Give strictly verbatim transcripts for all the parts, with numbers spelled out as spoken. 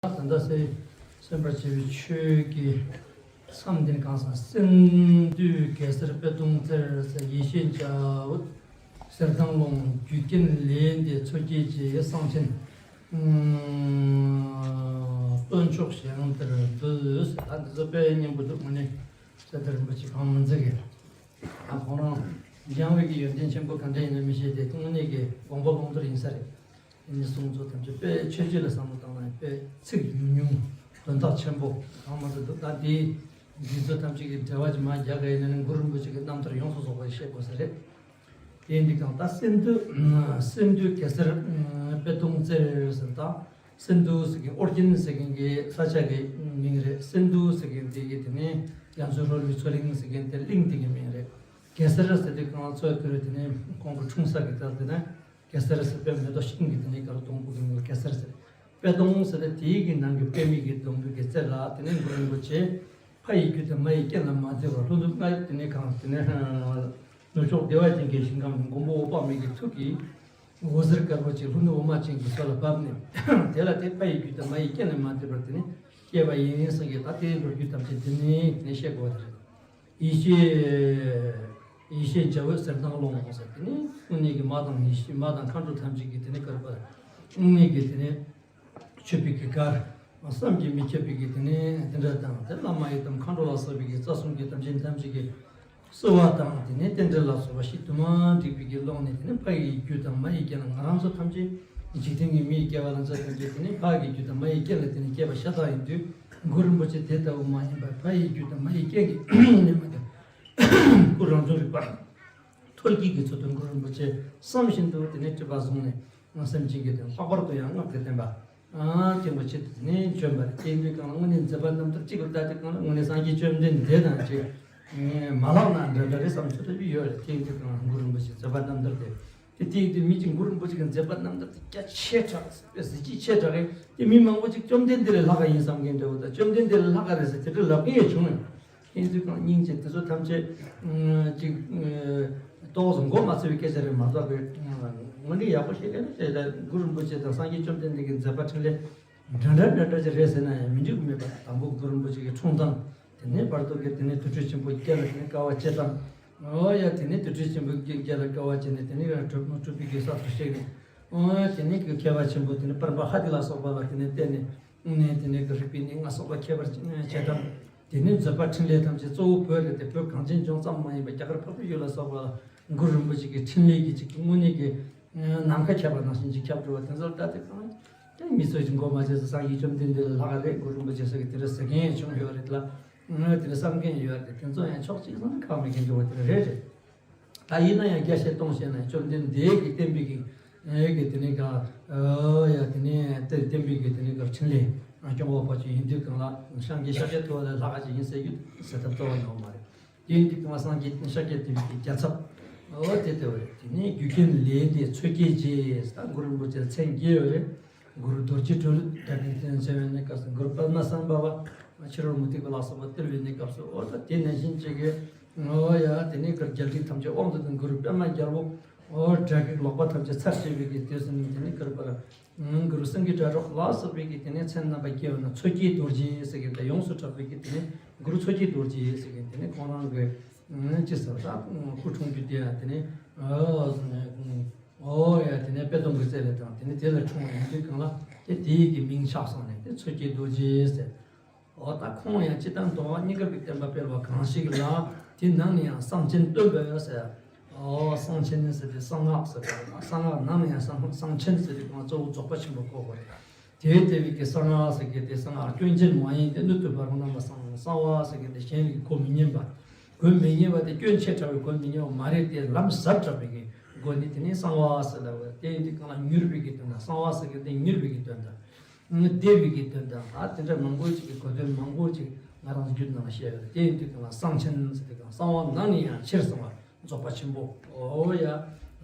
ད་ལྟ་སེ་གསན་པར་བྱེད་པའི་ཆོས་ཀྱི་མཚམས་འདིར་གང་ཟག་གསེར་མདོས་གེ་སར་པད་སྡོང་རྩེར་ཟེར། ཡེ་ཤེས་འཇའ་འོད་ཟེར་མདངས་ཀློང་། རྒྱུད་རྒྱན་ལས་འདས་མཚོ་སྐྱེས་རྗེ། གསང་ཆེན་སྟོན་མཆོག་ཞལ་དེར་འདུད་ཟེར། ད་འདི་ཚོ་དཔེ་སྙན་པོ་འདུག་དངོས་གནས་ཟེར། དེ་རིན་པོ་ཆེ་གང་མི་འཛི་གི། ད་ཁོང་རང་སྦྱང་བའི་གི་ཡོན་ཏན་ཆེན་པོ་ག་འདྲ་ཡིན་ན་མི་ཤེས་ཏེ། དངོས་གནས་ཀྱི་དགོངས་པ་ལོངས་སྤྲོད་ཡིན་ས་རེད། དེ་ནས་གསུང་ཚོ་ཐམས་ཅད་དཔེ་ཆོས་བརྒྱུད་ལ་བསམ་བློ་བཏང་ན་དཔེ་ཚིག་ཉུང་ཉུང་དོན་དག་ཆེན་པོ་གང་མ་ཚོད་འདུག་ད་དེའི་འདི་ཚོ་ཐམས་ཅད་ཀྱི་འགྲེལ་བ་ཅིག་མར་རྒྱག་གི་ཡིན་ན་ནི་གུ་རུ་རིན་པོ་ཆེ་གི་རྣམ་ཐར་ཡོངས་སུ་རྫོགས་པ་ཤེས་དགོས་ས་རེད། དེ་འདི་གང་ལྟར་གསེར་མདོས། གསེར་མདོས་གེ་སར་པད་སྡོང་རྩེར་ཟེར། ད་གསེར་མདོས་ཟེར་མཁན་ཨོ་རྒྱན་ཟེར་མཁན་གྱི་ས་ཆ་གི་མིང་རེད། གསེར་མདོས་ཟེར་མཁན་དེ་གི་དེ་ནས་རྒྱ་མཚོའི་རོལ་པའི་མཚོ་གླིང་ཟེར་མཁན་དེ་གླིང་དེ་གི་མིང་རེད། གེ་སར་ཟེར་དུས་གང་ལ་མཚོ་ཁུ་རུ་དེ་ནས་ཁོང་གི་འཁྲུངས་ས་གི་རྩལ་དེ་ན་གེ་སར་ཟེར། དཔེ་མེ་ཏོག་ཤིང་གི་དེ་ནས་ག་རུ་སྡོང་པོ་གི་མིང་ལ་གེ་སར་ཟེར། པད་སྡོང་ཟེར་ཏེ་དེའི་གི་ནང་གི་པད་མའི་གི་སྡོང་པོ་གི་རྩེ་ལ་དེ་ནས་གུ་རུ་རིན་པོ་ཆེ་ཕ་ཡི་རྒྱུད་དང་མ་ཡི་རྐྱེན་ལ་མ་བརྩི་བར་ལྷོ་ནུབ་ལྔ་ཡབ་དེ་ནས་གང་དེ་ནས་ནུབ་ཕྱོགས་བདེ་བ་ཅན་གྱི་ཞིང་ཁམས་ནས་མགོན་པོ་འོད་དཔག་མེད་ཀྱི་ཐུགས་ཀྱི་འོད་ཟེར་དཀར་པོ་ཅིག་ལྷོ་ནུབ་འོ་མ་ཅན་གྱི་མཚོ་ལ་བབས་ནས། དེ་ལ་དེ་ཕ་ཡི་རྒྱུད་དང་མ་ཡི་རྐྱེན་ལ་མ་བརྩི་བར་དེ་ནས་སྐྱེས་པ་ཡིན་ཟེར་གྱི། ད་དེའི་ལོ་རྒྱུས་ཐམས་ཅད་དེ་ནས་དེ་ནས་བཤད་དགོས་པ་དེ་རེད། ཡེ་ཤེས་ཡེ་ཤེས་འཇའ་འོད་ཟེར་མདངས་ཀློང་ཟེར། དེ་ནས་དངོས་གནས་ཀྱི་མ་དང་ཡེ་ཤེས་མ་དང་མཁའ་འགྲོ་ཐམས་ཅད་ཀྱི་དེ་ནས་བཀར་པ། དངོས་གནས་ཀྱི་དེ་ནས་མཆོད་པའི་གི་གར། བསམ་གྱིས་མི་ཁྱབ་པའི་གི་དེ་ནས་དེ་འདྲ་དང་། དེ་བླ་མ་ཡི་དམ་མཁའ་འགྲོ་ལ་སོགས་པའི་གི་རྩ་གསུམ་གྱི་དམ་ཅན་ཐམས་ཅད་ཀྱི་གསོལ་བ་དང་། དེ་ནས་རྟེན་འབྲེལ་ལ་སོགས་པ་ཞིག་དུ་མ་འགྲིག་པའི་གི་ཀློང་ནས། དེ་ནས་ཕ་ཡི་རྒྱུད་དང་མ་ཡི་རྐྱེན་ལ། ང་རང་ཚོ་ཐམས་ཅད་འཇིག་རྟེན་གྱི་མི་ཡི་སྐྱེ་བ་ལ་འཛག་ཐམས་ཅད་དེ་ནས་ཕ་གི་རྒྱུད་དང་མ་ཡི་རྐྱེན་ལ་དེ་ནས་སྐྱེས་པ་ཤ་སྟག་ཡིན་དུས། གུ་རུ་རིན་པོ་ཆེ་དེ་ལྟ་བུ་མ་ཡིན་པར་ཕ་ཡི་རྒྱུད་དང་མ་ཡི་རྐྱེན་གྱི་ནི་མ་ཀྱང་སྐུ་རང་བྱུང་རིག་པ་ཐོལ་སྐྱེས་ཀྱི་ཚུལ་དུ་གུ་རུ་རིན་པོ་ཆེ་བསམ་བཞིན་དུ་དེ་ནས་སྤྲུལ་པ་བཟུང་ནས། སེམས་ཅན་གྱི་དོན། ལྷག་པར་དུ་ཡང་སྔགས་ཀྱི་བསྟན་པ་སྐྱོང་བ་ཆེད་དུ་དེ་ནས་བྱོན་པ་རེད། དེ་ཡིན་དུས་གང་ལ་དངོས་གནས་མཛད་པ་རྣམ་ཐར་གཅིག་ལ་ལྟ་དུས་གང་ལ་དངོས་གནས་སངས་རྒྱས་བཅོམ་ལྡན་འདས་དང་གཅིག་མ་ལྷག་ན་འདྲ་འདྲ་རེད་བསམ་ཚོད་ལྟ་བུ་ཡོད་རེད། དེ་ཡིན་དུས་གང་ལ་གུ་རུ་རིན་པོ་ཆེའི་མཛད་པ་རྣམ་ཐར་དེ། དེ་དེའི་དུས་མི་གཅིག་གུ་རུ་རིན་པོ་ཆེ་གི་མཛད་པ་རྣམ་ཐར་དེ་རྒྱ་ཆེ་དྲགས་པས་གཟི་བརྗིད་ཆེ་དྲགས་ཀྱི། དེ་མི་མང་པོ་ཅིག་བཅོམ་ལྡན་འདས་ལས་ལྷག་ག་ཡིན་བསམ་མཁན་འདྲ་བོ་དང་། བཅོམ་ལྡན་འདས་ལས་ལྷག་ག་རེད་ཟེར་དེ་འདྲ་ལབ་མཁན་ཡང་བྱུང་ཡོད། དེ་ཡིན་དུས་གང་སྙིང་རྗེ་དེ་ཚོ་ཐམས་ཅད་ཅིག་ཏོག་ཙམ་མགོ་མ་ཚོས་པའི་སྐད་ཆ་རེད་མ་གཏོགས་པའི། དངོས་གནས་ཡག་པོ་བཤད་མཁན་ནི་བཤད། ད་གུ་རུ་རིན་པོ་ཆེ་དང་སངས་རྒྱས་བཅོམ་ལྡན་འདས་ཀྱི་མཛད་པ་འཕྲིན་ལས་འདྲ་འདྲ་འདྲ་འདྲ་ཅིག་རེད་ཟེར་ན་ཡང་མི་འགྲིག་མེད་པ། དང་པོ་གུ་རུ་རིན་པོ་ཆེ་གི་འཁྲུངས་སྟངས། དེ་ནས་བར་དུ་གི་དེ་ནས་དུར་ཁྲོད་ཆེན་པོ་བརྒྱད་ལ་དེ་ནས་དཀའ་བ་སྤྱད་སྟངས། ཨོ་ཡ། དེ་ནས་དུར་ཁྲོད་ཆེན་པོ་བརྒྱད་ལ་དཀའ་བ་སྤྱད་ནས་དེ་ནས་ཡང་གྲུབ་མོ་གྲུབ་པའི་གི་ས་ཐོབ་ཤེས་ནས། ཨོ་ཡ། དེ་ནས་གི་མཁས་པ་ཆེན་པོ་དེ་ནས་པར་པ་ཧ་ཏི་ལ་སོགས་པ་ལ་དེ་ནས་བསྟེན་ནས། ནས་དེ་ནས་གི་རིག་པའི་གནས་ལྔ་སོགས་པ་ཁྱད་པར་ཅན་བྱེད་སྟངས། དེ་ནས་མཛད་པ་འཕྲིན་ལས་ཐམས་ཅད་གཙོ་བོ་བོད་རེད་དེ། བོད་གངས་ཅན་ལྗོངས་ཙམ་མ་ཡིན་པར་རྒྱ་གར་འཕགས་པའི་ཡུལ་ལ་སོགས་པ་ལ་གུ་རུ་རིན་པོ་ཆེ་གི་འཕྲིན་ལས་ཀྱི་ཅིག་གི་དངོས་གནས་ཀྱི་ནམ་མཁའ་ཁྱབ་པ་ནང་བཞིན་ཅིག་ཁྱབ་འགྲོ་བ་དེ་ཚོར་ལྟ་དུས་གང་ཡང་མི་ཚོས་ཅིག་མགོ་མ་ཚོས་སུ་སངས་རྒྱས་བཅོམ་ལྡན་འདས་ལ་ལྷག་ག་རེད། གུ་རུ་རིན་པོ་ཆེ་ཟེར་གི་དེ་འདྲ་ཟེར་མཁན་ཡང་བྱུང་ཡོད་རེད་ལ། དེ་འདྲ་བསམ་མཁན་ཡོད་རེད། དེ་ཚོ་ཡང་ཕྱོགས་གཅིག་ཙམ་ཁག་མེད་མཁན་འགྲོ་བ་དེ་འདྲ་རེད་རེད། ད་ཡིན་ན་ཡང་རྒྱས་བཤད་སྟོང་བཤད་ན་བཅོམ་ལྡན་འདས་ཀྱི་བསྟན་པའི་གི་ཨེ་གི་དེ་ནས་ག་ཨོ་ཡ། དེ་ནས་བསྟན་བསྟན་པའི་གི་དེ་ནས་ག་འཕྲིན་ལས་སྐྱོང་བ་ཕལ་ཆེར་ཡིན་དུས་གང་ལ་སངས་རྒྱས་ཤཱཀྱ་ཐུབ་པ་ལས་ལྷག་ག་ཅིག་ཡིན་ཟེར་རྒྱུ་ཟེར་ཐབས་རྩ་བ་ནས་ཡོད་མ་རེད། དེ་ཡིན་དུས་གང་ལ་སངས་རྒྱས་ཤཱཀྱ་ཐུབ་པའི་གི་རྒྱལ་ཚབ་ཨོ་དེ་ལྟ་བུ་རེད། དེ་ནས་རྒྱུད་རྒྱན་ལས་འདས་མཚོ་སྐྱེས་རྗེ་ཟེར། ད་གུ་རུ་རིན་པོ་ཆེ་མཚན་བརྒྱད་ཡོད་རེད། གུ་རུ་རྡོ་རྗེ་སྤྲུལ། དགྲ་བགེགས་རྩད་འཚོལ་བའི་གནས་སྐབས་སུ། གུ་རུ་པདྨ་སམ་བྷ་བ། ཕྱི་རོལ་མུ་སྟེགས་པ་ལ་སོགས་པ་བཏུལ་བའི་གནས་སྐབས་སུ། ཨོ་ད་དེ་ནང་བཞིན་བྱེད་ཀྱི། ཨོ་ཡ། དེ་ནས་གུ་རུ་རྒྱལ་རིགས་ཐམས་ཅད་དབང་དུ་བཏང་། གུ་རུ་པདྨ་རྒྱལ་པོ། ཨོ་དགྲ་བགེགས་ལོག་པ་ཐམས་ཅད་ཚར་བཅད་པའི་གི་དུས་སུ་ནི། དེ་ནས་གུ་རུ་པ་ལ་གུ་རུ་སེང་གེ་སྒྲ་སྒྲོགས་ལ་སོགས་པའི་གི་དེ་ནས་མཚན་རྣམ་པ་བརྒྱད་ཡོད་ན། མཚོ་སྐྱེས་རྡོ་རྗེ་ཟེར་གི་ད་ཡོངས་སུ་གྲགས་པའི་གི་དེ་ནས་གུ་རུ་མཚོ་སྐྱེས་རྡོ་རྗེ་ཟེར་གི་དེ་ནས་ཁོང་རང་གི་ཅི་ཟེར་ད་སྐུ་འཁྲུངས་རྒྱུ་དེ་ཡང་དེ་ནས་ཨོ་ཨོ་ཡ། དེ་ནས་པད་སྡོང་གི་རྩེ་ལས་དང་། དེ་ནས་དེ་ལ་འཁྲུངས་པ་ཡིན་དུས་གང་ལ་དེ་དེའི་གི་མིང་ཆགས་སོང་ནས་དེ་མཚོ་སྐྱེས་རྡོ་རྗེ་ཟེར། འོ་ད་ཁོང་ཡང་སྤྱིར་བཏང་ལྡོག་ཕྱོགས་གཉིས་ཀ་གི་བསྟན་པ་སྤེལ་བ་གང་ཞིག་ལ་དེ་ནང་ནས་ཡང་གསང་ཆེན་སྟོན་པ་ཟེར། འོ་གསང་ཆེན་ཟེར་དེ་གསང་སྔགས་ཟེར་བ་རེད། གསང་སྔགས་ནང་ནས་ཡང་གསང་གསང་ཆེན་ཟེར་དེ་གང་གཙོ་བོ་རྫོགས་པ་ཆེན་པོ་གོ་དགོས་རེད། དེ་ལྟ་བུའི་གི་གསང་སྔགས་ཟེར་གི་དེ་གསང་སྔགས་སྐྱོན་ཅན་མ་ཡིན་ཏེ། སྣོད་དུ་བབས་རྣམ་པར་གསང་། གསང་བ་ཟེར་གི་དེ་གཞན་གྱི་གོ་མི་སྙན་པ། གོ་མི་སྙན་པ་དེ་སྐྱོན་ཆེ་དྲགས་པའི་གོ་མི་སྙན་པ་མ་རེད་དེ། ལམ་ཟབ་དྲགས་པའི་གི་སྒོ་ནས་དེ་ནས་གསང་བ་ཟེར་ལབ་པ་དེ་ཡིན་དུས་གང་ལ་མྱུར་བའི་གི་དོན་དང་། གསང་བ་ཟེར་གི་དེ་མྱུར་བའི་གི་དོན་དང་། བདེ་བའི་གི་དོན་དང་། ད་དེ་འདྲ་མང་པོ་ཅིག་གི་གོ་དོན་མང་པོ་ཅིག་ང་རང་ཚོ་རྒྱུད་ནང་ལ་བཤད་ཡོད། དེ་ཡིན་དུས་གང་ལ་གསང་ཆེན་ཟེར་དུས་གང་གསང་བ་ནང་ནས་ཡང་ཆེར་གསང་བ་རྫོགས་པ་ཆེན་པོ། ཨོ་ཡ།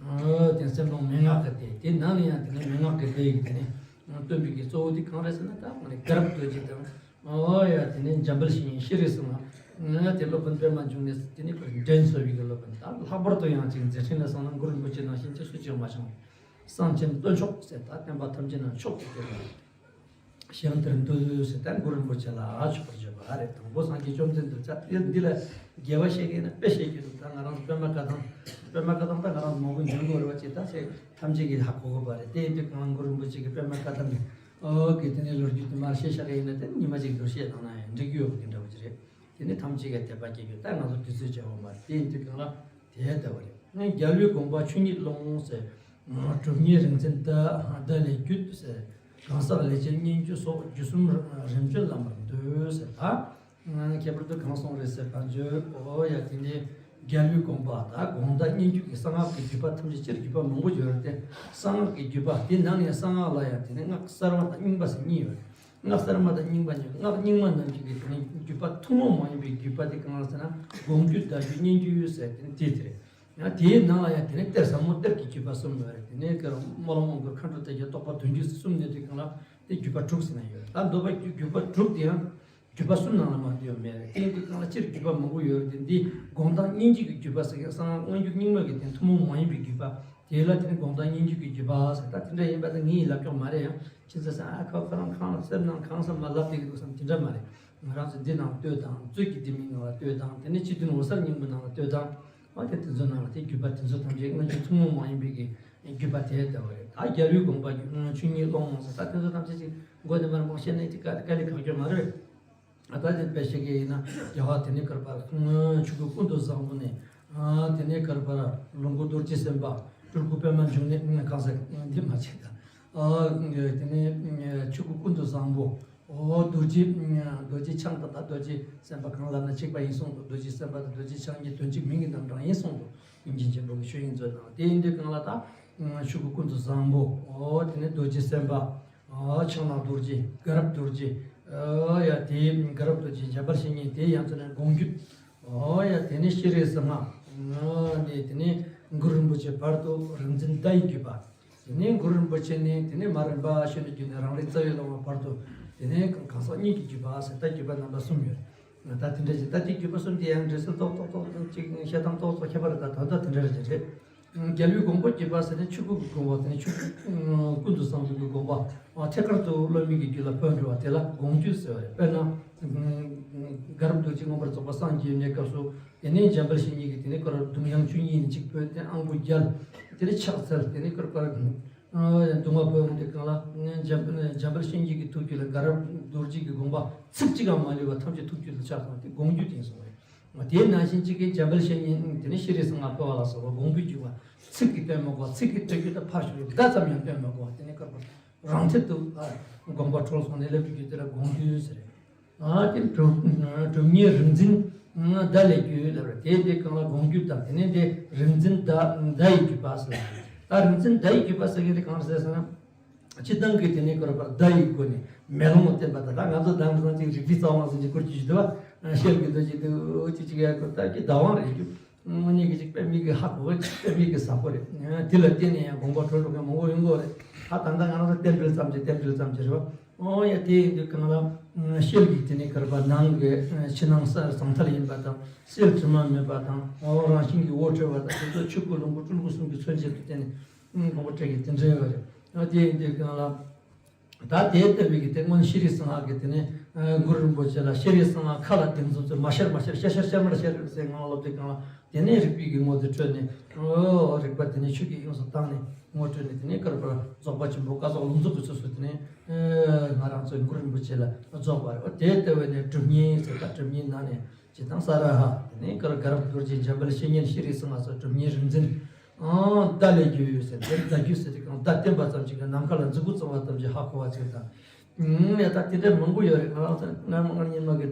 དེ་སེམས་ནང་མན་ངག་གི་སྡེ། དེ་ནང་ནས་ཡང་དེ་ནས་མན་ངག་གི་སྡེ་ཡི་དེ་ནས་སྟོན་པའི་གི་གཙོ་བོ་དེ་གང་རེད་ཟེར་ན། ད་ང་ནི་དགའ་རབ་རྡོ་རྗེ་དང་། ཨོ་ཡ། དེ་ནས་འཇམ་དཔལ་བཤེས་གཉེན་ཤྲཱི་ཟེར་ང་། དེ་སློབ་དཔོན་པདྨ་འབྱུང་གནས་ཟེར། དེ་ནས་འགྲན་ཟེར་བའི་གི་སློབ་དཔོན། ད་ལྷག་པར་དུ་ཡང་ཅིག་མཛད་འཕྲིན་ལ་བསམ་ན་གུ་རུ་རིན་པོ་ཆེ་ནང་བཞིན་ཅིག་སུ་ཅིག་མ་བྱུང་། གསང་ཆེན་སྟོན་མཆོག་ཟེར། ད་བསྟན་པ་ཐམས་ཅད་ནང་མཆོག་ཏུ་གྱུར་པ། ཞིང་དེར་འདུས་ཟེར་ད་གུ་རུ་རིན་པོ་ཆེ་ལ་ཆོག་པར་བརྗོད་པ་རེད། དང་པོ་སངས་རྒྱས་བཅོམ་ལྡན་འདས་ད་འདི་ལ་དགེ་བ་བཤད་ཀྱི་ཡིན་ན་དཔེ་བཤད་ཀྱི་འདུག་ད་ང་རང་ཚོ་པད་མ་བཀའ་ཐང་། པད་མ་བཀའ་ཐང་ད་ང་རང་ཚོ་མང་པོ་འཇོན་དགོས་རེད་བ། ཅིག་ད་ཚེ་ཐམས་ཅད་ཀྱིས་ཧ་གོ་དགོས་པ་རེད། དེ་ཡིན་དུས་གང་གུ་རུ་རིན་པོ་ཆེ་གི་པད་མ་བཀའ་ཐང་གི་ཨོ་གི་དེ་ནས་ལོ་རྒྱུས་དུ་མར་བཤད་བཞག་གི་ཡིན་ན་དེ་ཉི་མ་གཅིག་ལོ་བཤད་བཏང་ན་ཡང་འགྲིག་གི་ཡོད་པ་དེ་འདྲ་བོ་ཅིག་རེད། དེ་ནས་ཐམས་ཅད་ཀྱིས་དད་པ་སྐྱེ་རྒྱུ་ད་ང་ཚོ་དུས་ཚོད་བྱེད་འོང་མ་རེད། དེ་ཡིན་དུས་གང་ལ་དེ་ལྟ་བུ་རེད། རྒྱལ་བའི་དགོངས་པ་ཆོས་ཉིད་ཀློང་ཟེར། གྲུབ་བརྙེས་རིག་འཛིན་ད་ད་ལས་རྒྱུད་ཟེར། གང་ཟག་ལས་ཅན་སྙན་བརྒྱུད་སོགས་རྒྱུད་གསུམ་རིམ་བྱོན་ལམ་པར་འདུས་ཟེར། ད་ཁྱད་པར་དུ་གང་གསུངས་རེད་ཟེར་བ་བརྗོད། ཨོ་ཡ་དེ་ནས་རྒྱལ་བའི་དགོངས་པ་ད་དགོངས་དག་སྙན་བརྒྱུད་ཀྱི་གསང་སྔགས་ཀྱི་བརྒྱུད་པ་ཐམས་ཅད་སྤྱིར་བརྒྱུད་པ་མང་པོ་ཡོད་རེད་དེ། གསང་སྔགས་ཀྱི་བརྒྱུད་པ་དེ་ནང་ནས་གསང་སྔགས་ལ་ཡང་དེ་ནས་སྔགས་གསར་བ་དང་རྙིང་པ་ཟེར་གཉིས་ཡོད་རེད། སྔགས་གསར་མ་དང་རྙིང་པ་གཉིས། སྔགས་རྙིང་མ་རྣམས་ཀྱི་དེ་ནས་བརྒྱུད་པ་ཐུན་མོང་མ་ཡིན་པའི་བརྒྱུད་པ་དེ་གང་ལ་ཟེར་ན་དགོངས་རྒྱུད་བརྡ་རྒྱུད་སྙན་བརྒྱུད་ཟེར་དེ་ནས་དེ་དེ་རེད། ཡང་དེའི་ནང་ལ་ཡང་དེ་ནས་གཏེར་ཟབ་མོ་གཏེར་གྱི་བརྒྱུད་པ་གསུམ་ཡོད་རེད། དེ་ནས་ཀརྨ་ལ་མོ་གི་མཁའ་འགྲོ་དེ་གའི་རྟོགས་པ་བདུན་བརྒྱུད་གསུམ་ནས་དེ་གང་ལ་དེ་བརྒྱུད་པ་དྲུག་ཟེར་ན་ཡོད། ད་འདོད་པ་བརྒྱུད་པ་དྲུག་དེ་ཡང་བརྒྱུད་པ་གསུམ་ནང་ལ་མ་འདུས་མེད་རེད། དེ་ཡིན་དུས་གང་ལ་སྤྱིར་བརྒྱུད་པ་མང་པོ་ཡོད་རེད་དེ། འདི་དགོངས་དག་སྙན་བརྒྱུད་ཀྱི་བརྒྱུད་པ་ཟེར་མཁན་གསང་སྔགས་སྔོན་འཇུག་རྙིང་མ་གི་དེ་ཐུན་མོང་མ་ཡིན་པའི་བརྒྱུད་པ་དེ་ལ་དེ་ནི་དགོངས་དག་སྙན་བརྒྱུད་ཀྱི་བརྒྱུད་པ་ཟེར། ད་དེ་འདྲ་ཡིན་པ་ད་ངའི་ལབ་ཀྱོག་མ་རེད། ཡང་ཁྱེད་ཚོ་ས་ཨ་ཁ་ཁ་རང་ཁང་ལ་སེམས་ནང་གང་བསམ་ལ་ལབ་བསྡད་ཀྱི་འདུག་བསམ་དེ་འདྲ་མ་རེད། ང་རང་ཚོ་འདི་ནང་ལྟོས་དང་། མཛོད་ཀྱི་ལྡེ་མིག་ནང་ལ་ལྟོས་དང་། དེ་ནས་སྤྱི་དོན་འོད་གསལ་སྙིང་པོ་ནང་ལ་ལྟོས་དང་། ཨ་དེ་དེ་ཚོ་ནང་ལ་དེ་བརྒྱུད་པ་དེ་ཚོ་ཐམས་ཅད་སྔོན་གྱི་ཐུན་མོང་མ་ཡིན་པའི་གི་བརྒྱུད་པ་དེ་ལྟ་བུ་རེད། ད་རྒྱལ་བའི་དགོངས་པ་ཆོས་ཉིད་ཀློང་ཟེར་ད་དེ་ཚོ་ཐམས་ཅད་ཅིག་མགོ་ནས་མར་མར་བཤད་ན་དེ་དཀའ་དཀའ་ལས་ཁག་ཅིག་མ་རེད། ད་དེ་དཔེ་བཤད་ཀྱི་ཡིན་ན་རྒྱལ་བ་དེ་ནས་ཀར་པར་ཆོས་སྐུ་ཀུན་ཏུ་བཟང་པོ་ནས། དེ་ནས་ཀར་པར་ལོངས་སྐུ་རྡོ་རྗེ་སེམས་དཔའ། སྤྲུལ་སྐུ་པདྨ་འབྱུང་གནས་གང་ཟེར་འདི་མ་བྱེད་ད། དེ་ནས་ཆོས་སྐུ་ཀུན་ཏུ་བཟང་པོ། ཨོ་རྡོ་རྗེ་རྡོ་རྗེ་འཆང་དང་། ད་རྡོ་རྗེ་སེམས་དཔའ་གང་ལབ་ན་གཅིག་པ་ཡིན་གསུངས་འདུག་རྡོ་རྗེ་སེམས་དཔའ་དང་རྡོ་རྗེ་འཆང་གཉིས་དོན་གཅིག་མིང་གི་རྣམ་གྲངས་ཡིན་གསུངས་འདུག་ཀུན་མཁྱེན་ཆེན་པོ་གི་ཆོས་དབྱིངས་མཛོད་ནང་དེ་ཡིན་དུས་གང་ལ་ད་ཆོས་སྐུ་ཀུན་ཏུ་བཟང་པོ། ཨོ་དེ་ནས་རྡོ་རྗེ་སེམས་དཔའ། ཨོ་ཕྱག་ན་རྡོ་རྗེ། དགའ་རབ་རྡོ་རྗེ། ཨོ་ཡ་དེ་དགའ་རབ་རྡོ་རྗེ། འཇམ་དཔལ་བཤེས་གཉེན་དེ་ཡང་ཚོ་ནས་དགོངས་རྒྱུད། ཨོ་ཡ་དེ་ནས་ཤྲཱི་རི་སིང་ཧ། ཨོ་ནས་དེ་ནས་གུ་རུ་རིན་པོ་ཆེ་བར་དུ་རིག་འཛིན་བརྡ་ཡི་བརྒྱུད་པ། དེ་ནས་གུ་རུ་རིན་པོ་ཆེ་ནས་དེ་ནས་མ་རིམ་པ་བྱས་ནས་བརྒྱུད་ནས་རང་རིག་རྩ་བའི་བླ་མ་བར་དུ། དེ་ནས་གང་ཟག་སྙིང་གི་བརྒྱུད་པ་ཟེར་ད་བརྒྱུད་པ་རྣམ་པ་གསུམ་ཡོད། ད་དེ་འདྲ་ཞིག་ད་དེ་བརྒྱུད་པ་གསུམ་དེ་ཡང་འདྲ་ཟེར་ཏོག་ཏོག་ཏོག་ཅིག་བཤད་སྟངས་ཏོག་ཏོག་ཁྱད་པར་རེ། ད་ད་ལྟ་དེ་འདྲ་རེ་རེད། རྒྱལ་བའི་དགོངས་པ་བརྒྱུད་པ་ཟེར་ནས་ཆོས་སྐུ་གི་དགོངས་པ་དེ་ནས་ཆོས་སྐུ་ཀུན་ཏུ་བཟང་པོ་གི་དགོངས་པ། ཐད་ཀར་དུ་སློབ་མའི་གི་རྒྱུད་ལ་འཕོས་འགྲོ་བ་དེ་ལ་དགོངས་རྒྱུད་ཟེར་བ་རེད། དཔེར་ན། དགའ་རབ་རྡོ་རྗེ་མངོན་པར་རྫོགས་པར་སངས་རྒྱས་པའི་སྐབས་སུ། དེ་ནས་འཇམ་དཔལ་བཤེས་གཉེན་གྱིས་དེ་ནས་ཀར་གདུང་ཡང་བཅུ་གཉིས་ནས་གཅིག་བོས་ཏེ་དབང་པོ་བརྒྱད། དེ་ནས་ཕྱག་འཚལ། དེ་ནས་ཀར་པར་གདུང་བ་བོས་འོང་དུས་གང་ལ་འཇམ་འཇམ་དཔལ་བཤེས་གཉེན་གྱི་ཐུགས་རྒྱུད་ལ་དགའ་རབ་རྡོ་རྗེ་གི་དགོངས་པ་ཚིག་གཅིག་ཀྱང་མ་ལུས་པ་ཐམས་ཅད་ཐུགས་རྒྱུད་དུ་ཆགས་སོང་། དེ་དགོངས་རྒྱུད་དེ་ཡིན་གསུངས་པ་རེད། དེ་ནང་བཞིན་གཅིག་གིས་འཇམ་དཔལ་བཤེས་གཉེན་དེ་ནས་ཤྲཱི་རི་སིང་ཧ་འཕོ་བ་ལ་སོགས་པ་དགོངས་པའི་རྒྱུད་པ་ཚིག་གིས་སྟོན་མ་དགོས། ཚིག་གིས་སྟོན་རྒྱུ་དང་ཕར་ཞོག་བརྡ་ཙམ་ཡང་སྟོན་མ་དགོས། དེ་ནས་ཀར་པར། རང་ཐད་དུ་དགོངས་པ་གྲོལ་སོང་ནས་ལབ་རྒྱུ་དེ་ལ་དགོངས་རྒྱུད་ཟེར། ཨ་དེ་གྲུབ་གྲུབ་བརྙེས་རིག་འཛིན་བརྡ་ལས་རྒྱུད་ལབ་རེད། དེ་དེ་གང་ལ་དགོངས་རྒྱུད་དང་། དེ་ནས་དེ་རིག་འཛིན་བརྡ་བརྡ་ཡི་བརྒྱུད་པ་ཟེར། ད་རིག་འཛིན་བརྡ་ཡི་བརྒྱུད་པ་ཟེར་མཁན་དེ་གང་ཟེར་ཟེར་ན། སྤྱིར་བཏང་གི་དེ་ནས་ཀར་པར་བརྡ་ཡི་སྒོ་ནས་མེ་ལོང་བསྟན་པ་དང་། ད་ང་ཚོ་དེང་སང་ཅིག་རིག་པའི་རྩལ་མ་ཟིན་གྱི་སྐོར་གྱི་ཞུ་དུས་ཤེལ་གྱི་རྡོ་རྗེ་འདུག་ཅིག་ཅིག་ཡ་གོ་ད་ཀྱི་བརྡ་དབང་རེད་རྒྱུ། དངོས་གནས་ཀྱི་ཅིག་དཔེ་མི་གི་ཧ་གོ་བ། ཅིག་དཔེ་མི་གི་ཟབ་པོ་རེད། དེ་ལ་བརྟེན་ནས་ཡང་དགོངས་པ་གྲོལ་འགྲོ་མཁན་མང་པོ་ཡོང་གི་རེད། ད་ད་ལྟ་ང་རང་ཚོ་རྟེན་འབྲེལ་ཙམ་གྱི་རྟེན་འབྲེལ་ཙམ་གྱི་རེད་བ། ཨོ་ཡ་དེ་ཡིན་དུས་གང་ལ་ཤེལ་གྱི་དེ་ནས་ཀར་པར་ནང་གི་ཕྱི་ནང་གསང་ཐལ་ཡིན་པ་དང་། གསེར་དྲི་མ་མེད་པ་དང་། ཨོ་རང་བཞིན་གྱིས་འོད་འཕྲོ་བ་དང་། དེ་ཚོ་ཆོས་སྐུ་ལོངས་སྐུ་སྤྲུལ་སྐུ་གསུམ་གྱི་མཚོན་བྱེད་དུ་བསྟན་ནས་དགོངས་པ་བྲལ་གྱི་དེ་འདྲ་ཡོད་རེད། ཨོ་དེ་ཡིན་དུས་གང་ལ། ད་དེ་ལྟ་བུའི་གི་དེ་སྔོན་ཤྲཱི་རི་སིང་ཧ་གི་དེ་ནས་གུ་རུ་རིན་པོ་ཆེ་ལ་ཤྲཱི་རི་སིང་ཧ་ཁ་ལ་དེ་ཚོ་ཚོས་མ་ཤར་མ་ཤར་ཤར་ཤར་ཤར་མར་ཤར་ཟེར་ངང་ལབ་དུས་གང་ལ། དེ་ནས་རིག་པའི་གི་ངོ་དེ་འཕྲོད་ནས། ཨོ་རིག་པ་དེ་ནས་ཆོས་ཀྱི་དབྱིངས་སུ་བཏང་ནས་ངོ་འཕྲོད་ནས། དེ་ནས་ཀར་པར་རྫོགས་པ་ཆེན་པོ་བཀའ་རྫོགས་ལུང་རྫོགས་ཀྱི་ཚུལ་སུ་དེ་ནས་ང་རང་ཚོའི་གུ་རུ་རིན་པོ་ཆེ་ལ་རྫོགས་པ་རེད། ཨོ་དེ་ལྟ་བུ་ནས་གྲུབ་བརྙེས་ཟེར། ད་གྲུབ་བརྙེས་ནང་ནས། ཇི་ལྟར་ས་ར་ཧ། དེ་ནས་ཀར་དགའ་རབ་རྡོ་རྗེ། འཇམ་དཔལ་བཤེས་གཉེན། ཤྲཱི་རི་སིང་ཧ་སོགས་གྲུབ་བརྙེས་རིག་འཛིན། ཨང་། བརྡ་ལས་རྒྱུད་ཟེར། དེར་བརྡ་རྒྱུད་ཟེར་དེ་གང་བརྡ་བསྟན་པ་ཙམ་ཞིག་གི་ནམ་མཁའ་ལ་མཛུབ་གུ་བཙུགས་པ་ཙམ་ཞིག་ཧ་གོ་བ་ཅིག་དང་། ཨང་། ཡ་ད་དེ་འདྲ་མང་པོ་ཡོད་རེད། ང་རང་ཚོ་སྔ་མ་སྔ་མ་སྔ་མ་གི་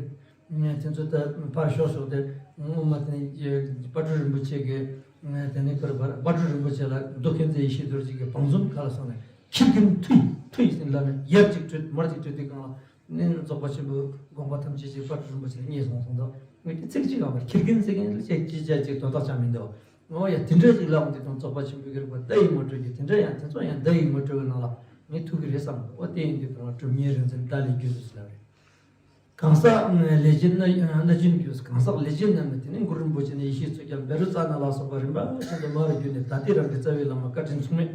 དེ་ཚོ་ད་ཕར་ཞོག་ཞོག་དེ་ངོ་མ་དེ་ནས་དཔལ་སྤྲུལ་རིན་པོ་ཆེ་གི་དེ་ནས་ཀར་དཔལ་སྤྲུལ་རིན་པོ་ཆེ་ལ་མདོ་མཁྱེན་བརྩེ་ཡེ་ཤེས་རྡོ་རྗེ་གི་བང་མཛོད་ཁ་ལ་སོང་ནས་ཁྱེར་གིན་ཐུའི་ཐུའི་ཟེར་ལབ་ནས་ཡར་གཅིག་བྲོས་མར་གཅིག་བྲོས་དུས་གང་ལ། ནི་རྫོགས་པ་ཆེན་པོའི་དགོངས་པ་ཐམས་ཅད་ཀྱི་དཔལ་སྤྲུལ་རིན་པོ་ཆེ་ལ་བརྙེས་སོང་གསུངས་འདུག་ངས་ཀྱི་ཚིག་གཅིག་ཡང་མ་ཁྱེར་གིན་ཟེར་གིན་ལ་ཅེ་ཅི་ཅ་ཅིག་དོན་དག་ཅང་མི་འདུག་ཨོ་ཡ་དེ་འདྲ་ཅིག་ལབ་འོང་དུས་དང་རྫོགས་པ་ཆེན་པོའི་གི་རིག་པ་བརྡ་ཡི་ངོ་སྤྲོད་ཀྱི་དེ་འདྲ་ཡང་དེ་ཚོ་ཡང་བརྡ་ཡི་ངོ་སྤྲོད་ཀྱི་ནང་ལ་ངས་ཐུག་གི་རེད་བསམ་འདུག་ཨོ་དེ་ཡིན་དུས་གང་ལ་གྲུབ་བརྙེས་རིག་འཛིན་བརྡ་ལས་རྒྱུད་དུ་ཟེར་ལབ་རེད། གང་ཟག་ལས་ཅན་ན་སྣ་བྱིན་རྒྱུ། གང་ཟག་ལས་ཅན་རྣམས་ནི་དེ་ནས་གུ་རུ་རིན་པོ་ཆེ་ནས་ཡེ་ཤེས་ཚོགས་ཀྱང་བཻ་རོ་ཙ་ན་ལ་སོགས་པ་རིམ་པ་བཞིན་དུ་མར་བརྒྱུད་ནས་ད་ལྟའི་རང་གི་རྩ་བའི་བླ་མ་བཀའ་དྲིན་མཚུངས་མེད།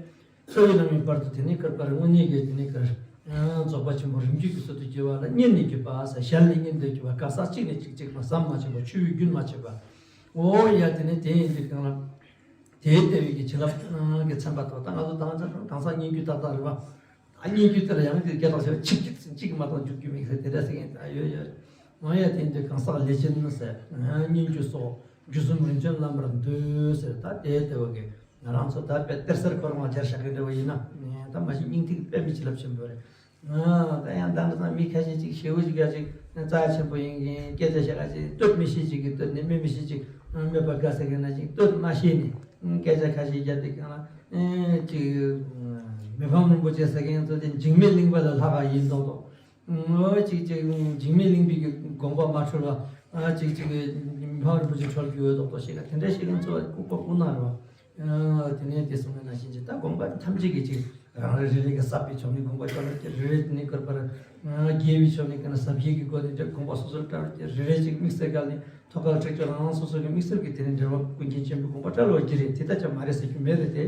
རྩ་བའི་བླ་མའི་བར་དུ་དེ་ནས་ཀར་དཔལ་དངོས་གནས་ཀྱི་དེ་ནས་ཀར་ རྫོགས་པ་ཆེན་པོ་རིམ་བརྒྱུད་ཀྱི་སྲོལ་དུ་གྱུར་པ་ལ་སྔོན་ནས་གྱུར་པ་ཟེར། ཞལ་ནས་སྔོན་དུ་གྱུར་པ། གང་ཟག་གཅིག་ནས་གཅིག་གཅིག་ལ་ཟམ་མ་ཆད་པ། ཆུ་བོའི་རྒྱུན་མ་ཆད་པ། འོ་ཡ། དེ་ནས་དེ་ཡིན་དུས་གང་ལ། དེའི་ལྟེ་བའི་གི་བྱིན་རླབས་ཀྱིས་མཚོན་པ་དང་། ད་ང་ཚོ་དང་ཚ་གང་ཟག་སྙན་བརྒྱུད་ཏག་ཏག་རེད་བ། ད་སྙན་བརྒྱུད་དེ་ལ་ཡང་དེ་སྐད་གྲགས་ཆེ་བ་གཅིག་གཅིག་གཅིག་མ་གཏོགས་འཇུག་རྒྱུ་མེད་ཟེར་དེ་འདྲ་ཟེར་མཁན་ད་ཡོད་ཡོད། འོ་ཡ། དེ་ཡིན་དུས་གང་ཟག་ལས་ཅན་ཟེར། སྙན་བརྒྱུད་སོགས་བརྒྱུད་གསུམ་རིམ་བྱོན་ལམ་པར་འདུད་ཟེར། ད་དེའི་ལྟེ་བ་གི་ང་རང་ཚོ་ད་དཔེ་གཏེར་གསར་ཁོ་རང་ལ་སྦྱར་བཞག་གི་འདྲ་བ་ཡིན་ན། ད་མ་གཞི་སྙིང་ཐིག་དཔེ་མི་བྱིན་རླབས་ཆེན་པོ་རེད། ད་ཡང་ད་འདྲ་ཙང་མི་ཁ་ཤས་ཅིག་ཞེ་པོ་ཅིག་ག་ཅིག་རྩ་ཆེན་པོ་ཡིན་གྱི་སྐད་ཆ་བཤད་ག་ཅིག་སྟོད་མི་ཤེས་ཅིག་གིས་སྟོད་ནས་སྨད་མི་ཤེས་ཅིག་སྨད་པ་དགའ་ཟེར་མཁན་ན་ཅིག་སྟོད་མ་ཤེས་ནས་སྐད་ཆ་ཁ་ཤས་བརྒྱབ་དེ་གང་ལ་ཅིག་མི་ཕམ་རིན་པོ་ཆེ་ཟེར་མཁན་ཚོ་དེ་འཇིགས་མེད་གླིང་པ་ལས་ལྷག་པ་ཡིན་མདོག་མདོག་འོ་ཅིག་ཅིག་འཇིགས་མེད་གླིང་པའི་གི་དགོངས་པ་མ་འཁྲུལ་བ། ཅིག་ཅིག་མི་ཕམ་རིན་པོ་ཆེ་འཁྲུལ་རྒྱུ་འོས་མདོག་མདོག་ཞིག་ལ་དེ་འདྲ་ཞིག་ཡིན་ཚོ་ལྐུགས་པ་ལྐུགས་ན་རེད་བ། དེ་ནས་དེ་གསུངས་པ་ནང་བཞིན་གྱི་ད་དགོངས་པ་ཐམས་ཅད་ཀྱི་ཅིག་རང་རེ་རེ་རེ་གི་ཟབ་པའི་ཕྱོགས་ནས་དགོངས་པ་བཀྲལ་བ་ཀྱི་རེ་རེ། དེ་ནས་གར་པར་རྒྱས་པའི་ཕྱོགས་ནས་ག་ན་ཟབ་རྒྱས་ཀྱི་སྒོ་ནས་དགོངས་པ་སོ་སོར་བཀྲལ་བ་ཀྱི་རེ་རེ། ཅིག་དམིགས་བསལ་ག་ནས་ཐོག་ཁ་ལ་ཁྲིད་ཀྱི་རང་རང་སོ་སོ་གི་དམིགས་བསལ་གྱི་དེ་ནས་འབྲེལ་བ་ཀུན་མཁྱེན་ཆེན་པོའི་དགོངས་པ་བཀྲལ་བ་ཀྱི་རེད། དེ་ལྟ་ཅང་མ་རེད་ཟེར་རྒྱུ་མེད་རེད་དེ།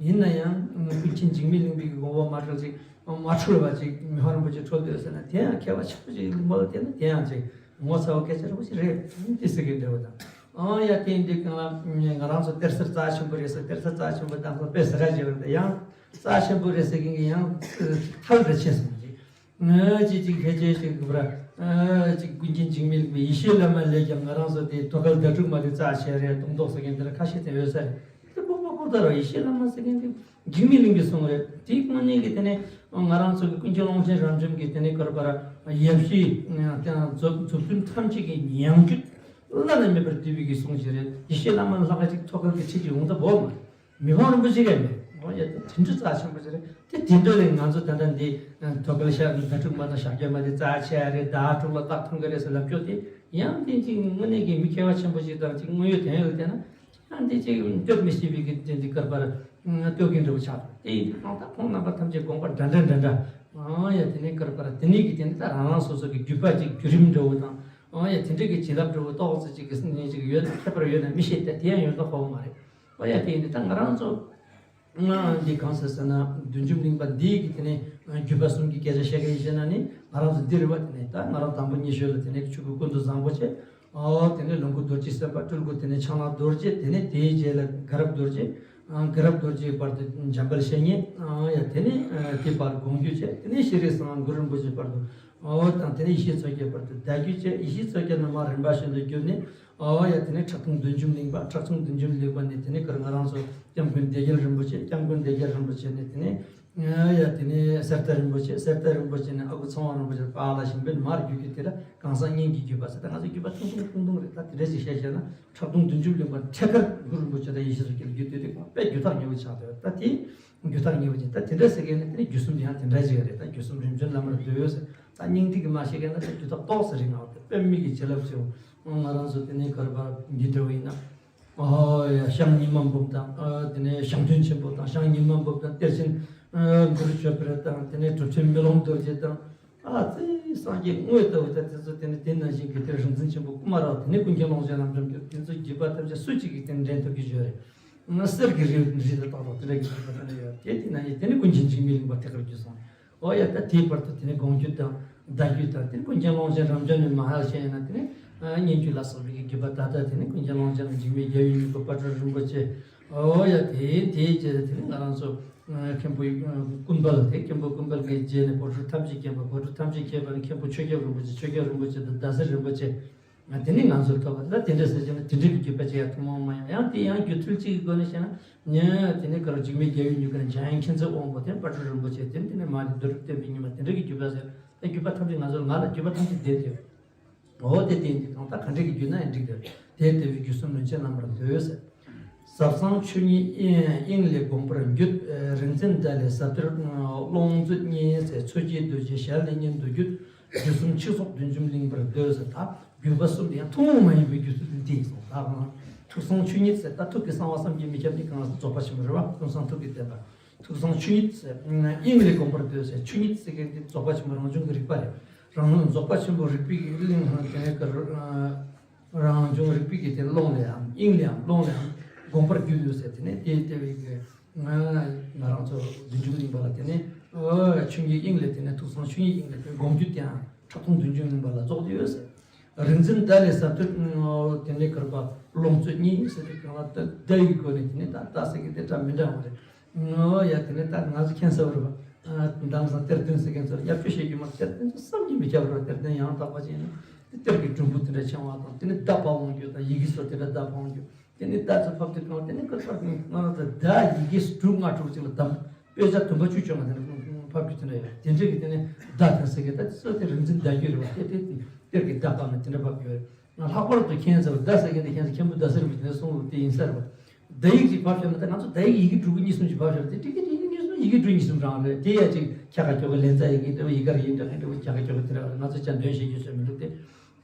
ཡིན་ན་ཡང་ཀུན་མཁྱེན་འཇིགས་མེད་གླིང་པའི་གི་དགོངས་པ་མ་འཁྲུལ་ཅིག་མ་འཁྲུལ་བ་ཅིག་མི་ཕམ་རིན་པོ་ཆེ་འཁྲུལ་འདོད་ཟེར་ན་དེ་ཡང་མཁས་པ་ཆེན་པོ་ཅིག་གླིང་པ་ལ་བལྟས་ན་དེ་ཡང་ཅིག་ངོ་ཚ་བ་སྐད་ཆ་རིན་པོ་ཆེ་རེད་དེ་ཟེར་གི་འདྲ་བ་དང་། ཨང་ཡ། དེ་འདི་གང་ལ་ང་རང་ཚོ་གཏེར་གསར་རྩ་ཆེན་པོ་རེད་ཟེར། གཏེར་གསར་རྩ་ཆེན་པོ་དང་ཚོ་དཔེ་ཟེར་ག་བྱེད་པ་འདི་ཡང་རྩ་ཆེན་པོ་རེད་ཟེར་གི་ཡང་ཐལ་རེ་ཆེ་སོང་ཅིག་ཅིག་ཅིག་ཕལ་ཆེར་ཅིག་གི་བར་ཅིག་ཀུན་མཁྱེན་འཇིགས་མེད་ཡེ་ཤེས་བླ་མ་ལས་ཀྱང་ང་རང་ཚོ་དེ་ཐོག་ཁ་ཟླ་དྲུག་མ་དེ་རྩ་ཆེ་རེད་མདོག་མདོག་ཟེར་མཁན་འདི་ལ་ཁ་ཤས་དེ་ཡོད་ས་རེད། དེ་ལྐུགས་པ་ལྐུགས་ད་ར། ཡེ་ཤེས་བླ་མ་ཟེར་མཁན་དེ་འཇིགས་མེད་གླིང་པའི་གསུང་རེད། དེའི་དངོས་གནས་ཀྱི་དེ་ནས་ང་རང་ཚོ་གི་ཀུན་མཁྱེན་ཀློང་ཆེན་རབ་འབྱམས་ཀྱི་དེ་ནས་གར་པར་ཡབ་གཞིས་དང་མཛུབ་མཛུབ་སྟོན་ཐམས་ཅད་ཀྱི་ཉམས་རྒྱུད་བླ་ན་མེད་པར་བསྡུས་པའི་གི་གསུང་ཞིག་རེད། ཡེ་ཤེས་བླ་མ་ལྷག་ག་ཅིག་ཐོག་ཁ་གི་ཁྲིད་ཀྱི་འོང་ད་བོ་མ་མི་ཕམ་རིན་པོ་ཆེ་གས་མེད། འོ་ཡ། དེ་འདྲ་རྩ་ཆེན་པོ་ཞིག་རེད། དེ་དེ་འདྲ་ལས་ང་ཚོ་ད་ལྟ་འདི་ཐོག་ཁ་ལ་ཤ་ཟླ་དྲུག་མ་དང་ཞག་བརྒྱད་མ་དེ་རྩ་ཆེ་རེད། ཟླ་དྲུག་ལ་རྟགས་མཐོང་གི་རེད་ཟེར་ལབ་ཀྱོག་དེ་ཡང་དེ་ཅིག་དངོས་གནས་ཀྱི་མི་མཁས་པ་ཆེན་པོ་ཞིག་དང་ཅིག་དངོས་ཡོད་དོན་ཡོད་ལ་བལྟས་ན། ཡང་འདི་ཅིག་སྟོད་མི་ཤེས་པའི་གི་དེ་འདི་གར་པར་སྟོད་གི་འདྲ་བོ་ཆགས་འདུག་དེ་ཡིན་དུས་གང་ལྟར་ཁོང་རྣམ་པ་ཐམས་ཅད་དགོངས་པ་འདྲ་འདྲ་འདྲ་འདྲ། ཨང་ཡ། དེ་ནས་གར་པར་དེ་ནས་གི་དེ་ནས་ད་རང་རང་སོ་སོ་གི་བརྒྱུད་པ་ཅིག་བརྒྱུད་རིམ་འདྲ་བོ་དང་། ཨང་ཡ། དེ་འདྲ་གི་བྱིན་རླབས་འདྲ་བོ་ཏོག་ཙམ་ཅིག་གི་སེམས་ནས་ཅིག་ཡོད་ན་ཁྱད་པར་ཡོད་ན་མི་ཤེས། ད་དེ་ཡང་ཡོད་ན་ཧ་གོ་མ་རེད། ཨོ་ཡ། དེ་ཡིན་དུས་ད་ང་རང་ཚོ་ང་འདི་གང་ཟེར་ཟེར་ན་བདུད་འཇོམས་གླིང་པ་འདི་གི་དེ་ནས་བརྒྱུད་པ་གསུམ་གྱི་སྐད་ཆ་བཤད་མཁན་ཡིན་ཟེར་ན་ནི་ང་རང་ཚོ་འདི་རེད་བ། དེ་ནས་ད་ང་རང་དང་པོ་ཉི་ཤུ་ལ་དེ་ནས་ཆོས་སྐུ་ཀུན་ཏུ་བཟང་པོ་བྱས། ཨོ་དེ་ནས་ལོངས་སྐུ་རྡོ་རྗེ་སེམས་དཔའ། སྤྲུལ་སྐུ་དེ་ནས་ཕྱག་ན་རྡོ་རྗེ། དེ་ནས་དེའི་རྗེས་ལ་དགའ་རབ་རྡོ་རྗེ། ཨང་དགའ་རབ་རྡོ་རྗེའི་བར་དུ་འཇམ་དཔལ་བཤེས་གཉེན། ཨང་ཡ། དེ་ནས་ཨ་དེའི་བར་དགོངས་རྒྱུད་བྱས། དེ་ནས་ཤྲཱི་སེང་གེ་གུ་རུ་རིན་པོ་ཆེའི་བར་དུ། ཨོ་དང་དེ་ནས་ཡེ་ཤེས་མཚོ་རྒྱལ་བར་དུ་བརྡ་བརྒྱུད་བྱས། ཡེ་ཤེས་མཚོ་རྒྱལ་ནས་མར་རིམ་པ་བཞིན་དུ་བརྒྱུད་ནས། ཨོ་ཡ། དེ་ནས་ཁྲག་འཐུང་བདུད་འཇོམས་གླིང་པ། ཁྲག་འཐུང་བདུད་འཇོམས་གླིང་པ་ནས་དེ་ནས་གར་ང་རང་ཚོ་སྐྱབས་མགོན་བདེ་རྒྱལ་རིན་པོ་ཆེ། སྐྱབས་མགོན་བདེ་རྒྱལ་རིན་པོ་ཆེ་ནས་དེ་ནས་ཨ་ཡ། དེ་ནས་གསེར་རྟ་རིན་པོ་ཆེ། གསེར་རྟ་རིན་པོ་ཆེ་ནས་ཨ་ཁུ་ཚེ་དབང་རིན་པོ་ཆེ། པཱ་ལགས་གཞན་ཕན་མར་བརྒྱུད་ཀྱི་དེ་ལ་གང་ཟག་སྙན་གྱི་བརྒྱུད་པ་ཟེར། ད་ང་ཚོ་བརྒྱུད་པ་ཐུང་ཐུང་ཐུང་ཐུང་རེད། ད་དེ་འདྲ་ཞིག་བཤད་བཤད་ན་ཁྲག་འཐུང་བདུད་འཇོམས་གླིང་པ་ཐད་ཀར་གུ་རུ་རིན་པོ་ཆེ་དང་ཡེ་ཤེས་མཚོ་རྒྱལ་བརྒྱུད་དེ་དེ་དཔེ་བརྒྱུད་ཐག་ཉེ་བོ་ཆགས་འདུག་ད་དེ་རྒྱུ་ཐག་ཉེ་བ་ཅན། ད་དེ་འདྲ་ཟེར་མཁན་ནི་དེ་ནི་རྒྱུ་གསུམ་དེ་ཡང་དེ་འདྲ་ཞིག་རེད། ད་རྒྱུ་གསུམ་རིམ་བྱོན་ལམ་རིམ་བསྡུས་ཡོད་ཟེར། ད་སྙིང་ཐིག་གི་མ་ཤེས་མཁན་ན་ད་རྒྱུ་ཐག་ཏོག་ཙམ་རིང་ང་བ་དེ་དཔེ་མི་གི་བྱིན་རླབས་ཆེ་བོ། ང་རང་ཚོ་དེ་ནས་གར་པར་འདི་འདྲ་བ་ཡིན་ན། ཨ་ཡ། ཞང་ཉི་མ་འབུམ་དང་། ཨ་དེ་ནས་ཞང་སྟོན་ཆེན་པོ་དང་། ཞང་ཉི་མ་འབུམ་དང་། གཏེར་ཆེན་གུ་རུ་ཆོས་འཕེལ་དང་། དེ་ནས་གྲུབ་ཆེན་མེ་ལོང་རྡོ་རྗེ་དང་། ཨ་ཙི། སངས་རྒྱས་དངོས་ལྟ་བུ་དང་དེ་ཚོ། དེ་ནི་དེ་ནང་བཞིན་གྱི་དེ་རིག་འཛིན་ཆེན་པོ་ཀུ་མ་ར། དེ་ནི་ཀུན་མཁྱེན་ཀློང་ཆེན་རབ་འབྱམས་ཀྱི། དེ་ཚོ་བརྒྱུད་པ་ཐམས་ཅད་སུ་གཅིག་གིས་དེ་འདྲེན་ཐུབ་ཀྱི་ཡོད་རེད། གསེར་གྱི་རི་རི་དང་ཏག་ཏག་དེ་འདྲ་གི་བརྒྱུད་པ་དེ་འདྲ་ཡོད་རེད། དེ་དེ་ནང་བཞིན་དེ་ནི་ཀུན་མཁྱེན་འཇིགས་མེད་གླིང་པ་ཐད་ཀར་བརྒྱུད་སོང་། འོ་ཡ། ད་དེའི་བར་དུ་དེ་ནི་དགོངས་རྒྱུད་དང་བརྡ་བརྒྱུད་དང་། དེ་ནི་ཀུན་མཁྱེན་ཀློང་ཆེན་རབ་འབྱམས་ནས་མ་ཧ་བཤད་ཡིན་ན། དེ་ནི་སྙན་བརྒྱུད་ལ་སོགས་པའི་གི་བརྒྱུད་པ། ད་ལྟ་དེ་ནི་ཀུན་མཁྱེན་ཀློང་ཆེན་འཇིགས་མེད་རྒྱལ་བའི་མྱུ་གུ་དཔལ་སྤྲུལ་རིན་པོ་ཆེ། འོ་ཡ། དེ་དེའི་རྗེས་ལ་དེ་ནི་ང་རང་ཚོ་མཁན་པོ་ཀུན་དཔལ། དེ་མཁན་པོ་ཀུན་དཔལ་གྱི་རྗེས་ནས་བོད་ཕྲུག་ཐམས་ཅད་མཁྱེན་པ། བོད་ཕྲུག་ཐམས་ཅད་མཁྱེན་པ་ནི་མཁན་པོ་ཆོས་རྒྱལ་རིན་པོ་ཆེ། ཆོས་རྒྱལ་རིན་པོ་ཆེ་དང་ཟླ་ཟེར་རིན་པོ་ཆེ། དེ་ནི་ང་ཚོར་ཐོབ་པ། ད་དེ་འདྲ་ཟེར་བྱས་ན་དེ་འདྲ་གི་བརྒྱུད་པ་ཅིག་ཡང་ཐུན་མོང་མ་ཡིན། ཡང་དེ་ཡང་བརྒྱུད་ཚུལ་གཅིག་གི་སྒོ་ནས་བཤད་ན་ནི། དེ་ནི་ག་རེ། འཇིགས་མེད་རྒྱལ་བའི་མྱུ་གུ་ནི་འཇམ་དབྱངས་མཁྱེན་བརྩེ་དབང་པོ། དེ་ནི་དཔལ་སྤྲུལ་རིན་པོ་ཆེ། དེ་ནི་དེ་ནི་མ་རེད། བསྡུ་རུབ་བསྟན་པའི་ཉི་མ། དེ་འདྲ་གི་བརྒྱུད་པ་ཟེར། ད་བརྒྱུད་པ་ཐམས་ཅད་ང་ཚོར་ང་ལ་བརྒྱུད་པ་ཐམས་ཅད་བསྡད་དེ། འོ་དེ་དེ་ཡིན་དུས་གང་ལྟར་ག་འདྲ་གི་བརྒྱུད་ན་ཡང་འགྲིག་དེ། དེ་ལྟ་བུའི་རྒྱུ་གསུམ་རིམ་བྱོན་ལམ་རིམ་བསྡུས་ཟེར། ཟབ་གསང་ཆོས་ཉིད་དབྱིངས་ལས་དགོངས་པར་བརྒྱུད། རིག་འཛིན་སྒྲ་ལས་ཟབ་གཏེར་ཀློང་མཛོད་བརྙེས་ཟེར། མཚོ་སྐྱེས་རྡོ་རྗེ་ཞལ་ནས་སྙན་དུ་བརྒྱུད། རྒྱུད་གསུམ་ཆོས་ཚོགས་བདུད་འཇོམས་གླིང་པར་བསྡུས་ཟེར། ད་བརྒྱུད་པ་གསུམ་དེ་ཡང་ཐུན་མོང་མ་ཡིན་པའི་བརྒྱུད་ཚུལ་འདི་ཡིན་སོང་། ད་གང་ཐུགས་གསང་ཆོས་ཉིད་ཟེར། ད་ཐུགས་ཀྱི་གསང་བ་བསམ་གྱིས་མི་ཁྱབ་ནི་གང་ཟག་རྫོགས་པ་ཆེན་པོ་རེད་བ། ཀུན་བཟང་ཐུགས་ཀྱི་བསྟན་པ། ཐུགས་གསང་ཆོས་ཉིད་ཟེར། དབྱིངས་ལས་དགོངས་པར་བསྡུས་ཟེར། ཆོས་ཉིད་ཟེར་མཁན་དེ་རྫོགས་པ་ཆེན་པོ་རང་བྱུང་གི་རིག་པ་རེད། རང་རྫོགས་པ་ཆེན་པོ་རིག་པའི་གླིང་དེ་ནས་ག་རེ། རང་བྱུང་རིག་པའི་གི་དེ་ཀློང་ལའམ་དབྱིངས་ལའམ་ཀློང་ལའམ་དགོངས་པར་བརྒྱུད་ཡོད་ཟེར། དེ་ནས་དེ་ལྟ་བུའི་གི་ང་ང་རང་ཚོ་བདུད་འཇོམས་གླིང་པ་ལ་དེ་ནས་ ཆོས་ཉིད་དབྱིངས་ལས་དེ་ནས་ཐུགས་གསང་ཆོས་ཉིད་དབྱིངས་ལས་དེ་སྒོམ་རྒྱུ་དེའང་ཁྲག་འཐུང་བདུན་ཅུ་ལུང་པ་ལ་རྫོགས་ཏེ་ཡོད་ཟེར། རིག་འཛིན་བརྡ་ལས་ཟབ་གཏེར་དེ་ནས་གར་པ་ལོངས་སྤྱོད་གཉིས་ཟེར་དུས་གང་ལ་བརྡ་ཡི་སྒོ་ནས་དེ་ནས་ད་ལྟ་ཟེར་གི་དེ་འདྲ་མི་འདྲ་བ་རེད། ཨོ་ཡ་དེ་ནས་ད་ང་ཚོ་མཁྱེན་གསལ་བོ་རེད་པ། དེང་སང་གཏེར་སྟོན་ཟེར་མཁན་ཚོ་ཡར་སྤྲོད་བྱེད་རྒྱུ་མ་གཏེར་སྟོན་ཚོ་བསམ་གྱིས་མི་ཁྱབ་པ་རེད་པ། གཏེར་སྟོན་ཡང་དག་པ་ཅིག་ཡིན་ན་གཏེར་གྱི་སྒྲོམ་བུ་དེ་འདྲ་འཆང་བ་དང་དེ་ནས་བརྡ་ཕབ་འོང་རྒྱུ་དང་ཡི་གེ་སོགས་དེ་འདྲ་བརྡ་ཕབ་འོང་རྒྱུ། དེ་ནས་བརྡ་ཚོ་ཕབ་དུས་གང་དེ་ནས་ཁོ་ཚོ་ང་རང་ཚོ་བརྡ་ཡི་གེ་དྲུག་ལྔ་དྲུག་ཅིག་ལ་བསྡམས་དཔེ་ཆ་དུམ་པ་བཅུ་བཅོ་ལྔ་དེ་འདྲ་ཕབ་རྒྱུ་དེ་འདྲ་ཡོད། དེ་འདྲ་གི་དེ་ནས་བརྡ་དང་ཟེར་གི་ད་དེ་ཚོ་དེ་རིག་འཛིན་བརྡ་བརྒྱུད་རེད་པ། དེ་དེ་གཏེར་གྱི་བརྡ་ཕབ་ནས་དེ་འདྲ་ཕབ་ཡོད་རེད། ང་ལྷག་པར་དུ་མཁྱེན་གསལ་བརྡ་ཟེར་མཁན་དེ་མཁྱེན་གསལ་མཁན་པོ་རྡ་ས་རིན་པོ་ཆེ་ནས་གསུངས་ལུགས་དེ་ཡིན་ས་རེད་པ། བརྡ་ཡིག་ཅིག་ཕབ་བཞག་ན་ད་ང་ཚོ་བརྡ་ཡིག་ཡི་གེ་དྲུག་གི་གཉིས་གསུམ་ཅིག་ཕབ་བཞག་ན་དེ་འགྲིག་གི་ཡི་གེ་གཉིས་གསུམ་ཡི་གེ་དྲུག་གཉིས་གསུམ་རང་རེད། དེ་ཡ་ཅིག་ཁྱ་ཁ་ཁྱོ་ག་ལན་ཚ་ཡི་གེ་འདྲ་བོ་ཡི་ག་རེ་ཡིན་འདྲ་མཁན་འདྲ་བོ་ཁྱ་ཁ་ཁྱོ་ག་དེ་འདྲ་ང་ཚོ་ཅང་འདོན་ཤེས་རྒྱུ་བཟོས་མི་འདུག་སྟེ།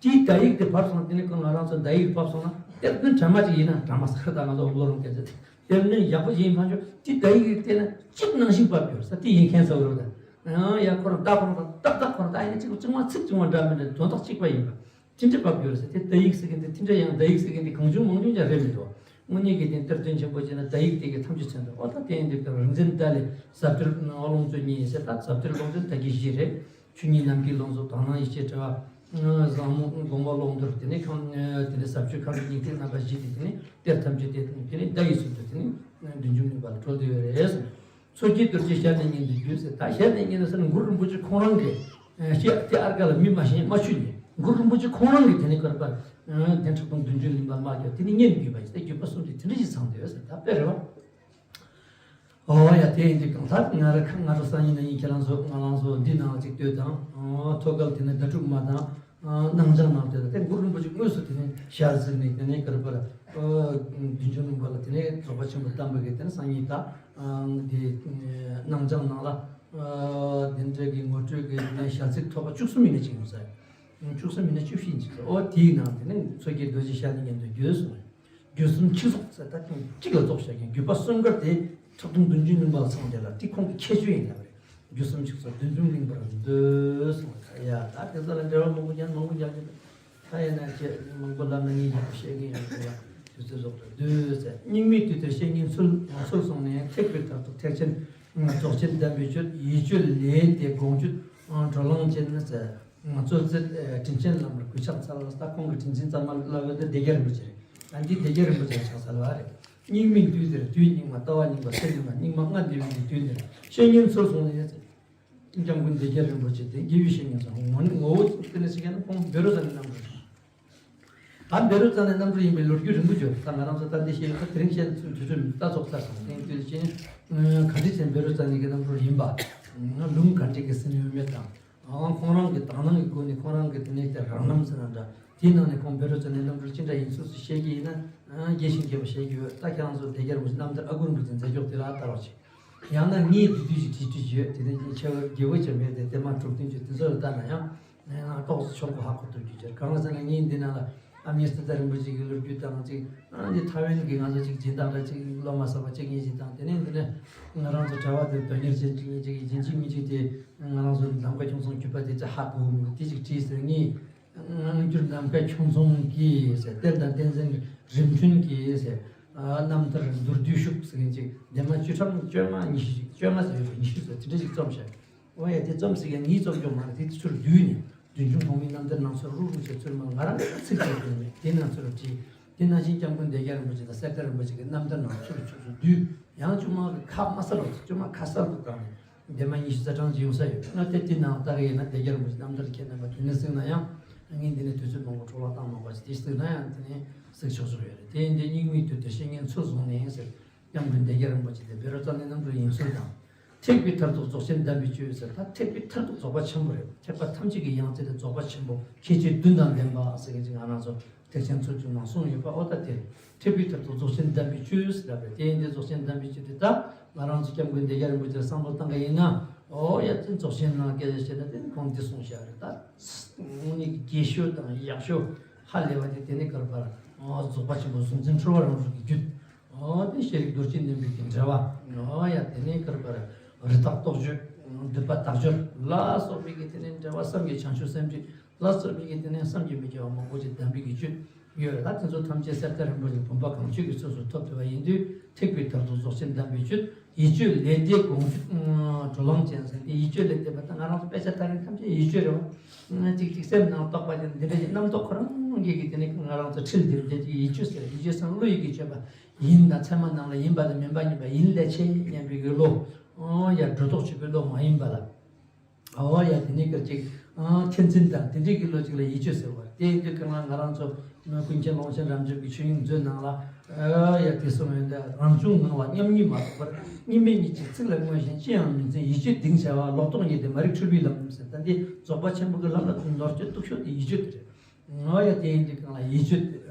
དེའི་བརྡ་ཡིག་དེ་ཕབ་སོང་དེ་ནས་ཁོ་ང་རང་ཚོ་བརྡ་ཡིག་ཕབ་སོང་ན་གཏེར་སྟོན་དྲ་མ་ཅིག་ཡིན་ན། དྲ་མ་ཟེར་ད་ང་ཚོ་ཨོ་ལོ་རོང་སྐད་ཆ་དེ་གཏེར་སྟོན་ཡག་པོ་ཞིག་ཡིན་ཕབ་ཆོག་དེ་བརྡ་ཡིག་དེ་ལ་གཅིག་ནང་བཞིན་ཕབ་ཡོད་ས་དེ་ཡིན་མཁན་ཚ་བོ་རེད། ད་ཡང་ཡ་ཁོ་རང་ད་ཁོ་རང་ད་ཏག་ཏག་ཁོ་རང་ད་ཡིན་ན་གཅིག་པ་གཅིག་མ་ཚིག་གཅིག་མ་འདྲ་མི་འདྲ་དོན་དག་གཅིག་པ་ཡིན་པ། དེ་འདྲ་བབ་ཡོད་ཟེར། དེ་བརྡ་ཡིག་ཟེར་མཁན་དེ་དེ་འདྲ་ཡང་བརྡ་ཡིག་ཟེར་མཁན་དེ་གང་བྱུང་མང་བྱུང་ཀྱང་རེད་མི་འདུག་དངོས་གནས་ཀྱི་དེ་གཏེར་སྟོན་ཆེན་པོ་བྱས་ན་བརྡ་ཡིག་དེ་གའི་ཐམས་ཅད་མཚོན་འདུག་ཨོ་ད་དེ་ཡིན་དུས་ཀྱང་རིག་འཛིན་བརྡ་ལས་ཟབ་གཏེར་ལོངས་སྤྱོད་གཉིས་ཟེར། ད་ཟབ་གཏེར་ལོངས་སྤྱོད་བརྡ་གྱིས་བཞི་རེད། ཆོས་ཉིད་ནམ་མཁའི་ལོངས་སྤྱོད་དག་སྣང་ཡེ་ཤེས་བྲལ་བ། བཟང་མོ་སྒོམ་པ་ཀློང་རྡོལ། དེ་ནས་ཁམས་དེ་ནས་ཟབ་ཆོས་ཁམས་ཀྱི་སྙིང་ཐིག་རྣམ་པ་བཞི་དེ། དེ་ནས་གཏེར་ཐམས་ཅད་དེ་དེ་ནས་བརྡ་ཡི་ཚུལ་དུ་དེ་ནས་བདུན་ཅུ་ལུང་པ་ལ་གྲོལ་བསྡད་ཡོད་རེད་གསུངས། མཚོ་སྐྱེས་རྡོ་རྗེ་ཤར་ནས་མཉན་དུ་བརྒྱུད་ཟེར། ད་ཤར་ནས་མཉན་ཟེར་ན་གུ་རུ་རིན་པོ་ཆེ་ཁོང་རང་གིས་ཨ་ཤེས་དེ་ཨར་ཀ་ལ་མི་མ་ཤེས་མ་ཆུད་ནས་གུ་རུ་རིན་པོ་ཆེ་ཁོང་རང་གིས་དེ་ནས་བཀར་པར་དེ་ཁྲག་འཐུང་བདུན་ཅུ་ལུང་པ་མ་བརྒྱབ་དེ་ནས་མཉན་དགོས་པ་ཞིག་དེ་བརྒྱུད་པ་གསུམ་དེ་དེ་འདྲ་ཞིག་ཚང་བསྡད་ཡོད་ཟེར། ད་དཔེ་རེད་བ། ཨོ་ཡ་དེ་ཡིན་དུས་གང་ལྟར་ང་རང་ཁ་ང་རང་སང་ཉིན་གནངས་ཉིན་ཁྱེད་རང་ཚོ་ང་རང་ཚོ་འདི་ནང་ཅིག་ལྟོས་དང་། ཨོ་ཐོད་རྒལ་དེ་ནས་ཟླ་དྲུག་མ་དང་། ཨ་སྣང་བྱང་ནང་དེ་ལ་དེ་གུ་རུ་རིན་པོ་ཆེ་དངོས་སུ་དེ་ནས་ཞལ་གཟིགས་ནས་དེ་ནས་ག་རེ་པར་ཨ་བདུན་ཅུ་ལུང་པ་ལ་དེ་ནས་རྫོགས་པ་ཆེན་པོ་བསྟན་པ་གི་དེ་ནས་སང་ཉིན་ད་ཨ་དེ་སྣང་བྱང་ནང་ལ་ཨ་དེ་འདྲ་གི་ངོ་སྤྲོད་ཀྱི་དེ་ནས་ཞལ་ཚིག་ཐོག་པ་བཅུ་གསུམ་ཡིན་ན་ཅིག་ཡོང་ས་ཡོད། བཅུ་གསུམ་ཡིན་ན་བཅུ་བཞི་ཡིན་ཅིག་ཟེར། ཨོ་དེའི་ནང་དེ་ནས་མཚོ་སྐྱེས་རྡོ་རྗེ་ཤར་ནས་མཉན་དུ་བརྒྱུད་གསུངས། རྒྱུད་གསུམ་ཆིག་རྫོགས་ཟེར། ད་ཁྱོད་གཅིག་ལ་རྫོགས་བཞག་མཁན་བརྒྱུད་པ་གསུམ་ཀ་དེ་ཁྲག་འཐུང་བདུན་ཅུ་ལུང་པ་ལ་ཚང་བསྡད་ལ་དེ་ཁོང་གི་ཁྱད་ཆོས་ཡིན་ལབ་རེད། རྒྱུད་གསུམ་ཆིག་རྫོགས་བདུན་ཅུ་ལུང་པར་འདོད་གསུངས། ཡ་ད་དེ་ཚོ་ལ་འགྲེལ་བ་མང་པོ་རྒྱག་མང་པོ་རྒྱག་གི་འདུག་ད་ཡིན་ན་ཁྱེད་མང་པོ་ལབ་ན་ངས་ཡག་པོ་བཤད་ཀྱི་ཡོད་ཀྱི་ལ་དུས་ཚོད་རྫོགས་འགྲོ་འདོད་ཟེར། སྙིགས་མའི་དུས་དེར་བཤེས་གཉེན་ཚུལ་ཚུལ་བཟུང་ནས་ཐེག་པའི་མཐར་ཐུག་ཐེག་ཆེན་རྫོགས་ཆེན་གདམས་པའི་ཆོས་ཡིད་དཔྱོད་ལས་འདས་དགོངས་བཅུད་བགྲོ་གླེང་ཅན་ཟེར། གཙོ་ཆེ་དྲིན་ཅན་བླ་མར་གུས་ཕྱག་འཚལ། ད་ཁོང་གི་དྲིན་ཅན་གཙང་མ་བླ་མ་དེ་བདེ་རྒྱལ་རིན་པོ་ཆེ་རེད། ད་འདི་བདེ་རྒྱལ་རིན་པོ་ཆེ་ཕྱག་འཚལ་བ་རེད། སྙིགས་མའི་དུས་དེར་དུས་སྙིགས་མ་ལྟ་བ་སྙིགས་པ་ཚེ་སྙིགས་མ་སྙིགས་མ་ལྔ་འདས་པའི་དུས་འདིར་བཤེས་གཉེན་ཚུལ་བཟུང་ནས་སྐྱབས་མགོན་བདེ་རྒྱལ་རིན་པོ་ཆེ་དེ་དགེ་བའི་བཤེས་གཉེན་ཚོ་ངོ་ངོ་བོ་དེ་ནས་ཞིག་ཡང་ན་ཁོང་བཻ་རོ་ཙ་ནའི་རྣམ་གྲོལ་ད་བཻ་རོ་ཙ་ནའི་རྣམ་གྲོལ་ཡིན་པའི་ལོ་རྒྱུས་རིང་པོ་བརྗོད། ད་ང་རང་ཚོ་ད་འདི་བཤད་ཡོད་ད་དེ་རིང་བཤད་ཚུལ་དུས་ཚོད་ད་རྫོགས་ཚར་སོང་། དེང་དུས་ཕྱིན་ག་འདྲ་བྱས་བཻ་རོ་ཙ་ནའི་གི་རྣམ་གྲོལ་ཡིན་པ། ལུང་ག་འདྲ་གི་ཟིན་ཡོད་མེད་དང་། ཁོང་རང་གི་དག་སྣང་གི་སྒོ་ནས་ཁོང་རང་གི་དེ་ནས་དེ་རང་རྣམ་ཟེར་ན་འདྲ། དེའི་ནང་ནས་ཁོང་བཻ་རོ་ཙ་ནའི་རྣམ་གྲོལ་ཅི་འདྲ་ཡིན་ཚུལ་སུ་བཤད་ཀྱི་ཡིན་ན་རྒྱས་ཤིང་རྒྱས་པ་བཤད་ཀྱི་ཡོད། ད་ཁྱེད་རང་ཚོ་བདེ་རྒྱལ་རིན་པོ་ཆེ་རྣམ་ཐར་ཨ་ཁུ་རིན་པོ་ཆེ་མཛད་ཀྱོག་དེ་ལ་ལྟ་རོགས་བྱེད། ཡང་ན་ངས་བསྡུས་བསྡུས་ཤིག་བྲིས་བྲིས་ཡོད། དེ་ནས་ངས་ཆེ་བ་དགེ་བ་ཅན་པའི་དེ་དེ་མ་གྲུབ་སྟོན་རྒྱུ་དེ་ཚོ་ལ་ལྟ་ན་ཡང་། ཏོག་ཙམ་ཆོག་གོ་ཧ་གོ་ཐུབ་རྒྱུ་ཅིག་གང་ཟེར་ན་ངས་འདི་ནང་ལ་ཨ་མྱེས་སི་ཏཱ་རིན་པོ་ཆེ་གི་ལོ་རྒྱུས་དང་ཅིག་ཨ་འདི་ཐའེ་ཝན་གི་ང་ཚོ་ཅིག་སྦྱིན་བདག་འདྲ་ཅིག་བློ་མ་བཟང་བ་ཅིག་ཡིན་ཞིག་དང་། དེ་ནས་འདི་ནས་ང་རང་ཚོ་གྲྭ་པ་དེ་དོན་གཉེར་ཅན་ཅིག་ཡིན་ཅིག་ཡིན་ཅིག་མིན་ཅིག་དེ་ང་རང་ཚོ་ནམ་མཁའ་ཁྱུང་ཚང་བརྒྱུད་པ་དེ་ཅིག་ཧ་གོ་མི་དེ་ཅིག་བྲིས་ཟེར། ངས་སྔ་འགྱུར་ནམ་མཁའ་ཁྱུང་ཚང་གི་ཟེར། གཏེར་དང་བསྟན་འཛིན་རིམ་བྱོན་གྱི་ཟེར། རྣམ་ཐར་མདོར་བསྡུས་ཤུགས་ཟེར་མཁན་ཅིག་འདན་མ་བཅུ་ཕྲག་བཅོ་ལྔ་ཉི་ཤུ་ཅིག་བཅོ་ལྔ་ཟེར་ཡོད་པ་ཉི་ཤུ་ཟེར་དེ་འདྲ་ཅིག་རྩོམ་བྱས། འོ་ཡ་དེ་རྩོམ་ཟེར་མཁན་ངས་རྩོམ་རྒྱུ་མ་རེད། དེ་ཚུར་བསྡུས་ནས་བདུན་ཅུ་གོང་མའི་རྣམ་ཐར་ནང་ཚུར་རུག་རུག་བྱས་ཚུར་མ་ང་རང་ཚིག་ཚིག་བསྡུས་ནས་དེ་ནང་ཚུར་བྲིས། དེ་ནང་བཞིན་སྐྱབས་མགོན་བདེ་རྒྱལ་རིན་པོ་ཆེ་དང་གསེར་རྟ་རིན་པོ་ཆེ་གི་རྣམ་ཐར་ནང་ཚུར་ཚུར་ཚུར་བསྡུས། ཡང་ཅུང་མ་གི་ཁ་མ་གསལ་བ་ཅུང་མ་ཁ་གསལ་དུ་བཏང་ནས་འདན་མ་ཉི་ཤུ་རྩ་གྲངས་ཅིག་ཡོང་ས་ཡོད། ང་དེ་དེ་ནང་ལྟ་གི་ཡིན་ན་བདེ་རྒྱལ་རིན་པོ་ཆེ་རྣམ་ཐར་ཁྱེད་རྣམ་པ་དུས་ནས་གཟིགས་ན་ཡང་ངས་འདི་ནས་དུས་ཚོད་མང་པོ་འཕྲོ་བརླག་བཏང་མ་དགོས་ཅིག་དེ་གཟིགས་ན་ཡང་དེ་ནས་གཟིགས་ཆོག་ཆོག་ཡོད་རེད། དེ་ཡིན་དུས་སྙིགས་མའི་དུས་དེར་བཤེས་གཉེན་ཚུལ་བཟུང་ནས་ཟེར། སྐྱབས་མགོན་བདེ་རྒྱལ་རིན་པོ་ཆེ་དེ་བཻ་རོ་ཙ་ནའི་རྣམ་གྲོལ་ཡིན་ཚུལ་དང་། ཐེག་པའི་མཐར་ཐུག་རྫོགས་ཆེན་གདམས་པའི་ཆོས་ཟེར། ད་ཐེག་པའི་མཐར་ཐུག་རྫོགས་པ་ཆེན་པོ་རེད། ཐེག་པ་ཐམས་ཅད་ཀྱི་ཡང་རྩེ་དེ་རྫོགས་པ་ཆེན་པོ་ཁྱད་ཆོས་བདུན་དང་ལྡན་པ་ཟེར་མཁན་ཅིག་ང་རང་ཚོ་ཐེག་ཆེན་ཚུལ་ཁྲིམས་ནང་གསུངས་ཡོད་པ། ཨོ་ད་དེ་ཐེག་པའི་མཐར་ཐུག་རྫོགས་ཆེན་གདམས་པའི་ཆོས་ཟེར་ལབ་རེད། དེ་ཡིན་དུས་རྫོགས་ཆེན་གདམས་པའི་ཆོས་དེ་ད་ང་རང་ཚོ་སྐྱབས་མགོན་བདེ་རྒྱལ་རིན་པོ་ཆེར་བསམ་བློ་བཏང་གི་ཡིན་ན། ཨོ་ཡ་དེ་རྫོགས་ཆེན་ནང་སྐད་ཆ་བཤད་ན་དེ་ཁོང་འདི་གསུངས་བཞག་རེད། ད་དངོས་གནས་ཀྱི་རྒྱས་ཤོས་དང་ཡག་ཤོས་ཧ་ལས་པ་དེ་དེ་ནས་གར་པར་རྫོགས་པ་ཆེན་པོ་གཟུང་འཛིན་འཁྲུལ་པ་རང་གྲོལ་གྱི་རྒྱུད། ཨོ་དེ་ཤེས་རིག་རྡོ་རྗེ་རྣོན་པོའི་གི་འགྲེལ་པ། ཨོ་ཡ་དེ་ནས་གར་པར་རི་དྭགས་རྟོགས་བརྗོད། འདོད་པ་དག་སྦྱོར་ལ་སོགས་པའི་གི་དེ་ནས་འབྲེལ་བ་བསམ་གྱིས་བྱང་ཆུབ་སེམས་བསྐྱེད་ལ་སོགས་པའི་གི་དེ་ནས་བསམ་གྱིས་མི་ཁྱབ་པ་མང་པོ་ཅིག་གདམས་པའི་གི་ཆོས་ཡོད་རེད། ད་དེ་ཚོ་ཐམས་ཅད་གསེར་རྟ་རིན་པོ་ཆེ་བུམ་པ་གང་བྱོའི་གི་ཚོགས་སུ་ཐོབ་ཐུབ་པ་ཡིན་དུས་ཐེག་པའི་མཐར་ཐུག་རྫོགས་ཆེན་གདམས་པའི་ཆོས། ཡིད་དཔྱོད་ལས་འདས་དགོངས་གཅིག་བགྲོ་གླེང་ཅན་ཟེར་ཏེ། ཡིད་དཔྱོད་ལས་འདས་པ་ད་ང་རང་ཚོ་དཔེ་ཆ་ལྟ་རིང་ཐམས་ཅད་ཡིད་དཔྱོད་རེད་བ། ཅིག་ཅིག་སེམས་ནང་རྟོག་པ་ཅན་འདི་འདྲ་ཞིག་རྣམ་རྟོག་ཁོ་རང་གིས་གི་དེ་ནི་ང་རང་ཚོ་ཁྲིད་འདིར་འདེད་ཅིག་ཡིད་དཔྱོད་ཟེར། ཡིད་དཔྱོད་ཟེར་ན་བློ་ཡི་གི་དཔྱོད་པ་ཡིན་དང་ཚད་མ་ནང་ལ་ཡིན་པ་དང་མིན་པ་གཉིས་པ་ཡིན་ལས་ཆེ་སྙམ་པའི་གི་བློ། ཡ་སྒྲོ་འདོགས་གཅོད་པའི་བློ་མ་ཡིན་པ་ལ། ཨོ་ཡ་དེ་ནི་ཀར་ཅིག་ཨ་མཁྱེན་འཛིན་དང་དེ་འདྲའི་གི་བློ་ཅིག་ལ་ཡིད་དཔྱོད་ཟེར་བ་རེད། དེ་ཡིན་དུས་གང་ལ་ང་རང་ཚོ་ཀུན་མཁྱེན་ཀློང་ཆེན་རབ་འབྱམས་ཀྱི་ཆོས་དབྱིངས་མཛོད་ནང་ལ་ཨ་ཡ་དེ་གསུངས་ཡོད། འདི་རང་བྱུང་ངང་ལ་མཉམ་ཉིད་མ་གཏོགས་པར། གཉིས་མེད་ཉིད་ཀྱི་ཚིག་ལ་མངོན་ཞེན་ཅི་ཡང་མི་འཛིན། ཡིད་དཔྱོད་གདིང་བྱ་བ་ལོག་རྟོག་ཉིད་དེ། མ་རིག་འཁྲུལ་པའི་ལམ་ཟེར། ད་འདི་རྫོགས་པ་ཆེན་པོ་གི་ལམ་ལ་ནོར་སྤྱོད་གཏུག་ཤོག་དེ་ཡིད་དཔྱོད་དེ་རེད། ཨོ་ཡ་དེ་ཡིན་དུས་གང་ལ་ཡིད་དཔྱོད་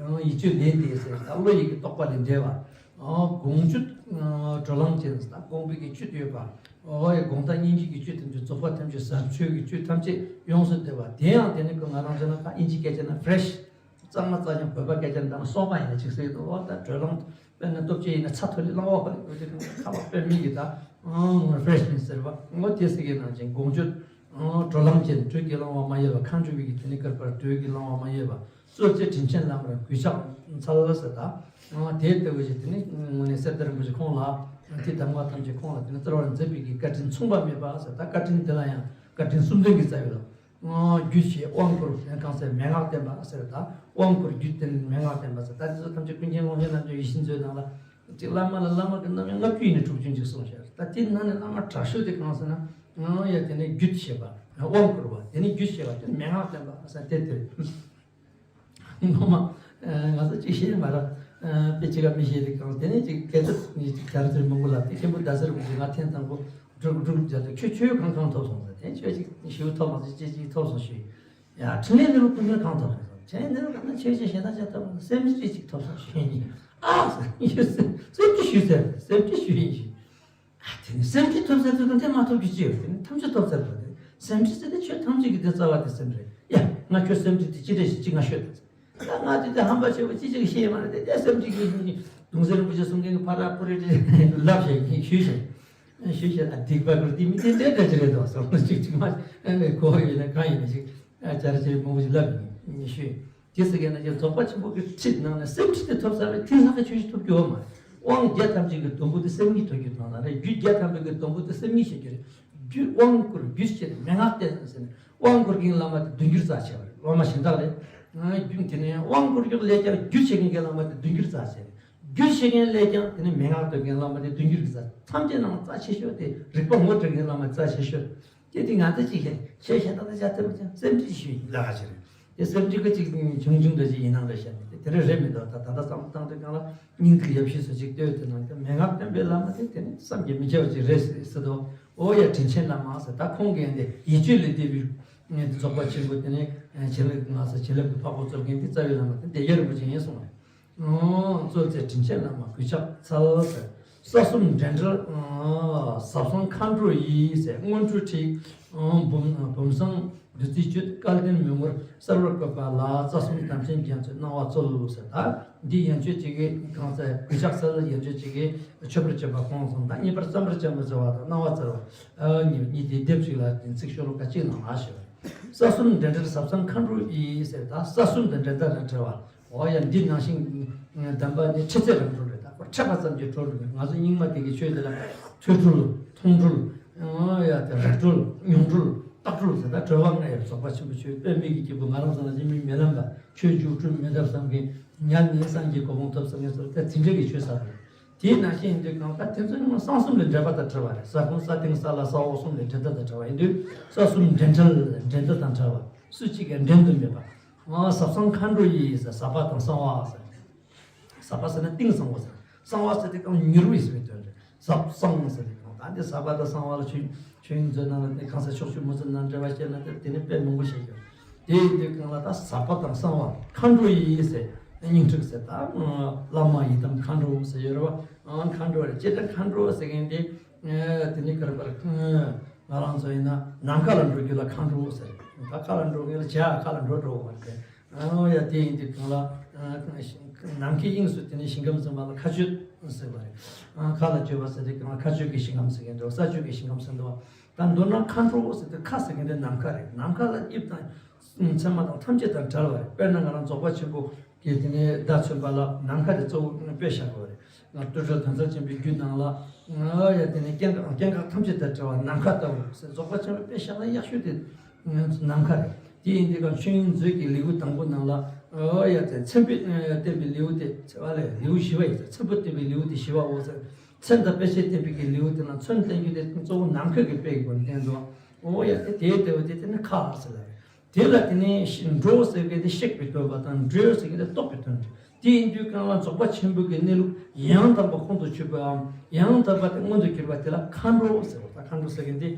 ཡིད་དཔྱོད་ལས་འདས་ཟེར། ད་བློ་ཡི་གི་རྟོག་པ་ལས་འདས་པ། དགོངས་གཅིག་བགྲོ་གླེང་ཅན་ཟེར། ད་དགོངས་པའི་གི་གཅིག་ཡོད་པ། ཨོ་ཡ་དགོངས་དག་སྙིང་རྗེ་གི་གཅིག་ཐམས་ཅད། རྫོགས་པ་ཐམས་ཅད་ཟབ་ཆོས་ཀྱི་གཅིག་ཐམས་ཅད་ཡོངས་སུ་འདུས་པ། དེ་ཡང་དེ་ནི་ང་རང་ཚོ་ན་ཁ་ཨིན་ཇི་སྐད་ཆ་ན་ཕེ་རེ་ཤི། གཙང་མ་གཙང་རྐྱང་། བོད་པ་སྐད་ཆ་ན་ད་སོག་པ་ཡིན་ན་ཅིག་ཟེར་གི་འདུག། ཨོ་ད་བགྲོ་གླེང་དཔེར་ན་སྟོབས་ཆེ་ཡིན་ན་ཚྭ་འཐུང་ལེ་རླངས་པ་ཕོག་ལེ་འོ་དེ་ཁ་པར་དཔེ་མི་གི་ད་ཨང་ཕེ་རེ་ཤི་ཟེར་བ། ཨོ་དེ་ཟེར་གི་ནང་བཞིན་དགོངས་གཅིག་བགྲོ་གླེང་ཅན། བགྲོད་ཀྱིས་བླང་བ་མ་ཡལ་བ། མཁའ་འགྲོ་བའི་གི་དེ་ནི་བསྐལ་པར་བགྲོད་ཀྱིས་བླང་བ་མ་ཡལ་བ། གཙོ་ཆེ་དྲིན་ཆེན་བླ་མར་གུས་ཕྱག་འཚལ་ཟེར། ད་དེ་ལྟ་བུ་ཞིག་དེ་ནི་དངོས་གནས་གསེར་རྟ་རིན་པོ་ཆེ་ཁོང་ལ་དེ་གདམས་ངག་ཐམས་ཅད་ཁོང་ལ་དེ་ནི་སྩོལ་བར་མཛད་པའི་གི་བཀའ་དྲིན་མཚུངས་པ་མེད་པ་ཟེར། ད་བཀའ་དྲིན་དེ་ལ་ཡང་བཀའ་དྲིན་གསུམ་ལྡན་གྱི་རྩ་བའི་ལམ། རྒྱུད་ཆེ། དབང་བསྐུར། གང་ཟེར། མན་ངག་བསྟན་པ་ཟེར། ད་དབང་བསྐུར་རྒྱུད་བསྟན་མན་ངག་བསྟན་པ་ཟེར། ད་དེ་ཚོ་ཐམས་ཅད་ཀུན་མཁྱེན་ཀློང་ཆེན་རྣམ་དཔྱོད་ཡིད་བཞིན་མཛོད་ནང་ལ་ཅིག་བླ་མ་ལ་བླ་མ་གི་རྣམ་དབྱེ་ལྔ་བཅུ་ཡིན་ན་དྲུག་ཅུ་ཅིག་གསུངས་བཞག། ད་དེ་ནང་ནས་བླ་མ་དྲག་ཤོས་དེ་གང་ཟེར་ན། ཡ་དེ་ནས་རྒྱུད་ཆེ་བ། དབང་བསྐུར་བ། དེ་ནས་རྒྱུད་ཆེ་བ་དེ་མན་ངག་བསྟན་པ་ཟེར་དེ་དེ་རེད། ངོ་མ། ང་ཚོ་ཅིག་ཤེས་མ་ར། དཔེ་ཅིག་ལ་མི་ཤེས་དེ་གང་དེ་ནས་ཅིག་སྐད་ཆ་ནི་ཅིག་ག་རེ་ཟེར་མང་པོ་ལབ་དེ་མཁན་པོ་ཟླ་ཟེར་བ་ཅིག་ང་ཐེངས་དང་པོ་འགྲུག་འགྲུག་མཇལ་དུས་ཁྱོད་ཆོས་གང་གང་ཐོབ་སོང་ཟེར། དེ་ཁྱོད་ཅིག་ཞིའུ་ཐོབ་མ་སོང་ཅིག་ཅིག་ཐོབ་སོང་ཞུས། ཡ་འཕྲིན་ལས་ནི་རུ་ཀུན་ནས་གང་ཐོབ་སོང་ཟེར། ཁྱེད་ནི་རུ་གང་ན་ཆོས་ཅིག་ཞེ་ན་ཅིག་ཐོབ་སོང་། སེམས་ཅིག་ཅིག་ཐོབ་སོང་ཞུས་ནི། ཨ་ཟེར་ཡོད་ཟེར། སེམས་ཅིག་ཞུས་ཟེར། སེམས་ཅིག་ཞུས་ཡིན་ཞུས། ཨ་དེ་ནི་སེམས་ཁྲིད་ཐོབ་ཚར་དུས་དེ་མ་ཐོབ་རྒྱུ་ཅི་ཡོད། དེ་ནི་ཐམས་ཅད་ཐོབ་ཚར་དུས་དེ་སེམས་ཁྲིད་ཟེར་དེ་ཆོས་ཐམས་ཅད་ཀྱི་དེ་རྩ་བ་དེ་སེམས་རེད། ཡ་ང་ཁྱོད་སེམས་ཁྲིད་དེ་ཅི་འདྲ་ཞིག་ཅི་ང་ཤོད་དང་། ད་ང་དེ་དེ་ཧམ་པ་བྱེད་པ་ཅི་ཅིག་ཤེས་མ་རེད་དེ། དེ་སེམས་ཁྲིད་ཀྱི་གདུང་སེམས་རིན་པོ་ཆེ་གསུང་མཁན་གྱི་ཕ་ར་པུ་རི་དེ་ལབ་བྱས་ཞུས་བྱས། ཞུས་བྱས། ཨ་སྡིག་པ་ཀུར་དེ་མི་དེ་འདྲ་འདྲ་ཅི་རེད་དོ་བསམ་ན་ཅིག་ཅིག་མ་གོ་བ་ཡིན་ན་གང་ཡིན་ན་ཅིག་ཅར་ཅིག་མང་པོ་ཞིག་ལབ་ཡིན་ཞུས། དེ་ཟེར་མཁན་ན་ཅིག་རྫོགས་པ་ཆེན་པོ་གི་ཁྲིད་ནང་ནས་སེམས་ཁྲིད་དེ་ཐོབ་ཚར་བའི་དེ་ལྷག་གི་ཆོས་ཤིག་ཐོབ་རྒྱུ་ཡོད་མ་རེད། དབང་བརྒྱ་ཐམ་པའི་གི་སྡོང་པོ་དེ་སེམས་ཉིད་ཐོབ་རྒྱུ་དང་ལ་རེད། རྒྱུད་བརྒྱ་ཐམ་པའི་གི་སྡོང་པོ་དེ་སེམས་ཉིད་ཤེས་རྒྱུ་རེད། རྒྱུད་དབང་བསྐུར་རྒྱུད་ཆེ་མན་ངག་བསྟན་ཟེར་ནས་དབང་བསྐུར་མཁན་བླ་མ་དེ་བདུན་འགྱུར་རྩ་ཆེ་བ་རེད། བླ་མ་གཞན་དག་རེད། རྒྱུད་དེ་ནས་དབང་བསྐུར་རྒྱུ་ལས་ཀྱང་རྒྱུད་ཆེ་མཁན་གྱི་བླ་མ་དེ་བདུན་འགྱུར་རྩ་ཆེ་རེད། རྒྱུད་ཆེ་མཁན་ལས་ཀྱང་དེ་ནས་མན་ངག་འདོན་མཁན་བླ་མ་དེ་བདུན་འགྱུར་རྩ། ཐམས་ཅད་ནང་རྩ་ཆེ་ཤོས་དེ་རིག་པ་ངོ་སྤྲད་མཁན་བླ་མ་རྩ་ཆེ་ཤོས། དེ་དེ་ང་ཚོ་གཅིག་ལས་ཆེ་ཤེས་དང་ཆ་ཐུབ་ཀྱང་སེམས་ཁྲིད་ཞུས་ལ་ཁ་ཕྱིར། དེ་སེམས་ཁྲིད་ཀྱི་གཅིག་ཆུང་ཆུང་འདྲ་ཅིག་ཡིན་ནང་འདྲ་བཤད་ནས་དེ་རེ་རེ་མི་འདུག། ད་ད་ལྟ་བསམ་བློ་བཏང་དུས་སྒང་ལ་སྙིང་ཐིག་ཡབ་གཞིས་སུ་གཅིག་ལྟོས་དེ་ནང་དེ་མན་ངག་བསྟན་པའི་བླ་མ་དེ་དེ་ནི་བསམ་གྱིས་མི་ཁྱབ་པ་ཅིག་རེད་ཟེར་དུས། ཨོ་ཡ་དྲིན་ཆེན་བླ་མ་ཟེར། ད་ཁོང་གིས་འདི་ཡིད་དཔྱོད་ལས་འདས་པའི་རྫོགས་པ་ཆེན་པོ་དེ་ནི་བྱིན་རླབས་ཀྱི་ངང་ས་བྱིན་རླབས་ཀྱི་འཕགས་པ་སྩོལ་མཁན་དེ་རྩ་བའི་བླ་མ་དེ་འདི་ཡ་རིན་པོ་ཆེ་ཡིན་གསུངས་རེད། གཙོ་ཆེ་དྲིན་ཆེན་བླ་མར་གུས་ཕྱག་འཚལ་ཟེར། ས་གསུམ་འདྲེན་བྲལ་ཟབ་གསང་མཁའ་འགྲོ་ཡི་ཟེར། སྔོན་འགྲོ་ཁྲིད་བུམ་བུམ་བཟང་བདུད་རྩིའི་གཅོད། སྐལ་ལྡན་མོས་གུར་གསལ་བར་བཀོད་པ་ལ། རྩ་གསུམ་དམ་ཅན་རྒྱ་མཚོས་གནང་བ་སྩོལ་ཟེར། ད་འདི་ཡན་ཆོད་ཅིག་གིས་གང་ཟེར་གུས་ཕྱག་འཚལ། ཡན་ཆོད་ཅིག་གིས་མཆོད་པར་བྱེད་པ་གང་གསུངས། ད་གཉིས་པར་བརྩམ་པར་བྱ་མི་བྱ་བ་དང་གནང་བ་སྩལ་བ་གཉིས་གཉིས་དེ་སྡེབ་ཅིག་ལ་ཚིག་ཤོ་ལོ་ཀ་གཅིག་ནང་ལ་ཞེས་པ། ས་གསུམ་འདྲེན་བྲལ་ཟབ་གསང་མཁའ་འགྲོ་ཡི་ཟེར། ད་ས་གསུམ་དང་འདྲེན་ཟླ་དང་བྲལ་བ། འོ་ཡ་འདི་ནང་བཞིན་གདམས་པ་ནི་ཁྲིད་ཚད་རང་གྲོལ་རེད། ད་ཁོ་འཕྲད་པ་ཙམ་གྱིས་གྲོལ་འགྲོ་གི། ང་ཚོ་རྙིང་མ་དེ་གི་ཆོས་དེ་ལ་ཐོས་གྲོལ་མཐོང་གྲོལ་འོ་ཡ་དེ་རགས་གྲོལ་མྱོང་གྲོལ་རྟགས་གྲོལ་ཟེར། ད་གྲོལ་བ་ལྔ་ཡོད། རྫོགས་པ་ཆེན་པོ་ཆོས་དཔེ་མི་གི་སྐྱེས་བུ་ང་རང་ཚོ་ནང་བཞིན་མི་སྨོན་ལམ་པ་ཆོས་མཇུག་གྲོལ་མི་འདབ་བསམ་མཁན་ཉལ་ནས་སངས་རྒྱས་གོ་འཕང་ཐོབ་བསམ་མཁན་ཚོ་ད་དེ་འདྲ་གི་ཆོས་ཟེར་རེད། དེའི་ནང་བཞིན་ཡིན་དུས་གང་ལྟར་དེ་ཚོ་ནི་གསང་གསུམ་ལས་འདྲེན་པ་དང་བྲལ་བ་རེད། ས་ཁོངས་ས་སྟེང་ས་བླ་ས་འོག་གསུམ་ལས་འདྲེན་ཟླ་དང་བྲལ་བ་ཡིན་དུས་ས་གསུམ་འདྲེན་བྲལ་འདྲེན་ཟླ་དང་བྲལ་བ། སུ་གཅིག་གིས་འདྲེན་དུ་མེད་པ། ཨ་ཟབ་གསང་མཁའ་འགྲོ་ཡི་ཟེར། ཟབ་པ་དང་གསང་བ་ཟེར། ཟབ་པ་ཟེར་ན་གཏིང་གསང་བ་ཟེར། གསང་བ་ཟེར་དུས་གང་མྱུར་བའི་ཟེར་བའི་དོན་རེད། ཟབ་གསང་ཟེར་དུས་གང་ད་འདི་ཟབ་པ་དང་གསང་བ་ལ་ཆོས་ཆོས་དབྱིངས་མཛོད་ནང་ལ་ནི་གང་ཟག་ཕྱོགས་བཅུའི་མུ་ཟེར་ནང་འབྲེལ་བ་བཤད་ན་དེ་དེ་ནི་དཔེ་མང་པོ་ཞིག་ཡོད། དེ་ཡིན་དུས་གང་ལ་ད་ཟབ་པ་དང་གསང་བ་མཁའ་འགྲོ་ཡི་ཟེར། སྙིང་ཐིག་ཟེར། ད་བླ་མ་ཡི་དམ་མཁའ་འགྲོ་ཟེར་ཡོད་རེད་བ། ཨང་མཁའ་འགྲོ་རེད། ཅེས་ད་མཁའ་འགྲོ་ཟེར་མཁན་དེ་དེ་ནི་ག་རེ་བར་ང་རང་ཚོ་ཡིན་ན་ནམ་མཁའ་ལ་འགྲོ་རྒྱུ་ལ་མཁའ་འགྲོ་ཟེར། ད་མཁའ་ལ་འགྲོ་མཁན་ལ་བྱ་མཁའ་ལ་འགྲོ་འགྲོ་བ་རེད། ཨང་ཡ་དེ་ཡིན་དུས་གང་ལ་ནམ་མཁའི་དབྱིངས་སུ་དེ་ནི་ཞིང་ཁམས་ཟིན་པ་ལ་མཁའ་སྤྱོད་ཟེར་བ་རེད། ཨང་མཁའ་ལ་སྤྱོད་པ་ཟེར་དུས་གང་ལ་མཁའ་སྤྱོད་ཀྱི་ཞིང་ཁམས་ཟེར་མཁན་འདུག། ས་སྤྱོད་ཀྱི་ཞིང་ཁམས་ཟེར་འདུག། ད་མདོར་ན་མཁའ་འགྲོ་ཟེར་དུས་མཁའ་ཟེར་མཁན་དེ་ནམ་མཁའ་རེད། ནམ་མཁའ་ལ་དབྱིབས་དང་མཚན་མ་དང་ཐམས་ཅད་དང་བྲལ་བ་རེད། དཔེར་ན་ང་རང་རྫོགས་པ་ཆེན་པོ་གི་དེ་ནས་བརྡ་མཚོན་པ་ལ་ནམ་མཁའ་དེ་གཙོ་བོ་དཔེ་བཞག་པ་རེད། ང་སྤྲོས་བྲལ་དོན་རྩ་ཆེན་པོའི་རྒྱུད་ནང་ལ་ང་ཡ་དེ་ནས་སྐྱེ་འགག་སྐྱེ་འགག་ཐམས་ཅད་དང་བྲལ་བ་ནམ་མཁའ་ལྟ་བུ་ཟེར། རྫོགས་པ་ཆེན་པོ་དཔེ་བཞག་ན་ཡག་ཤོས་དེ་ནམ་མཁའ་རེད། དེ་ཡིན་དུས་ཀྱང་ཆོས་དབྱིངས་མཛོད་ཀྱི་ལེའུ་དང་པོ་ནང་ལ་ཨོ་ཡ་དེ་མཚན་དཔེ་བསྟན་པའི་ལེའུ་དེ་ཚེ་བ་ལས་ལེའུ་བཞི་པ་ཡིན་ཟེར། མཚན་དཔེ་བསྟན་པའི་ལེའུ་དེ་བཞི་པའོ་ཟེར། མཚན་དང་དཔེ་བྱད་བསྟན་པའི་གི་ལེའུ་དེ་ན་མཚོན་བསྟན་རྒྱུ་དེ་གཙོ་བོ་ནམ་མཁའ་གི་དཔེ་ཡི་སྒོ་ནས་བསྟན་འདུག་ཨོ་ཡ་དེ་དེའི་ལྟ་བུ་དེ་དེ་ནི་མཁའ་ཟེར་ལ་རེད། དེ་ལ་དེ་ནས་འགྲོ་ཟེར་མཁན་དེ་གཤེགས་པའི་སྟོན་པ་དང་འགྲོ་ཟེར་མཁན་དེ་རྟོགས་པའི་སྟོན་པ་རེད། དེ་ཡིན་དུས་གང་ལ་རྫོགས་པ་ཆེན་པོའི་གི་གནས་ལུགས་ཡང་དག་པ་ཁོང་དུ་ཆུད་པའམ་ཡང་དག་པ་དེ་མངོན་དུ་གྱུར་པ་དེ་ལ་མཁའ་འགྲོ་ཟེར་བ་དང་། མཁའ་འགྲོ་ཟེར་མཁན་དེ་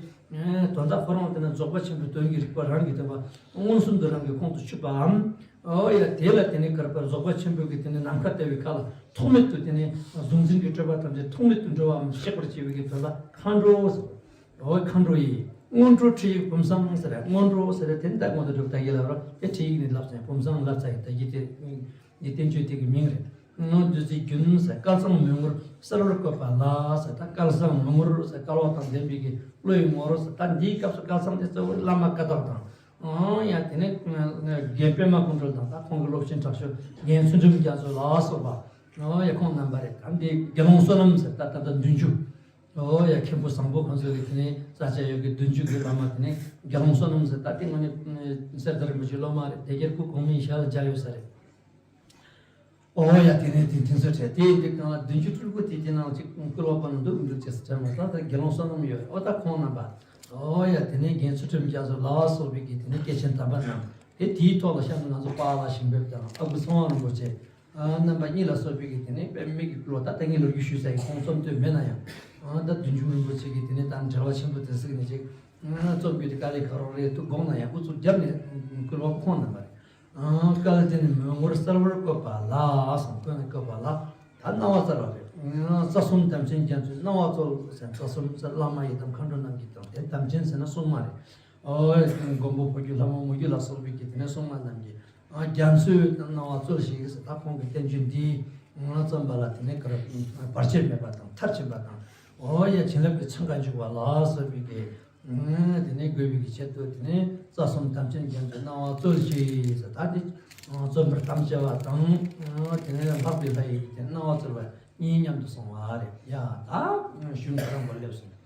དོན་དག་ཁོ་རང་དེ་ན་རྫོགས་པ་ཆེན་པོའི་དོན་གྱི་རིགས་པ་རང་གི་སྟོན་པ་མངོན་སུམ་དུ་རང་གི་ཁོང་དུ་ཆུད་པའམ། ཨོ་ཡ་དེ་ལ་དེ་ནས་གར་པར་རྫོགས་པ་ཆེན་པོའི་གི་དེ་ནས་ནམ་མཁའ་ལྟ་བུའི་མཁའ་ལ་ཐོགས་མེད་དུ་དེ་ནས་གཟུང་འཛིན་གྱི་སྤྲོས་པ་ཐམས་ཅད་ཐོགས་མེད་དུ་འགྲོ་བའམ་གཤེགས་པར་བྱེད་པའི་གི་དོན་ལ་མཁའ་འགྲོ་ཟེར། ཨོ་མཁའ་འགྲོ་ཡི། སྔོན་འགྲོ་ཁྲིད་ཡིག་བུམ་བཟང་ཟེར། སྔོན་འགྲོ་ཟེར་དེ་ད་སྔོན་དུ་འགྲོ་བདག་གིས་ལབ་རོགས། དེ་ཁྲིད་ཡིག་ནི་ལབ་ཚར་ཡིན། བུམ་བཟང་ལབ་ཚར་ཡིན། ད་ཡིག་དེ་འདི་བསྟན་བཅོས་དེ་གི་མིང་རེད། སྔོན་བདུད་རྩིའི་རྒྱུན་ཟེར། སྐལ་བཟང་མོས་ངོར་གསལ་བར་བཀོད་པ་ལ་ཟེར། ད་སྐལ་བཟང་མོས་ངོར་ཟེར། སྐལ་བ་དང་ལྡན་པའི་གི་བློ་ཡི་ངོར་ཟེར། ད་འདིའི་སྐབས་སུ་སྐལ་བཟང་དེ་གཙོ་བོ་བླ་མ་བཀའ་བརྡ་དང་། ཨང་ཡ་དེ་ནས་རྒན་པད་མ་སྐུ་མགྲོན་དང་། ད་ཁོང་གི་སློབ་ཆེན་དྲག་ཤོས་རྒན་ཚུལ་ཁྲིམས་རྒྱ་མཚོ་ལ་སོགས་པ། ཨང་ཡ་ཁོང་རྣམ་པ་རེད། ད་འདི་དགེ་སློང་བསོད་ནམས་ཟེར། ད་ད་ལྟ་བདུན་ཅུ། ཨོ་ཡ་མཁན་པོ་བཟང་པོ་ཁོང་ཚོ་གི་དེ་ནས་ས་ཆ་ཡོད་ཀྱི་བདུན་ཅུ་གི་བླ་མ་དེ་ནས་དགེ་སློང་བསོད་ནམས་ཟེར། ད་དེ་ངོ་ནས་གསེར་རྟ་རིན་པོ་ཆེའི་སློབ་མ་རེད། དེ་རྒྱལ་ཁུ་གོང་མའི་ཞལ་མཇལ་ཡོད་ས་རེད། ཨོ་ཡ་དེ་ནས་དེ་དེ་ཚོ་བྲལ་དེ་འདི་གང་ལ་བདུན་ཅུ་སྤྲུལ་སྐུ་དེ་དེ་ནང་གཅིག་བསྐུལ་བ་པ་ན་འདུག་འདུག་ཅེས་བྲལ་མ་ཐག་ད་དགེ་སློང་བསོད་ནམས་ཡོད། ཨོ་ད་ཁོང་རྣམ་པ། ཨོ་ཡ་དེ་ནས་རྒན་ཚུལ་ཁྲིམས་རྒྱ་མཚོ་ལ་སོགས་པའི་གི་དེ་ནས་སྐྱེས་ཆེན་དམ་པ་རྣམས་དེ་དེའི་ཐོག་ལ་གཤམ་དུ་ང་ཚོ་པཱ་ལགས་ཞིང་ཕེབས་དང་ཨ་ཁུ་ཚེ་དབང་རིན་པོ་ཆེ། རྣམ་པ་གཉིས་ལ་སོགས་པའི་གི་དེ་ནས་དཔེ་མི་གི་བློ་ད་ལྟ་ངས་ལོ་རྒྱུས་ཞུས་ས་ཡི་ཁོང་རྩོམ་དུས་མེད་ན་ཡང་། ད་བདུན་ཅུ་རིན་པོ་ཆེ་གི་དེ་ནས་ད་འབྲེལ་བ་ཆེན་པོ་དེ་ཟིག་ནས་ཅིག་རྩོམ་རྒྱུ་དེ་དཀའ་ལས་ཁག་རོགས་རེད་འདུག་དགོངས་ན་ཡང་ཨུ་ཚུགས་རྒྱབ་ནས་བསྐུལ་བ་ཁོང་རྣམ་པ་རེད། སྐལ་ལྡན་མོས་ངོར་གསལ་བར་བཀོད་པ་ལ་སོང་བཀོད་ནས་བཀོད་པ་ལ་ད་སྣང་བ་སྩལ་བ་རེད། རྩ་གསུམ་དམ་ཅན་རྒྱ་མཚོའི་སྣང་བ་སྩོལ་ཟེར། རྩ་གསུམ་ཟེར་བླ་མ་ཡི་དམ་མཁའ་འགྲོ་རྣམས་ཀྱི་དང་དེ་དམ་ཅན་ཟེར་ན་སྲུང་མ་རེད། ཨོ་མགོན་པོ་ཕོ་རྒྱུད་ལྷ་མོ་མོ་རྒྱུད་ལ་སོགས་པའི་གི་དེ་ནས་སྲུང་མ་རྣམས་ཀྱི་རྒྱ་མཚོའི་སྣང་བ་སྩོལ་ཞིང་ཟེར། ད་ཁོང་གི་བསྟན་བཅོས་འདིའི་རྩོམ་པ་ལ་དེ་ནས་ག་རེ་བར་ཆད་མེད་པ་དང་མཐར་ཕྱིན་པ་དང་། ཨོ་ཡ་བྱིན་རླབས་ཀྱི་ཚོན་ཁ་འཇུག་པ་ལ་སོགས་པའི་གི་དེ་ནས་དགོས་པའི་གི་ཆེད་དུ་དེ་ནས་རྩ་གསུམ་དམ་ཅན་རྒྱ་མཚོའི་སྣང་བ་སྩོལ་ཞིང་ཟེར། ད་དེ་རྩོམ་པར་དམ་བཅའ་བ་དང་། དེ་ནས་ལྷག་པའི་ལྷ་ཡི་གི་དེ་སྣང་བ་སྩོལ་བ་གཉིས་མཉམ་དུ་སོང་བ་རེད། ཡ་ད་གཞུང་ཁོ་རང་པོ་སླེབས་སོང་།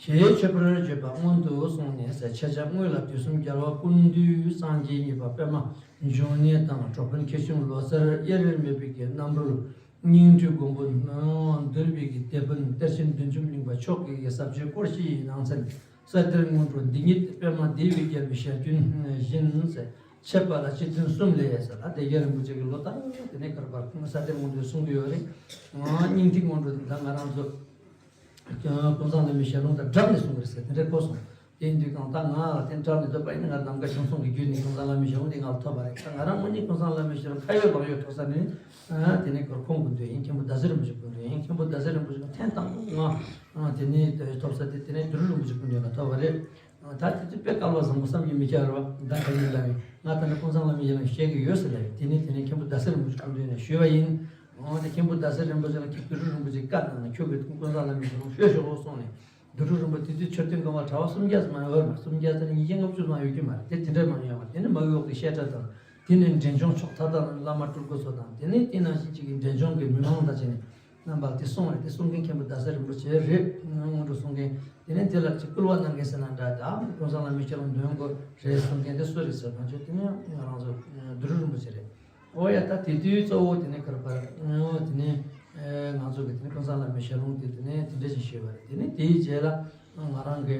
ཞེས་མཆོད་པར་བརྗོད་པ་སྔོན་དུ་སོང་ནས་ཟེར། ཕྱག་རྒྱ་དངོས་ལ་དུས་གསུམ་རྒྱལ་བ་ཀུན་འདུས་སངས་རྒྱས་གཉིས་པ་པདྨ་འབྱུང་གནས་དང་གྲོགས་དཔོན་ཁྱེའུ་ཆུང་ལོ་སར་དབྱེར་མེད་པའི་གི་རྣམ་རོལ་སྙིང་ཐིག་མགོན་པོ་འདུལ་བའི་གི་དེད་དཔོན་གཏེར་ཆེན་བདུད་འཇོམས་གླིང་པ་མཆོག་གི་ཟབ་ཆོས་སྐོར་བཞིའི་ནང་ཚན། ས་གཏེར་སྔོན་འགྲོ་འདི་ཉིད་པདྨ་བདེ་བའི་རྒྱལ་པོའི་ཞལ་རྒྱུན་བཞིན་ཟེར། འཆད་པ་ལ་སྤྱི་དོན་གསུམ་ལས་ཟེར། ད་སྡེ་རྒྱན་རིན་པོ་ཆེ་གི་ལོ་ལྟར་དེ་ནས་གར་པར་ས་གཏེར་སྔོན་འགྲོའི་གསུང་གི་ཡོད་རེད། སྙིང་ཐིག་སྔོན་འགྲོ་དེ་ད་ང་རང་ཚོ་ཀུན་བཟང་བླ་མའི་ཞལ་ལུང་དང་སྦྲགས་ནས་གསུང་གི་རེད་ཟེར་དེ་འདྲ་གོ་སོང་། དེ་ཡིན་དུས་གང་ལྟར་ང་ལ་དེ་སྦྲགས་ནས་སྡོད་པ་ཡིན་ན་ང་ནམ་མཁའ་གཞུང་གསུང་གི་བརྒྱུད་ནས་ཀུན་བཟང་བླ་མའི་ཞལ་ལུང་དེ་ང་ལ་ཐོབ་པ་རེད། ད་ང་རང་དངོས་གནས་ཀུན་བཟང་བླ་མའི་ཞལ་ལུང་ཁ་ཡོད་ལག་ཡོད་ཐོབ་ས་ནི། དེ་ནས་གར་ཁོང་སྐུ་མདུན་ཡིན། མཁན་པོ་ཟླ་ཟེར་རིན་པོ་ཆེ་སྐུ་མདུན་ཡིན། མཁན་པོ་ཟླ་ཟེར་རིན་པོ་ཆེ་ཐེངས་དང་ང་དེ་ནས་ཐོབ་ས་དེ་དེ་ནས་བདུད་རུ་རིན་པོ་ཆེ་སྐུ་མདུན་ལ་ཐོབ་པ་རེད། ད་དེ་དུས་དཔེ་སྐལ་བ་བཟང་པོ་བསམ་གྱིས་མི་ཁྱབ་རེད་བ། ད་ཁ་ཉིན་ལ་ནི་ང་ད་ནི་ཀུན་བཟང་བླ་མའི་ཞལ་ལུང་བཤད་ཀྱི་ཡོད་ཟེར་ལ་ཡོད། དེ་ནི་དེ་ནི་མཁན་པོ་ཟླ་ཟེར་རིན་པོ་ཆེ་སྐུ་མདུན་ནས་ཞུས་པ་ཡིན། འོ་དེ་མཁན་པོ་ཟླ་ཟེར་རིན་པོ་ཆེ་ལ་ཁྱེད་བདུད་རུ་རིན་པོ་ཆེའི་བཀའ་གནང་ནས་ཁྱོད་ཀྱིས་ཀུན་བཟང་བླ་མའི་ཞལ་ལུང་ཤོད་ཤོག་གསུངས་ནས། བདུད་རུ་རིན་པོ་དེ་དུས་མཆོད་རྟེན་གང་བ་གྲྭ་བ་སུམ་བརྒྱ་ཙམ་མ་ཡོད་པར་སུམ་བརྒྱ་ཙམ་ཉིས་བརྒྱ་ལྔ་བཅུ་ཙམ་ཡོད་ཀྱི་མ་རེད། དེ་དེ་འདྲ་མ་ཡོད་པར་དེ་ནི་མ་གི་འོག་གི་བཤད་གྲྭ་དང་། དེ་ནས་འབྲས་ལྗོངས་ཕྱོགས་མཐའ་དག་ནས་བླ་མ་སྤྲུལ་སྐུ་ཚོ་དང་། དེ་ནས་དེ་ནང་བཞིན་གཅིག་གི་འབྲས་ལྗོངས་ཀྱི་མི་མང་དང་བཅས་ནས། རྣམ་པ་དེ་གསུང་བ་རེད། དེ་གསུང་མཁན་མཁན་པོ་ཟླ་ཟེར་རིན་པོ་ཆེ་རེད། སྔོན་འགྲོ་གསུང་མཁན་དེ་ནས་དེ་ལ་ཅིག་བསྐུལ་བ་གནང་མཁན་ཟེར་ན་འདྲ། ད་ཀུན་བཟང་བླ་མའི་ཞལ་ལུང་འདོན་དགོས་རེད་གསུང་མཁན་དེ་སུ་རེད་ཟེར་ན་ཆོག་དེ་ནས་ང་རང་ཚོ་བདུད་རུ་རིན་པོ་ཆེ་རེད། ཨོ་ཡ་ད་དེ་དུས་གཙོ་བོ་དེ་ནས་གར་པར་ཨོ་དེ་ནས་ང་ཚོ་གི་དེ་ནས་ཀུན་བཟང་བླ་མའི་ཞལ་ལུང་དེ་དེ་ནས་དེ་འདྲ་ཞིག་ཞུས་པ་རེད། དེ་ནས་དེའི་རྗེས་ལ་ང་རང་གི་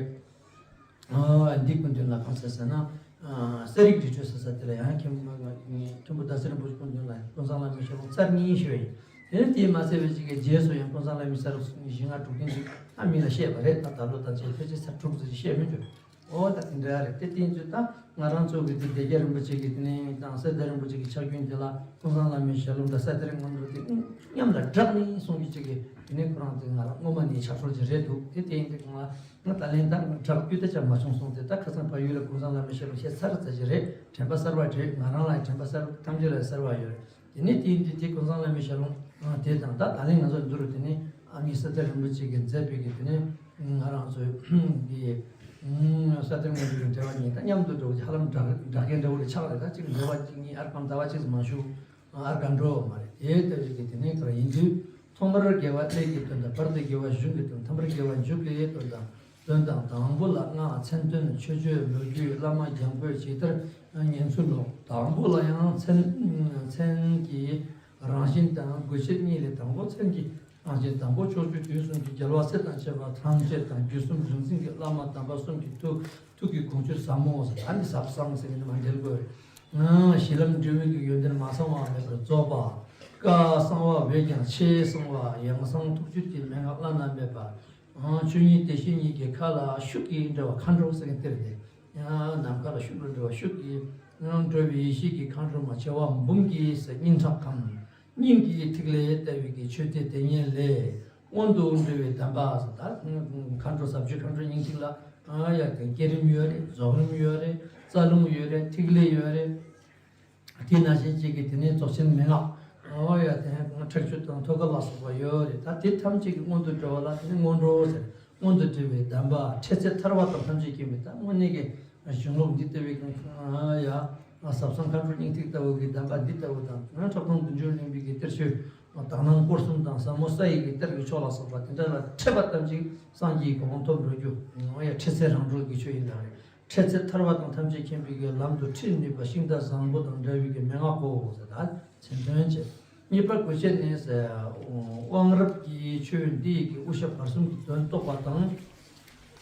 འདི་སྐུ་མདུན་ལ་གང་ཟེར་ཟེར་ན། གསེར་ཡིག་འབྲི་འཕྲོད་ཟེར་ས་དེ་ལ་ཡང་མཁན་མཁན་པོ་ཟླ་ཟེར་རིན་པོ་ཆེ་སྐུ་མདུན་ལ་ཀུན་བཟང་བླ་མའི་ཞལ་ལུང་ཚར་གཉིས་ཞུས་པ་ཡིན། དེ་ནས་དེས་མ་ཚད་པའི་གཅིག་གི་རྗེས་སུ་ཡང་ཀུན་བཟང་བླ་མའི་ས་རུ་བཞི་ལྔ་དྲུག་བདུན་ཅིག་ཨ་མི་ལ་བཤད་པ་རེད། ད་ད་ལོ་ད་ཆེ་ཕལ་ཆེར་ཚར་དྲུག་ཙམ་ཞིག་བཤད་མི་འགྱུར། ཨོ་ད་དེ་འདྲ་རེད། དེ་བསྟན་ཚུལ་ད་ང་རང་ཚོ་གི་དེ་སྡེ་རྒྱན་རིན་པོ་ཆེ་གི་དེ་ནས་དང་གསེར་རྟ་རིན་པོ་ཆེ་གི་ཕྱག་རྒྱུན་དེ་ལ་ཀུན་བཟང་བླ་མའི་ཞལ་ལུང་དང་ས་གཏེར་སྔོན་འགྲོ་དེ་མཉམ་ལ་སྦྲགས་ནས་གསུང་རྒྱུ་ཅིག་གི་དེ་ནས་ཁོ་རང་དེ་ང་ལ་སྔོན་མ་ནས་ཕྱག་སྲོལ་ཅིག་རེད་འདུག་དེ་དེ་ཡིན་དུས་ང་ང་ད་ལན་ད་དྲག་རྒྱུ་དེ་ཅང་མ་བྱུང་སོང་སྟེ། ད་ཁ་སང་བལ་ཡུལ་ལ་ཀུན་བཟང་བླ་མའི་ཞལ་ལུང་བཤད་ཚར་ཚར་གྱི་རེད། དྲན་པ་གསར་བ་བྲིས། ང་རང་ལ་དྲན་པ་གསར་ཐམས་ཅད་ལ་གསར་བ་ཡོད་རེད། དེ་ནས་དེ་ཡིན་དུས་དེ་ཀུན་བཟང་བླ་མའི་ཞལ་ལུང་དེ་དང་ད་ད་ལན་ང་ཚོ་འདི་རུ་དེ་ནས་ཨ་མི་ས་གཏེར་རིན་པོ་ཆེ་གིས་མཛད་པའི་གི་དེ་ནས་ང་རང་ཚོའི་གི་ ས་སྟེང་མ་ཞུགས་ཀྱི་འབྲེལ་བ་གཉིས་དང་མཉམ་དུ་འགྲོ་བ་ཅིག་ཧ་ལམ་འདྲ་འདྲ་མཁན་འདྲ་བོ་ལས་ཆགས་རེད། ད་ཅིག་འབྲེལ་བ་གཅིག་གཉིས་ཨར་གང་ཟླ་བ་གཅིག་ཙམ་མ་ཞུགས་ཨར་གང་འགྲོ་བ་མ་རེད། དེ་ལྟ་བུ་ཞིག་གི་དེ་ནས་ག་རེ་ཡིན་དུས། ཐོག་མར་དགེ་བ་ཀླད་ཀྱི་དོན་དང་། བར་དུ་དགེ་བ་གཞུང་གི་དོན། ཐ་མར་དགེ་བ་མཇུག་གི་དོན་དང་། དོན་དང་དང་པོ་ལ་སྔགས་མཚན་དོན་མཆོད་བརྗོད་ལོ་རྒྱུས་བླ་མ་རྒྱང་འབོད་ཇི་ལྟར་ཉན་ཚུལ་ལོ། དང་པོ་ལ་ཡང་མཚན་མཚན་གྱི་རང་བཞིན་དང་དགོས་ཆེད་གཉིས་ལས། དང་པོ་མཚན་གྱི་རང་བཞིན། དང་པོ་ཕྱོགས་བཅུ་དུས་གསུམ་གྱི་རྒྱལ་བ་སྲས་དང་བཅས་པ་ཐམས་ཅད་དང་། བརྒྱུད་གསུམ་རིག་འཛིན་གྱི་བླ་མ་དམ་པ་གསུམ་གྱི་ཐུགས་ཐུགས་ཀྱི་དགོངས་སྤྱོད་ཟབ་མོ་ཟེར། ད་ནི་ཟབ་གསང་ཟེར་མཁན་དེ་མ་འགྲེལ་དགོས། གཞི་ལམ་འབྲས་བུ་གི་ཡོན་ཏན་མ་ཚང་བ་མེད་པར་རྫོགས་པ། བཀའ་གསང་བ་བས་ཀྱང་ཆེས་གསང་བ། ཡང་གསང་ཐུགས་རྒྱུད་ཀྱི་མན་ངག་བླ་ན་མེད་པ། ཆོས་ཉིད་བདེ་གཤེགས་ཉིད་ཀྱི་མཁའ་ལ་ཤུགས་ཀྱིས་འགྲོ་བ། མཁའ་འགྲོ་ཟེར་མཁན་དེ་རེད་དེ། ནམ་མཁའ་ལ་ཤུགས་ལ་འགྲོ་བ། ཤུགས་ཀྱིས་འགྲོ་བའི་ཡེ་ཤེས་ཀྱི་མཁའ་འགྲོ་མ། བྱེ་བ་འབུམ་གྱི་སྙིང་ཁྲག་གམ། སྙིང་གི་ཐིག་ལེ་ལྟ་བུའི་གི་ཆོས་དེ་དེ་ཉིད་ལས་མངོན་དུ་འགྲོ་བའི་གདམས་པ་ཟེར། ད་མཁའ་འགྲོ་ཟབ་ཆོས་མཁའ་འགྲོ་སྙིང་ཐིག་ལ་ཡ་དེ་བསྐྱེད་རིམ་ཡོད་རེད། རྫོགས་རིམ་ཡོད་རེད། རྩ་རླུང་ཡོད་རེད། ཐིག་ལེ་ཡོད་རེད། དེ་ནང་བཞིན་གཅིག་གི་དེ་ནས་རྫོགས་ཆེན་མན་ངག་ཨོ་ཡ་དེ་ནས་ཁྲེགས་ཆོད་དང་ཐོད་རྒལ་ལ་སོགས་པ་ཡོད་རེད། ད་དེ་ཐམས་ཅད་ཀྱི་སྔོན་དུ་འགྲོ་བ་ལ་དེ་ནས་སྔོན་འགྲོ་ཟེར། སྔོན་དུ་འགྲོ་བའི་གདམས་པ་འཕྲད་ཚེ་ཐར་པ་དང་ཐམས་ཅད་མཁྱེན་པའི། ད་དངོས་གནས་ཀྱི་གཞུང་ལུགས་འདི་ལྟ་བུའི་ཡ་ཟབ་གསང་མཁའ་འགྲོ་སྙིང་ཐིག་ལྟ་བུ་གི་གདམས་པ་འདི་ལྟ་བུ་དང་། ཁྲག་འཐུང་བདུད་འཇོམས་གླིང་པའི་གི་གཏེར་ཆོས་དག་སྣང་སྐོར་གསུམ་དང་། ཟབ་མོ་ས་ཡི་གི་གཏེར་གྱི་མཆོག་ལ་སོགས་པ་དེ་འདྲ་ལ་འཕྲད་པ་ཙམ་གྱིས་སངས་རྒྱས་ཀྱི་གོ་འཕང་ཐོབ་འགྲོ་རྒྱུ་ཡ་འཕྲད་ཚེ་རང་གྲོལ་གྱི་ཆོས་ཡིན་ལ་རེད། འཕྲད་ཚེ་ཐར་པ་དང་ཐམས་ཅད་མཁྱེན་པའི་གི་ལམ་དུ་ཁྲིད་ནུས་པ་ཤིང་རྟ་བཟང་པོ་དང་འདྲ་བའི་གི་མན་ངག་གོ་ཟེར། ད་མཚན་དོན་བཅས། གཉིས་པ་དགོས་ཆེད་ནི་ཟེར། དབང་རབ་ཀྱི་ཆོས་འདི་ཡི་གི་དབུ་ཞྭ་བར་གསུམ་གྱི་དོན་རྟོགས་པ་དང་།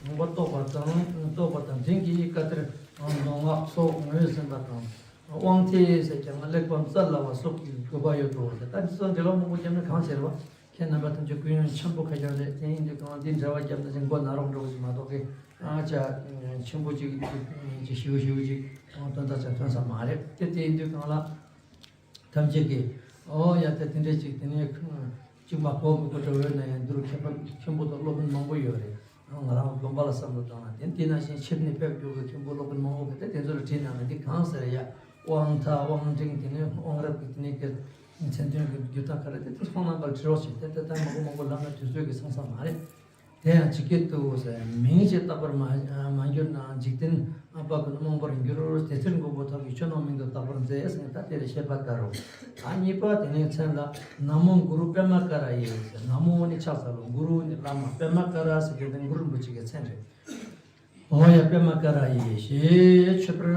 ངོ་བོ་རྟོགས་པ་དང་། རྟོགས་པ་དང་། དེང་གི་བཀའ་གཏེར་མདོ་སྔགས་སོགས་ངོས་ཟིན་པ་དང་། དབང་ཐེ་ཟེར་ཀྱང་གླེགས་བམ་རྩ་ལ་བ་སོགས་ཀྱི་དགོས་པ་ཡོད་དོ་ཟེར། ད་འདི་ཚོ་འབྲེལ་བ་མང་པོ་བརྒྱབ་ན་གང་ཟེར་བ། ཁྱེད་རྣམ་པ་ཐམས་ཅད་སྐུ་ཡོན་ཆེན་པོ་ཁ་རྒྱག་རེད། དེ་ཡིན་དུས་གང་འདི་འབྲེལ་བ་བརྒྱབ་ན་ཅིག་མགོ་ན་རོགས་འགྲོ་གི་མ་གཏོགས་ཀི། ཨ་ཅག་ཆེན་པོ་ཅིག་ཅིག་ཞིའུ་ཞིའུ་ཅིག་དོན་དག་ཅིག་ཐོན་ས་མ་རེད། དེ་དེ་ཡིན་དུས་གང་ལ་ཐམས་ཅད་ཀྱི་ཨོ་ཡ་དེ་དེ་འདྲས་ཅིག་དེ་ནས་ཅིག་མ་གོ་མི་གོ་འདྲ་བོ་ཡོད་ན་ཡང་འདི་རུ་མཁས་པ་མཁན་པོ་དང་སློབ་དཔོན་མང་པོ་ཡོད་རེད། ང་རང་དགོན་པ་ལ་བསམ་བློ་བཏང་ན་དེ་དེ་ནང་བཞིན་ཕྱིར་ནས་ཕེབས་རྒྱུ་གི་མཁན་པོ་སློབ་དཔོན་མང་པོ་གི་དེ་དེ་ཚོ་ལ་དྲིས་ན་ནི་འདི་གང་ཟེར་ཡ། དབང་ཐང་དབང་འབྲིང་དེ་ནས་དབང་རབ་ཀྱི་དེ་ནས་ཀྱི་མཚན་དོན་གྱི་རྒྱུ་དང་ག་རེ་དེ་ཚོ་ཁོང་རྣམ་པར་དྲི་རོགས་བྱེད། དེ་ལྟ་ལྟ་མང་པོ་མང་པོ་ལབ་ན་དུས་ཚོད་ཀྱིས་ཚང་ས་མ་རེད། དེ་ཡང་ཇི་སྐད་དུ་ཟེར། མིང་ཞེས་བཏགས་པར་མ་མ་གྱུར་ན། འཇིག་རྟེན་པ་ཀུན་རྨོངས་པར་འགྱུར། དེ་ཕྱིར་མགོན་པོ་ཐབས་ཀྱིས་ཆོས་རྣམས་མིང་དུ་བཏགས་པར་མཛད་ཟེར། ད་དེ་ལ་བཤད་པ་དཀའ་རུ། ད་གཉིས་པ་དེ་ནས་མཚན་ལ་ན་མོ་གུ་རུ་པདྨ་ཀ་ར་ཡེ་ཟེར། ན་མོ་ནི་ཕྱག་འཚལ་ལོ། གུ་རུ་ནི་བླ་མ། པདྨ་ཀ་ར་ཟེར་དེ་ནི་གུ་རུ་རིན་པོ་ཆེ་གི་མཚན་རེད། ཨོ་ཡ་པདྨ་ཀ་ར་ཡེ་ཞེས་མཆོད་པར་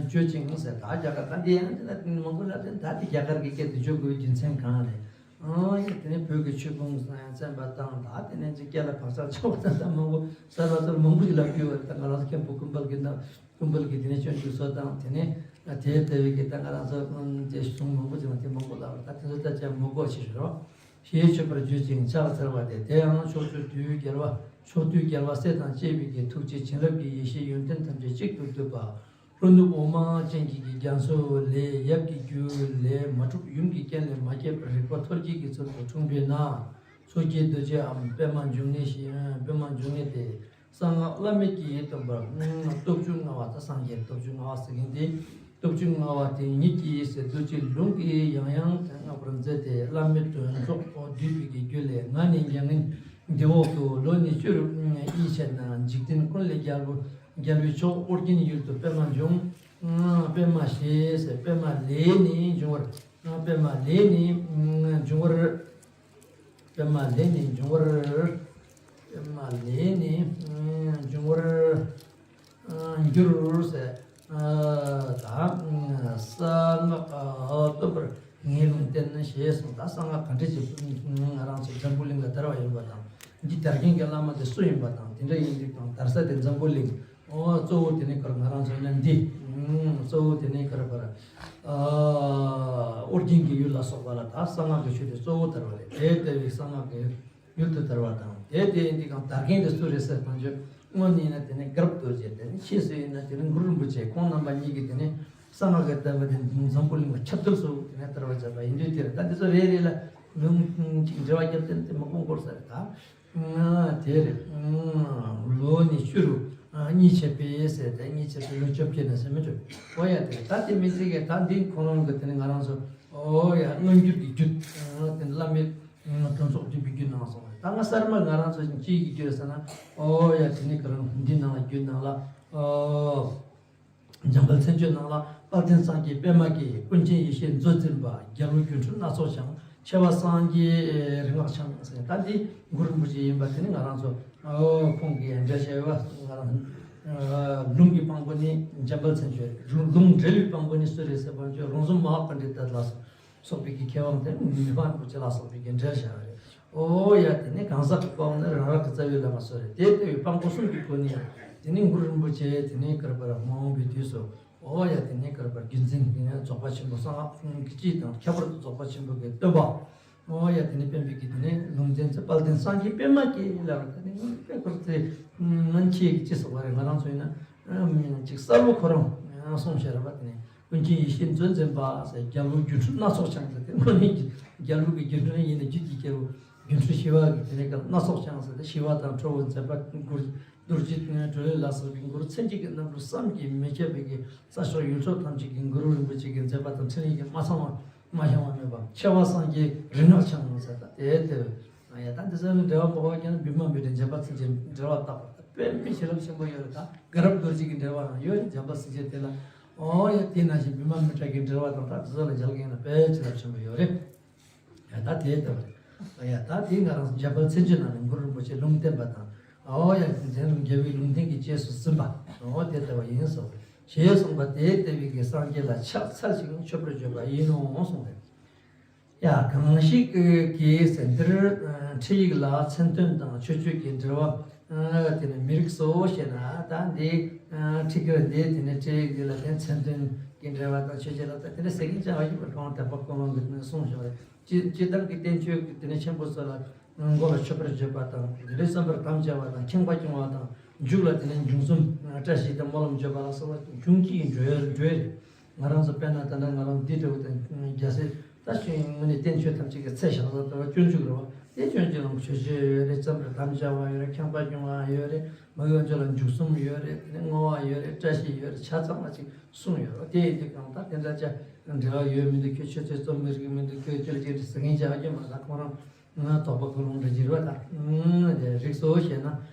བརྗོད་ཅིང་ཟེར། ད་རྒྱ་གར་ད་འདི་ཡང་འདི་ལ་མང་པོ་ལབ་དེ། ད་འདི་རྒྱ་གར་གྱི་སྐད་དུ་བརྗོད་དགོས་རྒྱུ་མཚན་གང་རེད། ཨོ་ཡ་དེ་ནས་བོད་ཀྱི་ཆོས་ཕུང་བཙན་པ་དང་། ད་དེ་ནས་ཅིག་སྐད་ལ་བག་ཆགས་ཆགས་པ་དང་། ད་མང་པོ་གསར་པ་ཚོར་མང་པོ་ཞིག་ལབ་ཀྱི་ཡོད་རེད། ད་ང་རང་ཚོ་མཁན་པོ་ཀུན་དཔལ་གྱི་ན་ཀུན་དཔལ་གྱི་དེ་ནས་སྤྱོད་འཇུག་སོགས་དང་། དེ་ནས་དེ་ལྟ་བུའི་གི་ད་ང་རང་ཚོ་དེ་གཞུང་མང་པོ་ཅིག་ལ་དེ་མང་པོ་ལབ་རེད། ད་དེ་ཚོ་ད་ཅང་མི་གོ་ཞེས་ཞུ་རོགས། ཞེས་མཆོད་པར་བརྗོད་ཅིང་ཕྱག་འཚལ་བ་སྟེ། དེ་ཡང་ཕྱོགས་བཅུ་དུས་རྒྱལ་བ་ཕྱོགས་དུས་རྒྱལ་བ་སྲས་དང་བཅས་པའི་གི་ཐུགས་རྗེ་བྱིན་རླབས་ཀྱི་ཡེ་ཤེས་ཡོན་ཏན་ཐམས་ཅད་གཅིག་ཏུ་བསྡུས་པ། ལྷོ་ནུབ་འོ་མ་ཅན་གྱི་གི་རྒྱ་མཚོ་ལས། ཡབ་ཀྱི་རྒྱུད་ལས་མ་གྲུབ་ཡུམ་གྱི་རྐྱེན་ལས་མ་སྐྱེས་པ་རིག་པ་མཐོ་རྒྱས་ཀྱི་ཚུལ་དུ་འཁྲུངས་པས་ན། མཚོ་སྐྱེས་རྡོ་རྗེའམ་པདྨ་འབྱུང་གནས་ཞེས། པདྨ་འབྱུང་གནས་ཏེ། གསང་སྔགས་བླ་མེད་ཀྱི་སྟོན་པ་སྟོབས་བཅུ་མངའ་བ། ད་སངས་རྒྱས་སྟོབས་བཅུ་མངའ་བ་ཟེར་མཁན་དེ། སྟོབས་བཅུ་མངའ་བ་དེ་ཉིད་ཀྱིས་ཟེར། རྡོ་རྗེ་ལུང་གིས་ཡང་ཡང་བསྔགས་པར་མཛད་དེ། བླ་མེད་དོན་རྫོགས་བསྡུས་པའི་གི་རྒྱུད་ལས། ང་ནི་མྱ་ངན་འདས་འོག་ཏུ། ལོ་ནི་བཅུ་རུ་གཉིས་བྱས་ན། འཇིག་རྟེན་ཀུན་ལས་རྒྱལ་བོ་རྒྱལ་བའི་མཆོག་ཨོ་རྒྱན་ཡུལ་དུ་པདྨ་འབྱུང་། པདྨ་ཞེས་ཟེར། པདྨ་ལས་ནི་འབྱུང་བར། པདྨ་ལས་ནི་འབྱུང་བར། པདྨ་ལས་ནི་འབྱུང་བར། པདྨ་ལས་ནི་འབྱུང་བར་འགྱུར་ཟེར། ད་གསང་སྔགས་སྟོན་པར་ངས་ལུང་བསྟན་ཞེས་གསུངས། ད་གསང་སྔགས་ག་འདྲ་ཅིག་ང་རང་ཚོ་འཛམ་བུ་གླིང་ལ་དར་བ་ཡིན་པ་དང་། འདི་དར་མཁན་གྱི་བླ་མ་དེ་སུ་ཡིན་པ་དང་། དེ་འདྲ་ཡིན་དུས་དང་དར་ས་དེ་འཛམ་བུ་གླིང་། ཨོ་གཙོ་བོ་དེ་ནས་ཁར་ང་རང་ཚོ་ཡིན་ན་འདི། ཨུམ། གཙོ་བོ་དེ་ནས་ཁར་བར། ཨོ་རྒྱན་གྱི་ཡུལ་ལ་སོགས་པ་ལ་ད་གསང་སྔགས་ཀྱི་ཆོས་དེ་གཙོ་བོ་དར་བ་རེད། དེ་ལྟ་བུའི་གསང་སྔགས་ཀྱི་ཡུལ་དུ་དར་བ་དང་། དེ་དེ་ཡིན་དུས་གང་དར་མཁན་དེ་སུ་རེད་ཟེར་བཏང་རྒྱུ་དངོས་ནས་ཡིན་ན་དེ་ནས་དགའ་རབ་རྡོ་རྗེ། དེ་ནས་ཆོས་སུ་ཡིན་ན་དེ་ནས་གུ་རུ་རིན་པོ་ཆེ། ཁོང་རྣམ་པ་གཉིས་ཀྱིས་དེ་ནས་གསང་སྔགས་ཀྱི་བསྟན་པ་དེ་འཛམ་བུ་གླིང་ལ་ཁྱབ་བརྡལ་སུ་དེ་ནས་དར་བ་བྱས་པ་ཡིན་དུས། དེར་ད་འདི་ཚོ་རེ་རེ་ལ་མིང་ཅིག་འབྲེལ་བ་རྒྱབ་དེ་དེ་མང་པོ་འགོར་ས་རེད་ད། དེར་ལོ་ནི་བཅུ་རུ་གཉིས་བྱས་པས་ཟེར་ཏེ། གཉིས་བྱས་པས་ལོ་བཅོ་བརྒྱད་ན་ཟེར་མི་འདུག། ཨོ་ཡ་དེ་ད་དེ་མི་ཚིག་གི་ད་འདི་ཁོ་རང་གི་དེ་ནི་ང་རང་ཚོ་ཨོ་ཡ་མངོན་གྱུར་གྱི་རྒྱུད་དེ་བླ་མེད་ དོན་ཚོགས་བསྡུས་པའི་རྒྱུད་ནང་སོང་བ་རེད། ད་ང་གསར་མ་ང་རང་ཚོ་ཅིའི་གི་རྒྱུད་ཟེར་ན། ཨོ་ཡ་དེ་ནི་ག་རང་འདི་ནང་ལ་རྒྱུད་ནང་ལ། ཨོ། འཇམ་དཔལ་མཚན་བརྗོད་ནང་ལ་དཔལ་ལྡན་སངས་རྒྱས་པདྨ་སྐྱེས། ཀུན་མཁྱེན་ཡེ་ཤེས་མཛོད་འཛིན་པ། རྒྱལ་བུ་སྒྱུ་འཕྲུལ་སྣ་ཚོགས་འཆང་། ཆེ་བ་སངས་རྒྱས་རིག་སྔགས་འཆང་ཟེར། ད་འདི་གུ་རུ་རིན་པོ་ཆེ་ཡིན་པ་དེ་ནི་ང་རང་ཚོ། ཨོ་ཁོང་གིས་འགྲེལ་བཤད་ཡོད་པ། ང་རང་ལུང་གི་དཔང་པོ་ནི་འཇམ་དཔལ་མཚན་བརྗོད། ལུང་འགྲེལ་བའི་དཔང་པོ་ནི་སུ་རེད་ཟེར་བ་ཅོ་རོང་ཟོམ་མ་ཧཱ་པཎྜི་ཏ་ལ་སོགས་པའི་གི་མཁས་དབང་དེ་མི་ཕམ་རིན་པོ་ཆེ་ལ་སོགས་པའི་གི་འགྲེལ་བཤད་རེད། ཨོ་ཡ་དེ་ནི་གང་ཟག་གི་དཔང་ནི་རང་རང་གི་རྩ་བའི་བླ་མ་སུ་རེད། དེ་ལྟ་བུའི་དཔང་པོ་གསུམ་གྱི་སྒོ་ནས་དེ་ནི་གུ་རུ་རིན་པོ་ཆེ་དེ་ནི་གར་པར་མ་འོངས་པའི་དུས་སུ། ཨོ་ཡ་དེ་ནི་གར་པར་རྒྱུད་འཛིན་དེ་ནི་རྫོགས་པ་ཆེན་པོ་གསང་སྔགས་ཀྱི་སྤྱི་དང་། ཁྱད་པར་དུ་རྫོགས་པ་ཆེན་པོ་གི་སྟོན་པ། ཨོ་ཡ་དེ་ནི་པཎ་པའི་གི་དེ་ནི་ལུང་བསྟན་ཚེ་དཔལ་ལྡན་སངས་རྒྱས་པདྨ་སྐྱེས་ལ་དེ་ནི་དཔེ་ཁོར་ཚེ་ང་ཁྱེད་ཀྱི་ཅི་སོགས་པ་རེད། ང་རང་ཚོ་ཡིན་ན་ཅིག་གསལ་པོ་ཁོ་རང་གསུངས་བཞག་རེད་པ། དེ་ནི་ཀུན་མཁྱེན་ཡེ་ཤེས་མཛོད་འཛིན་པ་ཟེར། རྒྱལ་བུ་སྒྱུ་འཕྲུལ་སྣ་ཚོགས་འཆང་ཟེར། དེ་ཁོ་ནི་རྒྱལ་བུ་གི་སྒྱུ་འཕྲུལ་ཡིན་ན་རྒྱུད་ཀྱི་རྒྱལ་བུ་སྒྱུ་འཕྲུལ་ཞི་བ་གི་དེ་ནི་སྣ་ཚོགས་འཆང་ཟེར། དེ་ཞི་བ་དང་ཁྲོ་བོ་མཛད་པ་མགུར། རྡོ་རྗེ་གྲོལ་ལ་སོགས་པའི་མགུར། མཚན་བཅས་ཀྱི་རྣམ་འཕྲུལ་བསམ་གྱིས་མི་ཁྱབ་པའི་གི་ས་ཕྱོགས་ཡུལ་ཕྱོགས་ཐམས་ཅད་ཀྱི་གུ་རུ་རིན་པོ་ཆེ་གི་མཛད་པ་དང་འཕྲིན་ལས་ཀྱིས་མ་ཚང་བ་མ་བྱང་བ་མེད་པ། ཆེ་བ་སངས་རྒྱས་རིག་སྔགས་འཆང་ཟེར། ད་དེ་ལྟ་བུ། ཡ་ད་འདི་ཚོ་ལ་འགྲེལ་བ་མང་པོ་ཡོད་ཀྱང་བི་མ་མི་ཏྲ་འཇམ་དཔལ་མཚན་བརྗོད་འགྲེལ་བ་བརྟག་པ་དཔེ་མི་བྱིན་རླབས་ཆེན་པོ་ཡོད་རེད། ད་དགའ་རབ་རྡོ་རྗེ་གི་འགྲེལ་བའང་ཡོད་རེད། འཇམ་དཔལ་མཚན་བརྗོད་དེ་ལ། ཨོ་ཡ་དེ་ནང་བཞིན་བི་མ་མི་ཏྲ་གི་འགྲེལ་བ་དང་། ད་འདི་ཚོ་ལ་མཇལ་མཁན་ལ་དཔེ་བྱིན་རླབས་ཆེན་པོ་ཡོད་རེད། ཡ་ད་དེ་ལྟ་བུ་རེད། ཡ་ད་དེ་ང་རང་འཇམ་དཔལ་མཚན་བརྗོད་ནང་ནས་གུ་རུ་རིན་པོ་ཆེ་ལུང་བསྟན་པ་དང་། ཨོ་ཡ་མཚན་རྒྱལ་བའི་ལུང་བསྟན་གྱི་རྗེས་སུ་ཟིན་པ། ཨོ་དེ་ལྟ་བུ་ཡིན་སོ། ཞེས་གསུངས་པ་དེ་ལྟ་བུའི་གི་སངས་རྒྱས་ལ་ཕྱག་འཚལ་ཞིང་མཆོད་པར་བརྗོད་པ་ཡིན་ནོ་གསུངས་པས། ཡ་གང་ཞིག་གིས་ཟེར་འདིར་ཁྲིད་ཡིག་ལ་མཚན་དོན་དང་མཆོད་བརྗོད་ཀྱི་འགྲེལ་བ་དེ་ནི་མི་རིགས་སོ་ཞེ་ན། ད་འདི་ཁྲིད་ཀྱི་འདི་དེ་ནི་ཁྲིད་ཡིག་འདི་ལ་དེ་མཚན་དོན་གྱི་འགྲེལ་བ་དང་མཆོད་བརྗོད་ལ་ད་དེ་ནི་ཟེར་གྱིན་བྱ་བ་ཡིན་པ་གང་དད་པ་ཀུན་སློང་གི་དེ་ནི་གསུངས་བཞག་རེད། སྤྱི་སྤྱི་བཏང་གི་བསྟན་བཅོས་ཀྱི་དེ་ནི་ཆེན་པོ་ཚོ་ལ་མགོ་ལ་མཆོད་པར་བརྗོད་པ་དང་། དེ་ནས་བརྩམ་པར་དམ་བཅའ་བ་དང་། ཁེངས་པ་སྐྱོང་བ་དང་། མཇུག་ལ་དེ་ནས་མཇུག་གསུམ་བཀྲ་ཤིས་དང་སྨོན་ལམ་བརྗོད་པ་ལ་སོགས་པ་འབྱུང་གི་འགྲོས་འགྲོས་རེད། ང་རང་ཚོ་དཔེར་ན་ད་ལྟ་ང་རང་འདི་འདྲ་བོ་དང་རྒྱལ་སྲས་ད་ཤིང་ངོ་ནས་བསྟན་བཅོས་ཐམས་ཅད་ཀྱི་ཚད་བཞག་ས་ལྟ་བ་སྤྱོད་འཇུག་རེད་བ། དེ་སྤྱོད་འཇུག་ནང་མཆོད་བརྗོད་ཡོད་རེད། བརྩམ་པར་དམ་བཅའ་བ་ཡོད་རེད། ཁེངས་པ་སྐྱོང་བ་ཡོད་རེད། མ་འོངས་ཕྱོགས་ལ་མཇུག་གསུམ་ཡོད་རེད། དེ་ནས་བསྔོ་བ་ཡོད་རེད། བཀྲ་ཤིས་ཡོད་རེད། ཆ་ཚང་བ་ཅིག་གསུངས་ཡོད་རེད། དེ་ཡིན་དུས་གང་ལྟར་དེ་འདྲ་ཅག་འབྲེལ་བ་ཡོད་མི་འདུག་ཁྱོད་ཆོས་ཚོད་རྩོམ་མི་རིགས་མི་འདུག་ཁྱོད་ཁྱོད་ལ་ཅིག་ཟེར་མཁན་ཅག་ཡོད་མ་རེད། ད་ཁོང་རང་ང་དོགས་པ་ཀུན་སློང་འདྲ་བྱེད་པ་དང་། དེ་རིགས་སོ་ཞེ་ན།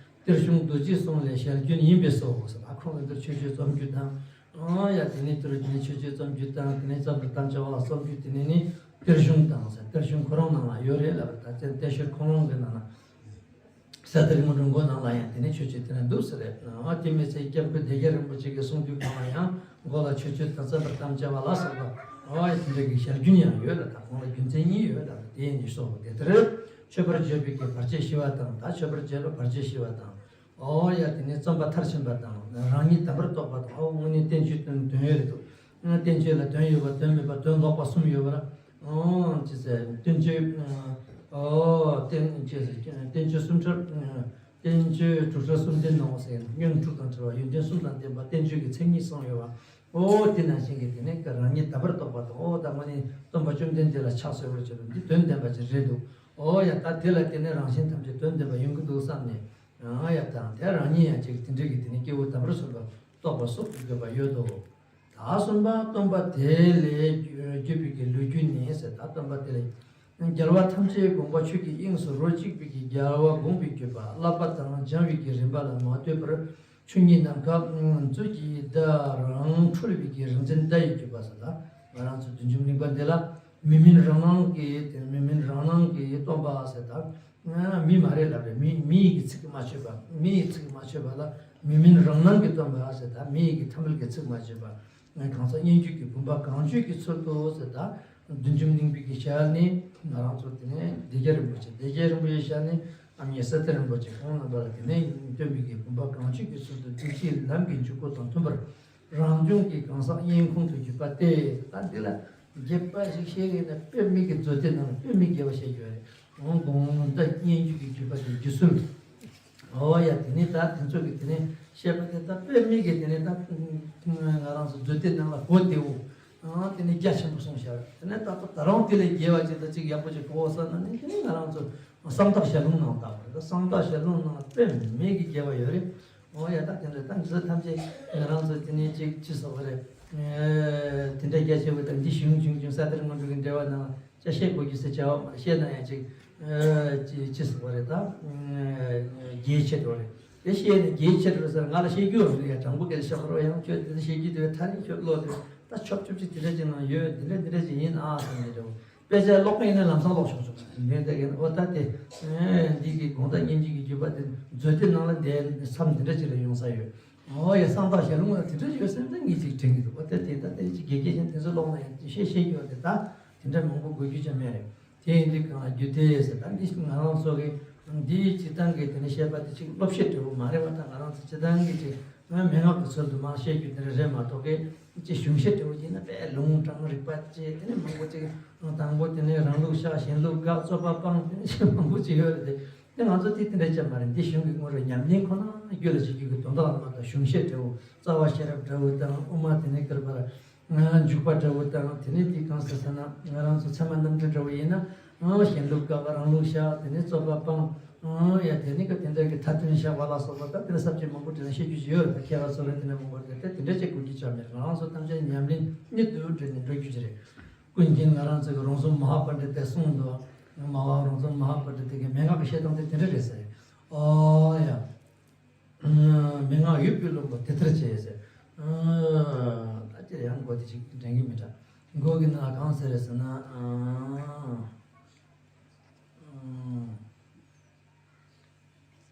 གཏེར་གཞུང་རྡོ་རྗེའི་གསུང་ལས་ཞལ་རྒྱུན་ཡིན་པས་སོ་ཟེར། ཨ་ཁོང་ལ་འདིར་མཆོད་བརྗོད་རྩོམ་རྒྱུ་དང་། ཨང་ཡ་དེ་ནས་དུ་རུ་དེ་ནས་མཆོད་བརྗོད་རྩོམ་རྒྱུ་དང་། དེ་ནས་བརྩམ་པར་དམ་བཅའ་བ་ལ་རྩོམ་རྒྱུ་དེ་ནས་ནི་གཏེར་གཞུང་དང་ཟེར། གཏེར་གཞུང་ཁོ་རང་ནང་ལ་ཡོད་རེད་ལབ་པ་དང་། གཏེར་གཞུང་ཁོ་རང་གི་ནང་ལ་གསེར་ཐིག་སྔོན་འགྲོའི་མགོ་ནང་ལ་ཡང་དེ་ནས་མཆོད་བརྗོད་དེ་ནས་འདུག་ཟེར་རེད། ཨ་དེ་མི་ཚེ་སྐྱབས་མགོན་སྡེ་བརྒྱད་རིན་པོ་ཆེ་གི་གསུང་དུས་གང་ལ་ཡང་མགོ་ལ་མཆོད་བརྗོད་དང་བརྩམ་པར་དམ་བཅའ་བ་ལ་སོགས་པ། ཨ་དེ་འདྲ་གི་ཞལ་རྒྱུན་ཡང་ཡོད་ལ། ད་ཁོང་ལ་རྒྱུ་མཚན་གཉིས་ཡོད་ལ། དེ་ཡིན་ནི་སོགས་དེ་ལྟར་མཆོད་པར་བརྗོད་པའི་གི་བར་ཆད་ཞི་བ་དང་། ད་མཆོད་པར་བརྗོད་པའི་བར་ཆད་ཞི་བ་དང་། ཨོ་ཡ་དེ་ནས་བརྩམ་པ་མཐར་ཕྱིན་པ་དང་། རང་ཉིད་དམ་པར་རྟོགས་པ་དང་། ཨོ་དངོས་གནས་བསྟན་བཅོས་དོན་དོན་ཡོད་རེད་འདུག་བསྟན་བཅོས་ལ་དོན་ཡོད་པ་དོན་མེད་པ་དོན་ལོག་པ་གསུམ་ཡོད་པར། ཨོ་ཅི་ཟེར་བསྟན་བཅོས། ཨོ་བསྟན་ཅི་ཟེར་བསྟན་བཅོས་སུམ་ཁྲི། བསྟན་བཅོས་དྲུག་ཁྲི་གསུམ་ལྡན་ནོ་ཟེར། སྔོན་དྲུག་དང་བྲལ་བ་ཡོན་ཏན་གསུམ་དང་ལྡན་པ་བསྟན་བཅོས་ཀྱི་མཚན་ཉིད་གསུངས་ཡོད་པ། ཨོ་དེ་ནང་བཞིན་གྱི་དེ་ནས་རང་ཉིད་དམ་པར་རྟོགས་པ་དང་། ཨོ་ད་དངོས་གནས་སྟོན་པ་བཅོམ་ལྡན་འདས་ལ་ཕྱག་འཚལ་བར་བྱེད་པ་འདི་དོན་ལྡན་པ་ཅིག་རེད་འདུག་ཨོ་ཡ་ད་དེ་ལ་བརྟེན་ནས་རང་གཞན་ཐམས་ཅད་དོན་ལྡན་པ་ཡོང་གི་འདུག་བསམ་ནས། ཨ་ཡ་དང་དེ་རང་ཉིད་ཡང་ཅིག་དེ་འདྲ་གི་དེ་ནས་སྐྱེ་བོ་དམ་པར་གསུངས་པ་རྟོགས་པ་སོགས་ཀྱི་དགོས་པ་ཡོད་དོ། ད་གསུམ་པ་སྟོན་པ་དེ་ལས་བརྒྱུད་པའི་གི་ལོ་རྒྱུས་ནི་ཟེར། ད་སྟོན་པ་དེ་ལས་རྒྱལ་བ་ཐམས་ཅད་དགོངས་པ་ཆོས་ཀྱི་དབྱིངས་སུ་རོ་གཅིག་པའི་གི་རྒྱལ་བ་དགོངས་པའི་བརྒྱུད་པ། བསླབ་པ་དང་སྦྱང་བའི་གི་རིམ་པ་ལ་མ་ལྟོས་པར་ཆོས་ཉིད་ནམ་མཁའ་མཛོད་ཀྱི་བརྡ་རང་འཁྲོལ་བའི་གི་རིག་འཛིན་བརྡ་ཡི་བརྒྱུད་པ་ཟེར། ད་ང་རང་ཚོ་བདུད་འཇོམས་གླིང་པ་འདི་ལ་མི་མིན་རང་སྣང་གི་དེ་མི་མིན་རང་སྣང་གི་སྟོན་པ་ཟེར། ད་མི་མ་རེད་ལབ་རེད། མི་མི་ཡི་གི་ཚིག་གིས་མ་ཆོད་པ། མི་ཡི་ཚིག་གིས་མ་ཆོད་པ་ལ་མི་མིན་རང་སྣང་གི་སྟོན་པ་ཟེར། ད་མི་ཡི་གི་ཐ་མལ་གྱི་ཚིག་མ་ཆོད་པ། གང་ཟག་སྙན་བརྒྱུད་ཀྱི་བུམ་པ་གང་བྱོའི་གི་ཚུལ་དུ་ཟེར། ད་བདུད་འཇོམས་གླིང་པའི་གི་ཞལ་ནས་ང་རང་ཚོ་དེ་ནས་སྡེ་བརྒྱད་རིན་པོ་ཆེ། སྡེ་བརྒྱད་རིན་པོ་ཆེའི་ཞལ་ནས་ཨ་མྱེས་གསེར་ཐིག་རིན་པོ་ཆེ་ཁོང་རྣམ་པ་ལ་དེ་ནས་སྟོན་པའི་གི་བུམ་པ་གང་བྱོའི་གི་ཚུལ་དུ་བདུད་བཞིའི་ལམ་གྱི་འཇུག་སྒོ་དང་མཐུན་པར། རང་བྱུང་གི་གང་ཟག་དབྱིངས་ཁོང་དུ་གྱུར་པ་སྟེ། ད་འདི་ལ་རྒྱས་པ་ཞིག་བཤད་ཀྱི་ཡིན་ན་དཔེ་མི་སྲིད་ཀྱི་མཛོད་དེབ་ནང་ལ་དཔེ་མི་སྲིད་ཀྱི་རྒྱས་པ་བཤད་རྒྱུ་རེད། འོང་དགོངས་དག་སྙན་བརྒྱུད་ཀྱི་བརྒྱུད་པ་དེ་བརྒྱུད་སྲོལ། ཨོ་ཡ་དེ་ནས་ད་དེ་ཚོ་གི་དེ་ནས་བཤད་པ་དེ་ད་དཔེ་མི་སྲིད་ཀྱི་དེ་ནས་ད་ང་རང་ཚོ་མཛོད་དེབ་ནང་ལ་གོ་བདེ་བོ། ཨང་དེ་ནས་རྒྱ་ཆེན་པོ་གསུངས་བཞག་དེ་ནས་ད་ད་རུང་དེ་ལས་རྒྱས་པ་ཅིག་ད་ཅིག་ཡག་པོ་ཅིག་གོ་བསམ་ན་ནི་དེ་ནས་ང་རང་ཚོ་གསང་བདག་ཞལ་ལུང་ནང་ལྟ་བུ་རེད། གསང་བདག་ཞལ་ལུང་ནང་དཔེ་མི་སྲིད་ཀྱི་རྒྱས་པ་ཡོད་རེད། ཨོ་ཡ་ད་དེ་འདྲ་ད་འདི་ཚོ་ཐམས་ཅད་ང་རང་ཚོ་དེ་ནས་ཅིག་ཅི་ཟེར་བ་རེད། དེ་འདྲ་རྒྱ་ཆེ་བོ་དང་འདི་གཞུང་ཆུང་ཆུང་གསེར་ཐིག་སྔོན་འགྲོ་གི་འགྲེལ་བ་ནང་ལ་ཅིག་བཤད་དགོས་རྒྱུ་ཟེར་བྱ་བ་མ་བཤད་ན་ཡང་ཅིག་ ཅི་ཅི་ཟེར་བ་རེད་ད། རྒྱའི་ཆེད་དུ་རེད། དེ་བཤད་ནས་རྒྱའི་ཆེད་དུ་ཟེར་ང་ལ་བཤད་རྒྱུ་ཡོད་རེད། ཡ་དྲང་པོ་སྐད་ཆ་བཤད་པ་རེད། ཡང་ཁྱོད་དེ་འདྲ་བཤད་རྒྱུ་དེ་ཐག་རིང་ཁྱོད་བློ་དེ་ད་ཆོབ་ཆོབ་ཅིག་དེ་འདྲ་ཅིག་ནང་ཡོད། དེ་འདྲ་དེ་འདྲ་ཅིག་ཡིན་ཨ་ཟེར་ནས་རེད། དཔེ་ཆ་ཀློག་མཁན་ཡིན་ན་ལམ་སང་ཀློག་ཆོག་ཆོག་ཟེར་ནས་དེ་གིན་ཨོ་ད་དེ་འདི་གི་དགོངས་དག་སྙན་བརྒྱུད་ཀྱི་བརྒྱུད་པ་དེ་མཛོད་དེ་ནང་ལ་བསྡད་མཚམས་དེ་འདྲ་ཅིག་ལ་ཡོང་ས་ཡོད། ཨོ་ཡ་གསང་བདག་ཞལ་ལུང་ལ་དེ་འདྲ་ཡོད་སེམས་ད་ངས་ཅིག་དྲན་གི་འདུག་ཨོ་ད་དེ་ད་དེ་ཅིག་དགེ་རྒན་གཞན་དེ་ཚོ་ཀློག་ན་ཡང་བཤད་བཤད་རྒྱུ་ཡོད་དེ་ད་དེ་འདྲ་མང་པོ་དགོས་རྒྱུ་ཅང་མེད་རེད། དེ་ཡིན་དུས་གང་ལ་རྒྱུ་དེ་ཟེར་ད་འདི་ང་རང་ཚོ་གི་འདིའི་སྤྱི་བཏང་གི་དེ་ནས་བཤད་པ་དེ་ཅིག་སློབ་བཤད་འབྲས་བུ་མ་རེད་བ། ད་ང་རང་ཚོ་སྤྱི་བཏང་གི་ཅིག་མན་ངག་གི་ཚུལ་དུ་མར་བཤད་རྒྱུ་དེ་འདྲ་རེད་མ་གཏོགས་གི་ཅིག་གཞུང་བཤད་འབྲས་བུ་ཡིན་ན་དཔེ་ལུང་དྲངས་རིགས་པ་བཅས་དེ་ནས་མང་པོ་ཅིག་དང་པོ་དེ་ནས་རང་ལུགས་བཞག་གཞན་ལུགས་དགག་རྩོད་པ་སྤང་དེ་ནས་ཅིག་མང་པོ་ཅིག་ཡོད་རེད་དེ། དེ་ང་ཚོ་དེ་དེ་འདྲ་བྱས་མ་རེད། འདི་གཞུང་གི་དངོས་རོ་ཉམས་ལེན་ཁོ་ན་རྒྱུད་ལ་བྱེད་རྒྱུ་གི་དོན་དག་ལ་མ་གཏོགས་གཞུང་བཤད་འབྲས་བུ་རྩ་བ་ཤེས་རབ་འདྲ་བོ་དང་དབུ་མ་དེ་ནས་ཀིར་པར། ང་འཇུག་པ་འདྲ་བོ་དང་དེ་ནས་དེ་གང་ཟེར་ཟེར་ན་ང་རང་ཚོ་ཚད་མ་རྣམ་འགྲེལ་འདྲ་བོ་ཡིན་ན་ཨང་གཞན་ལུགས་དགག་རང་ལུགས་བཞག་དེ་ནས་རྩོད་པ་སྤང་ཨང་ཡ་དེ་ནས་ཀ་དེ་འདྲ་གི་མཐའ་དོན་བཞག་པ་ལ་སོགས་པ་ད་དེ་འདྲ་ས་བཅད་མང་པོ་དེ་འདྲ་བཤད་རྒྱུ་ཞིག་ཡོད་རེད། ད་མཁས་པ་ཚོ་ལ་དེ་འདྲ་མང་པོ་རེད། ད་དེ་འདྲ་བྱེད་དགོས་རྒྱུ་ཅང་མེད། ང་རང་ཚོ་ཐམས་ཅད་ཉམས་ལེན་གཉིས་སྡུག་འདྲེས་ནས་འགྲོ་རྒྱུ་ཞིག་རེད། ཀུན་མཁྱེན་ང་རང་ཚོ་གི་རོང་ཟོམ་མ་ཧཱ་པཎྜི་ཏས་གསུངས་འདུག་མ་ཧཱ་རོང་ཟོམ་མ་ཧཱ་པཎྜི་ཏ་གི་མན་ངག་གི་བཤད་སྟངས་དེ་དེ་འདྲ་རེད་ཟེར། ཨོ་ཡ། མན་ངག་ཡོད་པའི་བློ་ཁོ་དེ་ལྟར་བྱེད་ཟེར། ད་ཅི་ཡང་མགོ་དེ་ཅིག་དྲན་གི་མི་འདྲ། མགོ་གི་ནང་གང་ཟེར་རེད་ཟེར་ན།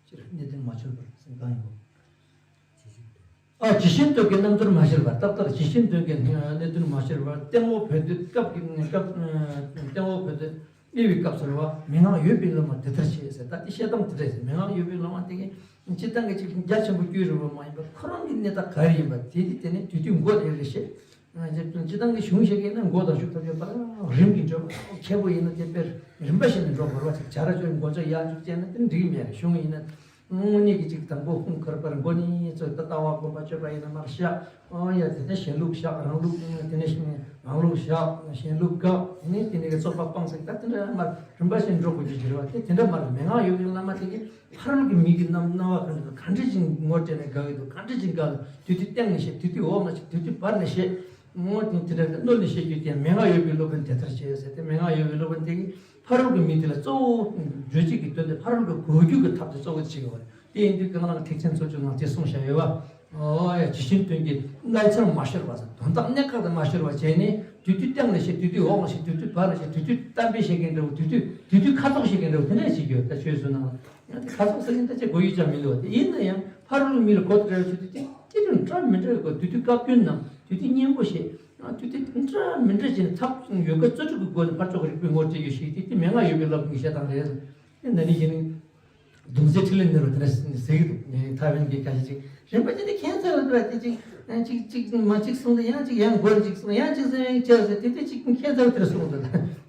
སྤྱིར་གནད་དོན་མ་ཤོར་བར་ཟེར་གང་ཡིན་པ། ཨ་ཇི་བཞིན་དོན་གྱི་རྣམ་ཐར་མ་ཤོར་བར། ཏག་ཏག་ཇི་བཞིན་དོན་གྱི་གནད་དོན་མ་ཤོར་བར། སྟེང་འོག་བོད་དུ་སྐབས་ཀྱི་སྐབས། སྟེང་འོག་བོད་དུ་དབྱེ་བའི་སྐབས་སུ་རེད་བ། མན་ངག་ཡོད་པའི་སློབ་མ་དེ་ལྟར་བྱེད་ཟེར། ད་དེ་བཤད་སྟངས་དེ་འདྲ་ཟེར། མན་ངག་ཡོད་པའི་སློབ་མ་དེ་གིས་སྤྱིར་བཏང་གི་ཅིག་རྒྱ་ཆེན་པོ་བསྐྱོད་རིགས་པ་མ་ཡིན་པར་ཁོ་རང་གི་གནས་སྟངས་ག་རེ་ཡིན་པ་དེ་དེ་དེ་ནས་དུས་དུས་མགོ་རེ་རེ་བཤད། སྤྱིར་བཏང་གི་གཞུང་ཞིག་ཡིན་ན་མགོ་དང་མཇུག་ཐོག་ཡོད་པ་རང་རིམ་གྱིས་འགྲོ་བ། མཁས་པོ་ཡིན་ན་དེ་དཔེ་རིམ་པ་བཞིན་དུ་འགྲོ་དགོས་པ་ཅིག་བྱ་ར་ཅོའི་མགོ་ལྕོག་ཡར་མཇུག་བཅད་ན་དེ་འགྲིག་མེད་རེད། གཞུང་ཡིན་ན། དངོས་གནས་ཀྱི་ཅིག་དང་པོ་ཧཱུྃ་ཁར་པར་མགོ་ནས་ཚོ་ད་ལྟ་བ་སྒོམ་པ་སྤྱོད་པ་ཡིན་ན་མར་བཞག་ཨོ་ཡ་དེ་ནས་གཞན་ལུགས་བཞག་རང་ལུགས་དེ་ནས་རང་ལུགས་བཞག་གཞན་ལུགས་དགག་དེ་ནས་དེ་ནས་ཀྱི་རྩོད་པ་སྤང་ཟེར། ད་དེ་འདྲ་མར་རིམ་པ་བཞིན་འགྲོ་དགོས་རྒྱུ་ཅིག་རེད་བ། དེ་དེ་འདྲ་མ་རེད། མན་ངག་ཡོད་པའི་བླ་མ་དེ་གིས་ཕ་རོལ་གྱི་མི་གི་རྣམ་སྣང་བ་ག་འདྲ་ག་འདྲ་ཅིག་ངོ་སྤྲད་ནས་དགག་གི་འདུག་ག་འདྲ་ཅིག་དགག་གི་འདུག་དེ་དུས་སྟེང་ནས་བཤད། དེ་དུས་འོག་ནས་བཤད། དེ་དུས་བར་ནས་བཤད། ངོ་དེ་དེ་འདྲ་གནོད་ནས་བཤད་རྒྱུ་དེ་མན་ངག་ཡོད་པའི་སློབ་དཔོན་དེ་ལྟར་བྱས་ཟེར་ཏེ། མན་ངག་ཡོད་པའི་སློབ་དཔོན་དེ་གིས་ཕ་རོལ་གྱི་མི་དེ་ལ་གཙོ་བོ་བརྗོད་བྱེད་ཀྱི་དོན་དེ་ཕ་རོལ་གྱི་གོ་རྒྱུ་གི་ཐབས་དེ་གཙོ་བོ་དེ་བྱེད་དགོས་པ་རེད། དེ་ཡིན་དུས་གང་ལ་ཐེག་ཆེན་ཚོགས་ཆུང་ནང་དེ་གསུངས་བཞག་ཡོད་པ། ཨོ་ཡ་ཇི་བཞིན་དོན་གྱི་གནས་ཚད་མ་ཤོར་བ་ཟེར། དོན་དག་གནད་འགག་དེ་མ་ཤོར་བ་བྱས་ནས་དེ་དུས་སྟེང་ལ་བཤད། དེ་དུས་འོག་ལ་བཤད། དེ་དུས་བར་ལ་བཤད། དེ་དུས་གཏམ་དཔེ་བཤད་མཁན་འདྲ་བོ། དེ་དུས་དེ་དུས་ཁ་དོག་བཤད་མཁན་འདྲ་བོ་དེ་འདྲ་བྱེད་རྒྱུ་ཡོད། ད་ཆོས་སུ་ནང་ལ་ཡང་དེ་ཁ་དོག་ཟེར་མཁན་ད་ཅི་གོ་ཡུལ་ཅང་མི་འདུག་དེ་ཡིན་ན་ཡང་ཕ་རོལ་མི་ལ་གོ་བདེ་འདྲ་བོ་བྱེད་དུས་དེ་དེ་དུས་འདྲ་མི་འདྲ་བའི་སྐོར། དེ་དུས་བཀའ་བཀྱོན་ནམ་དེ་དུས་སྙན་པོ་བཤད། དེ་དུས་འདྲ་མི་འདྲ་བྱས་ནས་ཐབས་ཡོད་དགུ་རྩོལ་སྒྲུབ་ཀྱི་སྒོ་ནས་ཕར་ཕྱོགས་ཀྱི་རིག་པའི་ངོ་སྤྲད་རྒྱུ་ཞིག་དེ་དེ་མན་ངག་ཡོད་པའི་བླ་མ་གིས་བཤད་སྟངས་རེད། དེ་ན་ནི་གཞི་ནས་གདུང་སྲས་འཕྲིན་ལས་གཉེར་བ་དེ་འདྲ་ཟེར་གྱི་འདུག་ངས་ཐའེ་ཝན་གྱི་ཁ་ཤས་ཅིག་རིམ་པ་ཅིག་དེ་ཁྱད་མཚར་བ་འདྲ་དེ་ཅིག་ཅིག་ཅིག་མ་ཅིག་གསུངས་ཏེ་ཡང་ཅིག་ཡང་མགོར་ཅིག་གསུངས། ཡང་ཅིག་གསུངས། ཡང་ཅིག་གསུངས། དེ་དེ་ཅིག་ཁྱད་མཚར་བ་དེ་འདྲ་གསུངས་འདུག་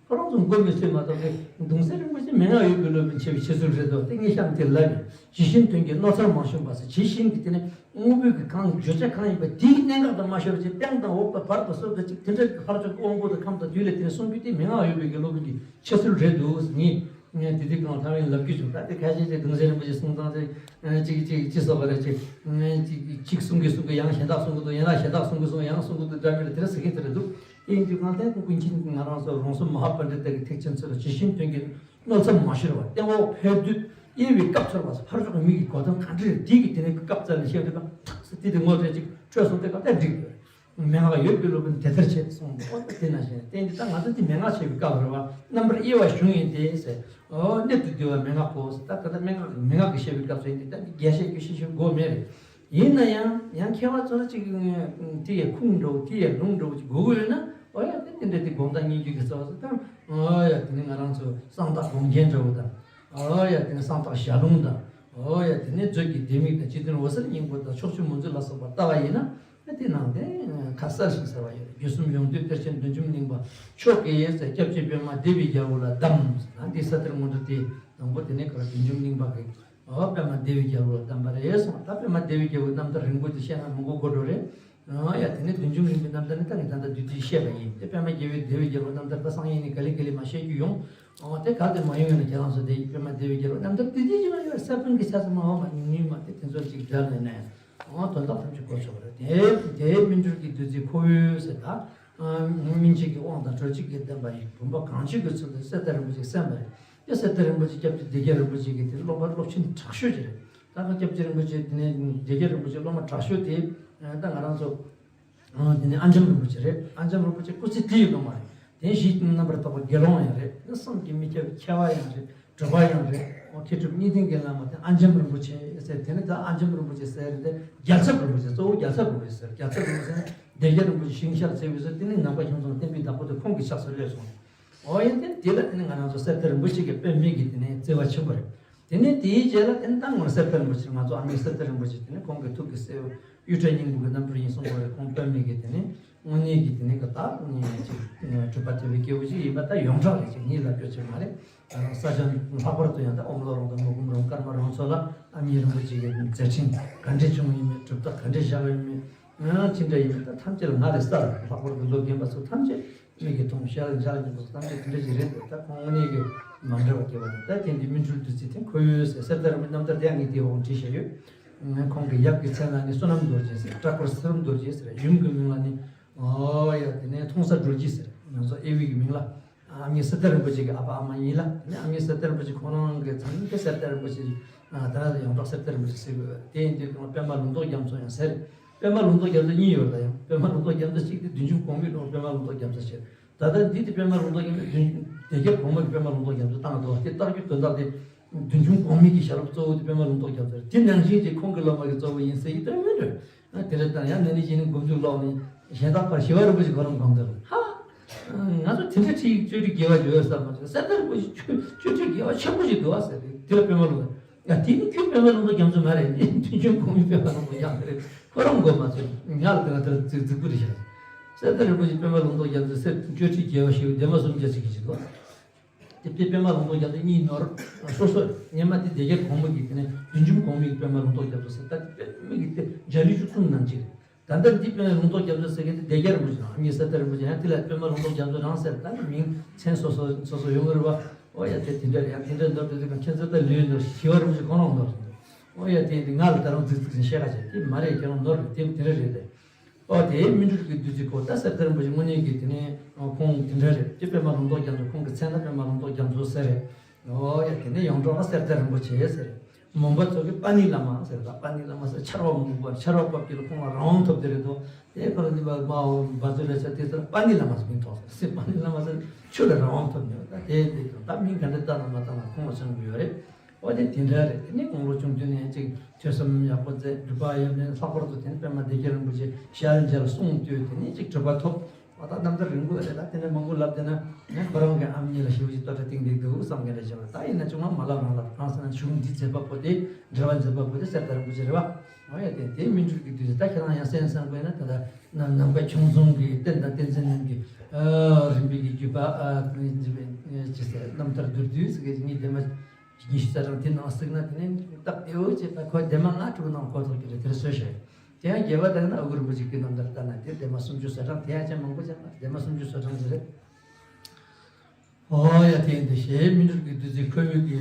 ཁོ་རང་ཚོ་མགོ་མི་ཚོས་མ་གཏོགས་ཏེ་གདུང་སྲས་རིན་པོ་ཆེ་མན་ངག་ཡོད་པའི་སློབ་དཔོན་ཆེ་བའི་ཆེ་ཚུལ་རེད་དོ། དེ་ངས་གཤམ་དེ་ལབ་ཡིན། ཇི་བཞིན་དོན་གྱི་རྣོ་ཚར་མ་ཤོར་བ་ཟེར། ཇི་བཞིན་གྱི་དེ་ནི་དངོས་པོའི་གི་གང་བརྗོད་བྱ་གང་ཡིན་པ་དེའི་གནད་འགག་དང་མ་ཤོར་བ་ཅིག་སྟེང་དང་འོག་དང་བར་དང་ཟུར་དང་ཅིག་དེ་འདྲ་གི་ཕར་ཕྱོགས་དབང་པོ་དང་ཁམས་དང་དུས་ལ་དེ་ནས་གསུང་རྒྱུ་དེ་མན་ངག་ཡོད་པའི་གི་སློབ་དཔོན་གྱི་ཆེ་ཚུལ་རེད་འདུག་ངས་ངས་དེ་དུས་གང་ཐ་མའི་ལབ་རྒྱུ་བྱུང་། ད་དེ་ཁ་ཤས་ཀྱིས་གདུང་སྲས་རིན་པོ་ཆེ་གསུང་སྟངས་དེ་ཅིག་ཅིག་ཅིག་སོགས་པ་རེད། ཅིག་ཅིག་གསུང་གི་གསུང་གི་ཡང་གཞན་དག་གསུང་གི་འདུག་ཡང་ན་གཞན་དག་གསུང་གི་གསུང་ཡང་གསུང་གི་འདུག་འདྲ་མི་འདྲ་དེ་འདྲ་ཟེར་མཁན་དེ་འདྲ་འདུག་དེ་ཡིན་དུས་གང་ལྟར་ཀུན་མཁྱེན་ང་རང་ཚོ་རོང་ཟོམ་མ་ཧཱ་པཎྜི་ཏ་གི་ཐེག་ཆེན་ཚུལ་ལ་ཇི་བཞིན་དོན་གྱི་རྣོ་ཚར་མ་ཤོར་བ། སྟེང་འོག་ཕན་བདེ་དབྱེ་བའི་སྐབས་ཚོར་བ། ཕར་ཕྱོགས་མི་གི་གོ་དོན་ག་འདྲ་རེད། དེ་གི་དེ་ནས་སྐབས་བཙལ་ནས་བཤད་དུས་གང་ཐག་སེ་དེ་དེ་ངོ་སྤྲད་ཅིག་འཕྲོད་སོང་སྟེ་གང་ལྟར་འགྲིག་ཡོད། མན་ངག་ཡོད་པའི་སློབ་དཔོན་དེ་ལྟར་བྱེད་གསུངས། ཨོ་ད་དེ་ན་བཞིན་བསྟན་འདི་ད་ང་ཚོ་འདི་མན་ངག་བྱེད་པའི་སྐབས་རེད་བ། རྣམ་པར་དབྱེ་བ་གཞུང་ཡིན་ཏེ་ཟེར། ཨོ་གནད་དུ་བསྡུ་བ་མན་ངག་གོ་ཟེར། ད་ད་ལྟ་མན་ངག་མན་ངག་གི་བཤད་པའི་སྐབས་སུ་ཡིན་ཏེ་ད་འདི་རྒྱས་བཤད་རྒྱས་བཤད་ཞུ་དགོས་མེད་རེད། ཡིན་ན་ཡང་ཡང་མཁས་པ་ཚོ་ལ་ཅིག་དེ་ཡི་ཁུངས་འདྲ་བོ་དེ་ཡི་ལུང་འདྲ་བོ་ཅིག་དགོས་ཀྱི་ཡོད་ན། ཨོ་ཡ་དེ་དེ་འདྲ་དེ་དགོངས་དག་སྙན་བརྒྱུད་ཀྱི་རྩ་བ་ཟེར་དང་། ཨོ་ཡ་དེ་ནི་ང་རང་ཚོ་གསང་བདག་དགོངས་རྒྱན་འདྲ་བོ་དང་། ཨོ་ཡ་དེ་ནི་གསང་བདག་ཞལ་ལུང་དང་། ཨོ་ཡ་དེ་ནི་མཛོད་ཀྱི་ལྡེ་མིག་དང་། སྤྱི་དོན་འོད་གསལ་སྙིང་པོ་དང་། ཕྱོགས་བཅུའི་མུན་མཛོད་ལ་སོགས་པ་ལྟ་བ་ཡིན་ན། དེ་ནང་དེ་ཁ་གསལ་ཞིང་གསལ་བ་ཡོད། བརྒྱུད་གསུམ་ཡོངས་འདུས་གཏེར་ཆེན་བདུད་འཇོམས་གླིང་པ་མཆོག་གི་ཡས་ཟེར། སྐྱབས་རྗེ་པདྨ་སྡེ་བའི་རྒྱལ་པོ་ལ་གདམས་ཟེར་ན་འདི་ས་གཏེར་སྔོན་འགྲོ་དེ་དང་པོ་དེ་ནས་ག་རེ་བདུད་འཇོམས་གླིང་པ་གི་ཨོ་པདྨ་སྡེ་བའི་རྒྱལ་པོ་ལ་གདམས་པ་རེད་གསུངས། ད་པདྨ་སྡེ་བའི་རྒྱལ་པོའི་རྣམ་ཐར་རིང་པོ་དེ་བཤད་ན་མང་པོ་འགོར་འགྲོ་རེད། ཨོ་ཡ་དེ་ནས་བདུད་འཇོམས་གླིང་པའི་རྣམ་ཐར་ནི་ད་ངས་ད་ལྟ་བསྡུས་བསྡུས་བཤད་པ་ཡིན། དེ་པདྨ་རྒྱལ་པོའི་སྡེ་བའི་རྒྱལ་པོའི་རྣམ་ཐར་ད་སང་ཉིན་ནས་ག་ལེ་ག་ལེ་མ་བཤད་རྒྱུ་ཡོང་། ཨོ་དེ་ག་དེ་མ་ཡོང་ཡོད་ན་ཁྱེད་རང་ཚོ་དེ་པདྨ་སྡེ་བའི་རྒྱལ་པོའི་རྣམ་ཐར་དེ་དེ་ཅི་མ་ཡོད་ས་བོན་གྱི་ཆ་ཚང་མ་འོ་མ་ཉུང་ཉུང་མ་དེ་དེ་ཚོ་ཅིག་སྦྱར་ནས་ནས་ཨོ་དོན་དག་ཐམས་ཅད་གོ་ཆོག་རེད། དེ་དེ་སྨིན་གྲོལ་གྱི་བདུད་རྩིའི་ཁོར་ཡུག་ཟེར་ད། སྨིན་བྱེད་ཀྱི་དབང་དང་གྲོལ་བྱེད་ཀྱི་བདེན་པ་ཡི་བུམ་པ་གང་བྱེད་ཀྱི་ཚུལ་དུ་གསེར་ལྟར་རིན་པོ་ཆེ་གསན་པ་རེད། དེ་གསེར་རྟ་རིན་པོ་ཆེ་སྐྱབས་རྗེ་བདེ་རྒྱལ་རིན་པོ་ཆེ་གི་དེ་སློབ་མ་སློབ་ཆེན་དྲག་ཤོས་ཅིག་རེད། ད་ཁོ་སྐྱབས་རྗེ་རིན་པོ་ཆེ་དེ་ནས་བདེ་རྒྱལ་རིན་པོ་ཆེ་སློབ་མ་དྲག་ཤོས་དེ་ད་ང་རང་ཚོ། ཨ་དེ་ནས་ཨ་འཇམ་རིན་པོ་ཆེ་རེད། ཨ་འཇམ་རིན་པོ་ཆེ་སྐུ་ཚེ་དེ་ཡི་སློབ་མ་རེད། དེ་བཞི་རྣམ་པར་དག་པ་དགེ་སློང་ཡང་རེད། དེ་བསམ་གྱིས་མི་ཁྱབ་པའི་མཁས་པ་ཡང་རེད། གྲུབ་པ་ཡང་རེད། ཨོ་མཁས་གྲུབ་གཉིས་ལྡན་གྱི་བླ་མ་དེ་ཨ་འཇམ་རིན་པོ་ཆེ་ཟེར། དེ་ནི་ད་ཨ་འཇམ་རིན་པོ་ཆེ་ཟེར་དེ་རྒྱལ་ཚབ་རིན་པོ་ཆེ། གཙོ་བོ་རྒྱལ་ཚབ་རིན་པོ་ཆེ་ཟེར། རྒྱལ་ཚབ་རིན་པོ་ཆེ་ནི་བདེ་རྒྱལ་རིན་པོ་ཆེ་ཞིང་ཤར་ཚེ་བའི་སོ། དེ་ནི་ནམ་མཁའ་ཁྱུང་ཚང་བསྟན་པའི་བདག་པོ་དེ་ཁོང་གི་ཕྱག་སོར་སླེབས་སོང་། ཨོ་ཡ་དེ་དེ་ལ་དེ་ནི་ང་རང་ཚོ་གསེར་རྟ་རིན་པོ་ཆེ་གི་དཔེ་མེད་ཀྱི་དེ་ནི་བརྩེ་བ་ཆེན་པོ་རེད། དེ་ནས་དེའི་རྗེས་ལ་དེ་ནས་ད་ངོར་གསེར་རྟ་རིན་པོ་ཆེ། ང་ཚོ་ཨ་མྱེས་གསེར་རྟ་རིན་པོ་ཆེ་དེ་ནས་ཁོང་གི་ཐུགས་ཀྱི་སྲས་གཡུ་སྒྲ་སྙིང་པོ་གི་རྣམ་སྤྲུལ་ཡིན་གསུངས་པ་རེད། ཁོང་དཔེ་མེད་ཀྱི་དེ་ནས་དངོས་གནས་ཀྱི་དེ་ནས་གི་ད་ཅིག་གྲུབ་པ་དེ་བའི་སྐྱེས་བུ་ཅིག་ཡིན་པ་ད་ཡོངས་གྲགས་རེད། ཅིག་ངས་ལབ་རྒྱུ་ཅིག་མ་རེད། ས་ཆ་ལྷག་པར་དུ་ཡང་ད་ཨོམ་ལོ་རོང་དང་མུ་གུམ་རོང་ཀརྨ་རོང་ཚོ་ལ་ཨ་མྱེས་རིན་པོ་ཆེ་གི་མཛད་འཕྲིན་ག་འདྲས་བྱུང་ཡིན་མིན། གྲུབ་རྟགས་ག་འདྲས་བཞག་ཡིན་མིན། ང་ཅི་འདྲ་ཡིན་མིན་ད་ཐམས་ཅད་ལ་ང་རེ་ས་ལྷག་པར་དུ་ལོ་རྒན་པ་ཚོ་ཐམས་ཅད་མིག་གིས་མཐོང་། ཞལ་ལ་མཇལ་མྱོང་པ་ཐམས་ཅད་དེ་འདྲ་ཞིག་རེད་འདུག་ད་ཁོང་དངོས་གནས་ཀྱི་མ་འདྲ་བ་སྐྱེ་བ་དང་། ད་དེང་དུས་སྨིན་གྲོལ་བདུད་རྩི་དེ་ཁོ་བོའི་ཟེར་གསེར་རྟ་རིན་པོ་ཆེ་རྣམ་ཐར་དེ་ཡང་ངས་དེའི་འོག་བྲིས་བཞག་ཡོད། ཁོང་གི་ཡབ་ཀྱི་མཚན་ལ་ནི་བསོད་ནམས་རྡོ་རྗེ་ཟེར། བྲག་འཁོར་བསོད་ནམས་རྡོ་རྗེ་ཟེར། ཡུམ་གྱི་མིང་ལ་ནི། ཨོ་ཡ་དེ་ནས་མཐོང་ས་རྡོ་རྗེ་ཟེར། ང་ཚོ་དབྱེ་བའི་གི་མིང་ལ། ཨ་མྱེས་གསེར་རྟ་རིན་པོ་ཆེ་གི་ཨ་ཕ་ཨ་མ་ཡིན་ལ། དེ་ནས་ཨ་མྱེས་གསེར་རྟ་རིན་པོ་ཆེ་ཁོང་རང་གི་མཚན་ནི་གསེར་རྟ་རིན་པོ་ཆེ། ད་ཡོངས་གྲགས་གསེར་རྟ་རིན་པོ་ཆེ་ཟེར་གི་ཡོད། དེ་ཡིན་དུས་ཁོང་ལ་པདྨ་ལུང་རྟོགས་རྒྱ་མཚོ་ཡང་ཟེར། པདྨ་ལུང་རྟོགས་རྒྱ་མཚོ་གཉིས་ཡོད་རེད། ད་ཡང་པདྨ་ལུང་རྟོགས་རྒྱ་མཚོ་གཅིག་དེ་བདུད་འཇོམས་གོང་མའི་སློབ་པདྨ་ལུང་རྟོགས་རྒྱ་མཚོ་ཟེར། ད་ལྟ་འདི་དེ་པདྨ་ལུང་རྟོགས་རྒྱ་མཚོ་བདུད་འཇོམས་སྡེ་བརྒྱད་གོང་མ་གི་པདྨ་ལུང་རྟོགས་རྒྱ་མཚོ་བཏང་འདུག་དེ་བཏགས་རྒྱུ་དོན་དག་དེ་བདུད་འཇོམས་གོང་མའི་གི་ཞལ་སློབ་གཙོ་བོ་དེ་པདྨ་ལུང་རྟོགས་རྒྱ་མཚོ་རེད། དེ་ནང་བཞིན་གྱི་ཁོང་གི་སློབ་མ་གི་གཙོ་བོ་ཡིན་ཟེར་གྱི་དོན་མེད་རེད། དེ་འདྲ་དང་ཡང་ན་ནི་གཞི་ནས་མགོ་མཇུག་ལོག་ནས་གཞན་དག་པར་ཞི་བ་རིན་པོ་ཆེ་ཁོ་རང་གོ་འདུག་ཧ། ང་ཚོ་དེ་འདྲ་ཁྲིད་བཅོས་སྒྲིག་དགེ་བ་བརྗོད་ས་མ་བྱུང་། གསེར་རྟ་རིན་པོ་ཆེ་བཅོས་སྒྲིག་དགེ་བ་ཆེན་པོ་ཞིག་འདུག་ཨ་ཟེར་དེ་ལ་པདྨ་ལུང་། ཡ་དེ་ནི་ཁྱོད་པདྨ་ལུང་རྟོགས་རྒྱ་མཚོ་མ་རེད། ནི་བདུད་འཇོམས་གོང་མའི་པདྨ་ལུང་རྟོགས་རྒྱ་མཚོ་རེད། ཁོ་རང་མགོ་མ་ཚོས་ང་ལ་དེ་ལ་དེ་ལ་རྫིག་རྫིག་པོ་རེད་ཤག་གསེར་རྟ་རིན་པོ་ཆེ་པདྨ་ལུང་རྟོགས་རྒྱ་མཚོ་གསེར་བཅོས་སྒྲིག་དགེ་བ་ཞེས་པའི་ལྡན་མ་སུམ་བརྒྱ་ཅིག་གི་ཅིག་འདུག་དེ་དཔེ་པདྨ་ལུང་རྟོགས་རྒྱ་མཚོ་གཉིས་ནོར། སོ་སོ་སྔོན་མ་དེ་སྡེ་བརྒྱད་གོང་མ་གི་དེ་ནས་བདུད་འཇོམས་གོང་མའི་པདྨ་ལུང་རྟོགས་རྒྱ་མཚོ་ཟེར། ད་དེ་དཔེ་མི་གི་དེ་འཇའ་ལུས་བཅུ་གསུམ་ནང་གཅིག་ད་ལྟ་འདི་པདྨ་ལུང་རྟོགས་རྒྱ་མཚོ་ཟེར་མཁན་དེ་སྡེ་བརྒྱད་རིན་པོ་ཆེ་རང་། ཨ་མྱེས་གསེར་རྟ་རིན་པོ་ཆེ་ཡང་དེ་ལ་པདྨ་ལུང་རྟོགས་རྒྱ་མཚོ་རང་ཟེར། ད་ནི་མིང་མཚན་སོ་སོ་སོ་སོ་ཡོང་གི་རེད་བ། ཨོ་ཡ་དེ་དེ་འདྲ་རེད། ཡང་དེ་འདྲ་ནོར་དེ་དུས་ཁྱེད་ཚོ་ད་ལོས་ནོར། ཞི་བ་རིན་པོ་ཆེ་ཁོང་རང་ནོར་སོང་། ཨོ་ཡ་དེ་དེ་ང་ལ་ད་རུང་རྫིག་རྫིག་ཟིན་བཤད་ཁ་བྱས་དེ་མ་རེད། ཁྱེད་རང་ནོར་རེད། དེ་དེ་འདྲ་རེད་ལས། ཨོ་དེ་སྨིན་གྲོལ་གྱི་བདུད་རྩི་ཁོ་ད་གསེར་རྟ་རིན་པོ་ཆེ་དངོས་གནས་ཀྱི་དེ་ནས་ཁོང་དེ་འདྲ་རེད། དེ་པདྨ་ལུང་རྟོགས་རྒྱ་མཚོ་ཁོང་གི་མཚན་ལ་པདྨ་ལུང་རྟོགས་རྒྱ་མཚོ་ཟེར་རེད། ཨོ་ཡ་དེ་ནས་ཡོངས་གྲགས་ལ་གསེར་རྟ་རིན་པོ་ཆེ་ཟེར་རེད། མོན་པ་ཚོ་གིས་པཱ་ཎི་བླ་མ་ཟེར། ད་པཱ་ཎི་བླ་མ་ཟེར་ཆར་པ་མང་པོ་ཆར་པ་བབས་ཀྱི་ལ་ཁོང་ལ་རང་དབང་ཐོབ་དེ་རེད་དོ། དེ་ཁོ་ལ་འདི་བ་མ་འོ་བ་ཚོ་ལ་ཆ་དེ་ཚོ་པཱ་ཎི་བླ་མ་ཟེར་མིང་ཐོགས་ཟེར། པཱ་ཎི་བླ་མ་ཟེར་ཆུ་ལ་རང་དབང་ཐོབ་ནས་ད་དེ་དེ་ད་མིང་ག་འདྲ་བཏགས་ན་མ་བཏགས་ན་ཁོང་ལ་སོན་གི་ཡོད་རེད། འོ་དེ་དེ་འདྲ་རེད། དེ་ནས་དགུང་ལོ་ཆུང་དུས་ནས་ཅིག་ཐོས་བསམ་ཡག་པོ་མཛད། སྒྲུབ་པ་ཡོད་ནས་ལྷག་པར་དུ་དེ་ནས་པདྨ་སྡེ་བརྒྱད་རིན་པོ་ཆེ་ཞལ་མཇལ་གསུང་དུས་དེ་ནས་ཅིག་གྲུབ་པ་ཐོབ། ཨ་ད་རྣམ་ཐར་རིང་པོ་རེད་ལ། དེ་ནས་མང་པོ་ལབ་བསྡད་ན་ནི་ཁོ་རང་གི་ཨ་མ་གཉིས་ལ་ཞེ་པོ་ཅིག་བསྟོད་ར་བཏིང་བསྡད་འདུག་བསམ་མཁན་འདྲ་བྱས་པ། ད་ཡིན་ན་ཅུང་མ་མ་ལབ་རང་ལབ། གང་ཟེར་ན་གཞུང་འདི་མཛད་པ་པོ་དེ་འགྲེལ་པ་མཛད་པ་པོ་དེ་གསེར་རྟ་རིན་པོ་ཆེ་རེད་བ། ཨོ་ཡ་དེ་དེ་སྨིན་གྲོལ་གྱི་བདུད་རྩི། ད་ཁྱེད་རང་ཡང་གསན་བསམ་དགོས་ན་ད་ལྟ་ནམ་མཁའ་ཁྱུང་རྫོང་གི་རྟེན་དང་བསྟན་འཛིན་རྣམས་ཀྱི་རིམ་པས་ཀྱི་བརྒྱུད་པ་ཅི་ཟེར་རྣམ་ཐར་མདོར་བསྡུས་ཟེར་གྱི་ངའི་འདས་མ་ཉི་ཤུ་རྩ་གྲངས་དེ་ནང་གཟིགས་ན་དེ་ནས་སྟབས་བདེ་བོ་བྱས་ད་ཁོ་འདས་མ་ལྔ་དྲུག་ནང་གོ་ཐོག་གི་རེད། དེར་སོས་ཤེས། དེ་ཡང་རྒྱས་པ་ལྟར་ན་ཨ་ཁུ་རིན་པོ་ཆེ་གི་རྣམ་ཐར་ལྟར་ན་དེ་འདས་མ་སུམ་ཅུ་སོ་གྲངས། དེ་ཡང་ཅང་མང་པོ་ཅང་མ་རེད། འདས་མ་སུམ་ཅུ་སོ་གྲངས་ཅིག་རེད། ཨོ་ཡ་དེ་འདི་ཞེས་སྨིན་གྲོལ་གྱི་བདུད་རྩི་ཁོ་བོའི་གི་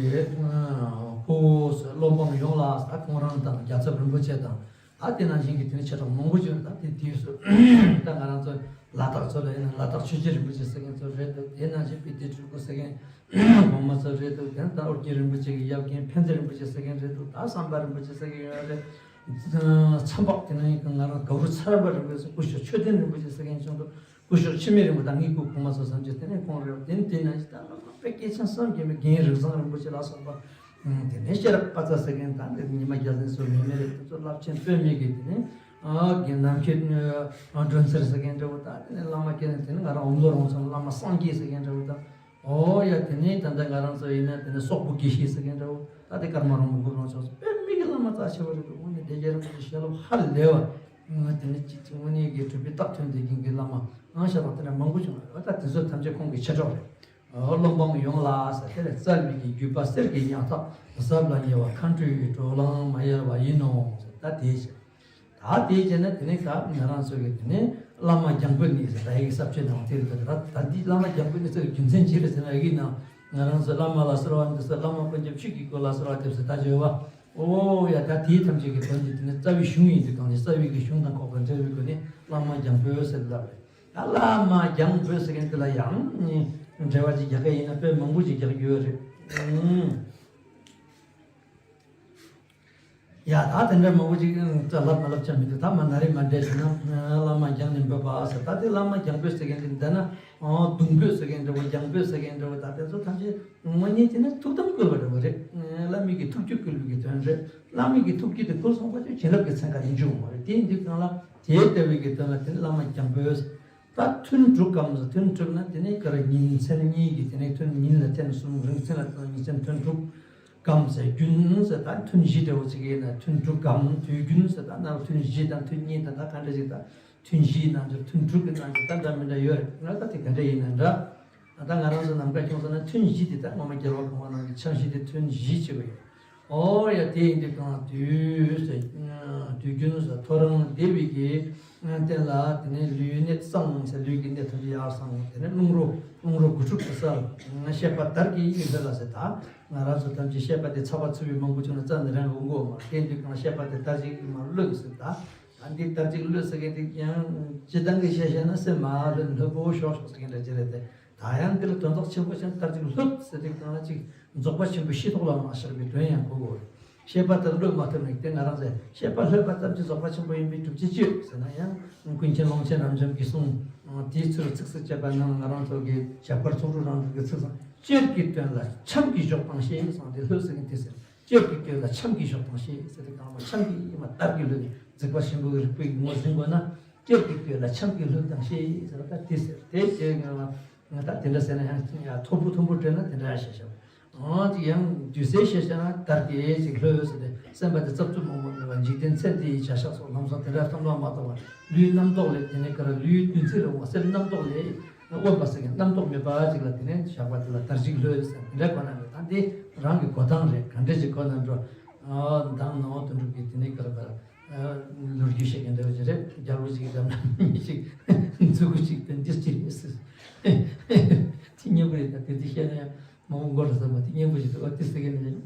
ཁོ་བོ་སློབ་འབངས་ཡོངས་ལ་ད་ཁོང་རང་དང་རྒྱལ་ཚབ་རིན་པོ་ཆེ་དང་ད་དེ་ནང་བཞིན་གྱི་དེ་ནི་ཆེ་གྲས་མང་པོ་ཅིག་ད་དེ་དུས་སུ་ད་ང་རང་ཚོ་ལ་དྭགས་ཚོ་ལ་ཡིན་ན་ལ་དྭགས་ཆོས་རྗེ་རིན་པོ་ཆེ་ཟེར་མཁན་ཚོ་རེད་འདུག་དེ་ནང་བཞིན་དཔལ་ལྡན་སྤྲུལ་སྐུ་ཟེར་མཁན་གོང་མ་ཚོ་རེད་འདུག་དེ་ནས་ད་ཨོ་རྒྱན་རིན་པོ་ཆེ་གི་ཡབ་རྒན་ཕན་བདེ་རིན་པོ་ཆེ་ཟེར་མཁན་རེད་འདུག་ད་བསམ་པ་རིན་པོ་ཆེ་ཟེར་མཁན་ཡོད་རེད། མཚམས་པ་དེ་ནས་ང་རང་ག་རུ་ཚ་རམ་པ་རིན་པོ་ཆེ་སྐུ་ཞབས་ཆོས་ལྡན་རིན་པོ་ཆེ་ཟེར་མཁན་བྱུང་འདུག་སྐུ་ཞབས་འཆི་མེད་རིན་པོ་ཆེ་དང་ངའི་སྐུ་གོང་མ་ཚོ་བསམ་རྒྱུ་དེ་ནས་ཁོང་རེད། དེ་ནས་དེ་ནང་བཞིན་ད་ལོ་དཔེ་སྐྱེས་ཆེན་བསམ་གྱིས་མི་རྒན་རིགས་བཟང་རིན་པོ་ཆེ་ལ་སོགས་པ། དེ་ནས་ཤེས་རབ་པ་ཚ་ཟེར་མཁན་དང་དེ་ཉི་མ་རྒྱལ་མཚན་སོགས་མེད་མེད་རེད། དེ་ཚོ་རླབས་ཆེན་དཔེ་མེད་ཀྱི་དེ་ནས་ཨ་རྒན་ནམ་མཁའི་སྒྲོན་གསལ་ཟེར་མཁན་འདྲ་བོ་དང་དེ་ནས་བླ་མ་སྐྱེས་ནས་དེ་ནས་ང་རང་ཨོམ་ལོ་རོང་ཚང་བླ་མ་སངས་རྒྱས་ཟེར་མཁན་འདྲ་བོ་དང་། ཨོ་ཡ་དེ་ནས་ད་ལྟ་ང་རང་ཚོ་ཡིན་ན་དེ་ནས་སོག་པོ་དགེ་བཤེས་ཟེར་མཁན་འདྲ་བོ་ད་དེ་ཀརྨ་རོང་པོ་དགུ་རོང་ཕྱོགས་སུ་དཔེ་མེད་ཀྱི་བླ་མ་རྩ་ཆེ་བ་རེད་འདུག་དངོས་གནས་བདེ་རྒྱལ་རིན་པོ་ཆེ་ཞལ་སློབ་ཧ་ལས་པ། དེ་ནས་ཅི་ཅི་དངོས་གནས་ཀྱི་གྲུབ་པའི་རྟགས་ཐོན་བསྡད་མཁན་གྱི་བླ་མ་ང་ཤ་སྟག་དེ་འདྲ་མང་པོ་བྱུང་བ་རེད། ད་དེ་ཚོ་ཐམས་ཅད་ཁོང་གི་མཆེད་གྲོགས་རེད། སློབ་འབངས་ཡོངས་ལ་ཟེར་དེ་ལས་སྩལ་བའི་གི་བརྒྱུད་པ་གསེར་གྱི་གཡང་ཐག་ཟབ་ལ་ཉེ་བ་མཁའ་འགྲོའི་བགྲོ་གླེང་མ་ཡལ་བ་ཡིན་ནོ་ཟེར། ད་དེ་བྱས། ད་དེ་བྱས་ན་དེ་ནས་ད་ང་རང་ཚོ་གི་དེ་ནས་བླ་མ་རྒྱང་འབོད་ནི་ཟེར་ད་ཡི་གེ་གསར་བཅོས་ནང་དེ་རེད། ད་ད་འདི་བླ་མ་རྒྱང་འབོད་ནི་ཟེར་རྒྱུ་མཚན་ཅི་རེད་ཟེར་ན་ཡི་གེ་ནང་ང་རང་ཚོ་བླ་མ་ལ་གསོལ་བ་འདེབས་ས་བླ་མ་དཀོན་མཆོག་ཆོས་ཀྱི་སྐུ་ལ་གསོལ་བ་འདེབས་ས་ད་བརྗོད་པ། ཨོ་ཡ་ད་དེའི་ཐམས་ཅད་ཀྱི་དོན་དེ་དེ་ནས་རྩ་བའི་གཞུང་ཡིན་དུས་གང་ལས་རྩ་བའི་གི་གཞུང་དང་འགོག་པའི་འབྲས་བུའི་སྒོ་ནས་བླ་མ་རྒྱང་འབོད་ཟེར་ལབ་རེད། ད་བླ་མ་རྒྱང་འབོད་ཟེར་མཁན་དེ་ལ་ཡང་འགྲེལ་པ་ཅིག་རྒྱག་གི་ཡིན་ན་དཔེ་མང་པོ་ཅིག་རྒྱག་རྒྱུ་ཡོད་རེད། ཨུམ། ཡ་ད་དེ་འདྲ་མང་པོ་ཅིག་ཨང་ལབ་མ་ལབ་ཆ་མི་འདུག་ད་མ་ན་རེ་མ་འདྲེས་བྱུང་ན་བླ་མ་རྒྱང་ནས་འབོད་པ་ཟེར། ད་དེ་བླ་མ་རྒྱང་འབོད་ཟེར་མཁན་དེ་འདྲ་ན་ཨང་གདུང་འབོད་ཟེར་མཁན་འདྲ་བོ་རྒྱང་འབོད་ཟེར་མཁན་འདྲ་བོ་ད་དེ་ཚོ་ཐམས་ཅད་དངོས་གནས་བྱས་ན་ཐུགས་དམ་བསྐུལ་བ་འདྲ་བོ་རེད། བླ་མའི་གི་ཐུགས་རྒྱུད་བསྐུལ་བའི་གི་དོན་རེད། བླ་མའི་གི་ཐུགས་རྒྱུད་དེ་བསྐུལ་སོང་པ་ཅིག་བྱིན་རླབས་ཀྱི་ཚན་ཁ་དེ་འཇུག་འོང་བ་རེད། དེ་ཡིན་དུས་གང་ལ་དེ་ལྟ་བུའི་གི་དོན་ལ་དེ་ནི་བླ་མ་རྒྱང་འབོད། ད་ཐུན་དྲུག་གམ། ཐུན་དྲུག་ན་དེ་ནས་ག་རེ་ཉིན་མཚན་གཉིས་ཀྱི་དེ་ནས་ཐུན་ཉིན་ལ་ཐེངས་གསུམ། རིང་མཚན་ལ་ཐེངས་ཉིན་མཚན་ཐུན་དྲུག་གམ་ཟེར། རྒྱུན་ཟེར་ད་ཐུན་བཞི་འདྲ་བོ་ཅིག་ཡིན་ན་ཐུན་དྲུག་གམ། དུས་རྒྱུན་ཟེར་ད་ནང་ཐུན་བཞི་དང་ཐུན་གཉིས་དང་ད་ག་འདྲ་ཅིག་ད་ཐུན་བཞིའི་ནང་ཚུད་ཐུན་དྲུག་གི་ནང་ཚུད་ད་འདྲ་མི་འདྲ་ཡོད་རེད། ང་ད་དེ་ག་འདྲ་ཡིན་ན་འདྲ། ད་ང་རང་ཚོ་ནམ་མཁའ་སྐྱོང་ས་ན་ཐུན་བཞི་དེ་ད་ངོ་མ་རྒྱལ་བ་གོང་མ་རྣམས་ཀྱི་འཆར་གཞི་དེ་ཐུན་བཞི་ཅིག་ཡོད། ཨོ་ཡ་དེ་ཡིན་དུས་གང་དུས་ཟེར། དུས་རྒྱུན་ཟེར་ཐོ་རངས་བདེ་བའི་གི་རྟེན་ལ་དེ་ནས་ལུས་གནད་བསྲང་ཟེར། ལུས་ཀྱི་གནད་ཐམས་ཅད་ཡར་བསྲང་། དེ་ནས་རླུང་རོ་རླུང་རོ་དགུ་ཕྲུགས་ཀྱི་སར་ཤེས་པ་དར་གྱིས་གཡོས་ལྷོད་ལ་ཟེར། ད་ང་རང་ཚོ་ཐམས་ཅད་ཤེས་པ་དེ་ཚ་བ་ཚ་བའི་མང་པོ་བྱུང་ན་རྩ་ནས་རང་གི་འོང་གི་ཡོད་མ་རེད། དེ་ཡིན་དུས་གང་ཤེས་པ་དེ་དར་གྱིས་མར་གློད་ཟེར། ད་ད་འདི་དར་གྱིས་གློད་ཟེར་མཁན་དེ་ཡང་སྤྱིར་བཏང་གི་བཤད་བཤད་ན་སེམས་མ་ལྷོད་ལྷོད་པོ་ཤོག་ཤོག་ཟེར་མཁན་འདྲ་ཅིག་རེད་དེ། ད་ཡང་འདི་ལ་དོན་དག་ཆེན་པོ་ཞིག་དར་གྱིས་ལྷོད་ཟེར་དུས་གང་ལ་ཅིག་རྫོགས་པ་ཆེན་པོའི་ཤེས་རྟོགས་ལ་མ་ཤར་བའི་དོན་ཡང་གོ་དགོས། ཤེས་པ་དེར་གློད་མ་ཐུབ་ནས་དེ་ང་རང་ཚོས་ཤེས་པ་ལྷོད་པ་ཙམ་གྱིས་རྫོགས་པ་ཆེན་པོ་ཡིན་པའི་སྒྲུབ་བྱེད་ཅི་ཡོད་ཟེར་ན། ཡང་ཀུན་མཁྱེན་ཀློང་ཆེན་རབ་འབྱམས་ཀྱི་གསུང་དེའི་ཚུལ་ཚིགས་སུ་བཅད་པ་ནང་ང་རང་ཚོ་གི་ཞབས་དཀར་ཚོགས་དྲུག་རང་གྲོལ་གྱི་ཚིགས་སུ། གཅེར་གྱི་དོན་ལ་འཆམ་གྱིས་ཞོག་དང་ཤེས་གསུངས་ཏེ་ལྷོད་ཟེར་མཁན་དེ་ཟེར། གཅེར་གྱི་དོན་ལ་འཆམ་གྱིས་ཞོག་དང་ཤེས་ཟེར་ཏེ་གང་ལ་འཆམ་གྱིས་ཡིན་པ་དར་གྱིས་ལྷོད་ནས་རྫིག་པ་ཆེན་པོའི་རིག་པའི་ངོ་ཟིན་དགོས་ན། གཅེར་གྱི་དོན་ལ་འཆམ་གྱིས་ལྷོད་དང་ཤེས་ཟེར་བ་ད་དེ་ཟེར། དེ་བྱས་ང་ང་ད་དེ་འདྲ་ཟེར་ན་ཡང་ཡང་མཐོ་པོ་མཐོ་པོ་བྲལ་ན་དེ་འདྲ་ཡང་བཤད་བྱ། འོ་དེ་ཡང་དུས་གསལ་བཤད་བྱ་ན་དར་གྱིས་ཅིག་ལྷོད་ཟེར་ཏེ་སེམས་པ་དེ་རྩུབ་རྩུབ་མོག་མོག་མེད་པ་འཇིག་རྟེན་ཚེ་འདི་ཡི་བྱ་བཞག་སོགས་ལམ་སང་དེ་འདྲ་བསམ་བློ་མ་གཏོང་བར་ལུས་རྣམ་རྟོག་ལས། དེ་ནས་ག་ར་ལུས་འདུ་འཛི་ལས་འོངས་པ་སེམས་རྣམ་རྟོག་ལས། དབེན་པ་ཟེར་མཁན་རྣམ་རྟོག་མེད་པ་ཅིག་ལ་དེ་ནས་བཞག་པ་དེ་ལ་དར་གྱིས་ལྷོད་ཟེར། དེ་འདྲ་གོ་ན་མེད། ད་འདི་རང་གི་གོ་སྟངས་རེད། ག་འདྲ་ཅིག་གོ་ན་འགྲོ། ཨ་མདང་ནང་དོན་གྲུབ་ཀྱིས་དེ་ནས་ག་ར་ག་ར་ལོ་རྒྱུས་བཤད་མཁན་འདྲ་བ་ཅིག་རེད། རྒྱལ་པོ་ཅིག་འདྲ་མི་ཅིག་མཛུ་གུ་ཅིག་དེ་འདིར་ཅིག་རེད་ཟེར། དེ་སྙན་པོ་རེད། ད་དེ་འདི་བཤད་ན་ཡང་མང་པོ་མགོ་ལ་ཟ་མ། དེ་སྙན་པོ་ཞིག་འདུག་ཨ་དེ་ཟེར་མཁན་རེད།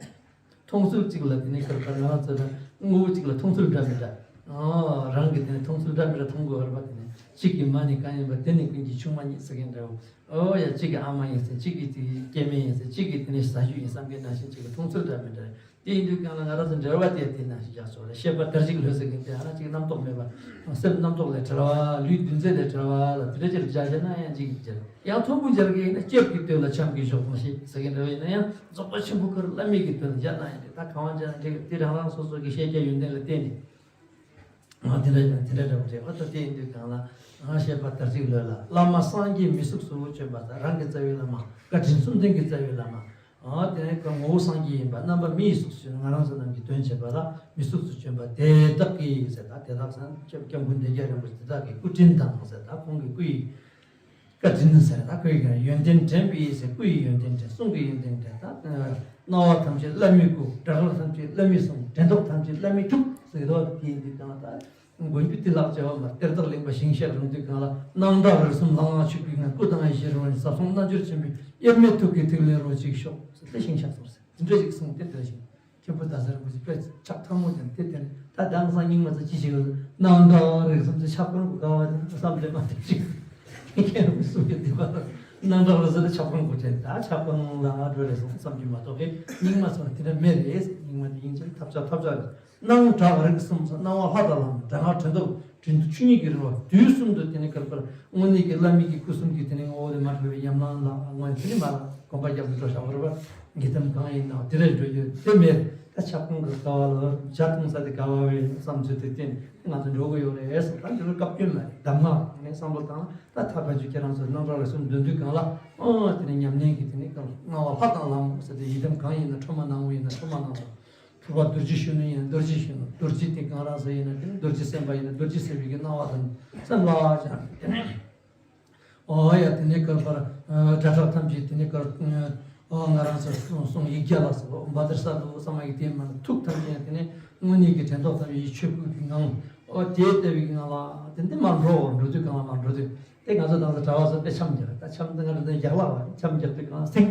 མཐོང་ཚུལ་གཅིག་ལ་དེ་ནས་ག་རེ་ག་རེ་ང་རང་ཚོ་ལ་དངོས་པོ་གཅིག་ལ་མཐོང་ཚུལ་འདྲ་མི་འདྲ། ཨོ་རང་གི་དེ་ནས་མཐོང་ཚུལ་འདྲ་མི་འདྲ་མཐོང་དགོས་པ་རེད་པ། དེ་ནས་གཅིག་གིས་མ་ནི་གང་ཡིན་པ། དེ་ནི་ཀུན་གྱི་ཆུང་མ་ཉིད་ཟེར་མཁན་འདྲ་བོ། ཨོ་ཡ་གཅིག་གིས་ཨ་མ་ཡིན་ཟེར། གཅིག་གིས་དེ་སྐྱེ་དམན་ཡིན་ཟེར། གཅིག་གིས་དེ་ནས་ཟ་རྒྱུ་ཡིན་བསམ་མཁན་ནང་བཞིན་གཅིག་གི་མཐོང་ཚུལ་འདྲ་མི་འདྲ། དེ་ཡིན་དུས་གང་ལ་ང་རང་ཚོ་འབྲེལ་བ་དེ་དེ་ནང་བཞིན་བཞག་སོང་རེད། ཤེས་པ་དར་གཅིག་ལྷོད་ཟེར་མཁན་དེ་ཨ་ན་གཅིག་རྣམ་རྟོག་མེད་པ། སེམས་རྣམ་རྟོག་ལས་བྲལ་བ། ལུས་འདུ་འཛི་ལས་བྲལ་བ་ལ་དེ་འདྲ་ཅིག་སྦྱར་བྱས་ན་ཡང་གཅིག་གི་སྦྱར། ཡང་མཐོན་པོ་སྦྱར་གི་ཡིན་ན་གཅེར་གྱི་དོན་ལ་འཆམ་གྱིས་ཞོག་དང་ཤེས་ཟེར་མཁན་འདྲ་བ་ཡིན་ན་ཡང་རྫོགས་པ་ཆེན་པོ་ཁོ་རང་བླ་མེད་ཀྱི་དོན་ལ་སྦྱར་ན་ཡང་རེད། ད་གང་བ་སྦྱར་ན་འགྲིག་དེ་རང་རང་སོ་སོ་གི་ཤེས་རྒྱ་ཡོན་ཏན་ལ་བརྟེན་ནས། ང་དེ་འདྲ་ཡང་དེ་འདྲ་འདྲ་བ་རེད། ཨ་ད་དེ་ཡིན་དུས་གང་ལ་ང་ཤེས་པ་དར་གཅིག་ལྷོད་ལ། བླ་མ་སངས་རྒྱས་མི་གཟུགས་སུ་བྱོན་པ་དང་། རང་གི་རྩ་བའི་བླ་མ་བཀའ་དྲིན་གསུམ་ལྡན་གྱི་རྩ་བའི་བླ་མ། ཨ་དེ་ནས་ངོ་བོ་སངས་རྒྱས་ཡིན་པ་རྣམ་པ་མི་ཡི་གཟུགས་སུ་བྱོན། ང་རང་ཚོ་རྣམས་ཀྱི་དོན་བྱེད་པ་ལ་མི་གཟུགས་སུ་བྱོན་པ་དེ་དག་གིས་ཟེར། ད་དེ་དག་ཟེར་ན་སྐྱབས་སྐྱབས་མགོན་བདེ་རྒྱལ་རིན་པོ་ཆེ་དེ་དག་གི་སྐུ་དྲིན་དང་ཟེར། ད་ཁོང་གི་སྐུ་ཡི་བཀའ་དྲིན་ཟེར། ད་ཁོའི་ཡོན་ཏན་དྲན་པའི་ཟེར། སྐུ་ཡི་ཡོན་ཏན་དྲན། གསུང་གི་ཡོན་ཏན་དྲན། ད་སྣང་བ་ཐམས་ཅད་བླ་མའི་སྐུ། སྒྲ་གར་ཐམས་ཅད་བླ་མའི་གསུང་། དྲན་རྟོག་ཐམས་ཅད་བླ་མའི་ཐུགས་ཟེར་གི་འདུག་དེ་ཡིན་དུས་གང་ལ་ད། མགོན་པོ་ཏི་ལག་བྱ་བ་མ་གཏེར་བདག་གླིང་པ་ཞིང་གཤེགས་རིང་དུས་གང་ལ། སྣང་གྲགས་རིག་གསུམ་ལྷ་སྔགས་ཆོས་སྐུའི་ངང་། སྐུ་དང་ཡེ་ཤེས་རང་བཞིན་ཟབ་གསང་རྣལ་འབྱོར་ཆེན་པོའི། དབྱེར་མེད་ཐུགས་ཀྱི་ཐིག་ལེ་རོ་གཅིག་ཤོག་ཟེར་ཏེ་ཞིང་གཤེགས་སོ་ཟེར། དེ་འདྲ་ཞིག་གསུངས་ཏེ་དེ་བཞིན་མཁན་པོ་ཟླ་ཟེར་རིན་པོ་ཆེ་དཔེ་ཕྱག་ཐལ་མོ་དེ་དེ་དེ་ད་དེང་སང་རྙིང་མ་ཚོ་ཅི་ཞིག་སྣང་གྲགས་རིག་གསུམ་དེ་ཕྱག་པང་དུ་དགའ་བ་དེ་བསམ་བློ་མ་ཐེབས་ཤིག་མཁན་པོ་གསུང་གི་འདི་པ་ལ་སྣང་གྲགས་རིག་གསུམ་དེ་ཕྱག་པང་དུ་དྲན། ད་ཕྱག་པང་ལ་འགྲོ་རེད་སོང་བསམ་གྱི་མ་གཏོགས་ཀྱི་རྙིང་མ་ཚོ་ལ་དེ་འདྲ་མེད་རེད། རྙིང་མ་དེ་ཡིན་ཕྱིན་ཐབས་ཆག་ཐབས་ཆག་རེད། སྣང་གྲགས་རིག་གསུམ་སོགས་སྣང་བ་ལྷ་དང་ལྷ་མོ། སྒྲ་སྔགས་དྲན་རྟོག་དྲིན་ཆུ་གཉིས་ཀྱི་རིམ་པ་དུས་གསུམ་དུ་དེ་ནས་ག་རེ་དངོས་གནས་ཀྱི་བླ་མའི་གི་སྐུ་གསུམ་གྱི་དེ་ནས་ངོ་བོ་དེ་མ་འདྲ་བའི་ཉམས་སྣང་ལ་དངོས་དེ་ནས་མ་ལ་གོམ་པ་རྒྱབ་ནས་འགྲོ་བཞག་པ་རེད་པ། ཡི་དམ་གང་ཡིན་ནའང་དེ་རེད་འགྲོ་རྒྱུ་དེ་མེད། ད་ཕྱག་ཕུང་གི་དཀའ་བ་ལ་ཇ་འཐུང་ས་དེ་དཀའ་བ་བའི་བསམ་ཚུལ་དེ་བསྟན་ང་ཚོ་འགྲོ་གི་ཡོད་རེད་ཟེར། ད་འདི་ལ་བཀའ་བཀྱོན་མ་རེད། གདམས་ངག་ནས་བསམ་བློ་བཏང་ན་ད་ཐར་པ་ཆོས་ཁྱེད་རང་ཚོ་སྣང་གྲགས་རིག་གསུམ་འདོན་དུས་གང་ལ་ཨང་དེ་ནས་ཉམས་ལེན་གྱི་དེ་ནས་གང་ལ་སྣང་བ་ལྷ་དང་ལྷ་མོ་ཟེར་ཏེ་ཡི་དམ་གང་ཡིན་ན་ཁྲོ་མ་ནག་མོ་ཡིན་ན་ཁྲོ་མ་ནག་མོ། ཕུར་པ་རྡོ་རྗེ་གཞོན་ནུ་ཡིན་རྡོ་རྗེ་གཞོན་ནུ། རྡོ་རྗེ་དེ་གང་རང་ས་ཡིན་ན་དེ་ནི་རྡོ་རྗེ་སེམས་དཔའ་ཡིན་ན་རྡོ་རྗེ་སེམས་དཔའི་གི་སྣང་བ་དང་སེམས་ལ་བཞག་དེ་ནི། ཨོ་ཡ་དེ་ནི་གར་པར་སྒྲ་གྲགས་ཐམས་ཅད་དེ་ནི་གར། ཨོ་ང་རང་ཚོ་གསུང་གསུང་ཡིག་བརྒྱ་ལ་སོགས་བ་དར་ས་ལུ་བསམ་ཡིག་དེ་མ་ཐུགས་ཐམས་ཅད་དེ་ནི་དངོས་གནས་ཀྱི་དྲན་རྟོག་ཐམས་ཅད་ཡིད་ཆོས་སྐུ་གི་ངང་། ཨོ་དེ་ལྟ་བུའི་གི་ངང་ལ་དེ་འདི་མ་འགྲོ་བར་འགྲོ་དུས་གང་ལ་མ་འགྲོ་དུས། དེ་ང་ཚོ་དང་ཚོ་གྲྭ་བ་ཚོ་དེ་འཆམ་རྒྱག་ད་འཆམ་དེ་ང་ཚོ་དེ་རྒྱག་ལ་བ་འཆམ་རྒྱག་དུས་གང་སིང་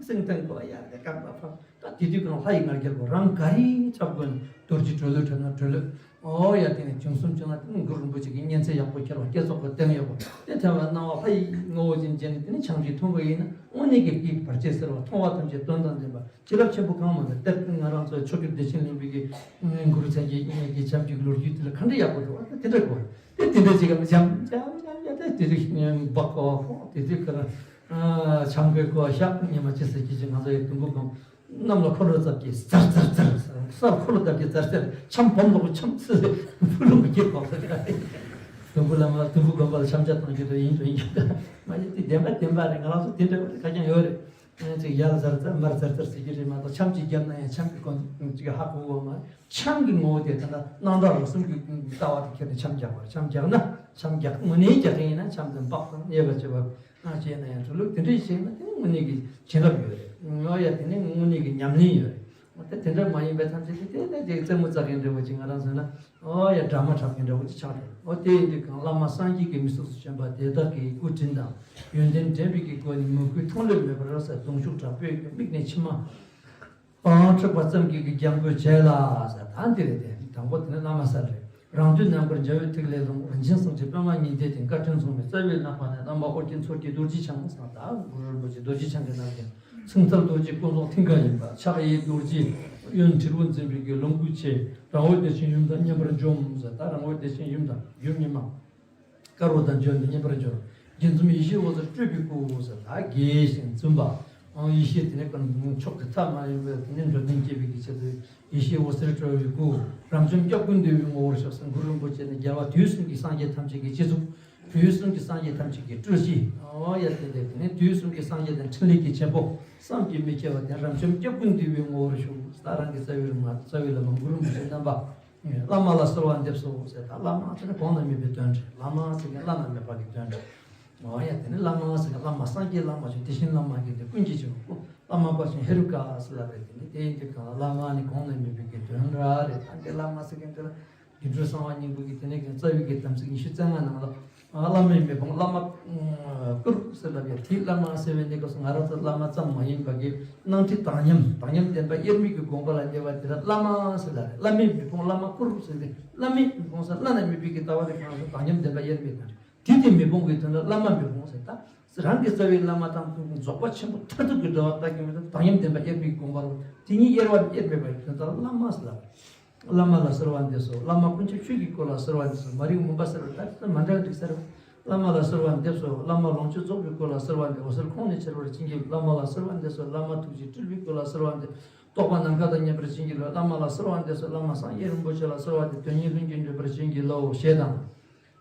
སིང་དང་གོ་ཡ་དེ་གང་ལ་ཕ། ད་དེ་དུས་གང་ལྷ་ཡི་ང་རྒྱལ་པོ་རང་ག་རེ་འཁྲབ་དགོས་ན་རྡོ་རྗེ་གྲོ་ལོད་འཁྲབ་ན་གྲོ་ལོད། ཨོ་ཡ་དེ་ནས་བྱུང་གསུམ་བྱུང་ན་དེ་ནས་གུ་རུ་རིན་པོ་ཆེ་གི་སྙན་ཚིག་ཡག་པོ་ཁྱེར་བ་བསྐྱེད་རྫོགས་པ་བསྟན་ཡག་པོ་དེ་ཐལ་བ་སྣང་བ་ལྷ་ཡི་ངོ་བོ་ཅན། བྱས་ནས་དེ་ནས་ཆང་གཅིག་འཐུང་གི་ཡིན་ན་དངོས་གནས་ཀྱི་སྐྱེས་བར་ཆད་སེལ་བ། མཐོང་བ་ཐམས་ཅད་དོན་དང་ལྡན་པ། བྱིན་རླབས་ཆེན་པོ་གང་མང་ཟེར། དེར་བརྟེན་ང་རང་ཚོའི་ཆོས་རྒྱལ་བདེ་ཆེན་གླིང་པའི་གི་གུ་རུ་མཚན་བརྒྱད་ཀྱི་ཆབ་ཀྱི་ལོ་རྒྱུས་དེ་ལ་ག་འདྲ་ཡག་པོ་འདུག་ཨ་དེ་འདྲ་གོ། དེ་དེ་འདྲ་ཅིག་གམ་འཇམ་འཇམ་འཇམ་འཇམ་དེ་དེ་དུས་འབག་གོ་ཧོ་དེ་དུས་ཁར་ཆང་གི་གོ་ཤག་ཉི་མ་ཅི་ཟེར་གྱི་ཅིག་ང་ཚོ་ཡི་དུམ་བུ་གང་། གནམ་ལ་འཁོར་ལོ་བརྡབ་ཀྱིས་ཙར་ཙར་ཙར། སར་འཁོར་ལོ་བརྡབ་ཀྱིས་ཙར་ཙར། འཆམ་བམ་ལོག་འཆམ་ཚུལ་ཕུ་ལུང་གི་སྐྱེ་བོ་ཟེར། དུམ་བུ་བླ་མ་དུམ་བུ་དགོན་པ་ལ་འཆམ་ཆ་གཏོང་རྒྱུ་དེ་ཡིན་དུ་ཡིན་རྒྱུ་དེ་མ་ཡིན་ཏེ་བདེན་པ་བདེན་པ་རེད། ང་རང་ཚོ་དེ་འདྲ་བ་དེ་ཁ་རྐྱང་ཡོད་རེད། ཅིག་ཡར་ཙར་ཙར་མར་ཙར་ཙར་ཟེར་གྱི་རེད་མ་གཏོགས་འཆམ་གཅིག་བརྒྱབ་ན་ཡང་འཆམ་གྱི་གོ་ཅིག་ཧ་གོ་གོ་མ་རེད། འཆམ་གྱི་ངོ་བོ་དེ་ད་ལྟ་སྣང་གྲགས་རང་གསུམ་གྱི་ལྟ་བ་དེ་ཁྱེར་ནས་འཆམ་རྒྱག་པ་རེད། འཆམ་རྒྱག་ན་འཆམ་རྒྱག་དངོས་གནས་རྒྱག་གི་ཡིན་ན་འཆམ་དེ་འབག་དང་རྙེད་པ་བྱེད་པ། ང་བྱས་ན་ཡང་གྲུ་ལུགས་དེ་འདྲས་བྱས་ན་དེ་ནི་དངོས་གནས་ཀྱི་བྱིན་རླབས་ཡོད་རེད། ཨོ་ཡ་དེ་ནི་དངོས་གནས་ཀྱི་ཉམས་ལེན་ཡོད་རེད། ཨོ་དེ་དེ་འདྲ་མ་ཡིན་པའི་ཐམས་ཅད་དེ་དེ་ནི་དེ་རྩེད་མོ་རྩེ་མཁན་འདྲ་བོ་ཅིག་ང་རང་ཚོ་ན་ཨོ་ཡ་ཌ་མ་འཁྲབ་མཁན་འདྲ་བོ་ཅིག་ཆགས་རེད། ཨོ་དེ་ཡིན་དུས་གང་བླ་མ་སངས་རྒྱས་ཀྱི་མི་གཟུགས་སུ་བྱོན་པ་དེ་དག་གི་སྐུ་དྲིན་དང་ཡོན་ཏན་དྲན་པའི་གི་སྒོ་ནས་མོས་གུས་མཐོང་ལེན་མེད་པར་རོལ་སའི་གདུང་ཤུགས་དྲག་པོས་མིག་ནས་མཆི་མ། པང་འཁྲུགས་པ་ཙམ་གྱིས་ཀྱི་རྒྱང་འབོད་བྱས་ལ་ཟེར། ད་འདི་རེད་དེ། དང་པོ་དེ་ནི་བླ་མ་ས་རེད། རང་དུས་ནམ་མཁར་འཇའ་འོད་ཐིག་ལེ་ལྷུང་། རིན་ཆེན་གསུང་ཆོས་པདྨ་ཉི་ཟླའི་སྟེང་། བཀའ་དྲིན་མཚུངས་མེད་རྩ་བའི་བླ་མ་ནི། བླ་མ་ཨོ་རྒྱན་མཚོ་རྒྱལ་རྡོ་རྗེ་འཆང་ཟེར། ད་གུ་རུ་རིན་པོ་ཆེ་རྡོ་རྗེ་འཆང་གི་རྣམ་རྒྱལ། ཚེ་ཐར་རྡོ་རྗེ་ཀུན་རྫོགས་མཐིང་ག་ཡིན་པ། ཕྱག་གཡས་རྡོ་རྗེ་གཡོན་དྲིལ་བུ་འཛིན་པའི་གི་ལོངས་སྐུ་ཆེ། རང་འོད་བདེ་ཆེན་ཡུམ་དང་མཉམ་པར་འཇོམས་ཟེར། ད་རང་འོད་བདེ་ཆེན་ཡུམ་དང་ཡུམ་ཉི་མ། དཀར་པོ་དང་འབྱོར་ནས་མཉམ་པར་འབྱོར། དགྱེས་འཛུམ་ཡེ་ཤེས་འོད་ཟེར་སྤྲོས་པའི་སྐུ་ཟེར། ད་དགྱེས་ཤིང་འཛུམ་པ། ཨང་ཡེ་ཤེས་དེ་ནས་ཀུན་མཆོག་གི་མཐའ་མ་ཡིན་པའི་དེ་ནས་འགྲོ་དོན་སྐྱེད་པའི་གི་ཆེད་དུ་ཡེ་ཤེས་འོད་ཟེར་སྤྲོ་བའི་སྐུ། རབ་འབྱམས་སྐྱབས་ཀུན་འདུས་པའི་ངོ་བོར་ཤོག་ཟེར། གུ་རུ་རིན་པོ་ཆེ་ནི་རྒྱལ་བ་དུས་གསུམ་གྱི་སངས་རྒྱས་ཐམས་ཅད་ཀྱི་སྤྱི་གཙུག་དུས་གསུམ་གྱི་སངས་རྒྱས་ཐམས་ཅད་ཀྱི་སྤྲུལ་གཞི། ཨོ་ཡ་དེ་ལས་དེ་ནས་དུས་གསུམ་གྱི་སངས་རྒྱས་དང་འཕྲིན་ལས་ཀྱི་བྱེད་པོ་བསམ་གྱིས་མི་ཁྱབ་པ་དེ་རབ་འབྱམས་སྐྱབས་ཀུན་འདུས་པའི་ངོ་བོར་ཤོག་ཟེར། རང་གི་རྩ་བའི་རིག་མ་རྩ་བའི་བླ་མ་གུ་རུ་རིན་པོ་ཆེ་རྣམ་པ། བླ་མ་ལ་གསོལ་བ་འདེབས་སོ་ཟེར། ད་བླ་མ་ཟེར་ན་གོང་ན་མེད་པའི་དོན་རེད། བླ་མ་ཟེར་མཁན་བླ་ན་མེད་པ་གི་དོན་རེད། འོ་ཡ་དེ་ནི་བླ་མ་ཟེར་མཁན་བླ་མ་སངས་རྒྱས་བླ་མ་བྱོན། དེ་བཞིན་བླ་མ་གི་དེ་ཀུན་གྱི་ཆེ་བ་སྐུ་བླ་མ་དཔའ་ཆེན་ཧེ་རུ་ཀ་ཟེར་ལབ་པས། དེ་ནི་དེ་ཡིན་དུས་གང་ལ་བླ་མ་ནི་གོང་ན་མེད་པའི་གི་དོན་ར་རེད། ད་འདི་བླ་མ་ཟེར་མཁན་དེ་ལ་དགེ་ཕྲུག་གསང་བ་སྙིང་པོ་གི་དེ་ནས་ཀྱང་རྩ་བའི་གི་དམ་ཚིག་ཉི་ཤུ་རྩ་ལྔ་ནང་ལ། བླ་མའི་མི་ཕམ་བླ་མ་བཀུར་ཟེར་ལབ་ཡ། དེ་བླ་མ་ཟེར་བའི་གནས་སྐབས་སུ་ང་རང་ཚོ་བླ་མ་ཙམ་མ་ཡིན་པ་གི་སྣང་ཁྲིད་དག་ཉམས་དག་ཉམས་ལྡན་པ་དབྱེར་མེད་ཀྱི་དགོངས་པ་ལ་གནས་པ་དེ་ལ་བླ་མ་ཟེར་ལབ་རེད། བླ་མའི་མི་ཕམ་བླ་མ་བཀུར་ཟེར་ཏེ་བླ་མའི་མི་ཕམ་ཟེར་བླ་ན་མེད་པའི་གི་ལྟ་བ་དེ་གང་ཟེར་དག་ཉམས་ལྡན་པ་དབྱེར་མེད་དང་། དེ་དེ་མི་ཕམ་གི་དོན་ལ་བླ་མ་མི་ཕམ་ཟེར། ད་རང་གི་རྩ་བའི་བླ་མ་དང་རྫོགས་པ་ཆེན་པོ་མཐར་ཐུག་གི་འབྲེལ་བ་ལྟ་གི་མི་འདུག་དག་ཉམས་ལྡན་པ་དབྱེར་མེད་ཀྱི་དགོངས་པ་ལ་དེ་གཉིས་དབྱེར་བ་དབྱེར་མེད་པ་ཡི་དོན་དག་ལ་བླ་མ་ཟེར་ལབ་རེད། བླ་མ་ལ་གསོལ་བ་འདེབས་སོ། བླ་མ་ཀུན་ཁྱབ་ཆོས་ཀྱི་སྐུ་ལ་གསོལ་བ་འདེབས་སོ། མ་རིག་མུན་པ་སེལ་བར་ད་མ་འདྲ་འགྲིག་ཟེར། བླ་མ་ལ་གསོལ་བ་འདེབས་སོ། བླ་མ་ལོངས་སྤྱོད་རྫོགས་པའི་སྐུ་ལ་གསོལ་བ་འདེབས། འོད་གསལ་ཁོང་ནས་ཁྱེར་བར་བྱིན་གྱིས་བླ་མ་ལ་གསོལ་བ་འདེབས་སོ། བླ་མ་ཐུགས་རྗེ་སྤྲུལ་པའི་སྐུ་ལ་གསོལ་བ་འདེབས། རྟོགས་པ་ནམ་མཁའ་དང་མཉམ་པར་བྱིན་གྱིས་རློབས། བླ་མ་ལ་གསོལ་བ་འདེབས་སོ། བླ་མ་སངས་རྒྱས་རིན་པོ་ཆེ་ལ་གསོལ་བ་འདེབས། དོན་གཉིས་ལྷུན་གྱིས་འགྲུབ་པར་བྱིན་གྱིས་རློབས་ཞེས་དང་།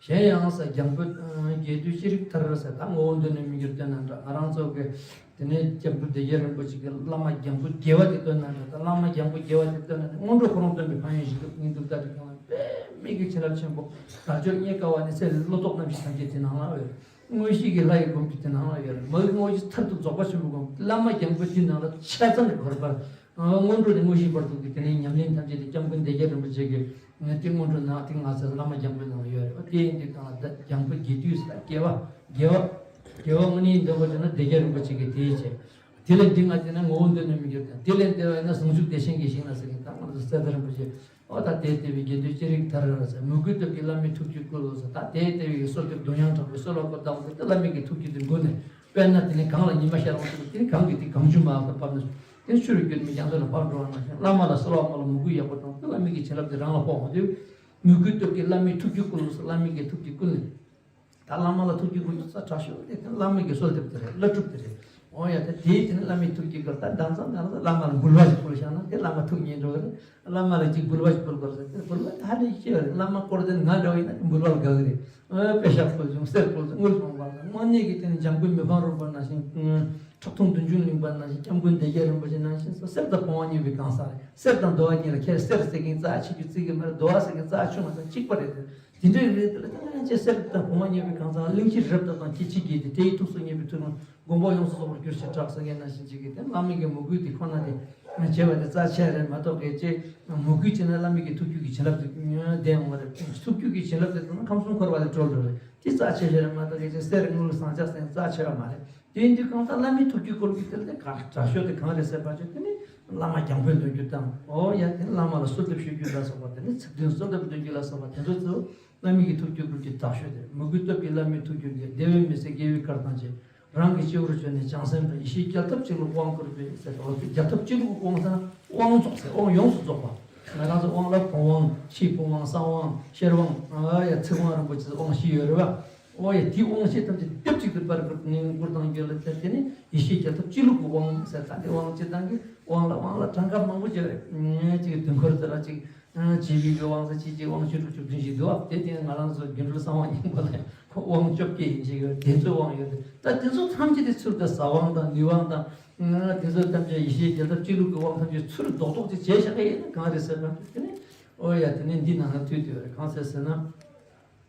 གཞན་ཡང་ཟེར། རྒྱང་འབོད་རྒྱས་བསྡུས་ཅི་རིགས་མཐར་ཟེར། ད་ངོ་བོ་འདོད་ནས་མི་འགྱུར་བསྟོད་ན་འདྲ། ང་རང་ཚོ་གི་དེ་ནས་སྐྱབས་མགོན་བདེ་རྒྱལ་རིན་པོ་ཆེ་གི་བླ་མ་རྒྱང་འབོད་རྒྱས་པ་དེ་བསྟོད་ན་འདྲ། ད་བླ་མ་རྒྱང་འབོད་རྒྱས་པ་དེ་བསྟོད་ན་འདྲ། སྔོན་འགྲོ་ཁོ་རང་སྟོན་པའི་ཕན་ཡོན་ཞིག་འདུག་སྙིང་སྡུག་ལྟ་དུས་གང་ལ་དཔེ་མེད་ཀྱི་བྱིན་རླབས་ཆེན་པོ། དལ་འབྱོར་རྙེད་དཀའ་བ་ནི་ཚེ་ལས་བློ་ལྡོག་རྣམ་བཞི་ཐམས་ཅད་དེ་ནང་ལ་ཡོད། དངོས་གཞི་གི་ལྷ་ཡི་སྒོམ་རྒྱུ་དེ་ནང་ལ་ཡོད་རེད། མ་གི་དངོས་གཞི་མཐར་ཐུག་རྫོགས་པ་ཆེན་པོའི་སྒོམ་བླ་མ་རྒྱང་འབོད་དེ་ནང་ལ་ཆ་ཚང་གི་བར་པར། སྔོན་འགྲོ་ནས་དངོས་གཞིའི་བར་དུ་གི་དེ་ནས་ཉམས་ལེན་ཐམས་ཅད་དེ་སྐྱབས་མགོན་བདེ་རྒྱལ་རིན་པོ་ཆེ་གི་དེ་སྔོན་འགྲོ་ནང་དེ་ང་ཚོ་བླ་མ་རྒྱང་འབོད་ནང་ལ་ཡོད་རེད། དེ་ཡིན་དུས་གང་ལ་ད་རྒྱང་འབོད་རྒྱས་བསྡུས་ཟེར་རྒྱས་པ་རྒྱས་པ་རྒྱས་པ་དངོས་གནས་འདོན་པ་དེ་ན་བདེ་རྒྱལ་རིན་པོ་ཆེ་གི་དེའི་ཆེད། དེ་ལས་འདི་ང་དེ་ན་ངོ་བོ་འདོད་ནས་མི་འགྱུར་དང་། དེ་ལས་འདི་བས་ན་ཟུང་འཇུག་བདེ་ཆེན་གྱི་ཞིང་ན་ཟེར་གི་ད་ང་ཚོ་སྲས་དར་རིན་པོ་ཆེ། ཨོ་ད་དེ་ལྟ་བུའི་རྒྱས་བསྡུས་ཅི་རིགས་མཐར་ཟེར། མོས་གུས་སྟོབས་ཀྱིས་བླ་མའི་ཐུགས་རྒྱུད་བསྐུལ་ལོ་ཟེར། ད་དེ་ལྟ་བུའི་གསོལ་འདེབས་གདུང་དབྱངས་དྲག་པོས་གསོལ་བ་བསྐུལ་དང་། དེ་བླ་མའི་གི་ཐུགས་རྒྱུད་དེ་མགོ་ནས་དཔེར་ན་དེ་ནས་གངས་ལ་ཉི་མ་ཤར་འོང་དུས་དེ་ནས་གངས་ཀྱི་དེ་གངས་ཆུ་མར་ལ་བབས་ནས་དེ་ནས་ཆུ་རུ་གྱུར་མི་རྒྱ་མཚོ་ལ་བབས་འགྲོ་བ་ནང་བཞིན་བླ་མ་ལ་གསོལ་བ་སྨོན་ལམ་མོས་གུས་ཡག་པོ་བཏང་དུས་བླ་མའི་གི་བྱིན་རླབས་དེ་རང་ལ་ཕོག་འོང་དུས་མོས་གུས་སྟོབས་ཀྱིས་བླ་མའི་ཐུགས་རྒྱུད་བསྐུལ་ལོ་ཟེར། བླ་མའི་གི་ཐུགས་རྒྱུད་བསྐུལ་ནས། ད་བླ་མ་ལ་ཐུགས་རྒྱུད་བསྐུལ་རྒྱུ་ས་དྲག་ཤོས་དེ་བླ་མའི་གི་གསོལ་འདེབས་དེ་རེད། བླ་སྒྲུབ་དེ་རེད། འོ་ཡ་ད་དེའི་དེ་ནི་བླ་མའི་ཐུགས་རྒྱུད་བསྐུལ། ད་དེང་སང་ང་རང་ཚོ་བླ་མ་ལ་འབུལ་བ་ཞིག་ཕུལ་བཞག་ན་དེ་བླ་མ་ཐུགས་མཉེས་འགྲོ་གི་རེད། བླ་མ་ལ་ཅིག་འབུལ་བ་ཞིག་ཕུལ་དགོས་རེད་ཟེར་དེ་འབུལ་བ་དེ་ཧ་ལས་ཤེས་པ་རེད། བླ་མ་བསྐོར་དེ་ང་འདྲ་བ་ཡིན་ན་འབུལ་བ་ལ་དགའ་གི་རེད། ཨ་པད་ཤག་ཕུལ་བྱུང་། གསེར་ཕུལ་བྱུང་། དངུལ་ཕུལ་བ་དང་དངོས་གནས་ཀྱི་དེ་ནི་འཇམ་མགོན་མི་ཕམ་རོལ་པ་ནང་བཞིན། ཁྲག་འཐུང་བདུད་འཇོམས་གླིང་པ་ནང་བཞིན། སྐྱབས་མགོན་བདེ་རྒྱལ་རིན་པོ་ཆེ་ནང་བཞིན་སོ། གསེར་དང་བུང་བ་མཉམ་པའི་གང་ཟག་རེད། གསེར་དང་རྡོ་བ་གཉིས་ལ་ཁྱེད་གསེར་ཟེར་མཁན་རྩ་ཆེ་རྒྱུ་བརྩི་གི་མ་རེད། རྡོ་བ་ཟེར་མཁན་རྩ་ཆུང་བ་དང་གཅིག་པ་རེད། དེ་འདྲའི་རེད། དེ་ལ་ད་ང་ཅག་གསེར་དང་བུང་བ་མཉམ་པའི་གང་ཟག་གླིང་བཞི་རབ་ཏུ་དང་སྐྱེ་འཆི་གི་དེ་དེའི་ཐུགས་སུ་མཉེས་པའི་ཐུགས་དགོངས་པ་ཡོངས་སུ་རྫོགས་པར་གྱུར་ཅིག་གྲགས་ཟེར་མཁན་ནང་བཞིན་ཅིག་གི་དེ་བླ་མའི་གི་མོས་གུས་དེ་ཁོ་ན་དེ་བྱས་པ་དེ་རྩ་ཆེ་རེད་མ་གཏོགས་གལ་ཆེ་མོས་གུས་བྱས་ན་བླ་མའི་གི་ཐུགས་རྒྱུད་ཀྱི་བྱིན་རླབས་དེ་ལྡན་འོང་བ་རེད། ཐུགས་རྒྱུད་ཀྱི་བྱིན་རླབས་དེ་ཐོབ་ན་ཁམས་གསུམ་འཁོར་བ་ལས་གྲོལ་འགྲོ་རེད། དེ་རྩ་ཆེ་ཤོས་རེད་མ་གཏོགས་གལ་ཆེ་གསེར་དངུལ་ཟངས་ལྕགས་ཟེར་རྩ་ཆེ་བ་མ་རེད། དེ་ཡིན་དུས་གང་ལྟར་བླ་མའི་ཐུགས་རྒྱུད་བསྐུལ་གྱི་དེ་ལ་དགའ་དྲག་ཤོས་དེ་གང་རེད་ཟེར་བ་ཅིག་དེ་ནི་བླ་མ་རྒྱང་འབོད་འདོན་རྒྱུ་དང་། ཨོ་ཡ་དེ་ནི་བླ་མ་ལ་གསོལ་འདེབས་ཞུ་རྒྱུ་ལ་སོགས་པ། དེ་ནི་ཚིག་བདུན་གསོལ་འདེབས་འདོན་རྒྱུ་ལ་སོགས་པ་དེ་ཚོ་གཙོ་བོ་བླ་མའི་གི་ཐུགས་རྒྱུད་བསྐུལ་གྱི་དྲག་ཤོས་དེ། མོས་གུས་སྟོབས་ཀྱིས་བླ་མའི་ཐུགས་རྒྱུད་ལས། བདེ་བའི་མི་ཚེ་དགེ་བའི་གར་དང་བཅས། རང་གི་སྤྱི་བོར་བྱོན་ནས་བྱང་སེམས་དང་ཡེ་ཤེས་རྒྱལ་ཐབས་གཅིག་ལུ་དབང་བསྐུར་བས་ཟེར་ཏེ། རྒྱལ་ཐབས་གཅིག་ལུ་གི་དབང་ཟེར་ན་དབང་རྫོགས་ཟེར། དབང་ཡོངས་སུ་རྫོགས་པ། ང་རང་ཚོ་དབང་ལ་བུམ་དབང་ཕྱིའི་བུམ་དབང་གསང་དབང་ཤེར་དབང་ཨ་ཡ་ཚིག་དབང་རིན་པོ་ཆེ་དབང་བཞི་ཡོད་རེད་བ། ཨོ་ཡ་དེའི་དབང་བཞི་ཐམས་ཅད་སྡེབ་གཅིག་ཏུ་སྦར་བསྐུར་ནས་བསྐུར་བཏང་རྒྱུ་ལ་ཟེར། དེ་ནི་ཡེ་ཤེས་རྒྱལ་ཐབས་སྤྱི་བླུགས་ཀྱི་དབང་ཟེར། ད་དེ་དབང་སྤྱི་བཏང་གི་དབང་ལ་དབང་ལ་གྲངས་ཀ་མང་པོ་བརྗོད་རེད། ཅིག་དུས་འཁོར་དེ་ལ་ཅིག་བྱིས་པའི་གི་དབང་ཟེར། བྱིས་པའི་དབང་བཅུ་དྲུག་བཅུ་བདུན་ཞིག་འདུག་ཨ། དེ་དེ་ང་རང་ཚོ་སྒྱུ་འཕྲུལ་གསང་བ་སྙིང་པོ་ལ་དབང་བཅོ་བརྒྱད་ཡིན་ཞིག་ཡོད། དེ་ཚོའི་དབང་ཡོད་དེ། ད་དེ་ཚོ་ཐམས་ཅད་དེ་ཚུར་དུ་ཟབ་དབང་དང་ནུས་དབང་དང་དེ་ཚོ་ཐམས་ཅད་ཡེ་ཤེས་རྒྱལ་ཐབས་སྤྱི་བླུགས་ཀྱི་དབང་ཐམས་ཅད་ཚུར་རྡོག་རྡོག་ཅིག་བྱས་བཞག་གི་ཡིན་ན་གང་རེད་ཟེར་ན། དེ་ནི་ཨོ་ཡ་དེ་ནི་འདི་ནང་ན་ཐུག་དེ་རེད། གང་ཟེར་ཟེར་ན།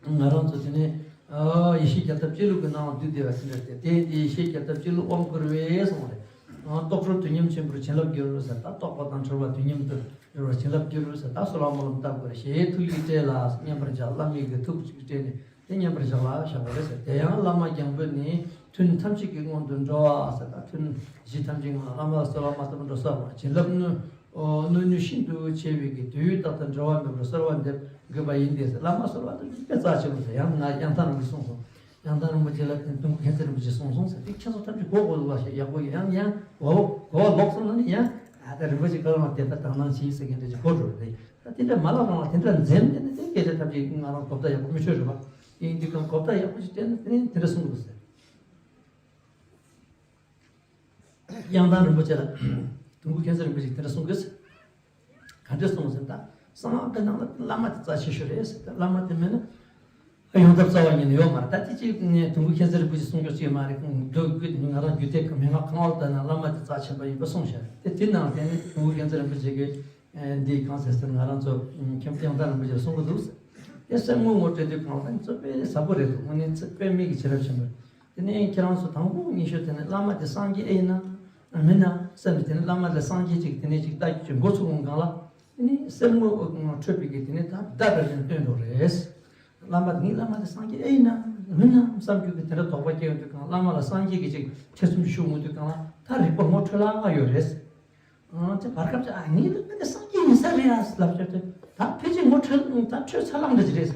ང་རང་ཚོ་དེ་ནས་ཨ་ཡེ་ཤེས་རྒྱལ་ཐབས་སྤྱི་བླུགས་ཀྱི་སྣང་བ་འདུས་བསྡད་པ་ཅི་འདྲ་སྟེ། དེ་ཡིན་དེ་ཡེ་ཤེས་རྒྱལ་ཐབས་སྤྱི་བླུགས་དབང་བསྐུར་བས་གསུངས་རེད། ཨ་རྟོགས་གྲོལ་དུས་མཉམ་ཆེན་པོར་བྱིན་རླབས་འགྱུར་ཟེར། ད་རྟོགས་པ་དང་གྲོལ་བ་དུས་མཉམ་དུ་འགྱུར་བར་བྱིན་རླབས་འགྱུར་ཟེར། ད་གསོལ་བ་སྨོན་ལམ་བཏབ་དགོས་རེད། ཞེས་ཐུགས་ཀྱི་སྤྲས་ལ་མཉམ་པར་བཞག། བླ་མའི་གི་ཐུགས་ཀྱི་སྤྲས་ནས་དེ་མཉམ་པར་བཞག་ལ་བཞག་དགོས་རེད་ཟེར། དེ་ཡང་བླ་མ་རྒྱང་འབོད་ནི་ཐུན་ཐམས་ཅད་ཀྱི་སྔོན་དུ་འགྲོ་བ་ཟེར། ད་ཐུན་བཞི་ཐམས་ཅད་སྔོན་ལ་བླ་མ་གསོལ་བ་མ་བཏབ་འགྲོ་ས་བ་བྱིན་རླབས་ནུས། ཨོ། གནོད་ནུས་ཤིན་ཏུ་ཆེ་བའི་གི་དུས་རྟག་ཏུ་འབྲལ་བ་མེད་པར་གསོལ་བ་འདེབས་དགོས་པ་ཡིན་ཏེ། བླ་མ་གསོལ་བ་འདེབས་དཔེ་རྩ་ཆེན་པོ་ཟེར། ཡང་ང་ཡང་དག་རང་གིས་གསུངས་སོང་། ཡང་དག་རིན་པོ་ཆེ་ལ་བརྟེན་དུང་མཁྱེན་བརྩེ་རིན་པོ་ཆེ་གསུངས་སོང་ཟེར། དེ་ཁྱེད་ཚོ་ཐམས་ཅད་གོ་དགོས་འདུག་བ་ཞེས་ཡག་པོ་ཡང་ཡང་གོ་གོ་ལོག་སོང་ན་ནི་ཡང་ཨ་ད་རིན་པོ་ཆེ་བཀའ་ལ་དེ་ལྟར་དག་སྣང་བྱེད་ཟེར་མཁན་དེ་ཅིག་གོ་འགྲོ་རེད། ད་དེ་འདྲ་མ་ལབ་རང་ལ་དེ་འདྲ་འཛེམ་དེ་ནི་དེ་སྐད་ཆ་ཐམས་ཅད་ང་རང་གོ་བརྡ་ཡག་པོ་མི་འཕྲོད་རེད་བ། དེ་ཡིན་དུས་གང་གོ་བརྡ་ཡག་པོ་ཞིག་སྤྲད་ན་དེ་ནི་དེ་འདྲ་གསུང་དགོས་ཟེར། ཡང་དག་རིན་པོ་ཆེ་ལ་དུང་སྐུ་མཁྱེན་བརྩེ་རིན་པོ་ཆེས་དེ་འདྲ་གསུང་གི་ཟེར། ག་འདྲ་གསུངས་ཟེར་ན། ད་གསང་སྔགས་པའི་ནང་ལ་བླ་མ་དེ་རྩ་ཆེ་ཤོས་རེད་ཟེར། ད་བླ་མ་དེ་མེད་ན་ཡོང་ཐབས་རྩ་བ་ཉིད་ནས་ཡོད་མ་རེད། ད་དེ་ཅིག་ནས་དུང་སྐུ་མཁྱེན་བརྩེ་རིན་པོ་ཆེས་གསུང་ཆོག་ཅིག་མ་རེད། མདོ་རྒྱུད་ང་རང་རྒྱུད་སྡེ་གི་མན་ངག་གང་བ་ལྟར་ན་བླ་མ་དེ་རྩ་ཆེན་པོ་ཡིན་པ་གསུངས་བཞག་རེད། དེ་དེ་ནང་དེ་ནི་དུང་སྐུ་མཁྱེན་བརྩེ་རིན་པོ་ཆེ་གིས། འདི་གང་ཟེར་ཟེར་ང་རང་ཚོ་མཁན་པོ་ཡང་དག་རིན་པོ་ཆེས་གསུང་གི་འདུག་ཟེར། དེ་སེམས་ངོ་ངོ་སྤྲད་དུས་གང་ལ་ཚོ་དཔེ་ཟབ་པོ་རེད་འདུག་དངོས་གནས་ཚེ་དཔེ་མེད་ཀྱི་བྱིན་རླབས་ཆེན་པོ་རེད། དེ་ནས་ཁྱེད་རང་ཚོ་དང་པོ་ཉིད་ཤོད་དེ་ནས་བླ་མ་དེ་སངས་རྒྱས་ཨེ་ཡིན་ན་མིན་ན་བསམ་ནས། དེ་ནས་བླ་མ་ལ་སངས་རྒྱས་ཅིག་དེ་ནས་ཅིག་ལྟ་རྒྱུ་ཅིག་འགོ་ཚུགས་འོང་གང་ལ། དེ་ནས་སེམས་ངོ་འཕྲོད་པའི་གི་དེ་ནས་ད་བརྡ་འདྲ་ཅིག་སྟོན་འགྲོ་རེད། བླ་མ་དེ་ངའི་བླ་མ་དེ་སངས་རྒྱས་ཨེ་ཡིན་ན་མིན་ན་བསམ་རྒྱུ་གི་དེ་འདྲ་དོགས་པ་སྐྱེ་ཡོང་དུས་གང་བླ་མ་ལ་སངས་རྒྱས་ཀྱི་ཅིག་ཐེ་ཚོམ་ཞུགས་འོང་དུས་གང་ལ་ད་རིག་པ་ངོ་འཕྲོད་ལ་ཡོད་རེད། ཨང་། དེ་བར་སྐབས་ཅིག་ཨ་ངའི་བླ་མ་དེ་སངས་རྒྱས་ཡིན་ས་རེད་ཨ་ལབ་ཀྱང་དེ་ད་ཕལ་ཆེར་ངོ་འཕྲོད་ད་འཕྲོད་ཚར་ལམ་འདྲ་ཅིག་རེད།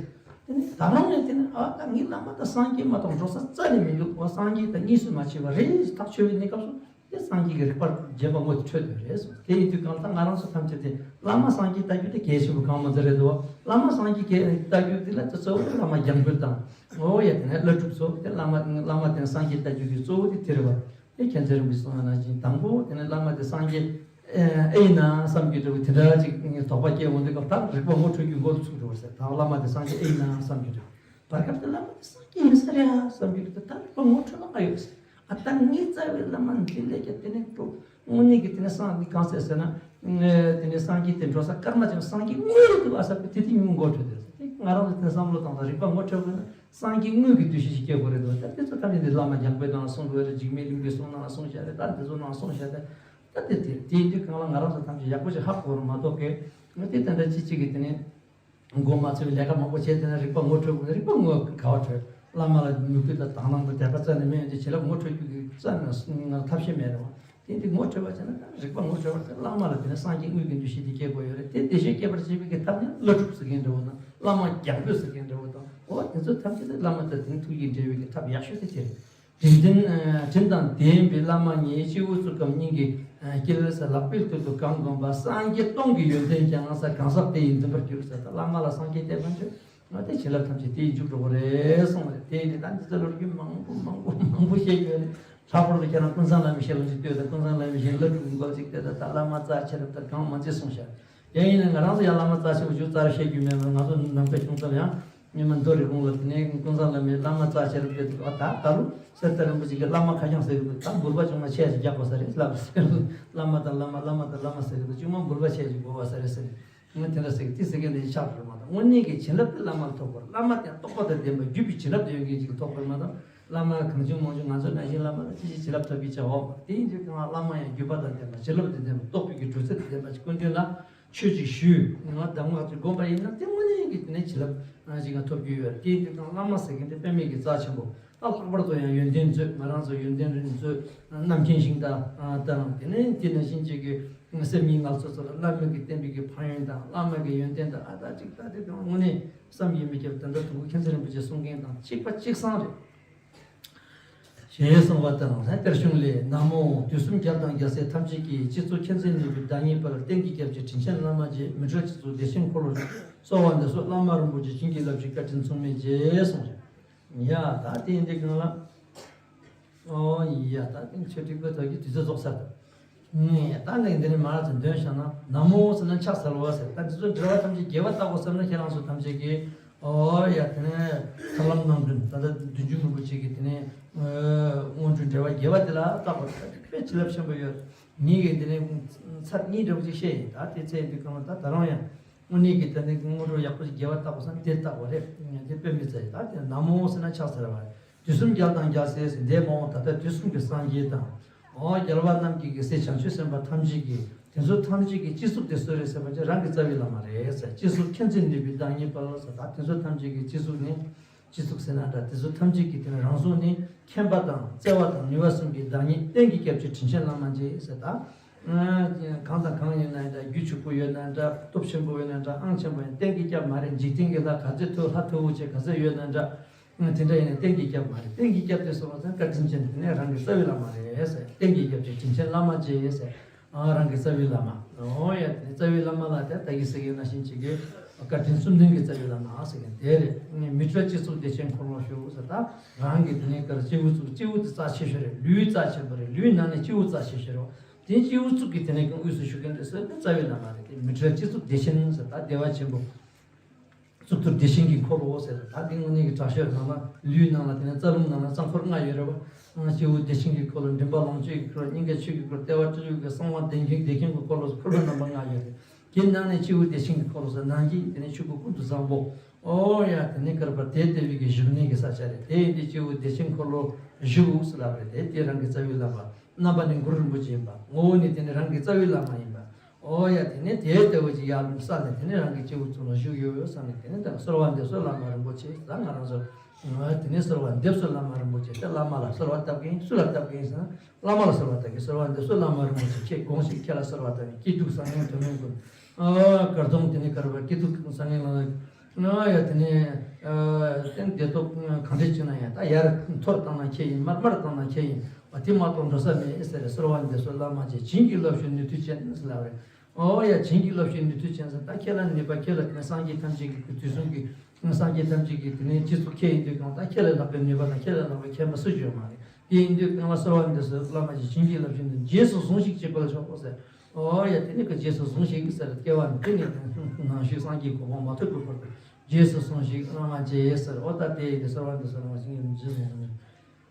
དེ་ནས་ད་རུང་ནས་དེ་ནས་ཨ་ད་ངའི་བླ་མ་དང་སངས་རྒྱས་མ་གཏོགས་འགྲོ་ས་རྩ་ནས་མི་འདུག་འོ་སངས་རྒྱས་དང་གཉིས་སུ་མ་མཆིས་པ་རེད། ཐག་ཆོད་པའི་གནས་སྐབས་སུ་དེ་སངས་རྒྱས་ཀྱི་རིག་པར་རྗེན་པ་ངོ་འཕྲོད་དོན་རེད་གསུངས། དེ་ཡིན་དུས་གང་ལྟར་ང་རང་ཚོ་ཐམས་ཅད་དེ་བླ་མ་སངས་རྒྱས་ལྟ་རྒྱུ་དེ་གལ་ཆེན་པོ་གང་མ་ཚད་རེད་འདུག་བླ་མ་སངས་རྒྱས་ཀྱི་ལྟ་རྒྱུ་དེ་ལ་དེ་གཙོ་བོ་བླ་མ་རྒྱང་འབོད་དང་། འོ་ཡ་དེ་ནས་བླ་སྒྲུབ་ཚོ་དེ་བླ་མ་བླ་མ་དེ་སངས་རྒྱས་ལྟ་རྒྱུ་གི་གཙོ་བོ་དེ་དེ་རེད་བ། དེ་མཁྱེན་བརྩེ་རིན་པོ་ཆེས་གསུངས་པ་ནང་བཞིན་དང་པོ་དེ་ནས་བླ་མ་དེ་སངས་རྒྱས་ཨེ་ཡིན་ན་བསམ་རྒྱུ་འདྲ་བོ་དེ་འདྲ་ཅིག་དོགས་པ་སྐྱེ་འོང་དུས་སྐབས་ད་རིག་པ་ངོ་འཕྲོད་རྒྱུ་འགོ་ཚུགས་འགྲོ་བར་ཟེར། ད་བླ་མ་དེ་སངས་རྒྱས་ཨེ་ཡིན་ན་བསམ་རྒྱུ་འདྲ་བོ། བར་སྐབས་དེ་བླ་མ་དེ་སངས་རྒྱས་ཡིན་ས་རེད་ཨ་བསམ་རྒྱུ་འདྲ་བོ། ད་རིག་པ་ངོ་འཕྲོད་ལ་ང་ཡོད་ཟེར། ཨ་ད་ངའི་རྩ་བའི་བླ་མ་འདི་ལས་ཀྱང་དེ་ནས་འགྲོ་དངོས་གནས་ཀྱི་དེ་ནས་སངས་རྒྱས་གང་ཟེར་ཟེར་ན། དེ་ནས་སངས་རྒྱས་དེ་འགྲོ་ས་སྐར་མ་ཅན་སངས་རྒྱས་དངོས་རེད་འདུག་ཨ་བསམ་པའི་དེ་དེ་ཉིད་མགོ་འཕྲོད་དེ་ཟེར། དེ་ང་རང་ཚོ་དེ་བསམ་བློ་བཏང་དང་རིག་པ་ངོ་འཕྲོད་དགོས་ན། སངས་རྒྱས་དངོས་ཀྱི་འདུ་ཤེས་ཤིག་སྐྱེ་དགོས་རེད་འདུག་ད་དེ་ཚོ་ཐམས་ཅད་འདི་བླ་མ་རྒྱང་འབོད་ནང་གསུངས་དགོས་རེད། འཇིགས་མེད་གླིང་པའི་གསུང་ནང་གསུངས་བཞག་རེད། ད་འདི་ཚོ་ནང་གསུངས་བཞག་རེད། ད་དེ་དེ་ཡིན་དུས་གང་ལ་ང་རང་ཚོ་ཐམས་ཅད་ཡག་པོ་ཞིག་ཧ་གོ་རུ་མ་གཏོགས་ཀྱི་ང་དེ་དེ་འདྲ་ཅི་ཅི་གི་དེ་ནས་མགོ་མ་ཚོས་ལས་ཀ་མང་པོ་བྱས་དེ་ན་རིག་པ་ངོ་འཕྲོད་དགོས། རིག་པ་ངོ་ག་བ་འཕྲོད། བླ་མ་ལ་མོས་གུས་དང་དག་སྣང་དང་དད་པ་རྩ་ནས་མེད་ཡོང་དུས་བྱིན་རླབས་ངོ་འཕྲོད་རྒྱུ་གི་རྩ་ནས་ཐབས་ཤེས་མེད་རེད་བ། དེ་འདི་ངོ་འཕྲོད་པ་བྱས་ན་ད་རིག་པ་ངོ་འཕྲོད་པ་བྱས་བླ་མ་ལ་དེ་ནས་སངས་རྒྱས་དངོས་ཀྱི་འདུ་ཤེས་དེ་སྐྱེ་དགོས་ཡོད་རེད། དེ་འདུ་ཤེས་སྐྱེ་བར་བྱེད་པའི་གི་ཐབས་ནི་བླ་སྒྲུབ་ཟེར་མཁན་འདྲ་བོ་དང་བླ་མ་རྒྱང་འབོད་ཟེར་མཁན་འདྲ་བོ་དང་འོ་དེ་ཚོ་ཐམས་ཅད་དེ་བླ་མ་དང་དེ་ནས་ཐུགས་ཀྱི་འབྲེལ་བའི་གི་ཐབས་ཡག་ཤོས་དེ་དེ་རེད། དྲིན་ལྡན་དྲིན་དང་ལྡན་པའི་བླ་མ་ཉིད། སྤྱི་བོར་བཙུགས་སྐབས་སྙིང་གི་དཀྱིལ་ཟེར། ལག་པའི་ཐོད་དུ་གང་བསྒོམས་པ། སངས་རྒྱས་སྟོང་གི་ཡོན་ཏན་ཀྱང་ཟེར། གང་ཟག་དེ་ཡི་འཛིན་པར་འགྱུར་ཟེར། ད་བླ་མ་ལ་སངས་རྒྱས་བསྟན་པ་འདྲ། ང་དེ་བྱིན་རླབས་ཐམས་ཅད་དེ་ཡིས་འཇུག་འགྲོ་གི་རེད་གསུངས་པ་རེད། དེ་ཡིན་དུས་ད་འདི་ཚོ་ལོ་རྒྱུས་མང་པོ་མང་པོ་མང་པོ་བཤད་རྒྱུ་རེད། ལྷག་པར་དུ་ཁྱེད་རང་ཀུན་བཟང་བླ་མའི་ཞལ་ལུང་ཅིག་ལྟོས་དང་། ཀུན་བཟང་བླ་མའི་ཞལ་བླ་སྒྲུབ་ཀྱི་མགོ་ཅིག་ལྟོས་དང་། ད་བླ་མ་རྩ་ཆེ་རབས་ད་གང་མ་མཛེས་གསུངས་ཤག་ཡང་ཡིན་ན་ང་རང་ཚོ་ཡང་བླ་མ་རྩ་ཆེན་པོ་ཞུ་རྩ་ར་བཤད་རྒྱུ་མེད་པར་ང་ཚོ་ནམ་མཁའི་ཁྱུང་ཚབ་ཡང་སྔོན་མ་མདོ་རེ་གུང་ལ་དེ་ནས་ཀུན་བཟང་བླ་མའི་བླ་མ་རྩ་ཆེ་རབས་དེ་ད་ད་ལོ་གསེར་རྟ་རིན་པོ་ཆེ་གི་བླ་མ་ཁ་བྱང་ཟེར་གི་འདུག་ད་འབུར་བ་ཆུང་མ་ཆེ་ཞིག་རྒྱག་དགོས་ས་རེད་ལབ་ཟེར། བླ་མ་དང་བླ་མ་བླ་མ་དང་བླ་མ་ཟེར་གི་འདུག་ཆུང་མ་འབུར་བ་ཆེ་ཞིག་དགོས་པ་ས་རེད་ཟེར་ནས། ང་དེ་འདྲ་ཟེར་གི་དེ་ཟེར་མཁན་དེ་ཆགས་འགྲོ་མ་གཏོགས་དངོས་གནས་ཀྱི་བྱིན་རླབས་དེ་བླ་མ་ལ་ཐོབ་དགོས་རེད། བླ་མ་དེ་རྟོགས་པ་དང་ལྡན་པ་བརྒྱུད་པའི་བྱིན་རླབས་དེ་ཡོད་མཁན་ཅིག་ལ་ཐོབ་དགོས་རེད་མ་གཏོགས། བླ་མ་གང་བྱུང་མང་བྱུང་ང་ཚོ་ནང་བཞིན་བླ་མ་ལ་ཅི་ཞིག་བྱིན་རླབས་ཐོབ་ཀྱི་བྱ་བ་དེ་ཡིན་དུས་གང་བླ་མ་ཡང་བརྒྱུད་པ་དང་ལྡན་པ་བྱིན་རླབས་དང་ལྡན་པ་རྟོགས་པའི་གི་གྲུབ་ཚུལ་དང་ལྡན་པ་ཅིག་སྐུ་མདུན་ལ་ཆོས་ཅིག་ཞུས། ང་གདམས་ངག་ཅིག་བསྒོམས་པ་ཡིན་ན་དེ་དངོས་གནས་ཀྱི་དེ་ནས་བྱིན་རླབས་ཅིག་ང་ཐོབ་ཀྱི་ཡོད་རེད། དེ་ཡིན་དུས་གང་བླ་མ་ཟེར་མཁན་དེ་དཔེ་མེད་ཀྱི་རྩ་ཆེན་པོ། ད་ལྷག་པར་དུ་ཡང་ཡོན་ཏན་མཛོད། ང་རང་ཚོ་ཡོན་ཏན་རིགས་མཛོད་རྣམ་མཁྱེན་ཞིང་དང་དེ་ནས་དེ་ནང་བཞིན་ཅིག་གི་སེམས་ཉིད་ངལ་རྩོལ་ཚོ་ལ་བླ་མ་གིས་བསྟན་པའི་གི་ཕན་ཡོན་དང་བླ་མ་གི་ཡོན་ཏན་དང་ཨ་ད་ཅིག་ད་དེ་དང་དངོས་གནས་བསམ་གྱིས་མི་ཁྱབ། ད་ལྟ་དུ་མཁྱེན་བརྩེ་རིན་པོ་ཆེ་གསུང་མཁན་དང་གཅིག་པ་གཅིག་སང་རེད། ཞེས་གསུངས་པ་དང་། ལྷན་གཏེར་གཞུང་ལས། ན་མོ། དུས་གསུམ་རྒྱལ་དང་རྒྱལ་སྲས་ཐམས་ཅད་ཀྱི། སྤྱི་གཙུག་མཁྱེན་བརྩེ་ནུས་པའི་བདག་ཉིད་དཔལ། གཏན་གྱི་སྐྱབས་ཀྱི་དྲིན་ཅན་བླ་མ་རྗེ། མི་འཕྲོག་སྤྱི་གཙུག་བདེ་ཆེན་འཁོར་ལོ། གསོལ་བ་འདེབས་སོ་བླ་མ་རིན་པོ་ཆེ། བྱིན་གྱིས་བརླབ་ཕྱིར་བཀའ་དྲིན་མཚུངས་མེད་རྗེ་གསུངས་རེད། ཡ་ད་དེ་ཡིན་དུས་སྒང་ལ། ཨོ་ཡ་ད་དེ་ཆོས་ཁྲིད་པའི་ཐོག་གི་དུས་ཚོད་རྫོགས་ཚར་ད། ད་ནས་འདི་ནས་མར་ཙམ་འདོན་བཞག་ན། ན་མོ་ཟེར་ན་ཕྱག་འཚལ་བ་ཟེར། ད་འདི་ཚོ་འགྲེལ་བ་ཐམས་ཅད་རྒྱས་པ་བཏགས་དགོས་བསམ་ན། ཁྱེད་རང་ཚོ་ཐམས་ཅད་ཀྱིས། ཨོ་ཡ་དེ་ནས་ཐར་ལམ་སྣ་བདུན། ད་ལྟ་བདུན་ཅུ་མང་པོ་ཅིག་གིས་དེ་ནས་སྔོན་འགྲོའི་འགྲེལ་བ་རྒྱས་པ་དེ་ལ་བལྟ་དགོས། ད་དེ་དཔེ་བྱིན་རླབས་ཆེན་པོ་ཡོད། ངེད་ཀྱིས་འདི་ནས་ཚར་གཉིས་འདྲ་པོ་ཅིག་བཤད་ཡིན། ད་དེ་ཚེ་འདི་གང་ལ་ད་ད་རུང་ཡང་དངོས་གནས་ཀྱི་ད་ནི་སྔོན་འགྲོ་ཡག་པོ་ཞིག་རྒྱས་པ་བཏགས་པ་བསམ་དེ་བཏགས་པ་རེད། དེ་དཔེ་མི་སྲིད་ད་དེ་ན་མོ་ཟེར་ན་ཕྱག་འཚལ་བ། དུས་གསུམ་རྒྱལ་དང་རྒྱལ་སྲས་ཟེར་འདས་མ་འོངས་ད་ལྟ་དུས་གསུམ་གྱི་སངས་རྒྱས་དང་། འོ་རྒྱལ་བ་རྣམས་ཀྱི་རྒྱལ་སྲས་བྱང་ཆུབ་སེམས་དཔའ་ཐམས་ཅད་ཀྱི་དེ་ཚོ་ཐམས་ཅད་ཀྱི་སྤྱི་གཙུག་དེ་སུ་རེད་ཟེར་བ་ཅིག་རང་གི་རྩ་བའི་བླ་མ་རེད་ཟེར། སྤྱི་གཙུག་མཁྱེན་བརྩེ་ནུས་པའི་བདག་ཉིད་དཔལ་ཟེར། ད་དེ་ཚོ་ཐམས་ཅད་ཀྱི་སྤྱི་གཙུག་ནི། སྤྱི་གཙུག་ཟེར་ན་འདྲ། དེ་ཚོ་ཐམས་ཅད་ཀྱི་དེ་ནི་རང་གཟུགས་ནི་མཁྱེན་པ་དང་བརྩེ་བ་དང་ནུས་པ་གསུམ་གྱི་བདག་ཉིད་གཏན་གྱི་སྐྱབས་ཀྱི་དྲིན་ཅན་བླ་མ་རྗེ་ཟེར། ད་གང་དང་གང་ཡིན་ན་འདྲ། རྒྱུ་ཕྱུག་པོ་ཡོད་ན་འདྲ། སྟོབས་ཆེན་པོ་ཡོད་ན་འདྲ། ཨང་ཆེན་པོ་ཡིན་གཏན་གྱི་སྐྱབས་མ་རེད། འཇིག་རྟེན་གྱི་ལྷ་ག་ཚོད་མཐོ། ལྷ་མཐོ་པོ་ཅིག་ག་ཚོད་ཡོད་ན་འདྲ། དེ་འདྲ་ཡིན་ན་གཏན་གྱི་སྐྱབས་མ་རེད། གཏན་གྱི་སྐྱབས་དེ་སོང་བ་ཙང་བཀའ་དྲིན་ཅན་དེ་ནི་རང་གི་རྩ་བའི་བླ་མ་རེད་ཟེར། གཏན་གྱི་སྐྱབས་ཀྱི་དྲིན་ཅན་བླ་མ་རྗེ་ཟེར། ཨ་རང་གི་རྩ་བའི་བླ་མ། ཨོ་ཡ་དེ་ནི་རྩ་བའི་བླ་མ་ལ་དེ་ད་གི་ཟེར་གི་ན་བཞིན་བྱེད་ཀྱི། བཀའ་དྲིན་གསུམ་ལྡན་གྱི་རྩ་བའི་བླ་མ་ཟེར་གི་དེ་རེད། མི་འཕྲོག་སྤྱི་གཙུག་བདེ་ཆེན་འཁོར་ལོ་བཞུགས་ཟེར། ད་རང་གི་དེ་ནི་གར་སྤྱི་བོ་གཙུག། སྤྱི་བོ་དེ་རྩ་ཆེ་ཤོས་རེད། ལུས་རྩ་ཆེན་པོ་རེད། ལུས་ནང་ནས་སྤྱི་བོ་རྩ་ཆེ་ཤོས་རེད། དེ་སྤྱི་བོ་གཙུག་གི་དེ་ནི་གང་དབུས་སུ་བཞུགས་མཁན་དེ་ཟེར་ན་རྩ་བའི་བླ་མ་རེད། དེ་མི་འཕྲོག་སྤྱི་གཙུག་བདེ་ཆེན་ཟེར། ད་བདེ་བ་ཆེན་པོ། གཙུག་ཏོར་བདེ་ཆེན་གྱི་འཁོར་ལོ་ཟེར། ད་འདི་དངོས་གནས་ཀྱི་དྲག་ཤོས། ནང་ལ་ལུས་ནང་ལ་དེ་ནས་རྩ་རླུང་ནང་ལ་རྩ་འཁོར་ལྔ་ཡོད་རེད་བ། སྤྱི་བོ་བདེ་ཆེན་གྱི་འཁོར་ལོ། མགྲིན་པ་ལོངས་སྤྱོད་ཀྱི་འཁོར་ལོ། སྙིང་ག་ཆོས་ཀྱི་འཁོར་ལོ། ལྟེ་བ་སྤྲུལ་པའི་གསང་བ་བདེ་ཆེན་བདེ་ཆེན་གྱི་འཁོར་ལོ། འཁོར་ལོ་རྣམ་པ་ལྔ་ཡོད་རེད། དེའི་ནང་ནས་སྤྱི་བོ་བདེ་ཆེན་གྱི་འཁོར་ལོ་ཟེར། ནང་གི་དེ་ནས་ཆོས་སྐུ་ཀུན་ཏུ་བཟང་པོ། ཨོ་ཡ་དེ་ནས་གར་པར་དེ་ལྟ་བུའི་གི་བཞུགས་གནས་ཀྱི་ས་ཆ་རེད། དེ་ཡིན་དུས་སྤྱི་བོ་བདེ་ཆེན་འཁོར་ལོ་བཞུགས་ཟེར་ལབ་རེད། དེ་དེ་རང་གི་རྩ་བའི་བླ་མ། རྣམ་པ་ནི་གུ་རུ་རིན་པོ་ཆེ་ཡིན་པ། ངོ་བོ་ནི་དེ་ནི་རང་གི་རྩ་བའི་བླ་མ་ཡིན་པ། ཨོ་ཡ་དེ་ནས་དེའི་ལྟ་བུ་ཅིག་ཡར་ལུང་བསགས་ནས་དེ་ནས་རང་གི་སྤྱི་བོ་གཙུག་ལ་བཞུགས་ཡོད་ཡོད་བསམ་ནས། དེ་ནས་ད་གསོལ་བ་འདེབས་སོ་བླ་མ་རིན་པོ་ཆེ། ད་ང་རང་ཚོ་དེ་ནས་གསོལ་བ་འདེབས་སོ་བླ་མ་རིན་པོ་ཆེ། དེ་བླ་མ་ལ་གསོལ་བ་བཏབ་གིན། སུ་ལ་བཏབ་གིན་ཟེར་ན་བླ་མ་ལ་གསོལ་བ་བཏབ་གིན། གསོལ་བ་འདེབས་སོ་བླ་མ་རིན་པོ་ཆེ། ཁྱེད་དགོངས་ཤིག་ཁྱེད་ལ་གསོལ་བ་བཏབ་གིན། སྐྱིད་སྡུག་བཟང་ངན་དོན་མེད་ཀུན། ཨ་གར་སྟོང་དེ་ནས་གར་བ་སྐྱིད་སྡུག་བཟང་ངན་ལ། ཨ་ཡ་དེ་ནས་ཨ་བདེ་སྡུག་གང་འདྲ་བྱུང་ན་ཡང་། ད་ཡར་མཐོར་བཏང་ན་ཁྱེད་ཡིན། མར་མར་བཏང་ན་ཁྱེད་ཡིན། དེ་མ་གཏོགས་འགྲོ་ས་མེད་ཟེར། གསོལ་བ་འདེབས་སོ་བླ་མ་རྗེ། བྱིན་གྱིས་བརླབ་ཤོག་ནུས་མཐུ་ཅན་ཟེར་ལབ་རེད། ཨོ་ཡ་བྱིན་གྱིས་བརླབ་ཤོག་ནུས་མཐུ་ཅན་ཟེར། ད་ཁྱེད་ལ་ནུས་པ། ཁྱེད་ལ་དེ་སངས་རྒྱས་ཐམས་ཅད་ཀྱི་དུས་གསུམ་གྱི་སངས་རྒྱས་ཐམས་ཅད་ཀྱི་དེ་ནས་སྤྱི་གཙུག་ཁྱེད་ཡིན་དུས་གང་ལྟར་ཁྱེད་ལས་ལྷག་པའི་ནུས་པ་དང་ཁྱེད་ལས་ལྷག་པའི་མཁྱེན་པ་སུ་ཡོད་མ་རེད། དེ་ཡིན་དུས་གང་ལ་གསོལ་བ་འདེབས་སོ་བླ་མ་རྗེ། བྱིན་གྱིས་བརླབ་ཤོག་ནུས། རྗེས་སུ་བཟུང་ཞིག་ཅེས་པར་ཤོག་ཟེར། ཨོ་ཡ་དེ་ནས་ཀྱི་རྗེས་སུ་བཟུང་ཞིག་ཟེར། སྐྱེ་བ་འདི་ནས་ནང་བཞིན་སངས་རྒྱས་གོ་འཕང་མ་ཐོབ་ཀྱི་བར་དུ་རྗེས་སུ་བཟུང་ཞིག་བླ་མ་རྗེ་ཟེར། ཨོ་ད་དེ་ཡིན་དུས་གསོལ་བ་འདེབས་སོ་བླ་མ་རྗེ། བྱིན་གྱིས་བརླབ་ཤོག་ནུས།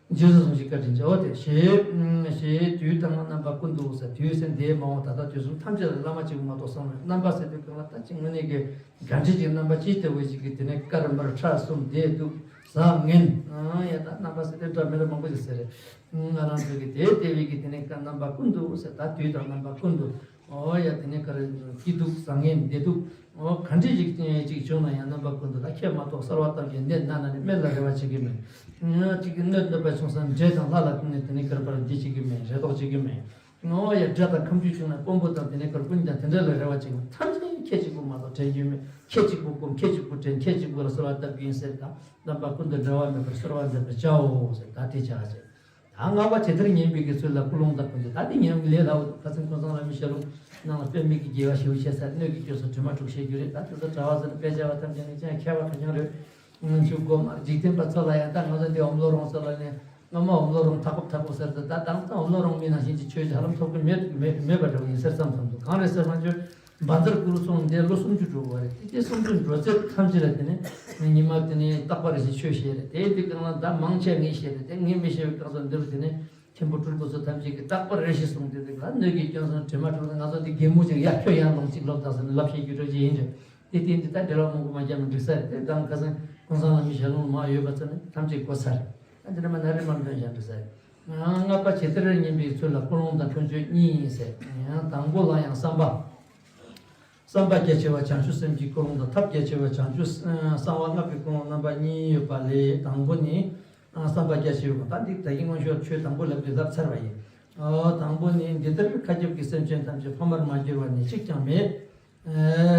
རྗེས་སུ་བཟུང་ཞིག་བཀའ་དྲིན་ཅན། འོ་དེ་ཞེས་ཞེས་དུས་དང་རྣམ་པ་ཀུན་ཏུ་ཟེར། དུས་ཟེར་འདས་མ་འོངས་ད་ལྟ་དུས་གསུམ་ཐམས་ཅད་ལ་བླ་མ་གཅིག་པུ་མ་གཏོགས་བསམ་མེད། རྣམ་པ་ཟེར་དུས་གང་ལ་ད་ཅིག་དངོས་གནས་ཀྱི་ག་འདྲ་ཅིག་རྣམ་པ་ཅིག་ལྟ་བུ་ཞིག་གིས་དེ་ནས་དཀར་དམར་ཁྲ་གསུམ་བདེ་སྡུག་བཟང་ངན། ཨ་ཡ་ད་རྣམ་པ་ཟེར་དུས་འདྲ་མི་འདྲ་མང་པོ་ཞིག་ཟེར་རེད། ང་རང་ཚོ་གི་དེ་ལྟ་བུའི་གི་དེ་ནས་རྣམ་པ་ཀུན་ཏུ་ཟེར། ད་དུས་དང་རྣམ་པ་ཀུན་ཏུ། ཨོ་ཡ་དེ་ནས་ག་རེ་སྐྱིད་སྡུག་བཟང་ངན་བདེ་སྡུག་ཨོ་ག་འདྲ་ཞིག་ཅིག་བྱུང་ན་ཡང་རྣམ་པ་ཀུན་ཏུ་ད་ཁྱེད་མ་གཏོགས་གསོལ་བ་བཏབ་ཀྱི་གནས་ན་ན་ནི་སྨན་ལ་རེ་བ་བྱེད་ཀྱི་མེད། ཅིག་གི་སྣོད་ནོད་པ་བྱུང་ས་འདྲེ་དང་ལྷ་ལ་ཀུན་ནས་དེ་ནས་གར་པར་འདི་བྱེད་ཀྱི་མེད། རེ་དོགས་བྱེད་ཀྱི་མེད། ཨོ་ཡ་དགྲ་དང་ཁམས་ཆུ་བྱུང་ན་དཔོན་པོ་དང་དེ་ནས་གར་ཀུན་ཀྱང་དེ་འདྲ་ལ་རེ་བ་བྱེད་ཀྱི་མེད། ཐམས་ཅད་ཁྱེད་གཅིག་པུ་མ་གཏོགས་དྲན་རྒྱུ་མེད། ཁྱེད་གཅིག་པུ་སྒོམ། ཁྱེད་གཅིག་པུ་དྲན། ཁྱེད་གཅིག་པུ་ལ་གསོལ་བ་བཏབ་ཀྱི་ཡིན་ཟེར། ད་རྣམ་པ་ཀུན་ཏུ་འབྲལ་བ་མེད་པར་གསོལ་བ་འདེབས་པར་བྱའོ་ཟེར། ད་དེ་བྱ་ཟེར། ད་སྔགས་པ་ཇི་ལྟར་ཉན་པའི་གི་ཚུལ་ལ་ཀུན་སློང་དང་ཀུན་སྤྱོད། ད་འདི་ཉན་ལས་སླ་བོ་འདུག་ཁ་སང་ཀུན་བཟང་བླ་མའི་ཞལ་ལུང་ནང་ལ་དཔེ་མེད་ཀྱི་དགེ་བ་ཞེ་པོ་བྱས་ཚར། སྣོད་ཀྱི་སྐྱོན་སོགས་དྲི་མ་དྲུག་བཤད་རྒྱུ་རེད། ད་དེ་ཚོ་གྲྭ་བ་ཚོ་ནི་དཔེ་ཆ་བ་ཐམས་ཅད་ནི་ཅང་མཁས་པ་ག་རྐྱང་རེད། ང་ཚོའི་སྒོ་མར་འཇིག་རྟེན་པ་ཚོ་ལ་ཡང་། ད་ང་ཚོ་འདི་འོམ་ལོ་རོང་ཚོ་ལ་ནི་སྔ་མ་འོམ་ལོ་རོང་ཐག་པ་ཐག་པ་ཟེར་ཏེ། ད་དང་ད་འོམ་ལོ་རོང་མི་ནང་བཞིན་གྱི་ཆོས་ཀྱི་ཧ་ལམ་ཐོབ་ཀྱི་མེད་མེད་མེད་པ་འདྲ་བ་ཡིན་ཟེར་བསམ་བསམ་འདུག་གང་རེད་ཟེར་ན་ཁྱོད། བཛྲ་གུ་རུ་སོང་སྟེ་ལོ་སུམ་ཅུ་འགྲོ་བ་རེད། དེ་སུམ་ཅུ་འགྲོ་ཚེ་ཐམས་ཅད་ལ་དེ་ནས་ཉི་མ་དེ་ནས་རྟག་པ་རེ་ཞིག་ཆོས་བཤད་རེད། དེ་དེ་གང་ལ་ད་མང་ཆེ་ངས་བཤད་རེད། དེ་ངས་མི་བཤད་པའི་སྐབས་སུ་འདིར་དེ་ནས་མཁན་པོ་སྤྲུལ་སྐུ་ཚོ་ཐམས་ཅད་ཀྱིས་རྟག་པ་རེ་ཞིག་གསུངས་ཏེ། དེ་ལ་སྣོད་ཀྱི་སྐྱོན་སོགས་དྲི་མ་དྲུག་ལ། ང་ཚོ་འདི་གད་མོ་ཅིག་ཡ་ཁྱོད་ཡང་ལོངས་ཅིག་ལོབས་དང་ཟེར་ནས་ལབ་བཤད་རྒྱུ་འདྲ་ཅིག་ཡིན་རེད། དེ་དེ་འདི་ལྟར་འབྲེལ་བ་མང་པོ་མ་བརྒྱབ་ན་འགྲིག་ས་རེད། དེ་དང་ཁ་སང་ཀུན་བཟང་བླ་མའི་ཞལ་ལུང་མ་ཡོད་པ་ཚོ་ནི་ཐམས་ཅད་གོ་ཚར་རེད། ཨ་འདི་འདྲ་མ་ན་རེ་མར་འདོན་བཞག་འགྲིག་ས་རེད། སྔགས་པ་ཇི་ལྟར་ཉན་པའི་ཚུལ་ལ་ཀུན་སློང་དང་ཀུན་སྤྱོད་གཉིས་ཟེར། ཡང་དང་པོ་ལ་ཡང་བསམ་པ། བསམ་པ་རྒྱ་ཆེ་བ་བྱང་ཆུབ་སེམས་ཀྱི་ཀུན་སློང་དང་། ཐབས་རྒྱ་ཆེ་བ་བྱང་ཆུབ་གསང་བ་སྔགས་ཀྱི་ཀུན་སློང་རྣམ་པ་གཉིས་ཡོད་པ་ལས། དང་པོ་ནི་བསམ་པ་རྒྱ་ཆེ་བ། ད་འདི་ད་གིན་སྔོན་ཞོགས་ཆོས་དང་པོ་ལབ་དུས་ལབ་ཚར་བ་ཡིན། དང་པོ་ནི་འདི་ལྟར་མཁའ་ཁྱབ་ཀྱི་སེམས་ཅན་ཐམས་ཅད་ཕ་མར་མ་གྱུར་པ་ནི་གཅིག་ཀྱང་མེད།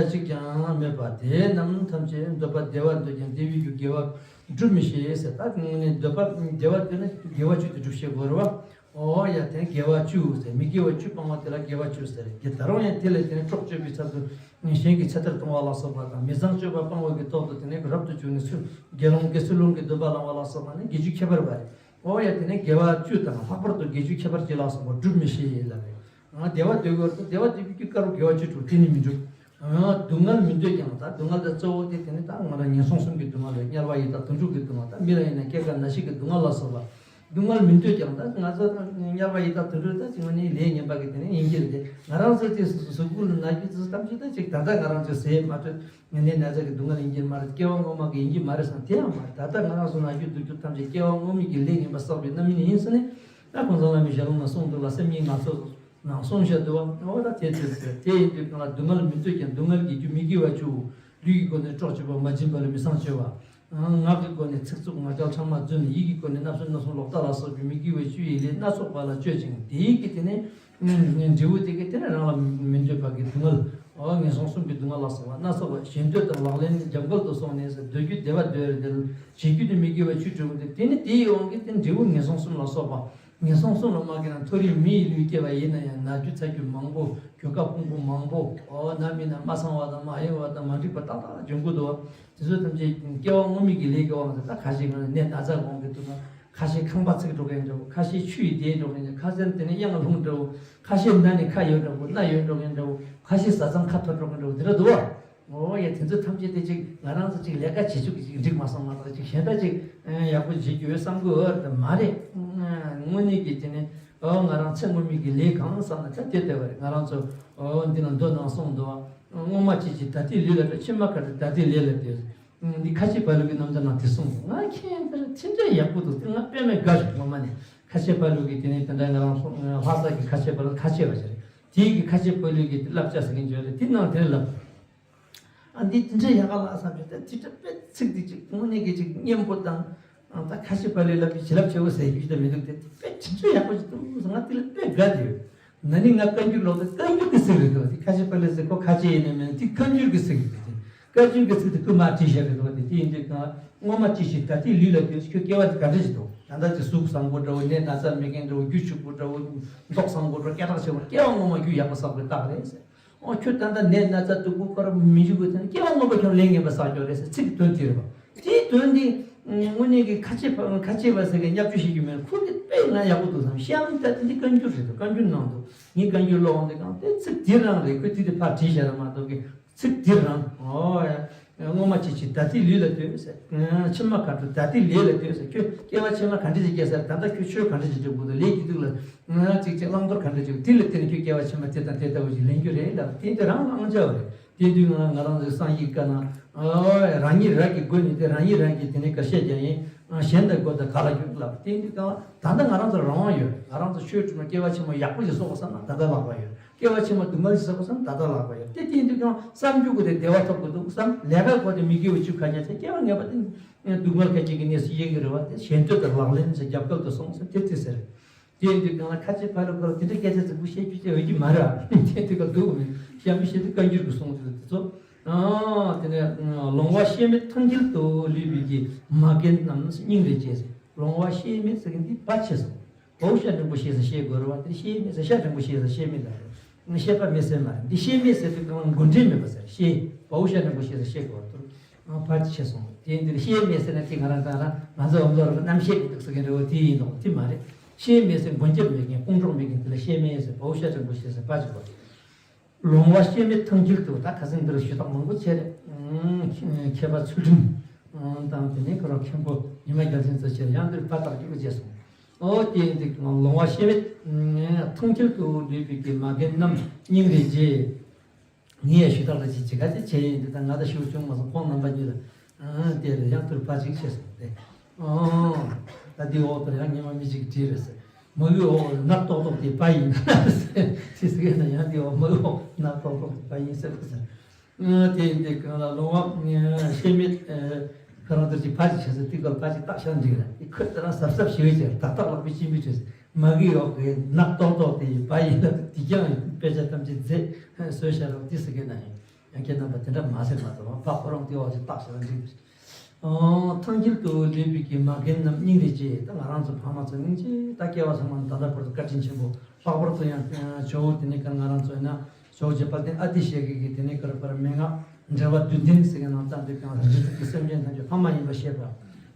གཅིག་ཀྱང་མེད་པ་དེ་རྣམས་ཐམས་ཅད་འདོད་པ་བདེ་བ་འདོད་ཀྱང་བདེ་བའི་རྒྱུ་དགེ་བ་ སྒྲུབ་མི་ཤེས་ཟེར། ད་དངོས་གནས་འདོད་པ་བདེ་བ་འདོད་ན་དགེ་བ་བཅུ་དེ་སྒྲུབ་ཤེས་དགོས་རེད་བ། ཨོ་ཡ་དེ་དགེ་བ་བཅུ་ཟེར། མི་དགེ་བ་བཅུ་སྤང་བ་དེ་ལ་དགེ་བ་བཅུ་ཟེར། དགེ་ད་རུང་ཡང་དེ་ལས་དེ་ནས་སྲོག་གཅོད་པའི་ཚབ་ཏུ་གཞན་གྱི་ཚེ་ཐར་གཏོང་བ་ལ་སོགས་པ་དང་། མི་ཚངས་སྤྱོད་པ་སྤང་བ་གི་སྟོབས་དང་། དེ་ནས་རབ་ཏུ་བྱུང་ནས་ཚུར་དགེ་སློང་དགེ་ཚུལ་སློང་གི་སྡོམ་པ་བླང་བ་ལ་སོགས་པ་ནི་དགེ་བཅུའི་ཁྱད་པར་བ་རེད། ཨོ་ཡ་དེ་ནས་དགེ་བ་བཅུ་དང་། ལྷག་པར་དུ་དགེ་བཅུའི་ཁྱད་པར་ཅན་ལ་སོགས་པ་སྒྲུབ་མི་ཤེས་ལབ་རེད། ང་བདེ་བ་འདོད་ཀྱི་ཡོད་རེད། བདེ་བ་འདོད་པའི་རྒྱུ་དཀར་པོ་དགེ་བ་བཅུ་དྲུག་དེ་ནི་མི་འགྲུབ། ཨ། སྡུག་བསྔལ་མི་འདོད་ཀྱང་། ད་སྡུག་བསྔལ་དེ་གཙོ་བོ་དེ་དེ་ནི་ད་ང་རང་ངན་སོང་གསུམ་གྱི་སྡུག་བསྔལ་རེད། དམྱལ་བ་ཡི་དྭགས་དུད་འགྲོ་གི་སྡུག་བསྔལ། ད་མི་ལ་ཡིན་ན་སྐྱེ་རྒ་ན་འཆི་གི་སྡུག་བསྔལ་ལ་སོགས་པ། སྡུག་བསྔལ་མི་འདོད་ཀྱང་། ད་ང་ཚོ་ད་དམྱལ་བ་ཡི་དྭགས་དུད་འགྲོ་ད་ཅིག་ང་ནི་ལས་ངན་པ་གི་དེ་ནི་ཡིན་གྱི་རེད་དེ། ང་རང་ཚོ་དེ་གཟུགས་པོ་ལ་ན་རྒྱུ་དེ་ཚོ་ཐམས་ཅད་ད་ཅིག་ད་ལྟ་ང་རང་ཚོ་ཟས་མ་འཕྲོད་ནད་ན་ཚ་གི་སྡུག་བསྔལ་ཡིན་གྱི་མ་རེད། སྐྱེ་བ་སྔོན་མ་གི་ཡིན་གྱི་མ་རེད་བསམ། དེ་ཡང་མ་རེད། ད་ལྟ་ང་རང་ཚོ་ན་རྒྱུ་སྡུག་རྒྱུ་ཐམས་ཅད་སྐྱེ་བ་སྔོན་མའི་གི་ལས་ངན་པ་བསགས་པའི་རྣམ་སྨིན་ཡིན་ཟེར་ནས། ད་ཁོང་ཚང་བླ་མའི་ཞལ་ལུང་ན་གསུངས་འདུག་ལ། སེམས་ཉིད་ང་ཚོ་ནང་གསུངས་བཞག་འདུག་བ། འོ་ད་དེ་ཚོད་ཟེར། དེ་ཡིན་དུས་གང་ལ་སྡུག་བསྔལ་མི་འདོད་ཀྱང་། སྡུག་བསྔལ་གྱི་རྒྱུ་མི་དགེ་བ་བཅུ། ལུས་ཀྱི་སྒོ་ནས་སྲོག་གཅོད་པ། མ་བྱིན་པ་ལས་མི་ཚངས་སྤྱོད་པ། ངག་གི་སྒོ་ནས་ཚིག་རྩུབ་ངག་འཁྱལ་ཕྲ་མ་རྫུན། ཡིད་ཀྱི་སྒོ་ནས་བརྣབ་སེམས་བརྣབ་སེམས་ལོག་ལྟ་ལ་སོགས་པའི་མི་དགེ་བ་བཅུ་ཡི་ལས་སྣ་ཚོགས་པ་ལ་སྤྱོད་ཅིང་། དེའི་གི་དེ་ནས་འབྲས་བུ་དེ་གི་དེ་ནས་རང་ལ་མི་འདོད་པ་གི་སྡུག་བསྔལ། འོ་ངན་སོང་གསུམ་གྱི་སྡུག་བསྔལ་ལ་སོགས་པ་སྣ་ཚོགས་པ་གཞན་འདོད་དང་ལག་ལེན་རྒྱབ་འགལ་དུ་སོང་ནས་ཟེར། འདོད་རྒྱུ་བདེ་བ་འདོད་རེད་དེ། བྱེད་རྒྱུ་དེ་མི་དགེ་བ་བཅུ་སྒྲུབ་པ་དེ། དེ་ནི་དེའི་དབང་གིས་དེ་འབྲས་བུ་ངན་སོང་གསུམ་ལ་སོགས་པ། ངན་སོང་གསུམ་ལ་མ་སྐྱེས་ན་མཐོ་རིས་མི་ཡི་ལུས་སྐྱེས་པ་ཡིན་ན་ཡང་ན་རྒྱུ་ཚ་རྒྱུ་མང་པོ། གྱོད་ཁ་ཕོང་པོ་མང་པོ། འོ་ན་མིན་ན་མ་ཚང་བ་དང་མ་ཧེ་བ་དང་མ་འགྲིག་པ་ཏག་ཏག་འབྱུང་གི་འདུག་བ། དེ་ཚོ་ཐམས་ཅད་སྐྱེ་བ་སྔོན་མའི་གི་ལས་ཀྱི་དབང་དུ། ད་ཁ་ཤས་ང་ནད་ན་ཚ་འོང་གི་འདུག་ན། ཁ་ཤས་ཁང་པ་ཚིག་འགྲོ་མཁན་འདྲ་བོ། ཁ་ཤས་ཆུ་ཡིས་བདས་འགྲོ་མཁན་འདྲ་བོ། ཁ་ཤས་དེ་ནས་གཡང་ལྷུང་འདྲ་བོ། ཁ་ཤས་སྣ་ནས་ཁ་ཡོར་འདྲ་བོ། སྣ་ཡོར་འགྲོ་མཁན་འདྲ་བོ། ཁ་ཤས་བཟའ་ཚང་ཁ་འཐོར་འགྲོ་མཁན་འདྲ་བོ། དེ་འདྲ་འདུག་བ། འོ་ཡ། དེ་ཚོ་ཐམས་ཅད་དེ་ཅིག་ང་རང་ཚོ་ཅིག་ལས་ཀ་བྱེད་ཚུལ་གྱི་ཅིག་འགྲིག་མ་སོང་མ་གཏོགས། ཅིག་གཞན་དག་ཅིག་ཡག་པོ་བྱེད་རྒྱུ་ཡོད་བསམ་གི་ཡོད་རེད། མ་རེད། དངོས་གནས་ཀྱི་དེ་ནས་འོ་ང་རང་ཚེ་སྔོན་མའི་གི་ལས་གང་བསམ་ན་ད་དེ་བསྡད་པ་རེད། ང་རང་ཚོ་འོ་འདི་ན་མདོ་ནང་གསུངས་འདུག་བ། སྔོན་མ་སྐྱེས་ཀྱི་ད་ལྟའི་ལུས་ལ་སྤྲོད། ཕྱི་མ་ག་ལ་ད་ལྟའི་ལས་ལ་ལྟོས། འདི་ཁ་ཆེ་ཕ་ལུ་གི་རྣམ་ཐར་ནང་དེ་གསུངས་འདུག་ང་མཁྱེན་དེ་ར་དེ་འདྲ་ཡག་པོ་འདུག་དེ་ང་དཔེ་མེད་དགའ་བྱུང་། སྔོན་མ་ནས་ཁ་ཆེ་ཕ་ལུ་གི་དེ་ནས་དེ་འདྲ་ང་རང་ལྷ་ས་གི་ཁ་ཆེ་ཕ་ལུ་ཁ་ཆེ་བ་ཞིག་རེད། དེའི་གི་ཁ་ཆེ་ཕ་ལུ་གི་བསླབ་བྱ་ཟེར་མཁན་ཅིག་ཡོད་རེད། དེ་ནང་དེ་ལབ། ཨ་འདི་དེ་འདྲ་ཡག་ག་ལ་བསམ་བྱས། ད་དེ་འདྲ་དཔེ་ཚིག་འདི་ཅིག་དངོས་གནས་ཀྱི་ཅིག་སྙན་པོ་དང་། ཨ་ད་ཁ་ཆེ་ཕ་ལུའི་ལབ་ཀྱི་བྱིན་རླབས་ཆེ་བོ་ཟེར་རྒྱུ་ཞིག་ད་མི་འདུག་སྟེ། དཔེ་དེ་འདྲ་ཡག་པོ་ཞིག་འདུག་ང་དེ་ལ་དཔེ་དགའ་བསྡད་ཡོད། ན་ནིང་ང་བཀའ་འགྱུར་ཀློག་དུས་བཀའ་འགྱུར་གྱི་ཚིག་རེད་འདུག་དེ་ཁ་ཆེ་ཕ་ལུ་ཟེར་ཁོ་ཁ་ཆེ་ཡིན་ནམ་མིན་ན། དེ་བཀའ་འགྱུར་གྱི་ཚིག་རེད་འདུག་དེ་བཀའ་འགྱུར་གྱི་ཚིག་དེ་ཁོས་མར་བྲིས་བཞག་རེད་འདུག་དེ་དེ་ཡིན་དུས་གང་སྔོན་མ་སྐྱེས་ཀྱི་ད་ལྟའི་ལུས་ལ་ལྟོས། ཁྱོད་སྐྱེ་བ་དེ་ག་འདྲ་ཞིག་འདུག་ད་ལྟ་དེ་གཟུགས་བཟང་པོ་འདྲ་བོ། ནད་ན་ཚ་མེད་མཁན་འདྲ་བོ། རྒྱུ་ཕྱུག་པོ་འདྲ་བོ། མདོག་བཟང་པོ་འདྲ་བོ། སྐད་གྲགས་ཆེ་བོ། སྐྱེ་བ་སྔོན་མ་རྒྱུ་ཡག་པོ་བསགས་པའི་རྟགས་རེད་ཟེར། ཨོ་ཁྱོད་ད་ལྟ་ནད་ན་ཚ་སྡུག་པོ་ཁོ་ར་མི་འཇུག་གི་ཚེ་ན་སྐྱེ་བ་སྔོན་པ་ཁྱོད་ལས་ངན་པ་བསགས་ཀྱོག་རེད་ཟེར་ཚིག་གི་དོན་དེ་རེད་པ། དེའི་དོན་དེ་དངོས་གནས་ཀྱི་ཁ་ཆེ་ཕ་ཁ་ཆེ་བ་ཟེར་གི་བརྙས་བཅོས་བྱེད་རྒྱུ་མེད། ཁོ་གི་དཔེ་ང་ཡག་པོ་འདུག་བསམ། གཤམ་ད་དེ་འདི་བཀའ་འགྱུར་རེད་འདུག་བཀའ་འགྱུར་ནང་དུ་ངས་བཀའ་འགྱུར་ཀློག་འོང་དུས་གང་དེ་ཚིག་འདི་རང་རེད། ཁོས་དེ་དེ་ཕར་བྲིས་བཞག་ར་མ་གཏོགས་གི་ཚིག་འདི་རང་། ཨོ་ཡ། སྔོན་མ་སྐྱེས་ཀྱི་ད་ལྟའི་ལུས་ལ་ལྟོས་ཟེར། ཕྱི་མ་ག་འགྲོ་ད་ལྟའི་ལས་ལ་ལྟོས་ཟེར། ཁྱོད་སྐྱེ་བ་ཕྱི་མ་ག་འདྲ་ཞིག་སྐྱེས་ཟེར། ད་ལྟ་ཁྱོད་ཆོས་ག་འདྲ་ཞིག་སྒྲུབ་དགོས་འདུག་ལས་ཀྱི་དུས་ལ་ང་ཅིག་ཅིག་བླང་དོར་ག་འདྲ་ཞིག་དེ་ལ་བརྟེན་ནས་ཁྱོད་སྐྱེ་བ་ཕྱི་མ་དེ་དང་དེ་ལྟ་བུ་ཞིག་ལེན་རྒྱུ་རེད་ལབ། དེ་དེ་རང་ལ་དབང་ཆ་བ་རེད། དེ་དུས་ང་ང་རང་ཚོའི་སངས་རྒྱས་བཀའ་ན། ཨོ་རང་ཉིད་རང་གི་སྒོ་ནས་དེ་རང་ཉིད་རང་གིས་དེ་ནས་ག་བཤད་ཀྱང་ཡིན། གཞན་དང་སྒོ་དང་ག་ལ་རྒྱུག་ལབ། དེ་དུས་གང་ད་ལྟ་ང་རང་ཚོ་རང་དབང་ཡོད་རེད། ང་རང་ཚོ་ཆོས་སྒྲུབ་ན་སྐྱེ་བ་ཕྱི་མ་ཡག་པོ་ཞིག་བསགས་དགོས་བསམ་ན་ད་ལྟ་ལག་པ་ཡོད། སྐྱེ་བ་ཕྱི་མ་སྡུག་བསྔལ་ཞིག་བསགས་དགོས་བསམ་ན་ད་ལྟ་ལག་པ་ཡོད། དེ་དེ་དུས་ཀྱང་བསམ་རྒྱུ་དགོས་དེ་བདེ་བ་ཐོབ་དགོས་འདུག་བསམ། ལས་ཀ་དགོས་དེ་མི་དགེ་བ་བཅུ་ཁ་ཉན་ཚེ་སྐྱེ་བ་ངན་པ་དེ་སྡུག་བསྔལ་སྐད་ཅིག་གི་གནས་སུ་སྐྱེལ་གི་རེད་བ། དེ་གཞན་འདོད་དང་ལག་ལེན་ཟེར་རྒྱབ་འགལ་དུ་སོང་ཟེར་དེ་དེ་ཟེར། དེ་དུས་གང་ལ་ཁ་ཆེ་ཕ་ལུ་ཁོ་ལ་དེ་འདྲ་སྐད་ཆ་རྫིག་པོ་བཤད་རྒྱུ་ཅིག་འོས་ཀྱི་མ་རེད་བ། དེ་དུས་ཀ་འདུག་མི་ཞབས་མི་བཤད་དུས་བཀའ་འགྱུར་གྱི་གསུང་དེ་ཚོ། ཨ་དེ་ནས་ལོང་བ་ཤེས་མེད་ཐང་དཀྱིལ་དུ་ལུས་པའི་གི་མ་རྒན་རྣམས་སྙིང་རེ་རྗེ་ཟེར། ལོང་བ་ཤེས་མེད་ཟེར་གི་འདི་བ་ཆེ་སོང་། བའུ་ཤ་འགྲེང་བུ་ཤེས་ཟེར་ཤེས་དགོས་རེད་བ། དེ་ཤེས་མེད་ཟེར་ཤ་འགྲེང་བུ་ཤེས་ཟེར་ཤེས་མེད་ལ་རེད། ཤེས་པ་མེད་ཟེར་མ་རེད། འདི་ཤེས་མེད་ཟེར་དུས་གང་མགོ་འདྲེན་མེད་པ་ཟེར། ཤེས་བའུ་ཤ་འགྲེང་བུ་ཤེས་ཟེར་ཤེས་དགོས་རེད། ཨ་བ་ཆེ་སོང་། དེ་འདིར་ཤེས་མེད་ཟེར་ན་དེ་ང་རང་ད་རང་ང་ཚོ་འོམ་ལོར་རྣམ་ཤེས་ཀྱི་འདུག་ཟེར་མཁན་རེད་བ། དེ་ཡིན་ནོ་དེ་མ་རེད། ཤེས་མེད་ཟེར་མགོན་སྐྱབས་མེད་མཁན་དཔུང་གྲོགས་མེད་མཁན་དེ་ལ་ཤེས་མེད་ཟེར། བའུ་ཤ་འགྲེང་བུ་ཤེས་ཟེར་བ་ཆེ་བ་རེད། ལོང་བ་ཤེས་མེད་ཐང་དཀྱིལ་དུ། ད་ཁ་སང་འདིར་ཞུ་དག་མང་པོ་བྱས་རེད། མཁས་པ་ཚུལ་ཁྲིམས་དང་དེ་ནས་ཁོ་རང་མཁན་པོ་ཉི་མ་རྒྱལ་མཚན་ཚོ་བྱས་རེད། ཡང་འདིར་ཕ་རྟགས་རྒྱུ་བྱས་སོང་། ཨོ་དེ་འདི་ལོང་བ་ཤེས་མེད་ཐང་དཀྱིལ་དུ་ལུས་པའི་གི་མ་རྒན་རྣམས་སྙིང་རེ་རྗེ། ངས་ཡང་ཞུ་དག་ལ་ཅིག་ཅི་ག་ཅིག་བྱས་ཡིན་འདི། ད་ང་ད་ཞུ་བྱུང་མ་སོང་། ཁོང་རྣམ་པ་གཉིས་ལ་ཨང་དེ་རེད། ཡང་ཐུར་ཕ་ཅིག་བྱས་སོང་སྟེ། ཨང་ད་འདི་འོག་ཏུ་ཡང་ཉི་མ་མི་ཅིག་བྲིས་རེད་ཟེར། མ་གི་འོག་ནག་ཏོག་ཏོག་དེ་བ་ཡིན་ཟེར། ཅི་ཟེར་ན་ཡང་འདི་འོག་མ་གི་འོག་ནག་ཏོག་ཏོག་དེ་བ་ཡིན་ཟེར་ཟེར། ཨང་དེ་འདི་གང་ལ་ལོང་བ་ཤེས་མེད་ཁ་རང་ཐུར་ཅིག་ཕ་ཅིག་བྱས་ཟེར། དེ་ག་ཕ་ཅིག་བཏགས་ཤག་འགྲིག་རེད། དེ་ཁོས་ད་རང་གཟབ་གཟབ་བྱེད་ཀྱི་ད་བཏགས་ལག་པའི་སྤྱི་འབུལ་བྱས་ཟེར། མ་གི་འོག་གི་ནག་ཏོག་ཏོག་དེ་བ་ཡིན་ལ་དེ་ཀྱང་དཔེ་ཆ་ཐམས་ཅད་མཛེས་བཟོས་བཞག་རོགས་དེ་ཟེར་གི་ན་ཡིན། ཡང་ཁྱེད་རྣམ་པ་དེ་འདྲ་མ་ཟེར་མ་ཐུབ་པ་ཁོ་རང་དེ་འོག་ཅིག་བཏགས་བཞག་ན་འགྲིག་གི་རེད། ཐང་འཁྱིལ་དུ་ལུས་པའི་གི་མ་རྒན་རྣམས་སྙིང་རེ་རྗེ། ད་ང་རང་ཚོ་ཕ་མ་ཚོ་སྙིང་རྗེ། ད་སྐྱེ་བ་ཚང་མ་ད་ལྟ་བར་དུ་བཀའ་དྲིན་ཆེན་པོ། ལྷག་པར་དུ་ཡང་ཇོ་བོ་དེ་ནས་ཀྱང་ང་རང་ཚོ་ཡིན་ན་ཇོ་བོ་རྗེ་དཔལ་ལྡན་ཨ་ཏི་ཤ་གི་གི་དེ་ནས་ཀྱང་མན་ངག་འགྲེལ་པ་བདུན་ལྡན་ཟེར་གི་ནང་ཙམ་དུ་ཀྱང་རིགས་དྲུག་གི་སེམས་ཅན་ཐམས་ཅད་ཕ་མ་ཡིན་པར་ཤེས་པ།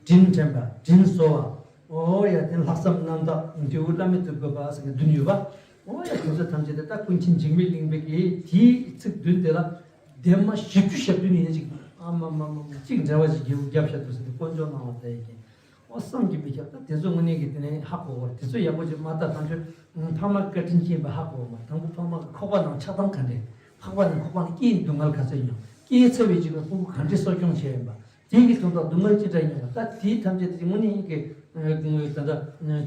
དྲིན་དྲན་པ། དྲིན་གཟོ་བ། ཨོ་ཡ་དེ་ལྷག་བསམ་རྣམ་དག་འབྲས་བུ་བླ་མེད་དུ་འགོད་པ་ཟེར་གི་བདུན་ཡོད་པ། ཨོ་ཡ་དེ་ཚོ་ཐམས་ཅད་དེ་ད་ཀུན་མཁྱེན་འཇིགས་མེད་གླིང་པའི་གི་དེའི་ཚིག་བདུན་དེ་ལ་ལྡེབ་མ་བཞི་བཅུ་ཞེ་བདུན་ཡིན་ཅིག་ཨ་མ་མ་མ་མ་གཅིག་འགྲེལ་པ་ཞིག་རྒྱལ་པོ་རྒྱབ་བཞག་འདུག་ཟེར་ཏེ་དཀོན་མཆོག་གནང་བ་ལྟ་ཡི་གི། ཨོ་བསམ་གྱིས་མི་ཁྱབ། ད་དེ་ཚོ་དངོས་གནས་ཀྱི་དེ་ནས་ཧ་གོ་བར་དེ་ཚོ་ཡག་པོ་ཅིག་མ་ལྟ་ཐམས་ཅད་ཕ་མ་བཀའ་དྲིན་ཅན་པ་ཧ་གོ་བ་མ། དང་པོ་ཕ་མ་གི་ཁོག་པ་ནང་ཆགས་སྡང་ག་འདྲས། ཕ་མ་ནི་ཁོག་པ་ནང་སྐྱེས་སྡུག་བསྔལ་ག་ཚོད་མྱོང་། སྐྱེས་ཚར་བའི་རྗེས་ལ་ཕྲུ་གུ་ག་འདྲས་གསོ་སྐྱོང་བྱས་ཡིན་པ། དེ་གི་དོན་དག་སྡུག་བསྔལ་ཅི་འདྲ་ཡིན་པ། ད་དེའི་ཐམས་ཅད་དེ་དངོས་གནས་ཀྱི་ད་ལྟ་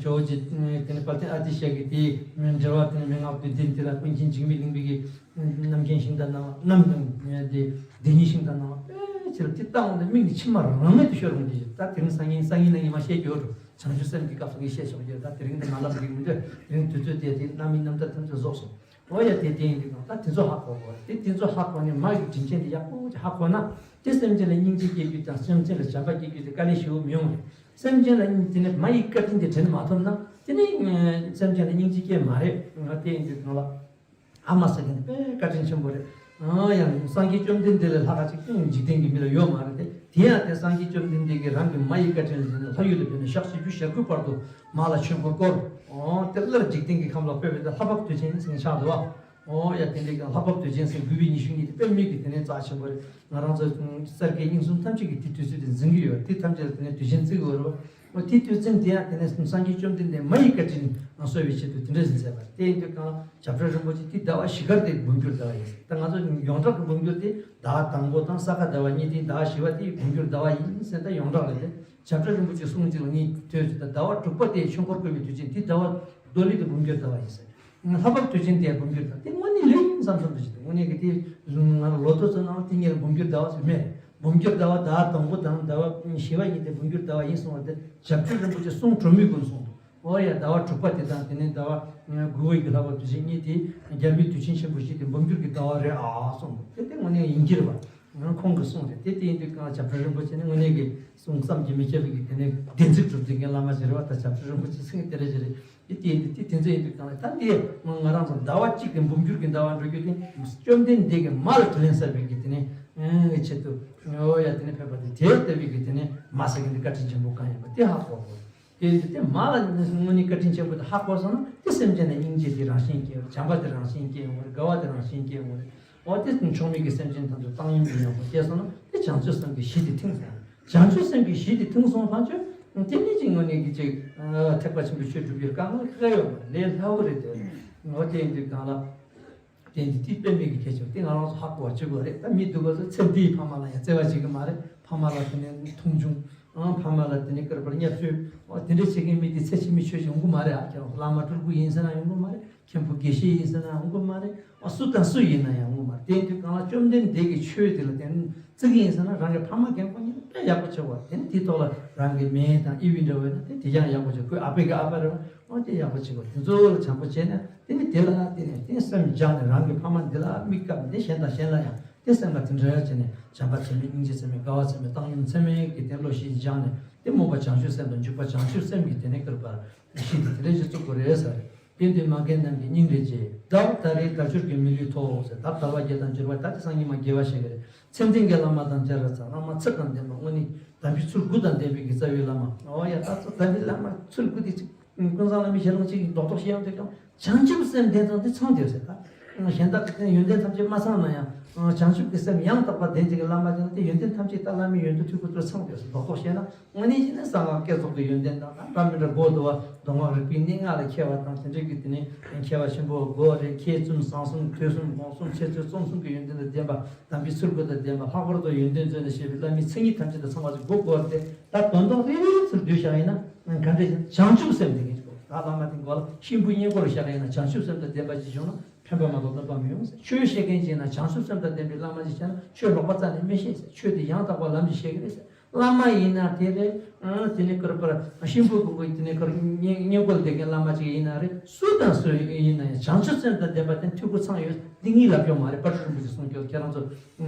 ཇོ་བོ་རྗེ་དེ་ནས་དཔལ་ལྡན་ཨ་ཏི་ཤ་གི་དེའི་འགྲེལ་པ་དེ་ནས་མན་ངག་བདུན་ལྡན་དེ་ལ་ཀུན་མཁྱེན་འཇིགས་མེད་གླིང་པའི་གི་རྣམ་མཁྱེན་ཤིང་རྟ་གནང་བ། རྣམ་དང་དེ་བདེན་གཉིས་ཤིང་རྟ་གནང་བ་དཔེ་ཆེར་དེ་བཏང་བ་དེ་མིག་ནས་མཆི་མ་རང་མེད་དུ་ཤོར་འོང་གི། ད་དེ་རིང་སང་ཉིན་སང་ཉིན་ན་ཉི་མ་བཤད་རྒྱུ་རུ་བྱང་ཆུབ་སེམས་ཀྱི་སྐབས་སུ་ངས་བཤད་ཆོག་རྒྱུ། ད་དེ་རིང་དེ་མ་ལབ་རིགས་མི་འདོད། དེ་རིང་དུས་ཚོད་དེ་དེ་རྣམ་སྨིན་རྣམ་ཐར་ཐམས་ཅད་རྫོགས་སོང་། ཨོ་ཡ་དེ་དེ་ཡིན་དུས་ད་དེ་ཚོ་ཧ་གོ་དགོས། དེ་དེ་ཚོ་ཧ་གོ་ནས་མ་ཡི་དྲིན་ཅན་དེ་ཡག་པོ་ཅིག་ཧ་གོ་ན། དེ་སེམས་ཅན་ལ་སྙིང་རྗེ་སྐྱེ་རྒྱུ་དང་སེམས་ཅན་ལ་བྱམས་པ་སྐྱེ་རྒྱུ་དེ་དཀའ་ལས་ཞེ་པོ་མི་ཡོང་རེད། སེམས་ཅན་ལ་དེ་ནས་མ་ཡི་བཀའ་དྲིན་དེ་དྲན་མ་ཐུབ་ན། དེ་ནས་སེམས་ཅན་ལ་སྙིང་རྗེ་སྐྱེ་མ་རེད། ང་དེ་ཡིན་དུས་གང་ལ། ཨ་མ་ཟེར་མཁན་དེ་དཔེ་བཀའ་དྲིན་ཆེན་པོ་རེད། ཨང་ཡང་སངས་རྒྱས་བཅོམ་ལྡན་འདས་ལས་ལྷག་ག་ཅིག་ཀྱང་འཇིག་རྟེན་གྱི་མི་ལ་ཡོད་མ་རེད་དེ། དེ་ཡང་དེ་སངས་རྒྱས་བཅོམ་ལྡན་འདས་ཀྱིས་རང་གི་མ་ཡི་བཀའ་དྲིན་ལ་བརྟེན་ནས་ལྷ་ཡུལ་ལ་ཕེབས་ནས་ཞག་བཞི་བཅུ་ཞེ་དགུའི་བར་དུ་མ་ལ་ཆོས་འཁོར་བསྐོར། ཨོ་དེ་སླར་འཇིག་རྟེན་གྱི་ཁམས་ལ་ཕེབས་པའི་ལྷ་བབས་དུས་ཆེན་ཟེར་ཆགས་འདུག་བ། ཨོ་ཡ་དེ་འདྲའི་ཀྱང་ལྷ་བབས་དུས་ཆེན་ཟེར་དགུ་པའི་ཉི་ཤུ་གཉིས་དེ་དཔེ་མི་སྲིད་ཀྱི་དེ་ནས་རྩ་ཆེན་པོ་རེད། ང་རང་ཚོ་གསར་བསྐལ་རྙིང་གསུམ་ཐམས་ཅད་ཀྱི་དེ་དུས་ཚོད་དེ་འཛིན་གྱི་ཡོད། དེ་ཐམས་ཅད་ལ་དེ་ནས་དུས་ཆེན་བརྩི་གི་ཡོད་རེད་བ། ཨོ་དེ་དུས་ཆེན་དེ་ཡང་དེ་ནས་སངས་རྒྱས་བཅོམ་ལྡན་འདས་མ་ཡི་བཀའ་དྲིན་གསོ་བའི་ཆེད་དུ་དེ་འདྲ་ཟིན་ཟེར་བ་དེ་ཡིན་དུས་གང་ལ་བྱ་བྲལ་རིན་པོ་ཆེ་དེ་ཟླ་བ་བཞི་ཀར་དེ་འབུམ་འགྱུར་ཟླ་བ་ཡིན། ད་ང་ཚོ་ཡོངས་གྲགས་ཀྱི་འབུམ་འགྱུར་དེ་ཟླ་བ་དང་པོ་དང་ས་ག་ཟླ་བ་གཉིས་དེ་ཟླ་བ་བཞི་པ་དེ་འབུམ་འགྱུར་ཟླ་བ་ཡིན་ཟེར། ད་ཡོངས་གྲགས་ལ་དེ་བྱ་བྲལ་རིན་པོ་ཆེ་གསུང་གཅིག་ལ་ངས་ཐོས་ཟེར། ད་ཟླ་བ་དྲུག་པ་དེ་ཆོས་འཁོར་བསྐོར་བའི་དུས་ཆེན་དེ་ཟླ་བ་རྡོ་ལི་དེ་འབུམ་འགྱུར་ཟླ་བ་ཡིན་ཟེར། ལྷ་བབས་དུས་ཆེན་དེ་འབུམ་འགྱུར་ཟླ་བ་དེ་དངོས་གནས་ལོས་ཡིན་བསམ་བསམ་དུ་ཞིག་འདུག་དངོས་གནས་ཀྱི་དེ་ང་ལོ་ཐོ་ཚོ་ནང་དེ་ཉིད་ལ་འབུམ་འགྱུར་ཟླ་བ་ཟེར་མེད། འབུམ་འགྱུར་ཟླ་བ་ཟླ་བ་དང་པོ་དང་ཟླ་བ་བཞི་པ་གཉིས་དེ་འབུམ་འགྱུར་ཟླ་བ་ཡིན་གསུངས་པ་དེ་བྱ་བྲལ་རིན་པོ་ཆེ་གསུང་གྲོལ་མོས་ཀུན་གསུངས་འདུག་ཨོ་ཡ་ཟླ་བ་དྲུག་པ་དེ་དང་དེ་ནས་ཟླ་བ་དགུ་པའི་གི་ལྷ་བབས་དུས་ཆེན་གཉིས་དེ་རྒྱལ་བའི་དུས་ཆེན་ཆེན་པོ་བཞི་དེ་འབུམ་འགྱུར་གྱི་ཟླ་བ་རེད་ཨ་གསུངས་འདུག་དེ་དེ་དངོས་གནས་ཡིན་གྱི་རེད་བ། ང་ཁོང་གི་གསུང་རེད་དེ། དེ་ཡིན་དུས་གང་ལ་བྱ་བྲལ་རིན་པོ་ཆེ་ནི་དངོས་གནས་ཀྱི་གསུང་བསམ་གྱིས་མི་ཁྱབ་པའི་གི་དེ་ནས་བདེན་ཚིག་སྒྲུབ་མཁན་གྱི་བླ་མ་ཞིག་རེད་བ། ད་བྱ་བྲལ་རིན་པོ་ཆེ་ཟེར་མཁན་དེ་འདྲ་ཞིག་རེད། དེ་དེ་དེ་དེ་ཚོ་ཡིན་དུས་གང་ལ་ད་དེ་ང་རང་ཚོ་ཟླ་བ་གཅིག་གི་འབུམ་འགྱུར་གྱི་ཟླ་བ་འགྲོ་རྒྱུ་དེ་བཅོམ་ལྡན་འདས་ཀྱི་མ་ལ་དྲིན་ལན་གསབ་པའི་གི་དེ་ནས་ཆེད་དུ་ཨོ་ཡ་དེ་ནས་ཕེབས་པ་དེ་དེ་ལྟ་བུའི་གི་དེ་ནས་མ་ཟེར་མཁན་དེ་བཀའ་དྲིན་ཆེན་པོ་གང་ཡིན་པ་དེ་ཧ་གོ་དགོས། དེ་དེ་མ་ལ་དངོས་གནས་བཀའ་དྲིན་ཆེན་པོ་དེ་ཧ་གོ་སོང་ན་དེ་སེམས་ཅན་ལ་སྙིང་རྗེ་དེ་རང་བཞིན་སྐྱེ་བ། བྱམས་པ་དེ་རང་བཞིན་སྐྱེ་ཡོང་བ་རེད། དགའ་བ་དེ་རང་བཞིན་སྐྱེ་ཡོང་བ་རེད། འོ་དེ་ཚོ་ཕྱོགས་མེད་ཀྱི་སེམས་ཅན་ཐམས་ཅད་བཏང་སྙོམས་ཀྱི་ཡོང་བ་སྐྱེས་སོང་ན་དེ་བྱང་ཆུབ་སེམས་ཀྱི་གཞི་དེ་ཐིམ་སོང་། བྱང་ཆུབ་སེམས་ཀྱི་གཞི་དེ་ཐིམ་སོང་ཕན་ཆོད་དེ་ནི་ཅིག་དངོས་གནས་ཀྱི་ཅིག་ཐེག་པ་ཆེན་པོའི་ཆོས་སྒྲུབ་རྒྱུར་དཀའ་ངལ་ཁ་ཡོད་མ་རེད། ལས་སླ་བོ་རེད་དེ། འོ་དེ་ཡིན་དུས་གང་ལ། དེ་འདི་དེ་དཔེ་མེད་ཀྱི་ཁྱད་ཆོས་དེ་ང་རང་ཚོ་ཧ་གོ་བ་བྱེད་དགོས་རེད། ད་མི་སྡུག་པ་ཚོ་ཚེ་འདིའི་ཕ་མ་ལ་ཡང་བརྩེ་བ་བྱེད་ཀྱི་མ་རེད། ཕ་མ་ལ་དེ་ནས་མཐོང་ཆུང་། ཨང་ཕ་མ་ལ་དེ་ནས་སྐྱོར་པར་བརྙས་བཅོས། འོ་དེ་འདྲ་བྱེད་མཁན་མི་དེ་ཚེ་ཕྱི་མའི་ཆོས་ཤིག་འོང་གི་མ་རེད། ཨ་ཁྱེད་རང་ཚོ་བླ་མ་སྤྲུལ་སྐུ་ཡིན་ཟེར་ན་ཡོང་གི་མ་རེད། མཁན་པོ་དགེ་བཤེས་ཡིན་ཟེར་ན་འོང་གི་མ་རེད། ཨ་སུ་དང་སུ་ཡིན་ན་ཡང་འོང་གི་མ་རེད། དེ་དུས་གང་ལ་བཅོམ་ལྡན་འདས་ཀྱི་ཆོས་དེ་ལ་བརྟེན་བརྩི་གི་ཡིན་ཟེར་ན་རང་གི་ཕ་མ་རྒན་པོ་གཉིས་ལ་དཔེ་ཡག་པོ་བྱེད་དགོས། དེ་ནི་དེའི་ཐོག་ལ་རང་གི་མེ་དང་དབྱེ་བ་འདྲ་བས་ན་དེ་དེ་ཀྱང་ཡག་པོ་བྱེད་དགོས། ཨ་ཕའི་གི་ཨ་ཕ་རེད་བ། འོ་དེ་ཡག་པོ་བྱེད་དགོས། དེ་ཚོ་ལ་བྱམས་པོ་བྱས་ནས་དེ་ནི་དེ་ལ་བརྟེན་ནས་དེ་སེམས་སྦྱངས་ནས་རང་གི་ཕ་མ་འདི་ལ་དམིགས་སྐབས་འདི་གཞན་དང་གཞན་ལ་ཡང་དེ་སེམས་ལ་དེ་འདྲ་བྱས་ནས་བྱམས་པ་ཚད་མེད་སྙིང་རྗེ་ཚད་མེད་དགའ་བ་ཚད་མེད་བཏང་སྙོམས་ཚད་མེད་ཀྱི་དེ་བློ་ཞིག་སྦྱངས་ནས་དེ་རྨོངས་པ་བྱང་ཆུབ་སེམས་དང་འཇུག་པ་བྱང་ཆུབ་སེམས་ཀྱི་དེ་ནས་བསྐུར་བར་གཞི་དེ་དེ་འདྲ་ཞིག་བཙུགས་དགོས་རེད་ཟེར། དེ་འདི་མ་རྒན་རྣམས་ཀྱི་སྙིང་རེ་རྗེ། ཟླ་བ་ད་རེས་དལ་འབྱོར་གྱི་མི་ལུས་ཐོབ་ཟེར། ད་དལ་བ་བརྒྱད་དང་འབྱོར་བ་ད་དེ་སང་ཉིན་མ་དགེ་བ་བཤད་ཀྱི་རེད། མཚན་ལྡན་གྱི་བླ་མ་དང་མཇལ་བར་འཚལ། བླ་མ་ཚུལ་དང་ལྡན་པ་དངོས་གནས་དམ་པའི་ཚུལ་དགུ་དང་ལྡན་པའི་གི་རྩ་བའི་བླ་མ། ཨོ་ཡ་ད་ཚོ་དམ་པའི་བླ་མ་ཚུལ་དགུ་དེ་ཅིག་ཀུན་བཟང་བླ་མའི་ཞལ་ལུང་གཅིག་གིས་རྡོག་རྡོག་བཤད་ཡོང་དུས་ཀྱང་བྱང་ཆུབ་སེམས་ལྡན་ཙང་དེ་ཚང་དེར་ཟེར། ད་གཞན་དག་གི་ཡོན་ཏན་ཐམས་ཅད་མ་ཚང་ན་ཡང་བྱང་ཆུབ་ཀྱི་སེམས་ཡང་དག་པ་ལྡན་ཅིག་གི་བླ་མ་ཅིག་ན་དེ་ཡོན་ཏན་ཐམས་ཅད་ད་བླ་མའི་ཡོན་ཏན་ཐུགས་ཁུར་ཚོར་ཚང་དེར་ཟེར། རྡོག་རྡོག་བཤད་ན། དངོས་གནས་ཀྱི་ནི་གསང་སྔགས་བསྐྱེད་རྫོགས་ཀྱི་ཡོན་ཏན་དང་། ད་འདྲ་མི་འདྲ་སྒོ་དུ་བ་མདོ་སྔགས་རིག་པའི་གནས་ལྔ་ལ་མཁས་པ་དང་། དེ་འདྲའི་གི་དེ་ནས་མཁས་པ་ཆེན་པོ་དགོས་རེད། མཁས་གསུམ་བཟང་གསུམ་དོན་གསུམ་སྒོམ་གསུམ་འཆད་རྩོད་རྩོམ་གསུམ་གྱི་ཡོན་ཏན་དང་ལྡན་པ། དམ་པའི་ཚུལ་དགུ་དང་ལྡན་པ། ལྷག་པར་དུ་ཡོན་ཏན་མཛོད་ནས་བཤད་པའི་བླ་མའི་མཚན་ཉིད་ཐམས་ཅད་དང་ཚང་བ་ཞིག་དགོས་དགོས་རེད། ད་དོན་དག་རེ་རེའི་ཚུལ་བསྡུས་བཞག་ཡིན་ན་ག་འདྲ་ཞིག་བྱང་ཆུབ་སེམས་དེ་གི་ཅིག་དགོས། ད་བླ་མ་དེ་མགོ་ལ་གཤིན་པོའི་སྙིང་པོ་རུ་བཞག་ཡིན་ན་བྱང་ཆུབ་སེམས་དང་ལྡན་པ་ཞིག་བྱུང་ན་ཕན་པ་མ་གཏོགས་གནོད་པ་མི་ཡོང་ཟེར། ཆོས་བཤད་མཁན་ཅིག་ཡིན་ན་བྱང་ཆུབ་སེམས་དང་ལྡན་པའི་བླ་མ་ཞིག་བྱས་ན་ཆོས་ལོག་པ་རྩ་ནས་མི་བཤད་ཟེར། ཆོས་དེ་ཡང་དག་པ་ལམ་གྱིས་བཤད་ཀྱི་རེད་ཟེར། བླ་མ་ཡིན་ན་དེ་རེད། ཨ་དེ་ནས་ཀར་པར་ཤིང་ཕུ་གུ་གུ་དེ་ནས་ཀར་སྙན་སྙན་སྐུལ་བསྡད་མཁན་བླ་མ་ཅིག་ཡིན་ན་རེད། སུ་དང་སུ་ཡིན་ན་ཡང་བྱང་ཆུབ་སེམས་དང་ལྡན་པ་དེ་འཐུས་སྒོ་ཚང་ཡོད། འདི་ངས་ལབ་ཡོད་མ་རེད། དཔལ་སྤྲུལ་རིན་པོ་ཆེ་གསུང་རྒྱུ། ཁྱེད་རང་ཚོ་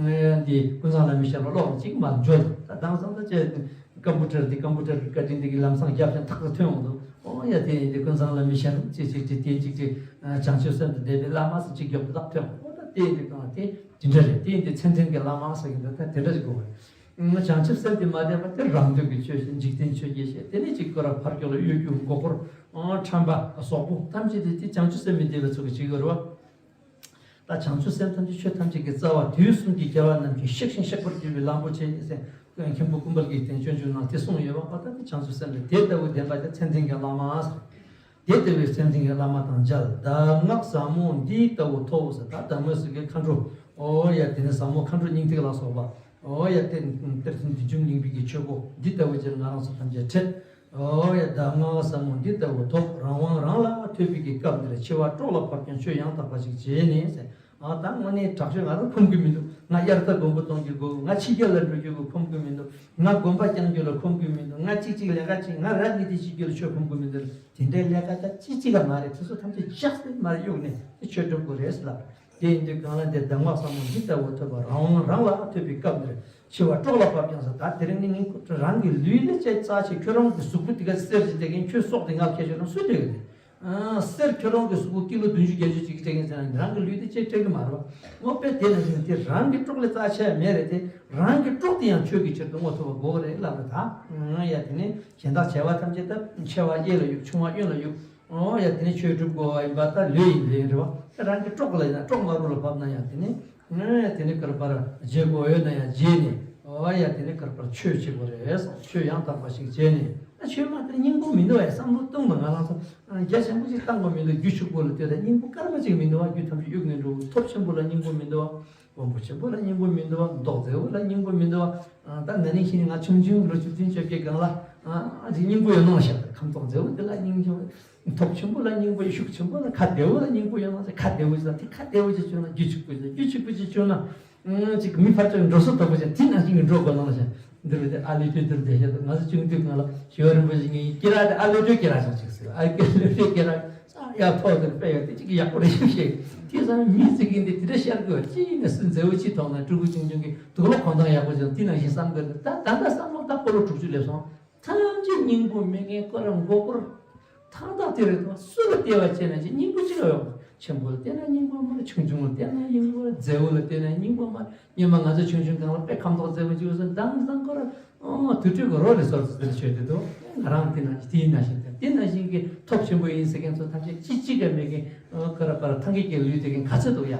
འདི་ཀུན་བཟང་བླ་མའི་ཞལ་ལ་ཀློག་ཅིག་མར་འཇོག་དང་། ད་དེང་སང་ད་ཅེ་ཀམ་པུ་ཊར་འདི་ཀམ་པུ་ཊར་གྱི་བཀའ་དྲིན་འདི་གི་ལམ་སང་རྒྱབ་ཤ་ཐག་ཏུ་ཐོན་འོང་དུ། ཨོ་ཡ་དེ་འདི་ཀུན་བཟང་བླ་མའི་ཞལ་ལ་ཅིག་ཅིག་ཅིག་དེ་ཅིག་ཅིག་བྱང་ཆུབ་སེམས་དང་ལྡན་པའི་བླ་མ་ཟེར་ཅིག་རྒྱབ་ཏུ་ཐག་ཐོན་འོང་། ཨོ་ད་དེ་འདི་གང་དེ་དེ་འདྲ་རེད། དེ་འདི་མཚན་ལྡན་གྱི་བླ་མ་ཟེར་གྱི་འདུག་ད་དེ་འདྲ་ཞིག་དགོས་པ་རེད། བྱང་ཆུབ་སེམས་དེ་མ་ལྡན་པ་དེ་རང་འདོད་ཀྱི་ཆོས་བཤད། འཇིག་རྟེན་ཆོས་བརྒྱད་བཤད། དེ་ནས་ཅིག་ཁོ་ར་ཕར་ཕྱོགས་ལ་གཡོ་སྒྱུ་མགོ་སྐོར། ཨང་ཁྲམ་པ་ཟོག་པོ་ཐམས་ཅད་དེ་དེ་བྱང་ཆུབ་སེམས་མི་ལྡན་པའི་ཚོགས་ཀྱི་བྱེད་ཀྱི་རེད་བ། ད་བྱང་ཆུབ་སེམས་ཐམས་ཅད་ཆོས་ཐམས་ཅད་ཀྱི་རྩ་བ། དུས་གསུམ་གྱི་རྒྱལ་བ་རྣམས་ཀྱིས་གཤེགས་ཤིང་གཤེགས་པར་གྱུར་པའི་གླང་པོ་ཆེ་ཟེར། མཁན་པོ་ཀུན་དགའ་བོ་དེ་སྤྱོད་འཇུག་ནང་དེ་གསུངས་ཡོད་པ། ད་དེ་བྱང་ཆུབ་སེམས་ལ་དེ་ལྟ་བུ་ལྡན་པ་དེ་མཚན་ལྡན་གྱི་བླ་མ་ཟེར། དེ་ལྟ་བུའི་མཚན་ལྡན་གྱི་བླ་མ་དང་མཇལ། གདམས་ངག་ཟབ་མོ་འདི་ལྟ་བུ་ཐོབ་ཟེར། ད་གདམས་ངག་ཟེར་གྱི་མཁའ་འགྲོ། ཨོ་ཡ་དེ་ནས་ཟབ་མོ་མཁའ་འགྲོ་སྙིང་ཐིག་ལ་སོགས་པ། ཨོ་ཡ་དེ་གཏེར་སྟོན་བདུད་འཇོམས་གླིང་པའི་གི་ཆོས་སྒོ་འདི་ལྟ་བུ་ཅིག་ང་རང་ཚོ་ཐམས་ཅད་འཕྲད། ཨོ་ཡ་གདམས་ངག་ཟབ་མོ་འདི་ལྟ་བུ་ཐོབ། རང་དབང་རང་ལ་ཐོབ་པའི་གི་སྐབས་འདིར་འཆི་བ་སྲོག་ལ་བབས་ཀྱང་ཆོས་ཡང་དག་པ་ཞིག་བྱས་ནས་ཟེར། ཨ་ད་དངོས་གནས་དྲག་ཤོས་ང་ལ་ཁོམ་གི་མི་འདུག་ང་དབྱར་རྩྭ་དགུན་འབུ་གཏོང་རྒྱུ་དགོས། ང་ཕྱི་རྒྱལ་ལ་འགྲོ་རྒྱུ་གི་ཁོམ་གི་མི་འདུག་ང་དགོན་པ་བསྐྱང་རྒྱུ་ལ་ཁོམ་གི་མི་འདུག་ང་གཅིག་གཅིག་ལས་ཀ་གཅིག་ང་ར་ནི་དེ་བྱེད་རྒྱུ་ལ་ཆོས་ཁོམ་གི་མི་འདུག་དེ་འདྲའི་ལས་ཀ་ད་ཅི་གཅིག་ག་མ་རེད། དེ་ཚོ་ཐམས་ཅད་བཞག་སྟེ་མར་གཡུག་ནས་དེ་ཆོས་སྒྲུབ་དགོས་རེད་ཟེར་ལབ། དེ་ཡིན་དུས་གང་ལ་འདིར་གདམས་ངག་ཟབ་མོ་འདི་ལྟ་བུ་ཐོབ་པ། རང་དབང་རང་ལ་ཐོབ་པའི་སྐབས་འདིར་འཆི་བ་སྲོག་ལ་བབས་ཀྱང་ཟེར། ད་དེ་རིང་ནི་སྙིང་ཁོང་ཁྲོ། རང་གི་ལུས་ལ་ཅིག་རྩ་ཆེ། ཁྱོད་རང་གི་གཟུགས་པོ་དེ་ག་གསེར་གྱི་དེ་གིན་ཁྱོད་སྲོག་དེ་ངར་ཁྱེར་ཆོག་ན་སུས་སྤྲད་གི་རེད། ཨ་གསེར་ཁྱོད་རང་གི་གཟུགས་པོ་ཀི་ལོ་བདུན་ཅུ་བརྒྱད་ཅུ་ཅིག་སྤྲད་གིན་ཟེར་ན་རང་གི་ལུས་དེ་ཅིག་སྤྲད་གི་མ་རེད་བ། ངོ་དཔེ་དེ་ནང་བཞིན་དེ་རང་གི་སྲོག་ལས་རྩ་ཆེ་བ་མེད་རེད་དེ། རང་གི་སྲོག་དེ་ཡང་ཆོས་ཀྱི་ཕྱིར་དུ་བསྔོ་ཐུབ་པ་དགོས་རེད་ལབ་པ་ད། ཡ་དེ་ནི་གཞན་དག་བྱ་བ་ཐམས་ཅད་ད་ཆེ་བ་གཡས་ལ་གཡུག་ཆུང་བ་གཡོན་ལ་གཡུག་ཨོ་ཡ་དེ་ནི་ཆོས་སྒྲུབ་དགོས་པ་ཡིན་པ་ད་ལོས་ཡིན་ལོས་ཡིན་རེད་བ། ད་རང་གི་སྲོག་ལ་ཡིན་ན་སྲོག་དམར་པོ་ལ་བབས་ན་ཡང་དེ་ནི། ཨེ་དེ་ནི་གར་པར་བརྗེ་དགོས་ཡོད་ན་ཡང་བརྗེས་ནས། ཨོ་ཡ་དེ་ནི་གར་པར་ཆོས་བྱེད་དགོས་རེད་བསམ། ཆོས་ཡང་དག་པ་ཞིག་བྱས་ནས། ཨ་ཆོས་མ་དེར་སྙིང་པོ་མི་འདུག་ཨེ་བསམ་བློ་གཏོང་དགོས། ང་རང་ཚོ་རྒྱ་ཆེན་པོ་ཞིག་བཏང་དགོས་མི་འདུག་རྒྱུ་ཕྱུག་པོ་ལ་ལྟོས་དང་སྙིང་པོ་སྐར་མ་གཅིག་མི་འདུག་བ། རྒྱུ་ཐམས་ཅད་གཡུག་ནས་འགྲོ། ཐོབ་ཆེན་པོ་ལ་སྙིང་པོ་མི་འདུག་བ། དབང་པོ་ཆེན་པོ་ལ་སྙིང་པོ་མི་འདུག་བ། མདོག་མཛེས་པོ་ལ་སྙིང་པོ་མི་འདུག་བ། ཨ་ད་ན་ནིང་ཕྱི་ནས་ང་ཆུང་ཆུང་ལོ་བཅུ་བདུན་བཅོ་བརྒྱད་སྒང་ལ་ཨ་ཅིག་སྙིང་པོ་ཡོད་ནོ་ཞེས། ཁམས་ཐོག་མཛེས་པོ་དེ་ལ་སྙིང་རྗེ། ཐོབ་ཆེན་པོ་ལ་སྙིང་པོ་ཡོད། ཤུགས་ཆེན་པོ་ལ་ཁ་བདེ་བོ་ལ་སྙིང་པོ་ཡོད་ནོ་ཞེས། ཁ་བདེ་བོ་ཞིག་དང་དེ་ཁ་བདེ་བོ་ཞིག་བྱུང་ན་རྒྱུ་ཕྱུག་པོ་ཞིག་རྒྱུ་ཕྱུག་པོ་ཞིག་བྱུང་ན། ཨ་ཅིག་མི་ཕར་ཚུར་འགྲོ་ས་དོག་པོ་ཅན་དེ་ནང་བཞིན་གྱི་འགྲོ་དགོས་ལ་ཞེས། འདིར་བས་ཏེ་ཨ་ལུས་སྟོད་འདིར་བསྡད་ཤག་ང་ཚོ་ཆུང་དུས་སྒང་ལ་ཞི་བ་རིན་པོ་ཆེ་ངའི་སྐེ་རགས་དེ་ཨ་ལུས་སྟོད་སྐེ་རགས་ཤག་ཅིག་ཟེར། ཨ་ཀེ་ལུས་སྟོད་སྐེ་རགས་ཡག་ཐོག་དེར་དཔེ་ཡོད་དེ་གཅིག་གི་ཡག་པོ་རེད་ཤག་ཤེས། དེ་ཙང་མི་ཚིག་གིན་དེ་དེ་འདྲ་ཤར་དགོས། ཅི་ཡིན་ན་སུ་མཛེས་པོ་ཅི་མཐོང་ན་ཕྲུ་གུ་ཆུང་ཆུང་གི་དུག་ལོག་གོན་སྟངས་ཡག་པོ་ཅིག་དེ་ནང་བཞིན་བསམ་དགོས། ད་ད་ལྟ་བསམ་བློ་ད་འཁོར་ལོ་དྲུག་ཅུ་སླེབས་སོང་། ཐམས་ཅད་སྙིང་པོ་མེད་མཁན་ཁོ་རང་མགོ་སྐོར། ཐང་ཐང་དེ་རེད་དོ། སུ་ལ་བལྟས་པ་བྱས་ན་ཅི་སྙིང་པོ་གཅིག་ཡོད། ཆེན་པོ་ལ་བལྟས་ན་སྙིང་པོ་མ་རེད། ཆུང་ཆུང་ལ་བལྟས་ན་སྙིང་པོ་མ་རེད། མཛེས་པོ་ལ་བལྟས་ན་སྙིང་པོ་མ་རེད། སྔོན་མ་ང་ཚོ་ཆུང་ཆུང་སྒང་ལ་དཔེ་ཁམས་ཐོག་མཛེས་པོ་ཅིག་ཡོད་ས་མདང་མདང་ཁོ་རང་ཨོ་དུར་ཁྲོད་ཀྱི་རོ་ལས་སོར་ཚུལ་དེ་ཆོས་དེ་དོ། ང་རང་དེ་ན་དེའི་ནང་བཞིན་དེ་དེ་ནང་བཞིན་གྱི་ཐོབ་ཆེན་པོ་ཡིན་ཟེར་མཁན་ཚོ་ཐམས་ཅད་ཅི་གཅིག་ཀྱང་མེད་མཁན་ཁོ་ར་པར་ཐང་གི་ཀྱི་ལུས་དེ་མཁན་ག་ཚོད་འདུག་ཡ།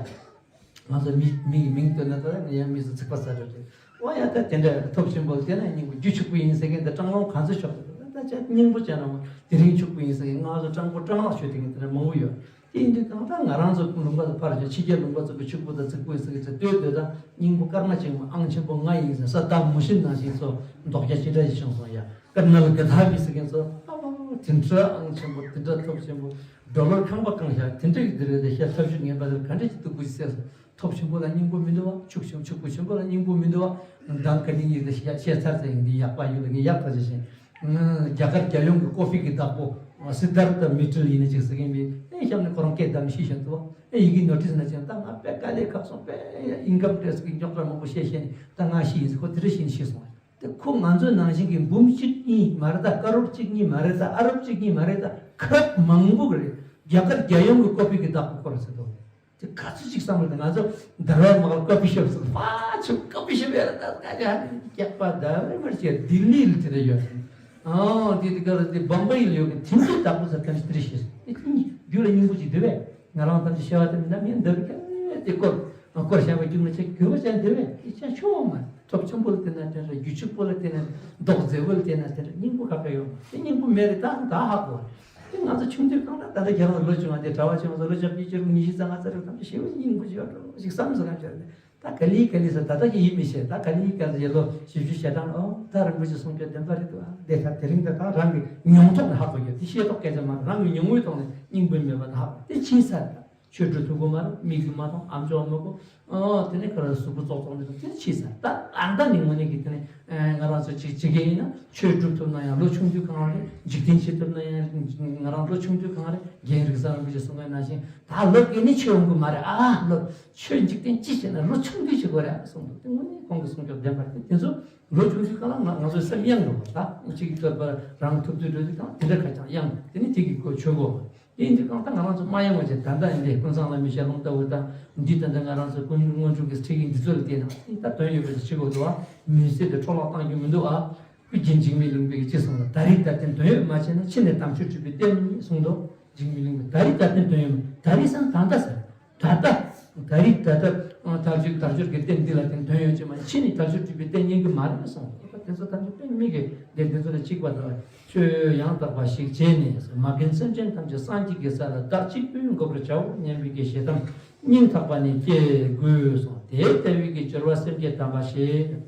ང་ཚོ་མི་མི་གི་མིང་བཏོན་ན་ད་ཡང་མི་ཚོ་ཚིག་པ་ཟ་འགྲོ་གི། ཨོ་ཡ་ད་དེ་འདྲ་ཐོབ་ཆེན་པོ་དེ་ན་སྙིང་པོ་རྒྱུ་ཕྱུག་པོ་ཡིན་ཟེར་མཁན་དེ་སྤྲང་ལོང་གང་ཚོད་ཤོག་ད་ཆ་སྙིང་པོ་བྱས་ན་འོ་དེ་རིང་ཕྱུག་པོ་ཡིན་ཟེར་མཁན་ང་ཚོ་སྤྲང་པོ་སྤྲང་ལག་ཤོད་དེ་མཁན་དེ་འདྲ་མང་པོ་ཡོད། དེ་ཡིན་དུས་གང་ལྟར་ང་རང་ཚོ་ལུང་པ་ཚོ་ཕར་བཞག་ཕྱི་རྒྱལ་ལུང་པ་ཚོ་གི་ཕྱུག་པོ་དང་རྫིག་པོ་ཡིན་ཟེར་གི་ཚེ་ལྟོས་ལྟོས་དང་སྙིང་པོ་སྐར་མ་གཅིག་མ་ཨང་ཆེན་པོ་ལྔ་ཡིན་ཟེར་ས་དང་མུ་ཤིན་ནང་བཞིན་ཚོ་མདོག་རྒྱ་ཅི་འདྲ་ཞིག་བྱུང་སོང་ཡ། ཀར་ནལ་གི་ཐ་བི་ཟེར་མཁན་ཚོ་ཨ་བ་དེ་འདྲ་ཨང་ཆེན་པོ་དེ་འདྲ་ཐོབ་ཆེན་པོ་ཌོ་ལར་ཁང་པ་བཀང་བཞག་དེ་འདྲ་གི་དེ་རེད་དེ་ཤ་ཐབས་ཤུགས་ངན་པ་དེར་ག་འདྲ་ཅིག་སྡུག་པོ་ཞིག་བསད་སོང་། ཐོབ་ཆེན་པོ་ལ་སྙིང་པོ་མི་འདུག་བ། ཕྱུག་ཆེན་ཕྱུག་པོ་ཆེན་པོ་ལ་སྙིང་པོ་མི་འདུག་བ། མདང་ག་ནི་ཡིན་ད་བཤད་ཚར་ཚར་ཡིན་འདི་ཡག་པ་ཡོད་ལ་ངས་ཡག་ཐག་ཆོད་བྱས། རྒྱ་གར་རྒྱལ་ཡོངས་ཀྱི་ཀོ་ཕི་གི་བདག་པོ་སི་དྷར་ཐ་མི་ཏྲལ་ཡིན་ན་ཅིག་ཟེར་མཁན་མི་ཨེ་གཤམ་ནས་ཁོ་རང་སྐད་བདམས་ཤེས་བཞིན་དུ་ཨེ་ཡི་གེ་ནོ་ཊིས་ན་ཅན་ད་ང་དཔེ་དཀའ་ལས་ཁག་སོང་། དཔེ་ཨིན་ཀམ་ཊེག་སི་གི་མགྱོགས་དྲགས་མང་པོ་བཤད་བཤད་ནས་ད་ང་ཤེས་ཡིན་ཟེར། ཁོ་དེ་འདྲ་ཤེས་ནས་ཤེས་སོང་། དེ་ཁོ་ང་ཚོའི་ནང་བཞིན་གྱི་འབུམ་གཅིག་གཉིས་མ་རེད་ད། ཀ་རོར་གཅིག་གཉིས་མ་རེད་ད། ཨ་རབ་གཅིག་གཉིས་མ་རེད་ད། ཁ་རབ་མང་པོ་གི་རེད། རྒྱ་གར་རྒྱལ་ཡོངས་ཀྱི་ཀོ་ཕི་གི་བདག་པོ་ཁོ་རེད་ཟེར་དོ། དེ་ག་ཚོད་ཅིག་བསམ་བློ་དང་ང་ཚོ་དར་བ་མ་ག་ཀོ་ཕི་ཤོབ་ཟེར་ཕ་ཆུ་ཀོ་ཕི་ཤོབ་ཡོད་རེད་ད། ད་ཀྱ་ཧ་ནི་སྐྱག་པ་ད་རེ་མར་ཅེ་ལྡི་ལི་ལ་དེ་འདྲ་ཡོད་རེད། ཨང་དེ་དེ་ག་རེད་དེ་བམ་བེ་ལ་ཡོད་གི་དེ་འདྲའི་བདག་པོ་ཟེར་ག་འདྲ་དེ་འདྲ་ཤེས་སོང་། དེ་རྒྱུ་ལ་སྙིང་པོ་ཅིག་འདུག་བས། ང་རང་ཐམས་ཅད་ཤེས་པ་དེ་མིན་ན་མིན་འདི་རུ་ཀྱང་དེ་སྐོར་སྐོར་བཤད་པ་རྒྱུ་ན་ཆེ་གྱུར་པ་ཅན་དེ་བས་དེ་ཅང་ཆོག་མ་རེད། ཐོབ་ཆེན་པོ་ལ་བརྟེན་ན་དེ་འདྲ། རྒྱུ་ཕྱུག་པོ་ལ་བརྟེན་ན་མདོག་མཛེས་པོ་ལ་བརྟེན་ན་དེ་འདྲ། སྙིང་པོ་ག་ག་ཡོད་མ་རེད། དེ་སྙིང་པོ་མེད་རེད་ད་ད་ཧ་གོ་རེད། དེ་ང་ཚོ་ཆུང་དུས་གང་ལྟར་ད་ལྟ་ཁྱེད་རང་ལོ་ཆུང་བ་དེ་གྲྭ་བ་ཆུང་བ་ཚོ་ལོ་བཅོ་བརྒྱད་བཅུ་དྲུག་ཉི་ཤུ་རྩ་ལྔ་རྩ་དྲུག་ཐམས་ཅད་ཞེ་པོ་སྙིང་པོ་ཅིག་ཡོད་འགྲོ་ཞིག་བསམ་སོང་། ང་ཚོ་ད་ག་ལི་ག་ལི་ཟེར་ད་ལྟ་ཡིད་མི་ཆེས། ད་ག་ལི་ག་ལི་ལོ་བཞི་བཅུ་ཞེ་གྲངས་ཨོ་ད་རིན་པོ་ཆེ་གསུང་རྒྱུ་བདེན་པ་རེད་འདུག་ཨ། དེ་ད་དེ་རིང་ད་ད་རང་གི་མྱོང་ཐོག་ནས་ཧ་གོ་རྒྱུ་དེ་ཤེས་རྟོགས་སྐད་ཆ་མ་རེད། རང་གི་མྱོང་བའི་ཐོག་ནས་སྙིང་པོ་མེད་པ་ད་ཧ་གོ། དེ་ཕྱིན་ཚར་ད། ཆོས་སྒྲུབ་ཐུབ་ཀྱི་མ་རེད། མིག་གིས་མ་མཐོང་། ཨམ་ཅོག་མི་གོ། ཨོ་དེ་ནས་ཁ་ར་གཟུགས་པོ་ཙོག་ཙོག་འདི་ཚོ་དེ་ཕྱིས་ས། ད་ཨ་ད་ནི་དངོས་གནས་ཀྱི་དེ་ནས་ང་རང་ཚོ་ཅིག་བྱེད་ཀྱི་ཡིན་ན། ཆོས་སྒྲུབ་ཐུབ་ན་ཡང་ལོ་ཆུང་དུས་གང་རེད། འཇིག་རྟེན་བྱེད་ཐུབ་ན་ཡང་ང་རང་ལོ་ཆུང་དུས་གང་རེད། རྒན་རིགས་བཟང་རིན་པོ་ཆེ་གསུང་མཁན་ནང་བཞིན། ད་ལོ་རྒས་ནས་ཆོས་འོང་གི་མ་རེད། ཨ་ལོ་ཆོས་འཇིག་རྟེན་ཅི་བྱེད་ན་ལོ་ཆུང་དུས་བྱེད་དགོས་རེད་གསུངས་འདུག་དེ་དངོས་གནས་ཁོང་གི་གསུང་སྐྱོབ་བདེན་པ་རེད། དེ་ཚོ་ལོ་ཆུང་དུས་གང་ལ་ང་ང་ཚོའི་སེམས་གཡེང་འགྲོ་བ། ད་གཅིག་ཐོབ་པ་རང་ཐུབ་ཚོད་འགྲོ་དུས་གང་དེ་འདྲ་ཁ་ཆག་གཡེང་། དེ་ནི་དེ་གི་གོ་ཆོད་གོ། དེ་ཡིན་དུས་གང་ལྟར་ང་རང་ཚོ་མ་ཡེངས་པ་བྱས། ད་ལྟ་ཡིན་པའི་ཀུན་བཟང་བླ་མའི་ཞལ་ལུང་ལྟ་བུ་དང་། འདི་ད་ལྟ་ང་རང་ཚོ་ཀུན་སྔོན་འགྲོ་གི་ཁྲིད་ཡིག་འདི་ཚོ་ལ་བལྟས་ན། ད་དོན་ཡོད་པ་ཞིག་བྱེད་དགོས་འདུག་ཨ། མུན་སེལ་དེ་འཕྲོ་བརླག་གཏང་རྒྱུ་མི་འདུག་ཨ། ཀུན་མཁྱེན་འཇིགས་མེད་གླིང་པས་ཅི་གསུངས་ལ། ད་རེས་ད་ལྟའི་དོན་ཡོད་མ་བྱས་ན། ཕྱི་ནས་དམ་ཆོས་སྒྲུབ་པའི་རྟེན་གསུངས་འདུག་འཇིགས་མེད་གླིང་པས། ད་རེས་ད་ལྟའི་དོན་ཡོད་མ། ད་རེས་སང་ད་ལྟ་ཟེར། ད་ལྟ། ད་རེས་ད་ལྟ། དལ་འབྱོར་དལ་འབྱོར་གྱི་རྟེན་འདི་ལ་བརྟེན་དོན་ཡོད་ཅེས་མ་ཡིན། ཕྱི་ནས་དལ་འབྱོར་སྒྲུབ་པའི་རྟེན་རྙེད་ཀྱི་མ་རེད་གསུངས། དེ་ཚོ་ཐམས་ཅད་དཔེ་མི་སྲིད་པའི་སྡེ་འདི་ཚོ་ལ་གཅིག་པ་དང་། ཆོས་ཡང་དག་པ་ཞིག་བྱས་ནས། མ་རྒན་སེམས་ཅན་ཐམས་ཅད་སངས་རྒྱས་ཀྱི་ས་ལ་བདག་གཅིག་པུས་འགོད་པར་བྱའོ་སྙམ་པའི་གི་ཞལ་གདམས་སྙིང་ཐག་པ་ནས་སྐྱེ་དགོས་གསུངས། དེ་ལྟ་བུའི་གི་སྦྱོར་བ་སེམས་བསྐྱེད་དམ་པ་ཞེས།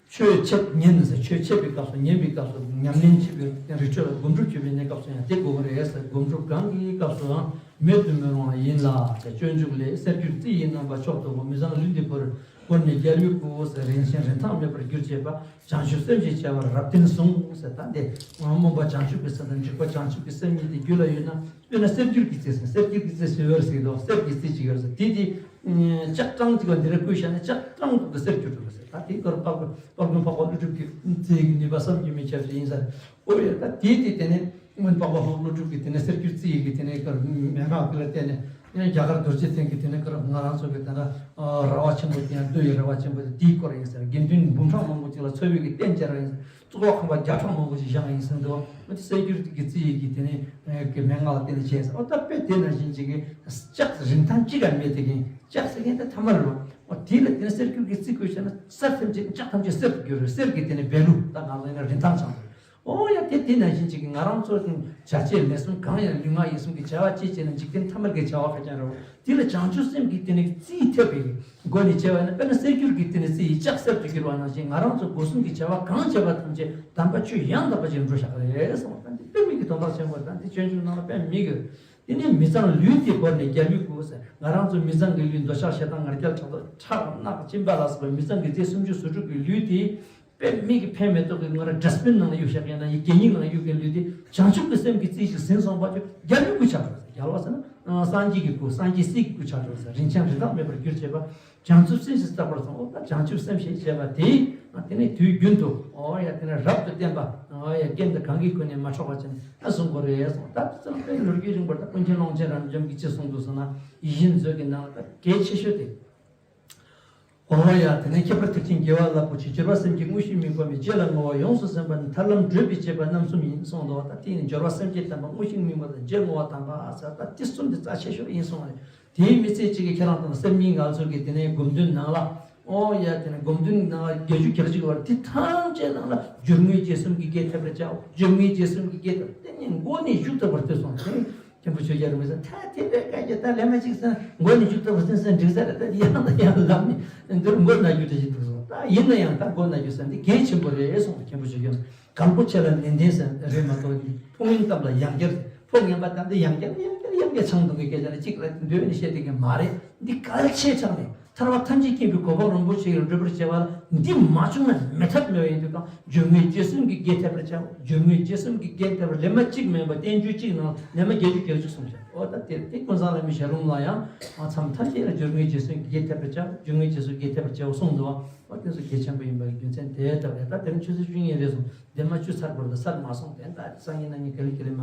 ཆོས་འཆད་ཉན་ཟེར། ཆོས་འཆད་པའི་སྐབས་སུ། ཉན་པའི་སྐབས་སུ། ཉམས་ལེན་བྱེད་པའི་རི་ཁྲོད་ལ་སྒོམ་སྒྲུབ་བྱེད་པའི་གནས་སྐབས་སུ་ཡང་དེ་དགོས་ཀྱི་རེད་ཟེར། སྒོམ་སྒྲུབ་གང་གི་སྐབས་སུའང་མེད་དུ་མི་རུང་བ་ཡིན་ལ། སྤྱོད་འཇུག་ལས། གསེར་འགྱུར་རྩི་ཡི་རྣམ་པ་མཆོག་ཏུ་བཀོད། མི་བཟང་ལུས་འདི་བོར་བོར་ནས་རྒྱལ་བའི་སྐུ་ཟེར། རིན་ཆེན་རིན་ཐང་མེད་པར་གྱུར་ཅེས་པ། བྱང་ཆུབ་སེམས་ཞེས་བྱ་བར་རབ་བརྟན་གསུངས་ཟེར། ད་འདི་སྨོན་པ་བྱང་ཆུབ་ཀྱི་སེམས་དང་འཇུག་པ་བྱང་ཆུབ་ཀྱི་སེམས་གཉིས་དེ་རྒྱུད་ལ་ཡོད་ན། དཔེར་ན་གསེར་འགྱུར་གྱི་རྩི་ཟེར། གསེར་འགྱུར་གྱི་རྩི་ཟེར་བ་ཟེར་གྱི་འདུག་གསེར་གྱི་རྩི་ཅིག་ཡོད་ཟེར། དེ་དེ་ལྕགས་སྲང་ཅིག་ལ་འདི་ར་བསྐུས་བཞག་ན་ལྕགས་སྲང་དུ་གསེར་འགྱུར་འགྲོ་ཟེར། ད་དེ་སྐོར་དཔལ་དཔལ་མགོན་འཕགས་པ་ཀླུ་སྒྲུབ་ཀྱི་རྩི་ཡི་ནུས་པ་བསམ་གྱིས་མི་ཁྱབ་ཅིག་ཡིན་ཟེར། ཨོ་ཡ། ད་དེ་དེ་དེ་ནས་སྔོན་དཔལ་པོ་ཀླུ་སྒྲུབ་ཀྱི་དེ་ནས་གསེར་འགྱུར་རྩི་ཡི་གི་དེ་ནས་མན་ངག་དེ་ལ་བརྟེན་ནས། དེ་ནས་རྒྱ་གར་རྡོ་རྗེ་གདན་གྱི་དེ་ནས་ང་རང་ཚོ་གི་དེ་འདྲ་ར་བ་ཆེན་པོ་དེ་ཡང་བདུད་ཡི་ར་བ་ཆེན་པོ་དེ་དེའི་སྐོར་ཡིན་ཟེར། དགེ་འདུན་འབུམ་ཕྲག་མང་པོ་ཅིག་ལ་འཚོ་བའི་གི་རྟེན་སྦྱར་བ་ཡིན་ཟེར། གཙུག་ལག་ཁང་པ་བརྒྱ་ཕྲག་མང་པོ་ཞིག་བཞེངས་ཡིན་ཟེར་འདུག་འོ་དེ་གསེར་འགྱུར་གྱི་རྩི་ཡི་གི་དེ་ནས་གི་མན་ངག་ལ་བརྟེན་ནས་བྱས་ཟེར། འོ་ད་དཔེ་དེ་ནང་བཞིན་ཅིག་གི་ལྕགས་རིན་ཐང་གཅིག་ཀ་མེད་དེ་གིན། ལྕགས་ཟེར་མཁན་ད་ཐ་མལ་རོ། འོ་དེ་ལ་དེ་ནས་གསེར་འགྱུར་གྱི་རྩི་བཀོལ་བྱས་ན། གསེར་ཐམས་ཅད་ལྕགས་ཐམས་ཅད་གསེར་དུ་འགྱུར་བས། གསེར་གྱི་དེ་ནས་བེ་ལུ་ད་ང་ཚོ་ཡིན་ན་རིན་ཐང་ཆགས་འདུག་འོ་ཡ། དེ་དེ་ནང་བཞིན་ཅིག་གི་ང་རང་ཚོ་བྱ་བྱེད་ལས་གསུམ་གང་ཡང་ལུས་ངག་ཡིད་གསུམ་གྱི་བྱ་བ་ཅི་བྱས་ན་འཇིག་རྟེན་ཐ་མལ་གྱི་བྱ་བ་ག་ཅང་རེད། དེ་ལ་བྱང་ཆུབ་སེམས་ཀྱི་དེ་ནས་རྩིས་ཐེབས་པའི་སྒོ་ནས་བྱས་པ་ན། དཔེར་ན་གསེར་འགྱུར་གྱི་དེ་ནས་རྩི་ཡིས་ལྕགས་གསེར་དུ་བསྒྱུར་བ་ནང་བཞིན། ང་རང་ཚོ་སྒོ་གསུམ་གྱི་བྱ་བ་གང་བྱས་པ་ཐམས་ཅད་དམ་པ་ཆོས་ཡང་དག་པ་ཅིག་འགྲོ་བཞག་གི་རེད་གསུངས་པ་དང་། དེ་དཔེ་མི་སྲིད་ཀྱི་དོན་དག་ཆེན་པོ་རེད། ད་འདི་སྤྱོད་འཇུག་ནང་ལ་དཔེ་མི་སྲིད་ཀྱི། དེ་ནས་མི་གཙང་ལུས་འདི་བོར་ནས་རྒྱལ་བའི་སྐུ་ཟེར། ང་རང་ཚོ་མི་གཙང་གི་ལུས། འདོད་ཆགས་ཞེ་སྡང་ང་རྒྱལ་ཁྲག་དོག་ཁྲག་དང་རྣག་གི་གཅིན་པ་ལ་སོགས་པའི་མི་གཙང་གི་རྫས་སུམ་ཅུ་སོ་དྲུག་གི་ལུས་དེ། དཔེ་མི་སྲིད་ཀྱི་ཕན་མེ་ཏོག་གི་ང་རང་ཌ་སི་བིན་ནང་ལ་གཡུགས་བཞག་ཡིན་ན། ཡི་གེ་སྙིང་ནང་གཡུགས་ཀྱི་ལུས་དེ་བྱང་ཆུབ་ཀྱི་སེམས་ཀྱི་རྩིས་ཤིག་ཟིན་སོང་བ་ཅིག་རྒྱལ་བའི་སྐུ་ཆགས་འགྲོ་ཟེར། རྒྱལ་བ་ཟེར་ན་སངས་རྒྱས་ཀྱི་སྐུ། སངས་རྒྱས་སྲས་ཀྱི་སྐུ་ཆགས་འགྲོ་ཟེར། རིན་ཆེན་རིན་ཐང་མེད་པར་གྱུར་ཅེས་པ། བྱང་ཆུབ་སེམས་ཞེས་བཏགས་པར་གསུངས། འོ་ད་བྱང་ཆུབ་སེམས་ཞེས་བྱ་བ་དེ། དེ་ནས་དུས་རྒྱུན་དུ། འོ་ཡ། དེ་ནས་རབ་ཏུ་བརྟན་པ། འོ་ཡ། རྐྱེན་དང་གང་གི་སྒོ་ནས་མ་འཕྲོག་པ་བྱས་ནས་ཨ་བཟུང་དགོས་རེད་གསུངས། ད་དེ་ཚོ་དཔེ་ལོ་རྒྱུས་རིང་པོར་ད་ཀུན་མཁྱེན་ཀློང་ཆེན་རབ་འབྱམས་ཀྱིས་ཅི་གསུངས་འདུག་ཟེར་ན། ཡིད་བཞིན་མཛོད་ཀྱི་ནང་ལ་ད་གལ་ཆེ་ཤོས་དེ། འོ་ཡ། དེ་ནས་ཁྱད་པར་ཐེག་ཆེན་དགེ་བ་རླབས་པོ་ཆེ། སྦྱོར་བ་སེམས་བསྐྱེད་དངོས་གཞི་དམིགས་པ་མེད། རྗེས་ལ་བསྔོ་བ་ཡོངས་སུ་ཟིན་པ་ནི། ཐར་ལམ་བགྲོད་པའི་བྱེད་པ་རྣམ་གསུམ་ཡིན་གསུངས་འདུག་ད་དེ་ནི་སྦྱོར་བ་སེམས་བསྐྱེད་དམ་པ། དངོས་གཞི་དམིགས་པ་དང་། རྗེས་བསྔོ་བ་དམ་པ་ཟེར། ད་དེ་གསུམ་དེ་རྩ་ཆེ་ཤོས་ཡིན་གསུངས་པ་རེད། དེའི་མི་ཚད་ཅིག་གིས་ཁྱེད་རང་དང་སེམས་ཉིད་ང་ཚོ་གི་དེ་ནས་སྒོམ་དོན་ནང་ལ། ཨོ་ཡ། དེ་ནས་སྒོམ་དོན་ནང་ལ་བརྒྱད་ཅུ་གྱ་གཅིག་བར་དེ་ཐམས་ཅད་ནང་ལ་སྦྱོར་དངོས་རྗེས་གསུམ་གྱི་དགེ་ཐེབས་པར་བྱའོ། སྦྱོར་དངོས་རྗེས་གསུམ་གྱི་དགེ་ཐེབས། དེ་ནི་མགོ་ནས་མཇུག་ཐུག་པར་ཐོས་སོང་། དེ་ནི་མཁན་པོ་ཆོས་རྒྱལ་རིན་པོ་ཆེ། ད་དེ་འདྲའི་སྐད་ཆ་ད་ལན་མ་གཅིག་ཟེར། མགོ་ནས་མཇུག་ཐུག་པར་ཐོས་སོང་། འགྲིག་ས་རེད། ད་ཡང་དང་ཡང་ལབ་ནས་འདིར་མགོ་ན་རྒྱུ་འདྲ་ཞིག་འདུག་སོང་། ད་ཡིན་ན་ཡང་ད་མགོ་ན་རྒྱུ་ཟེར་འདི་གལ་ཆེན་པོ་རེད་གསུངས། མཁན་པོ་ཆོས་རྒྱལ། གལ་པོ་ཆེ་ལ་ནན་ཏན་ཟེར་རེད་མ་གཏོགས། ཕོ་ངན་གཏམ་ལ་ཡང་བསྐྱར། ཕོ་ངན་པ་གཏམ་དེ་ཡང་བསྐྱར་ཡང་བསྐྱར་ཡང་བསྐྱར་ཆང་འཐུང་གི་སྐད་ཆ་ལ་གཅིག་ལ་འདོད་ནས་བཤད་བསྡད་མཁན་མ་རེད། འདི་གལ་ཆེ་དྲགས་ནས། ཐར་པ་ཐམས་ཅད་མཁྱེན་པའི་གོ་འཕང་རིན་པོ་ཆེ་ཡི་འགྲུབ་པར་བྱེད་པ་ལ་འདི་མ་བྱུང་ན་མེད་ཐབས་མེད་པ་ཡིན་དུས་གང་། སྦྱོར་དངོས་རྗེས་གསུམ་གྱི་དགེ་ཐེབས་པར་བྱའོ། སྦྱོར་དངོས་རྗེས་གསུམ་གྱི་དགེ་ཐེབས་པར་ལེན་པ་གཅིག་མིན་པ་བསྟན་བཅོས་གཅིག་ནང་ལེན་པ་བརྒྱད་ཅུ་གྱ་གཅིག་གསུངས་ཤག་འོ་ད་དེ་དེ་ཀུན་བཟང་བླ་མའི་ཞལ་ལུང་ལ་ཡང་མཚམས་ཐམས་ཅད་ལ་སྦྱོར་དངོས་རྗེས་གསུམ་གྱི་དགེ་ཐེབས་པར་བྱའོ། སྦྱོར་དངོས་རྗེས་གསུམ་གྱི་དགེ་ཐེབས་པར་བྱའོ་གསུངས་འདུག་འོ་དེ་ཚོ་གལ་ཆེན་པོ་ཡིན་པའི་རྒྱུ་མཚན་དེ་ལྟ་བུ་རེད། ད་དེ་རིང་ཆུ་ཚོད་བཅུ་གཉིས་རེད་སོང་། འདན་མ་བཅུ་ཚར་བར་དུ་ཚར་མ་སོང་། དེ་ད་སང་ཉིན་གནངས་ཉིན་ག་ལེ་ག་ལེ་མ།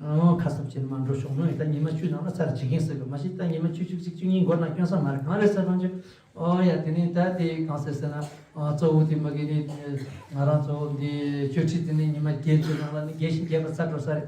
ཨོ་ཁ་གསབ་བྱས་ནས་མར་འགྲོ་ཆོག་མོད། ད་ཉི་མ་བཅུ་ནང་ལ་ཚར་བྱེད་མཁན་ཟེར་གི་མ་གཞི། ད་ཉི་མ་བཅུ་གཅིག་གཅིག་བཅུ་གཉིས་འགོར་ན་སྐྱོན་ས་མ་རེད། གང་རེད་ཟེར་བ་ཅིག་ཨོ་ཡ། དེ་ནས་ད་དེ་གང་ཟེར་ཟེར་ན། ཨ་གཙོ་བོ་དེ་མ་གི་ནི་ང་རང་ཚོ་འདི་ཆོས་ཁྲིད་དེ་ནི་ཉི་མ་བརྒྱད་ཅུ་ནང་ལ་ནི་རྒྱས་ཤིང་རྒྱས་པ་ཚར་འགྲོ་ས་རེད།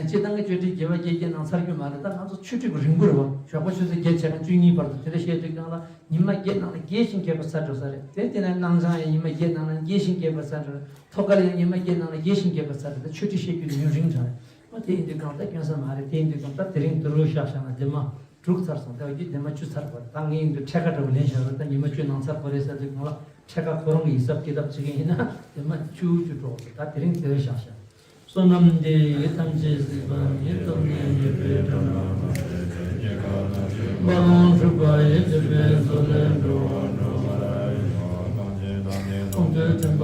སྤྱིར་བཏང་གི་ཆོས་ཁྲིད་བརྒྱད་པ་བརྒྱད་བརྒྱད་ནང་ཚར་རྒྱུ་མ་རེད། ད་ང་ཚོ་ཆོས་ཁྲིད་ཀྱི་རིང་པོ་རེད་བ། ཞོགས་པ་ཆུ་ཚོད་བརྒྱད་བྱས་ན་བཅུ་གཉིས་བར་དུ་དེ་འདྲ་བཤད་དུས་སྒང་ལ་ཉི་མ་བརྒྱད་ནང་ལ་རྒྱས་ཤིང་རྒྱས་པ་ཚར་འགྲོ་ས་རེད། དེ་དེ་ནས་སྣང་བྱང་ཡང་ཉི་མ་བརྒྱད་ནང་ལ་རྒྱས་ཤིང་རྒྱས་པ་ཚར་འགྲོ། ཐོད་རྒལ་ཡང་ཉི་མ་བརྒྱད་ནང་ལ་རྒྱས་ཤིང་རྒྱས་པ་ཚར་རེད། ད་ཆོས་ཁྲིད་བཤད་རྒྱུ་ཡུན་རིང་དྲགས་རེད། ཨ་དེ་ཡིན་དུས་གང་ལྟར་སྐྱོན་ས་མ་རེད། དེ་ཡིན་དུས་གང་ལྟར་དེ་རིང་དུ་རུ་བཞག་བཞག་ན་འདན་མ་དྲུག་ཚར་སོང་། ད་བརྒྱུད་འདན་མ་བཅུ་ཚར་བར། ད་ངས་ཡིན་དུས་འཕྲད་ཁ་འདྲ་བོ་ལེན་བཞག་རེད། ད་ཉི་མ་བཅུ་ནང་ཚར་དགོས་རེད་ཟེར་དུས་གང་ལ་འཕྲད་ཁ་ཁོ་རང་གི་ཡིག་ཚབ་སྐྱེལ་ཐབས་བྱེད་མཁན་ཡིན་ན་འདན་མ་བཅུ་བཅུ་འགྲོ་དགོས། ད་དེ་རིང་དེ་རུ་བཞག་བཞག་བསོད་ནམས་འདི་ཡིས་ཐམས་ཅད་གཟིགས་པ་ཉིད། ཐོབ་ནས་ཉེས་པའི་དགྲ་རྣམས་ཕམ་བྱས་ནས། པ་ལོང་སྒྲུབ་པ་ཡི་ཚེ་འཕེལ་སོགས་ལས་འགྲོ་བ་འགྲོ་བར་ཤོག། ཐམས་ཅད་ཐམས་ཅད་ཐམས་ཅད་